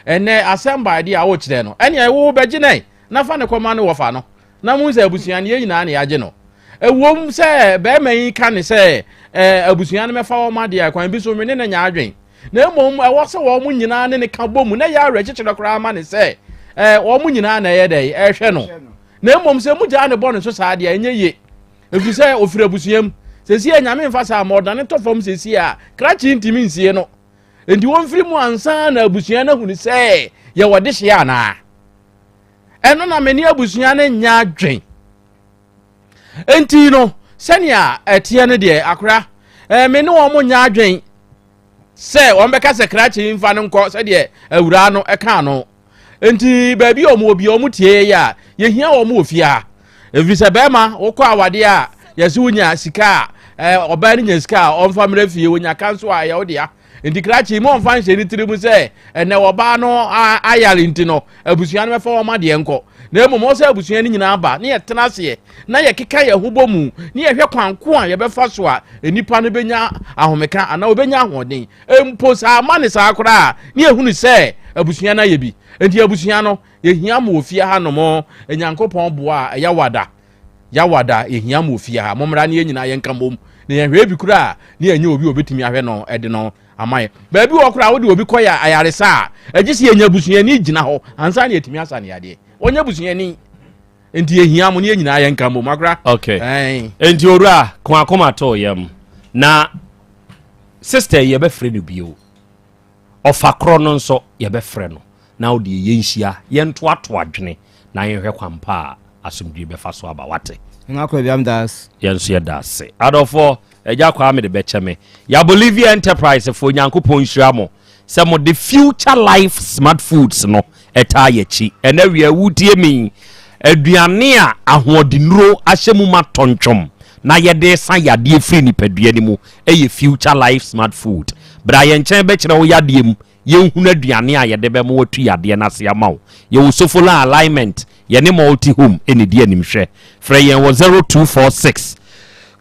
Ɛnɛ asɛm bae deɛ a wokyerɛ no, ɛnea wo bɛgye nɛn na fa no kɔma ne wɔfa no. Na muhu sɛ abusua no, yɛn nyinaa na yɛagye no. Ɛwom sɛ barima yi ka ne sɛ ɛɛ abusua no mɛfa wɔn adeɛ a, kwan bi so me ne no nyɛ adwen. Na mmom ɛwɔ sɛ wɔn nyinaa ne ne ka bɔ mu na ɛyɛ awerɛkyekyerɛ koraa ma ne sɛ ɛɛ wɔn nyinaa na ɛyɛ dɛ ɛrehwɛ no. Na mmom sɛ mugyaa ne bɔ ne so saa deɛ ɛnyɛ yie. Ɛfiri sɛ ɔfiri abusua mu. Sɛsi a Nyame mfa saa ma ɔdane tɔ fam sɛsi a krakye ntumi nsie no. Enti wɔmfiri mu ansa na abusua no ahunu sɛ yɛwɔ dehyeɛ anaa. Ɛno na me ne abusua no nyɛ adwen. Enti no, sɛnea ɛteɛ no deɛ, akora, eh, me ne wɔn nyɛ adwen sɛ wɔn bɛka sɛ krakye yi mfa no nkɔ sɛdeɛ awuraa no ɛkaa no. Enti baabi a wɔn wɔ bi a wɔn tie yɛ a, yɛhia wɔn wɔ fie ha. Ɛfiri sɛ bɛrima wokɔ awadeɛ a yɛsɛ wonya sika a, eh, ɔbaa no nya sika a ɔmfa mmerɛ fie, wonya ka nso a ɛyɛ wo dea. Nti krakye mu ɔmfa nhyɛ ne tiri mu sɛ ɛnɛ ɔbaa no ayare nti no abusua no bɛfa wɔn adeɛ nkɔ na mmom ɔsɛ abusua no nyinaa ba na yɛtena aseɛ na yɛkeka yɛn ho bɔ mu na yɛhwɛ kwan ko a yɛbɛfa so a nnipa no bɛnya ahomeka anaa wɔbɛnya ahoɔden mpo saa ama ne saa koraa ne yɛhunu sɛ abusua no ayɛ bi nti abusua no yɛhia mo wɔ fie ha nom Nyankopɔn boa a ɛyɛ wada Yawada, yɛhia mo wɔ fie ha. Mommra na yɛn nyinaa yɛnka mmom na yɛnhwɛ. Ebi koraa na yɛnyɛ obi a obetumi ahwɛ no de no ama yɛn. Baabi wɔ hɔ koraa wode obi kɔyɛ ayaresa a, ɛgye sɛ yɛnya busuani gyina hɔ ansa na yɛatumi asa no yadeɛ. Ɔnyɛ busuani. Nti yɛhia mo na yɛn nyinaa yɛnka mmom. Akora. Okay. Nti owura, ko akoma too yam. Na sister yi yɛbɛfrɛ no bio. Ɔfa korɔ no nso yɛbɛfrɛ no na wo deɛ yɛnhyia yɛntoatoa adwene na yɛnhwɛ kwan pa a asomdwie bɛfa so aba wate. Nana Kwabia meda ase. Yɛn nso yɛda ase. Adɔfoɔ, Agya Kwame de bɛkyɛ me. Ya Bolivia Enterprise foɔ Nyankopɔn nhyira mo sɛ mo de Future Life Smart Foods no ɛtaa yɛkyi. Ɛnɛ wia wotie me yi, aduane a ahoɔdennuro ahyɛ mu ma tɔntwom. na yɛde sa yadeɛ firi nipadua no mu yɛ Future Life Smart Food. Bra yɛn nkyɛn bɛkyerɛ wo yadeɛ mu, yɛnhunu aduane a yɛde bɛma watu yadeɛ no ase ama wo. Yɛwɔ Sofola Alignment, yɛne Multi Home na ɛdi animhwɛ. Frɛ yɛn wɔ 0246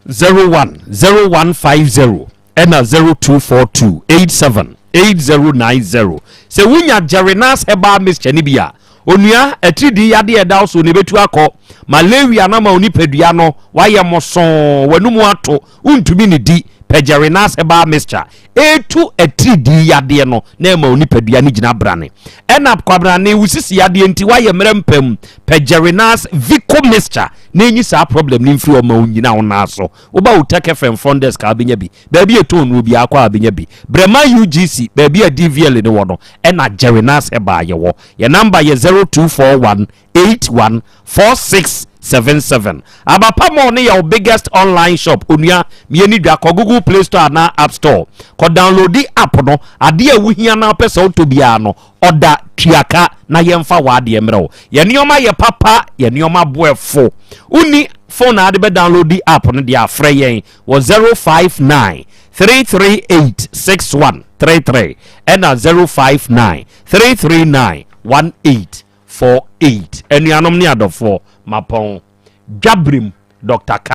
01 0150 ɛna 0242 87 8090. Sɛ wonya Jerenas Herbal Mixture no bi a, onua, atiridii yadeɛ a ɛda wo so no ɛbɛtu akɔ. Malaria no ama wo nipadua no wayɛ mosoo, w'anomu ato, wontumi nnidi. Pɛ Jerenas Herbal Mixture ɛretu atiridii yadeɛ no na ɛma wo nipadua no gyina brane. Ɛna kwabrane, wo sisi yadeɛ nti woayɛ mmerɛ mpam. Pɛ Jerenas Vico Mixture na ɛnyi saa problem no mfiri hɔ ma wo nnyina wo nan so. Woba Otec FM front desk a wobɛnya bi. Baabi a ɛtɔn nnuro biara kɔ a wobɛnya bi. Brɛma UGC, baabi a DVLA no wɔ no, ɛna Jerenas Herbal yɛwɔ. Yɛn number yɛ 0241 81 4677. Abapa Mall no yɛ wo biggest online shop. Onua, mmieni dwa, kɔ Google Play Store anaa App Store. Kɔ downloadi app no. Adeɛ a wohia na wopɛ sɛ wotɔ biara no, ɔda tua ka na yɛmfa w'adeɛ mmerɛ wo. Yɛn nneɛma yɛ papa, yɛn nneɛma bo ɛfo. Wonni phone a wode bɛ downloadi app no deɛ a, frɛ yɛn wɔ 059 338 6133 ɛna 059 339 1848. Anuanom ne adɔfoɔ, mapɔn. Dwaberem, Dɔkta Ka.